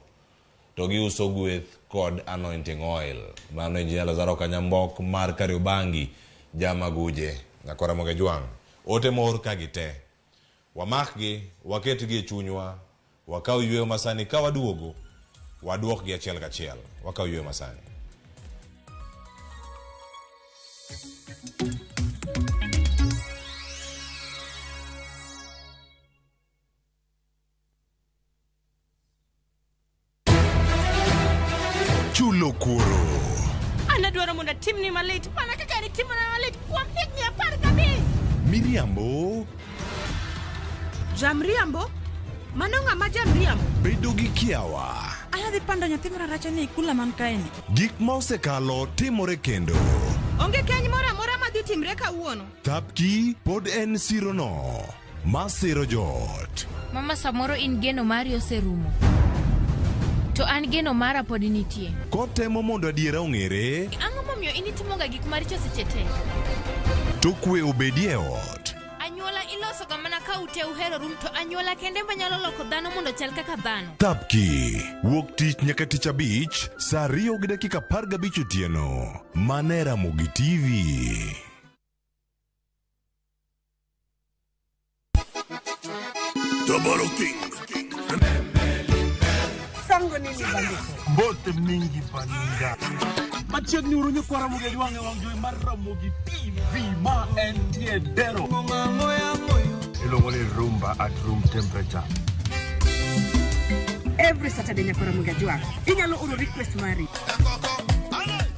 to giuso gweth kod anointing oil. Mano Engineer Lazaro Kanyambok mar Kariobangi Jamaguje Nyakora Mogejwang'. Ote moor ka gi te. Wamakgi, waketgi e chunywa, wakaw yweyo masani ka waduogo, waduokgi achiel kachiel. Wakaw yweyo masani. Chulo kuoro. An adwaro mondo atimni malit mana kaka nitimona malit kuom higni 15. Miriambo. Jamriambo? Mano ng'ama jamriambo? Bedo gi kiawa. An adhi pando nyathi mararacha ni e kula man kaeni. Gik ma osekalo timore kendo. Onge keny moro amora madhi timre kawuono. Thapki pod en sirono ma siro joot. Mama samoro in geno mari oserumo. To an geno mara pod nitie. Kotemo mondo adiera ong'ere. Ang'o momiyo in itimoga gik maricho seche te? To kwe obedie e ot. Anyuola ilosoga mana ka ute uheroru to anyuola kende manyalo loko dhano mondo ochal kaka dhano. Thapki wuok tich nyaka tich abich saa 2:15 otieno. Mana e Ramogi TV. Toboro King. Sango nini bandiko? Mbote mingi baninga. Machiegni uru nyikwa Ramogi Ajwang' e wang' jowi mar Ramogi TV ma entie Dero. Iluongo ni rumba at room temperature. Every Saturday nyakora Ramogi Ajwang'. Inyalo oro request mari.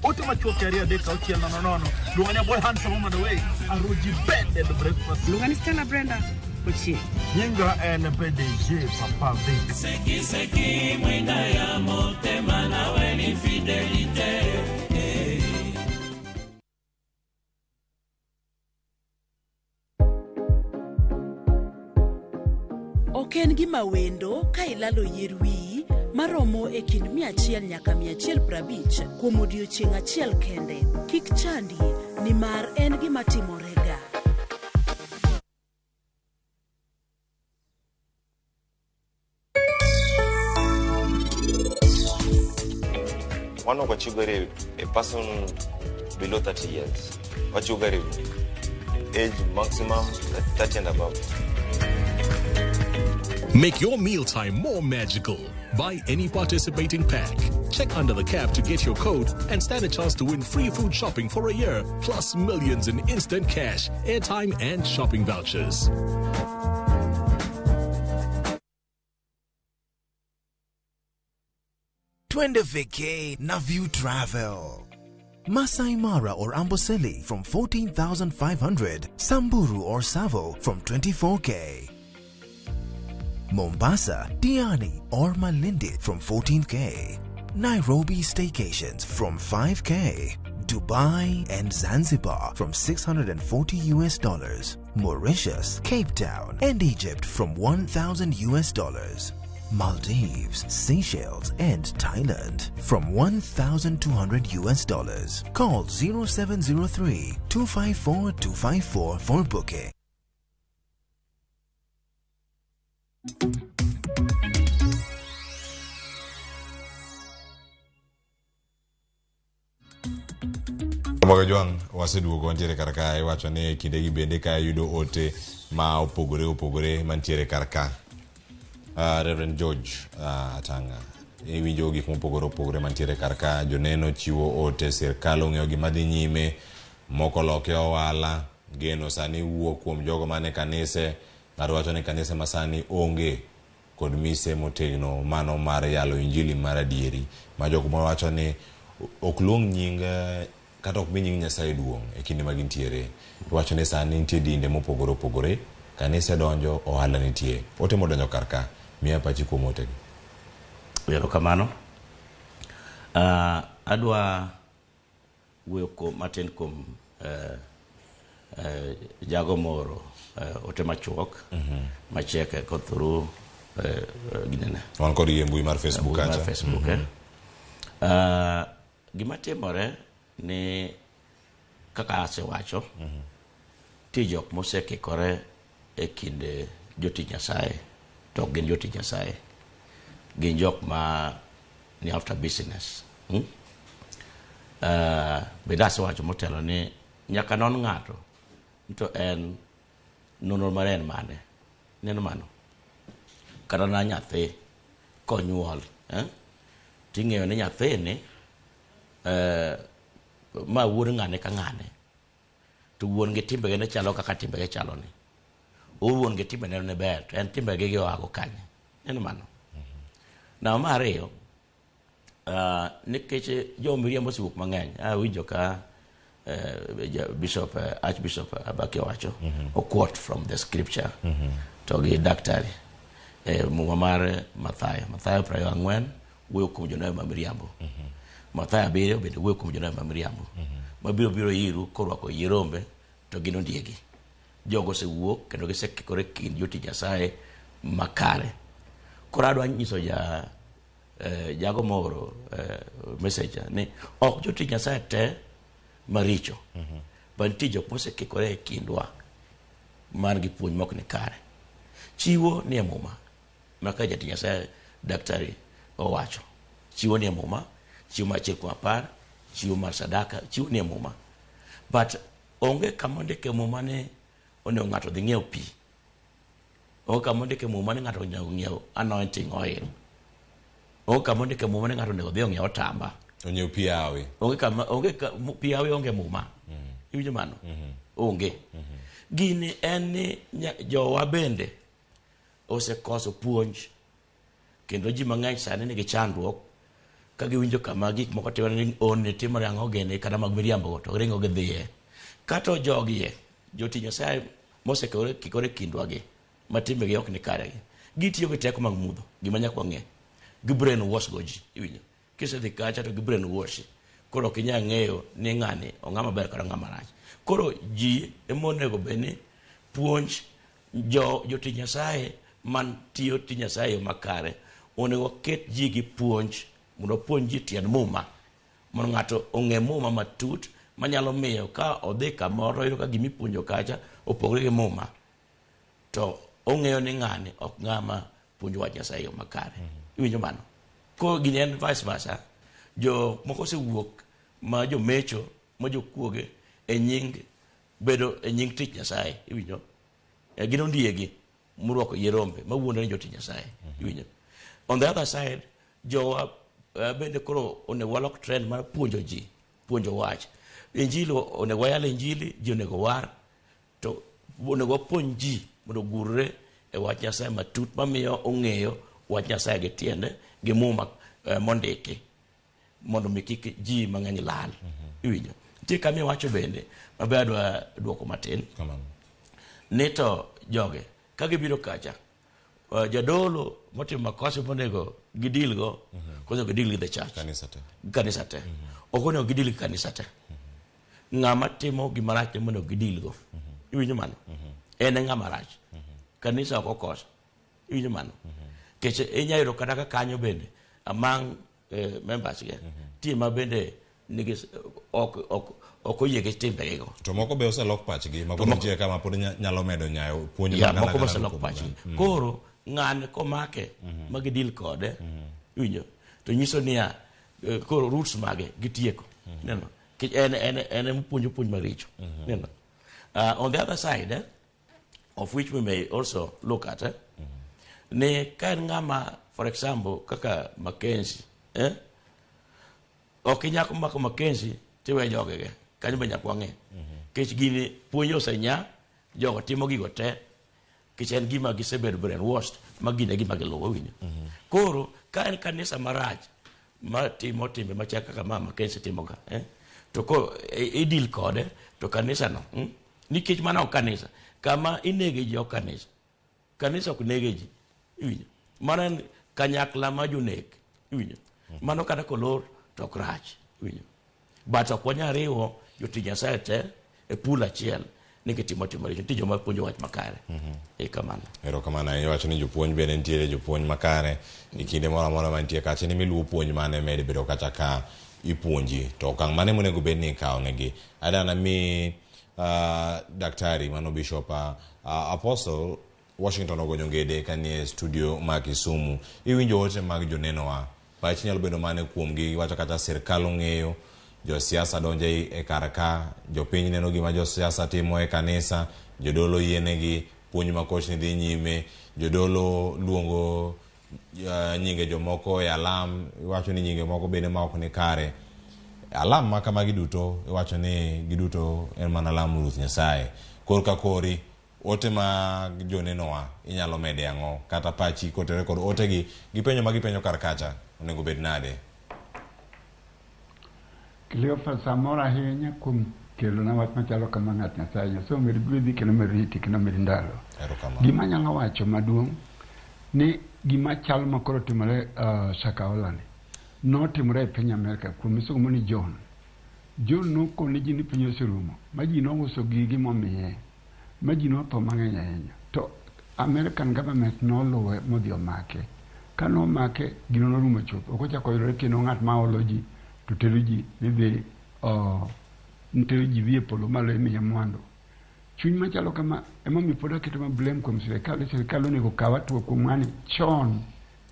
Ote machuok 2 3 6 0 0. Luonga ni Boy Handsome Woman Away. Aruji Bed and Breakfast. Luonga ni Stella Brenda Ochieng. Nyinga en PDG Papa Vic. Seki seki mwinda ya motema nawe ni fidelite. Ok en gima wendo ka ilalo yier wiyi maromo e kind 100 nyaka 150 kuom odiechieng' achiel kende. Kik chandi nimar en gima timorega. One of Wachugari, a person below 30 years. Wachugari, age maximum 30 and above. Make your mealtime more magical. Buy any participating pack. Check under the cap to get your code and stand a chance to win free food shopping for a year, plus millions in instant cash, airtime, and shopping vouchers. Twende vacay na View Travel. Masai Mara or Amboseli from 14,500, Samburu or Savo from 24K. Mombasa, Diani or Malindi from 14K. Nairobi staycations from 5K. Dubai and Zanzibar from $640 US. Mauritius, Cape Town and Egypt from $1,000 US. Maldives, Seychelles and Thailand from $1,200 US. Call 0703 254 254 for booking. Ramogi waseduogo wantiere kar ka iwacho ni kindegi bende ka yudo ote ma opogore opogore mantiere kar ka. Reverend George Atanga, iwinjo gik mopogore opogore mantiere kar ka, joneno chiwo ote, sirkal ong'eyo gima dhi nyime, moko loke ohala, geno sani wuok kuom jogo mane kanise, ng'ato wacho ni kanise masani onge kod mise motegno mano mar yalo injili mar adieri, ma jok moro wacho ni ok luong nying kata ok mi nying Nyasaye duong' e kinde ma gintiere. Iwacho ni sani nitie dinde mopogore opogore, kanise donjo, ohala nitie. Ote modonjo kar ka, miya pachi kuom otegi. Erokamano. Adwa wuoyo matin kuom jago moro ote machuok machiek kothuru ginene. Wan kod gi e mbui mar Facebook Mbui mar kacha. Facebook. Gima timore ni kaka asewacho, nitie jok mosekikore e kind jotich Nyasaye to ok gin jotich Nyasaye. Gin jok ma ni after business. Bende asewacho motelo ni nyaka non ng'ato to en nonro mare en mane. Neno mano. Kata na nyathi konyuol, ting'eyo ni nyathini ma wuod ng'ane ka ng'ane to wuon gi timbege ne chalo kaka timbege chalo ni. O wuon gi timbene ne ber to en timbege gi oago kanye. Neno mano. Na mar ariyo, nikech jo miriambo osewuok mang'eny, awinjo ka Bishop, Archbishop Abaki owacho, o quote from the scripture to gi daktari muma mar Mathayo, Mathayo 24 wuoyo kuom jonabi ma miriambo. Mathayo 7 bende wuoyo kuom jonabi ma miriambo. Mabiro biro iru korwako yie rombe to gin ondiegi. Jogo osewuok kendo gisekikore kind jotich Nyasaye makare. Koro adwa nyiso jago moro message ni ok jotich Nyasaye te maricho. But nitie jok mosekikore e kindwa man gi puonj mok ni kare. Chiwo ni e muma ma ka jatich Nyasaye daktari owacho. Chiwo ni e muma, chiwo mar 1/10, chiwo mar sadaka, chiwo ni e muma. But onge kama ondike muma ni onego ng'ato dhi ng'iew pi. Onge kama ondike muma ni ng'ato onego ng'iew anointing oil. Onge kama ondike muma ni ng'ato onego dhi ong'iew otamba. Onyiew pi awi. Onge kama, onge ka, pi awi onge muma. Iwinjo mano? Onge. Gini en ni jowa bende osekoso puonj kendo ji mang'eny sani nigi chandruok ka giwinjo kama gik moko timore ni onni timore ang'o gini kata mag miriambo to ringo gidhiye. Kata jogie jotich Nyasaye mosekikore kikore kindwa gi ma timbegi ok ni kare gi gitiyo gi teko mag mudho gima nyaka wang'e gi brain wash go ji iwinjo kisedhi kacha to gi brain wash koro ok inyal ng'eyo ni ng'ani ong'ama ber kata ng'ama rach. Koro ji ema onego bed ni puonj jotich Nyasaye man tiyo tich Nyasaye e yo makare onego ket ji gi puonj mondo opuonj ji tiend muma mondo ng'ato ong'e muma matut manyalo miyo ka odhi kamoro oyudo ka gimipuonjo kacha opogore gi muma to ong'eyo ni ng'ani ok ng'ama puonjo wach Nyasaye e yo makare. Iwinjo mano? Koro gini en vice versa. Jo moko osewuok ma jomecho ma jokuoge e nying bedo e nying tich Nyasaye. Iwinjo? Gin ondiegi morwako yie rombe mawuondore ni jotich Nyasaye. Iwinjo? On the other side, jowa bende koro onego walok trend mar puonjo ji, puonjo wach. Injili onego wayal injili, ji onego war, to onego wapuonj ji mondo ogurre e wach Nyasaye matut mamiyo ong'eyo wach Nyasaye gi tiende gi muma mondiki mondo mi kik ji mang'eny lal. Iwinjo? Nitie kama iwacho bende mabe adwa duoko matin. Ni to joge ka gibiro kacha jadolo motimo makosa monego gidil go koso gidil gi the church. Kanisa te. Kanisa te. Ok onego gidil gi kanisa te. Ng'ama timo gima rach ema onego gidil go. Iwinjo mano? En e ng'ama rach. Kanisa ok okoso. Iwinjo mano? Nikech inyalo yudo kata ka kanyo bende among members ge nitie ma bende nigi ok oyie gi timbegi go. To moko be oselok pachgi, ma To koro nitie kama pod nyalo medo nyayo puonj Ya, mag moko galagala oselok kuom pachgi. oganda. Koro ng'ani komake ma gidil kode, iwinjo, to nyiso niya koro roots mage gitieko. Neno? Nikech en ema opuonjo puonj maricho. Neno? On the other side, of which we may also look at, ni ka en ng'ama, for example, kaka Mackenzie, ok inyal mako Mackenzie tiwe jogege, kanyo be nyaka wang'e. Nikech gini puonj osenya, jogo timo gigo te, nikech en gima gisebedo brainwashed, ma gin e gima giluwo winjo. Koro, ka en kanisa marach, ma timo timbe machal kaka ma Mackenzie timoga, to ko idil kode, to kanisa no, Nikech mano ok kanisa, kama inege ji ok kanisa. Kanisa ok nege ji, iwinjo. Mano en kanyakla ma jonek, iwinjo. Mano kata kolor to ok rach, iwinjo. But ok wanyal riwo jotich Nyasaye te e pool achiel. ni gitimo tim maricho. Nitie joma puonjo wach makare. E kamano. Erokamano ahinya. Iwacho ni jopuonj bende nitiere jopuonj makare e kinde moro amora mantie kacha ni miluwo puonj mane med bedo kacha ka ipuonji to okang' mane monego bed ni ikawo negi. Adana mi daktari mano Bishop Apostle Washington ogonyo ngede kanie studio ma Kisumu. Iwinjo ote mag jonenowa. Pachi nyalo bedo mane kuomgi? Iwacho kata sirkal ong'eyo, josiasa donjo e kar ka, jopiny neno gima josiasa timo e kanisa, jodolo yienegi, puonj ma kochni dhi nyime, jodolo luongo nyinge jomoko e alam, iwacho ni nyinge moko bende ma ok ni kare. Alam ma kamagi duto, iwacho ni giduto en mana lam Ruoth Nyasaye. Korka kori, ote mag jonenowa inyalo mede ang'o? Kata pachi kotere kod otegi gi penjo ma gipenjo kar kacha, onego bed nade? Cleophas, amor ahinya kuom kelona wach machalo kama ng'at Nyasaye. Nyasaye omed gwedhi kendo omed riti kendo omed ndalo. Erokamano. Gima anyalo wacho maduong' ni gima chal ma koro timore Shakahola ni notimore e piny Amerka kuom misomo ni John. John nokone ji ni piny oserumo ma ji nouso gigi momiye ma ji notho mang'eny ahinya. To American government noluwe modhi omake. Ka nomake, gino norumo chuth. Ok ochako oyudore kendo ng'at ma olo ji to tero ji ni dhi tero ji dhi e polo malo imiye mwandu. Chuny machalo kama emomiyo pod aketo ma blame kuom sirikal. Sirikal onego okaw hatua kuom ng'ani chon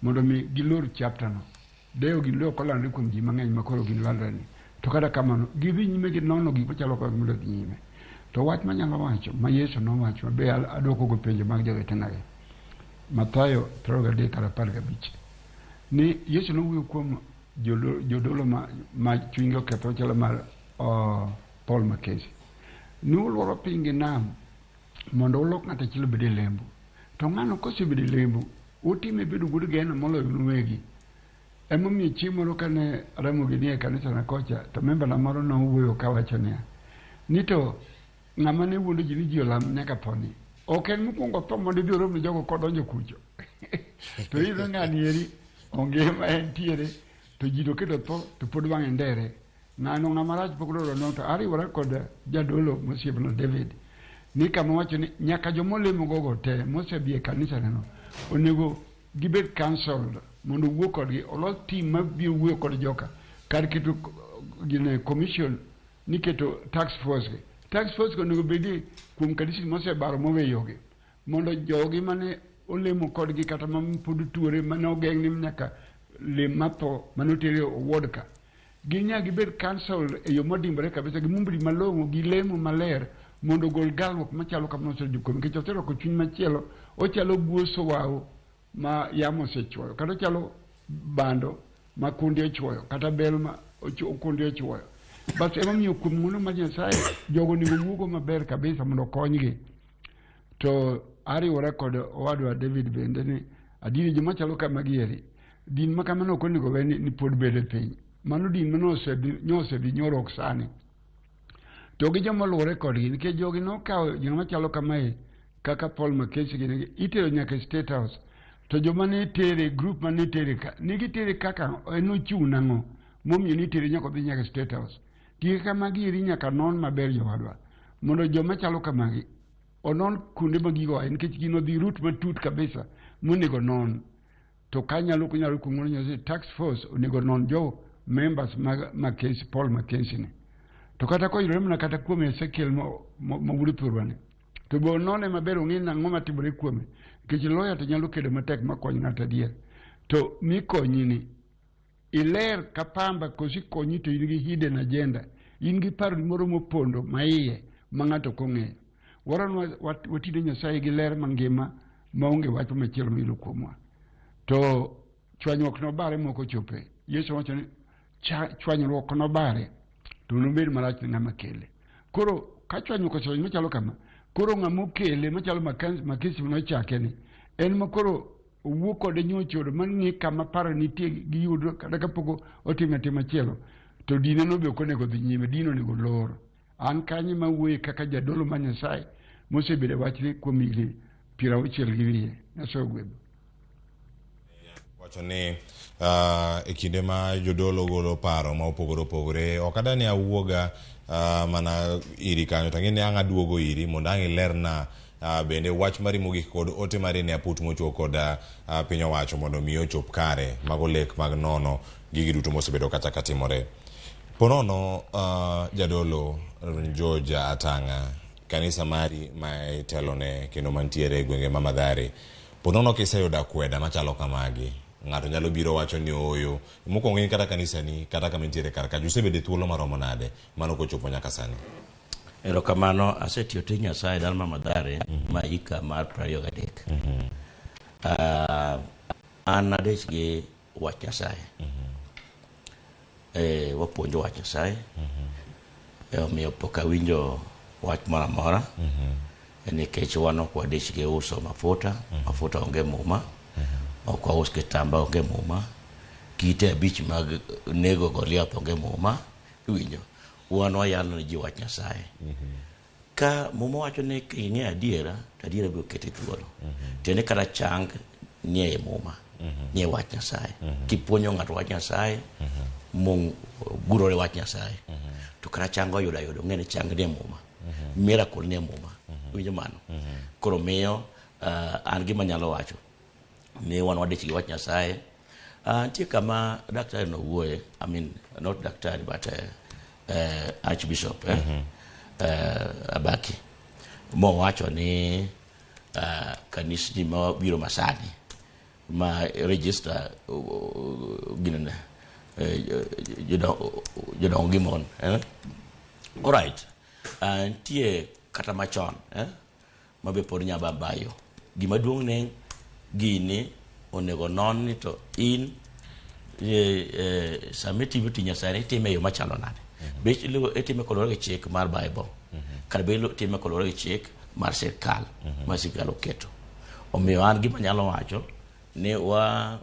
mondo mi gilor chapter no. Dewo gino ok olandre kuom ji mang'eny ma koro gin landre ni. To kata kamano, gidhi nyime gi nono gik machalo kama mondo dhi nyime. To wach manyalo wacho, ma Yesu nowacho, be adwoko go penjo mag jowetena gi. Mathayo 23:15. Ni Yesu nowuoyo kuom jodolo ma chunygi okethore chalo mar Paul Mackenzie. Ni ulworo piny gi nam mondo ulok ng'ato achiel obed e lembu. To ng'ano kosebedo e lembu, utime bedo wuod geno moloyo un uwegi. Emomiyo chieng' moro kane Ramogi nie kanisa na kocha, to memba na moro nowuoyo kawacho niya, ni to ng'ama ne wuondo ji ni ji olam nyaka tho ni. Ok en mokwongo tho mondo idhi orom ne jogo kodonjo kucho. To iyudo ng'ani eri, ongima entiere, to ji to keto tho to pod wang'e ndere. Ng'ano ng'ama rach pok odwaro nongo to ariwora kod jadolo mosiepna David. Ni kama wacho ni nyaka joma olemo gogo te mosedhi e kanisa neno onego gibed cancelled mondo owuo kodgi, olos team mabiro wuoyo kod joka kar keto gine commission ni keto task force gi. Task force go onego bed kuom kanisni mosebaro moweyogi mondo jogi mane olemo kodgi kata ma pod tuore mane ogeng' ni nyaka lem matho mane oter e ward ka ginya gibed cancelled e yo modimbore kabisa gi mumbni malong'o gi lemo maler mondo ogol galruok machalo kamano osebedo kuome nikech oserwako chuny machielo ochalo guoso wao ma yamo osechuoyo kata ochalo bando ma kundi ochuoyo kata bel ma kundi ochuoyo. Bas emomiyo kuom ng'wono mar Nyasaye jogo onego wuogo maber kabisa mondo okonygi. To ariwora kod owadwa David bende ni adieri joma chalo kamagi eri din ma kamano ok onego we ni pod bedo e piny. Mano din mane osedhi nyoro ok sani. To gi joma oluwore kodgi nikech jogi nokawo joma chalo kamae kaka Paul Mackenzie gini itero nyaka e State House. To joma ne tere group mane tere ka ne gitere kaka en ochung' nang'o momiyo nitere nyaka odhi nyaka State House. Gik kamagi eri nyaka non maber jowadwa mondo joma chalo kamagi onon kuonde ma gigo ae nikech gino odhi route matut kabisa monego non. To kanyalo kunyalo kuom ng'wono Nyasaye task force onego non jo members mag Mackenzie, Paul Mackenzie ni. To kata koyudore mana kata kuom Ezekiel ma wuod thurwa ni to be onone maber ong'e nang'o matimore kuome nikech lawyer to nyalo kedo matek makony ng'ato adier. To mikonyi ni iler ka pamba kosi konyi to in gi hidden agenda, in gi paro moro mopondo maiye ma ng'ato ok ong'eyo. Waron watine Nyasaye gi ler mangima maonge wach machielo miyudo kuomwa. To chwanyruok nobare moko chope. Yesu wacho ni chwanyruok nobare to nobed marach ne ng'ama kele. Koro ka chwanyruok osechwany machalo kama, koro ng'ama okele machalo Mackenzie nochake ni en ma koro owuo kode nyochodo mang'e kama paro nitie giyudo kata kapok otime tim machielo to dine no be ok onego dhi nyime, dino onego lor. An kanyo ema awuoye kaka jadolo mar Nyasaye mosebedo e wachni kuom higni 60 gi wiye. Nyasaye ogwedhu. Wacho ni e kinde ma jodolo golo paro ma opogore opogore ok adwa ni awuoga mana iri kanyo to ang'e ni ang' aduogo iri mondo ang' ilerna bende wach mari mogik kod ote mari ne aput mochuok kod piny owacho mondo mi ochop kare mago lek mag nono gigi duto mosebedo kata katimore. Ponono jadolo George Atanga kanisa mari ma itelone kendo mantiere e gwenge ma Mathare ponono kiseyudo akweda machalo kamagi ng'ato nyalo biro wacho ni ooyo mokwongo in kata kanisani kata kama intiere kar kacha usebedo e thuolo maromo nade mano kochopo nyaka sani. Erokamano, asetiyo tij Nyasaye dala ma Mathare ma hika mar 23. An adich gi wach Nyasaye. Wapuonjo wach Nyasaye. Omiyo pok awinjo wach moro amora. Nikech wan ok wadich gi uso mafuta, mafuta onge muma, ok waus kitamba onge muma, kite abich mag nego Goliath onge muma, iwinjo. Wan wayalo ne ji wach Nyasaye. Ka muma wacho ni king'eyo adiera, to adiera biro keti thuolo. Tiende kata chang nie e muma, nie wach Nyasaye. Kipuonjo ng'ato wach Nyasaye, mogurore wach Nyasaye, to kata chang oyudo ayudo, ng'e ni chang nie muma. Miracle nie muma. Iwinjo mano? Koro miyo an gima anyalo wacho ni wan wadich gi wach Nyasaye. Nitie kama daktari nowuoye, I mean not daktari but Archbishop Abaki mowacho ni kanisni mabiro masani ma register ginene jodongo gi mon Alright, nitie kata machon ma be pod nya babayo. Gima duong' ne gini onego non ni to in sama itimo tij Nyasaye itime e yo machalo nade. Be itime koluwore gi chik mar Bible, kata be itime koluwore gi chik mar sirkal ma sirkal oketo. Omiyo an gima anyalo wacho ni wa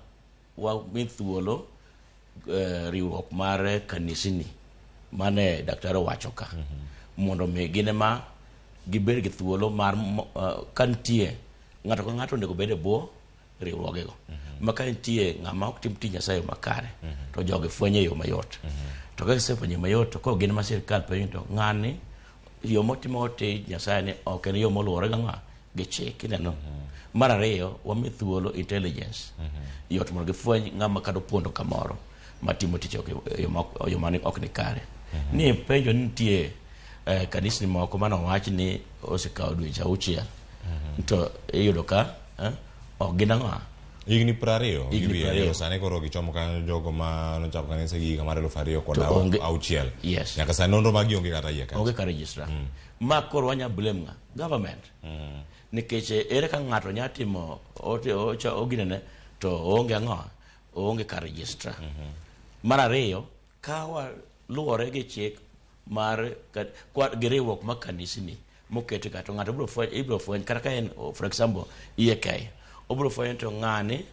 mi thuolo riwruok mar kanisni mane daktari owacho ka mondo mi gin ema gibed gi thuolo mar ka nitie ng'ato ka ng'ato onego bed e bwo riwruogego ma ka nitie ng'ama ok tim tij Nyasaye makare to jogi fwenyo e yo mayot. To ka gisefwenyo mayot to koro gin ma sirkal penjo to ng'ani yo motimo tij Nyasaye ni ok en yo moluwore gi ang'o gi chik ineno. Mar ariyo wami thuolo intelligence yot mondo gifweny ng'ama kata opondo kamoro matimo tich e yo mane ok ni kare. Ni penjo ni nitie kanisni moko mane owach ni osekawo dweche 6 to iyudo ka ok gin ang'o Higni 20 Higni gi 20. Sani koro gichomo kanyo jogo ma nochako kanisa gi higa mar 2006. To Yes. Nyaka sani nonro magi onge kata iye kacha. Onge ka register. Ma koro wanya blame ng'a? Government. Nikech ere ka ng'ato nya timo oginene to oonge ang'o? Oonge ka register. Mar ariyo, ka waluwore gi chik mar gi riwruok mar kanisni moketi ka to ng'ato ibiro fweny kata ka en for example EAK obiro fwenyo to ng'ani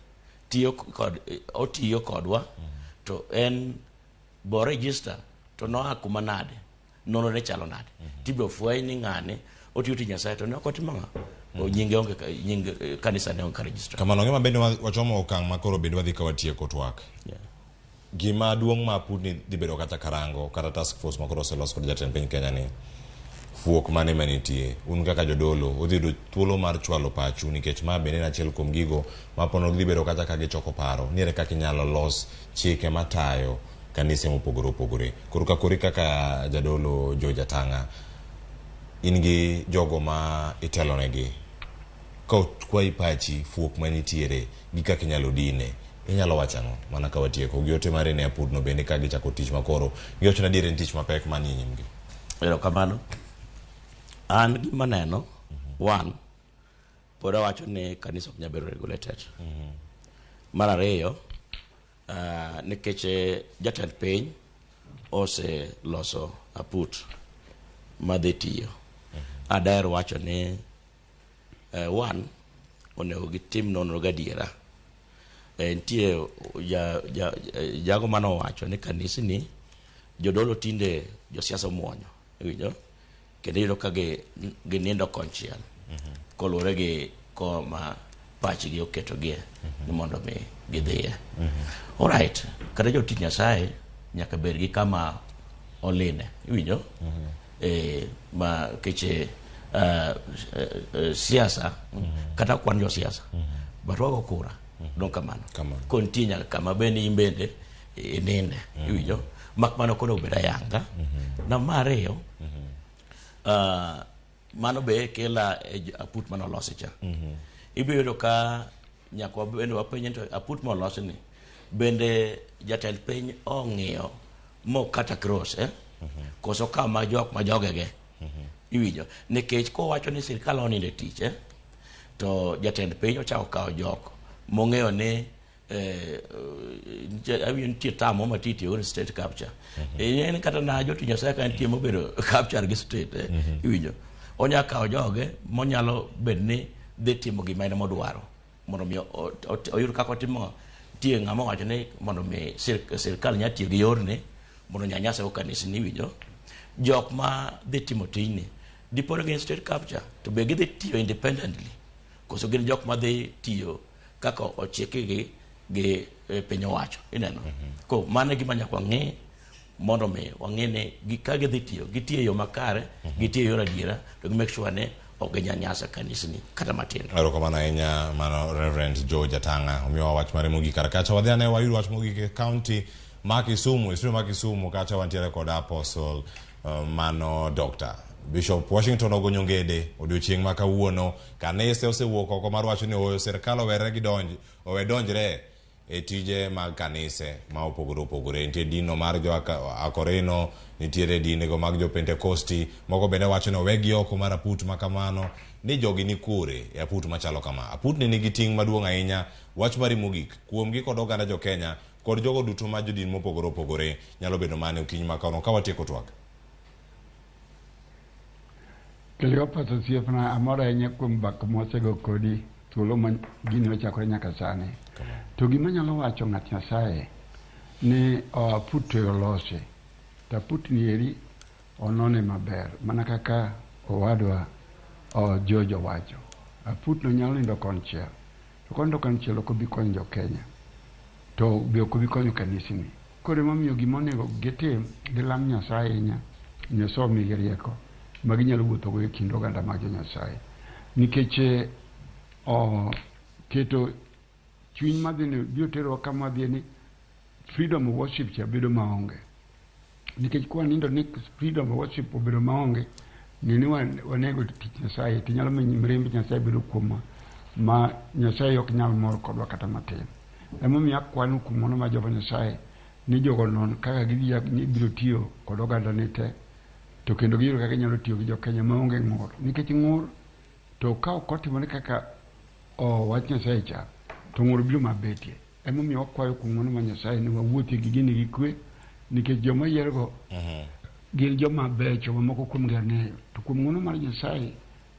tiyo kod otiyo kodwa to en bo register to noa kuma nade nonro ne chalo nade tibiro fweny ni ng'ani otiyo tij Nyasaye to ne ok otimo ng'a nyinge onge nying kanisa ne onge ka register. Kamano ng'e mabende wachomo okang' ma koro bende wadhi ka watieko twak. Gima duong' ma apudni dhi bedo kata karango kata task force ma koro oselos kod jatend piny Kenya ni fuok mane manitie un kaka jodolo udhi yudo thuolo mar chwalo pachu nikech ma bende en achiel kuom gigo ma pono dhi bedo kata ka gichoko paro ni ere kaka inyalo los chike matayo kanise mopogore opogore. Koro ka kori kaka jadolo George Atanga in gi jogo ma itelonegi ka okwayi pachi fuok manitiere gi kaka inyalo dine inyalo wacho ang'o mana ka watieko gi ote mare ne apudno bende ka gichako tich makoro giwacho ni adier en tich mapek manie nyimgi. Erokamano. An gima neno, one, pod awacho ni kanisa ok nyal bedo regulated. Mar ariyo, nikech jatend piny oseloso aput madhi tiyo. Adaher wacho ni one, onego gitim nonro gadiera. Nitie jago manowacho ni kanisni jodolo tinde josiasa omuonyo, iwinjo? Kendo iyudo ka ginindo konchiel koluwore gi koma pachgi oketogie ni mondo mi gidhiye. Alright, kata jotich Nyasaye nyaka bed gi kama oline, iwinjo? Ma keche siasa, kata ok wan josiasa, but wago kura, dong kamano. Ko nitie nyaka kama bende in bende ininde, iwinjo? Mak mano koro obed ayanga. Namba mar ariyo, mano be kela e aput mane olosi cha. Ibiro yudo ka nyaka bende wapenje to aput molosi ni bende jatend piny ong'iyo mokata cross koso kama jok ma jogege iwinjo nikech kowacho ni sirikal onindo e tich to jatend piny ochako kawo jok mong'eyo ni awinjo nitie term moro ma titiyogo ni state capture. En kata na jotich Nyasaye ka nitie mobedo capture gi state iwinjo onya kawo joge monyalo bed ni dhi timo gima en modwaro mondo mi oyud kaka otimo tie ng'ama owacho ni mondo mi sirikal nya tiyo gi yorni mondo nyanyase go kanisni iwinjo jok ma dhi timo tijni dipo ni gin state capture to be gidhi tiyo independently koso gin jok ma dhi tiyo kaka ochikgi gi piny owacho ineno ko mano e gima nyaka wang'i mondo mi wang'i ni ka gidhi tiyo gitiyo e yo makare gitiyo e yor adiera to gi make sure ni ok ginyanyasa kanisni kata matin. Erokamano ahinya mano Reverend George Atanga omiyowa wach mare mogik kar kacha wadhi ane wayud wach mogik e county ma Kisumu e studio ma Kisumu kacha wantiere kod Apostle mano Dr. Bishop Washington ogonyo ngede odiochieng' ma kawuono kanise osewuok oko mar wacho ni oyo sirkal owere gi donj owe donjre e tije mag kanise ma opogore opogore nitie dino mar jo Akorino nitiere dindego mag jo Pentekosti moko bende wacho ni owegi oko mar aput ma kamano ni jogi ni kure e aput machalo kama aputni nigi ting' maduong' ahinya wach mari mogik kuomgi kod oganda jo Kenya kod jogo duto ma jodin mopogore opogore nyalo bedo mane okinyi ma kawuono ka watieko twak. Cleophas osiepna amor ahinya kuom mbaka mwasego kodi thuolo ma gini ochakore nyaka sani. To gima anyalo wacho ng'at Nyasaye ni aput to olosi to aput ni eri onone maber mana kaka owadwa George owacho. Aput no nyalo nindo konchiel to konindo konchiel ok obi konyo jo Kenya to be ok obi konyo kanisni. Koro emomiyo gima onego gitim gilam Nyasaye ahinya Nyasaye omigi rieko ma ginyalo wuothogo e kind oganda mag jo Nyasaye. Nikech keto chuny madhini biro terowa kama wadhiye ni freedom of worship cha bedo maonge. Nikech kwanindo ni freedom of worship obedo maonge, ng'e ni wanego tich Nyasaye to nyalo miyo mirimb Nyasaye bedo kuomwa ma Nyasaye ok nyal mor kodwa kata matin. Emomiyo akwano kuom ng'wono mar Jehova Nyasaye ni jogo non kaka gibiro tiyo kod oganda ni te to kendo giyudo kaka ginyalo tiyo gi jo Kenya maonge ng'ur. Nikech ng'ur to ka ok otimore kaka wach Nyasaye cha to ng'ur biro mabetie. Emomiyo wakwayo kuom ng'wono mar Nyasaye ni wawuothie gi gini gi kwe nikech joma oyiergo gin joma becho ma moko kuomgi ang'eyo. To kuom ng'wono mar Nyasaye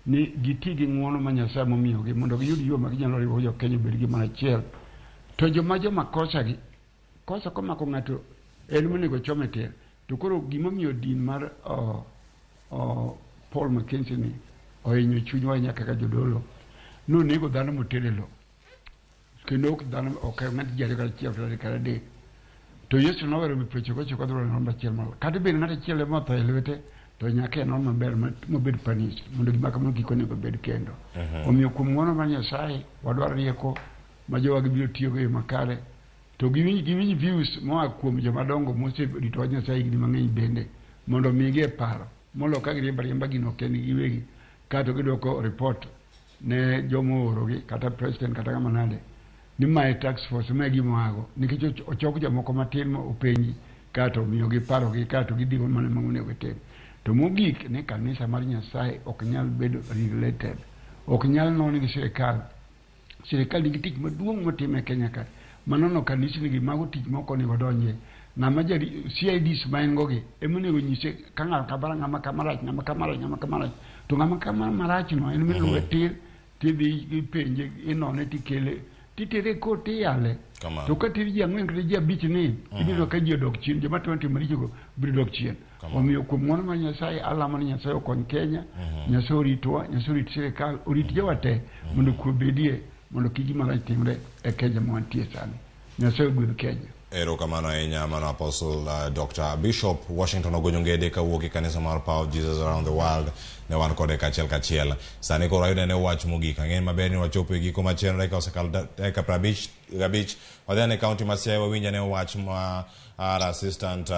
ni giti gi ng'wono ma Nyasaye momiyogi mondo giyud yo ma ginyalo riwo jo Kenya obed gimoro achiel. To joma joma kosa gi kosa komako ng'ato en monego chome tir. To koro gimomiyo din mar Paul Mackenzie ni ohinyo chunywa ahinya kaka jodolo nonego dhano moter e lo kendo ok dhano ok ng'at ji ariyo kata achiel kata adek kata adek to Yesu nowero wi 99 odhi namba achiel molo kata bed ng'at achiel ema otho e lwete to nyaka enon maber mobed punished mondo gima kamano kik onego bed kendo. Omiyo kuom ng'wono mar Nyasaye wadwaro rieko ma jowagi biro tiyogo e yo makare to giwinj views moa kuom joma dongo moserito wach Nyasaye higni mang'eny bende mondo omigi e paro molo ka giriembo ariemba gino kendgi giwegi kato gidwoko report ne joma oorogi kata president kata ng'ama nade ni mae task force mae gima oago nikech ochok jomoko matin ma openji kato omiyogi parogi kato gidhigo mana ma onego gitim. To mogik ni kanisa mar Nyasaye ok nyal bedo regulated ok nyal non gi sirikal. Sirikal nigi tich maduong' motimo e Kenya ka manono kanisni gi mago tich mok onego donje. Ng'ama CIDs ma en go gi ema onego nyise ka ng'ato kabara ng'ama kama rach ng'ama kama rach ng'ama kama rach to ng'ama kama marach no en miluwe tir tidhi ipenje inone tikele titere e court tiyale. To ka tir ji ang'wen kata ji abich ni ibiro ka ji odok chien joma timo tim maricho go biro dok chien. Omiyo kuom ng'wono mar Nyasaye alamo ni Nyasaye okony Kenya, Nyasaye oritwa, Nyasaye orit sirikal, orit jowa te mondo kwe obedie. mondo kik gima rach timre e Kenya ma wantie sani. Nyasaye ogwedh Kenya. Erokamano ahinya mano Apostle Dr. Bishop Washington Ogonyo Ngede kawuok e kanisa mar Power of Jesus Around the World ne wan kode kachiel kachiel. Sani koro ayudo ne wach mogik. Ang'e maber ni wachopo e giko mar chenro dakika osekalo dakika 55. Wadhi ane kaunti ma Siaya wawinj ane wach mar Assistant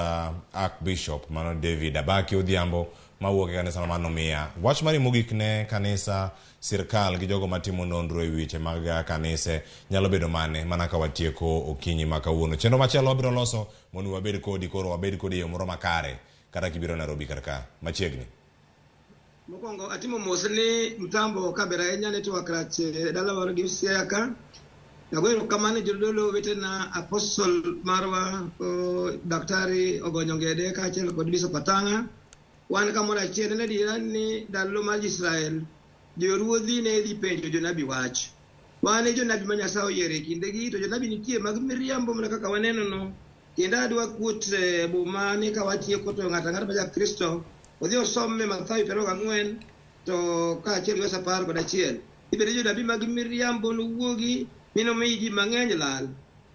Archbishop mano David Abaki Odhiambo mawuok e kanisa mar Nomia. Wach mari mogik ne kanisa, sirkal gi jogo matimo nonro e weche mag kanise nyalo bedo mane mana ka watieko okinyi ma kawuono. Chenro machielo wabiro loso mondo wabed kodi koro wabed kodi e yo moro makare kata kibiro Nairobi kar ka machiegni. Mokwongo atimo mos ni mtambo kaber ahinya network rach e dala mar gi Siaya ka. Agoyo erokamano ne jodolo wetena apostle marwa Daktari Ogonyo Ngede kaachiel kod Bishop Atang'a. Wan kamoro achiel en adiera ni ndalo mar Israel joruodhi ne dhi penjo jonabi wach. Wan e jonabi ma Nyasaye oyiero e kindegi to jonabi nitie mag miriambo mana kaka waneno no. Kendo adwa kuot muma ni ka watieko to ng'ato ang'ata ma ja-Kristo odhi osome Mathayo 24 to kaachiel gi wes 11. Ibende jonabi mag miriambo nowuogi mi nomi ji mang'eny lal.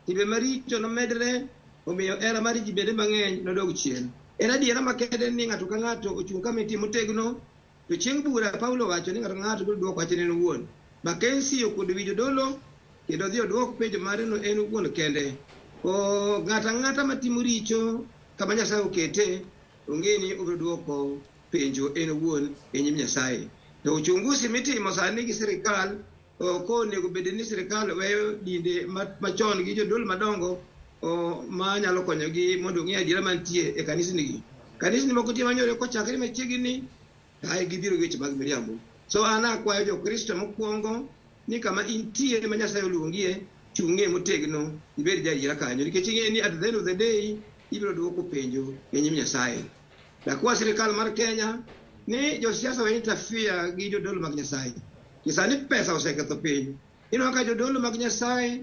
Timbe maricho nomedre, omiyo hera mar ji bende mang'eny nodog chien. En adiera makende ni ng'ato ka ng'ato ochung' kama entie motegno, to chieng' bura Paulo owacho ni ng'ato ka ng'ato biro dwoko wachne en owuon. Mackenzie okuodo wi jodolo kendo odhi odwok penjo mare no en owuon kende. Ng'ato ang'ata matimo richo kama Nyasaye okete, ong'e ni obiro dwoko penjo en owuon e nyim Nyasaye. To uchunguzi mitimo sani gi sirikal ok onego bed ni sirikal weyo dinde machon gi jodolo madongo ma nyalo konyogi mondo ong'e adiera mantie e kanisnigi. Kanisni moko nitie manyoro kochakre machiegni kae gibiro gi weche mag miriambo. So an akwayo jokristo mokwongo ni kama intie ma Nyasaye oluongie, chung'ie motegno, ibed jaadiera kanyo. Nikech ing'e ni at the end of the day, ibiro dwoko penjo e nyim Nyasaye. Dakwa sirikal mar Kenya ni josiasa we interfere gi jodolo mag Nyasaye. Sani pesa oseketho piny. Ineno ka jodolo mag Nyasaye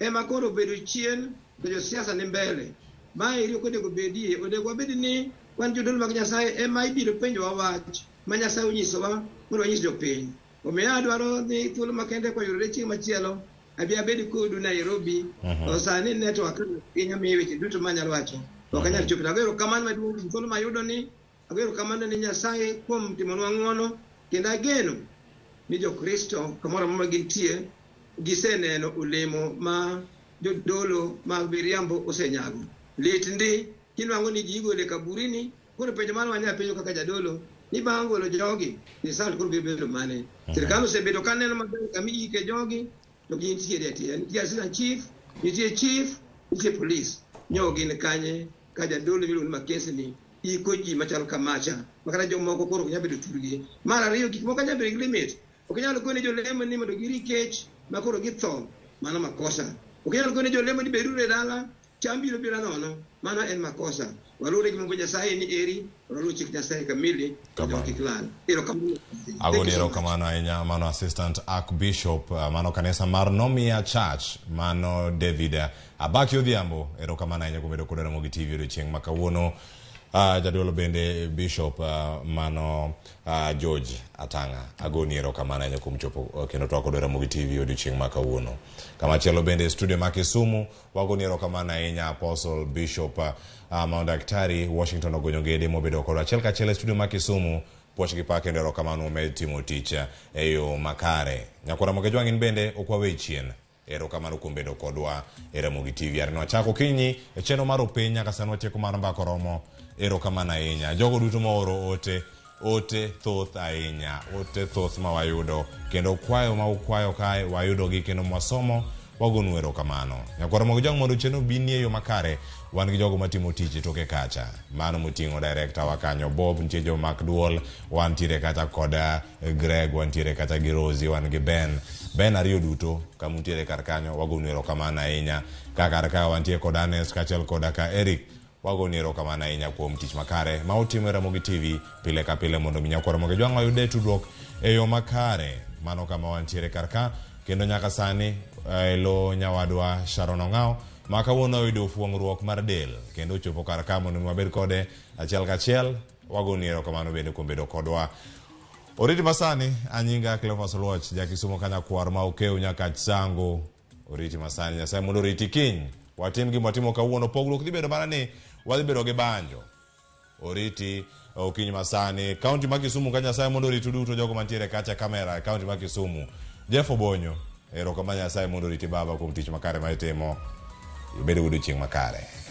ema koro obedo chien to josiasa ni mbele. Ma eri ok onego bedie. Onego wabed ni wan jodolo mag Nyasaye ema ibiro penjowa wach ma Nyasaye onyisowa mondo wanyis jopiny. Omiyo adwaro ni thuolo makende koyudore chieng' machielo abi abed kodu Nairobi. To sani network piny omiyo weche duto manyalo wacho ok anyal chopo. Agoyo erokamano maduong' kuom thuolo mayudo ni, agoyo erokamano ne Nyasaye kuom timonwa ng'uono, kendo ageno ni jokristo kamoro amora ma gintie giseneno olemo ma jodolo mag miriambo osenyago. Lit ndi kinwang'o ni ji igolo e kaburini, koro penjo mano wanyalo penjo kaka jadolo ni bang' golo jogi, result koro biro bedo mane? Sirkal osebedo ka neno maber kama iike jogi, to gintiere atiya. Nitie assistant chief, nitie chief, nitie police. Nyo gin kanye ka jadolo miluongo ni Mackenzie ni iko ji machalo kamacha, ma kata jomoko koro ok nyal bedo thurgi. Mar ariyo, gik moko nyalo bedo gi limit. Ok inyal kone jolemo ni mondo giri kech ma koro githo, mano makosa. Ok inyal kone jolemo ni beduru e dala, cham biro biro nono, mano en makosa. Waluwre gi Mungu Nyasaye ni eri, waluw chik Nyasaye kamili, mondo kik lal. Erokamano. Agoni erokamano ahinya mano Assistant Archbishop mano kanisa mar Nomia Church mano David Abaki Odhiambo. Erokamano ahinya kuom bedo kodwa Ramogi TV odiochieng' ma kawuono. Jadolo bende Bishop mano George Atang'a, agoni erokamano ahinya kuom chopo kendo twak kodwa Ramogi TV odiochieng' ma kawuono. Kamachielo bende e studio ma Kisumu wagoni erokamano ahinya Apostle Bishop mano Daktari Washington Ogonyo Ngede mobedo kodwa achiel kachiel e studio ma Kisumu. Puoch gi pak kendo erokamano umed timo tich e yo makare. Nyakwara Ramogi Jwang' in bende ok waweyi chien. Erokamano kuom bedo kodwa e Ramogi TV. Are nwachako okinyi e chenro mar openy nyaka sani watieko mar mbaka oromo. Erokamano ahinya. Jogo duto mooro ote, ote thoth ahinya, ote thoth ma wayudo kendo kwayo ma ukwayo kae wayudogi kendo mwasomo wagonu erokamano. Nyakwara Ramogi Jwang' mondo chenro obi e yo makare, wan gi jogo matimo tich e toke kacha. Mano moting'o director wa kanyo Bob, nitie jomak duol, wantiere kacha kod Greg, wantiere kacha gi Rosie, wan gi Ben. Ben ariyo duto kama untiere kar kanyo wagonu erokamano ahinya. Ka kar ka wantie kod Ernest kaachiel koda ka Eric, wagonu erokamano ahinya kuom tich makare ma utimo e Ramogi TV pile ka pile mondo mi nyakwar Ramogi Jwang' oyude tudruok e yo makare. Mano kama wantiere kar ka kendo nyaka sani elo nyawadwa Sharon Ong'aw ma kawuono oyudo fuong'ruok mar del kendo ochopo kar ka mondo mi wabed kode achiel kachiel. Wagoni erokamano bende kuom bedo kodwa. Oriti masani, anyinga Cleophas Oluoch, jakisumo kanyakwar ma okew nyaka Chango. Oriti masani, Nyasaye mondo oriti kiny. Watim gima watimo kawuono, pogruok dhi bedo mana ni wadhi bedo gi banjo. Oriti okinyi masani. Kaunti ma Kisumu ka Nyasaye mondo oritu duto jogo mantiere kacha kamera e kaunti ma Kisumu. Jeff Obonyo, erokamano Nyasaye mondo oriti baba kuom tich makare ma itimo. Ibed gi odiochieng' makare.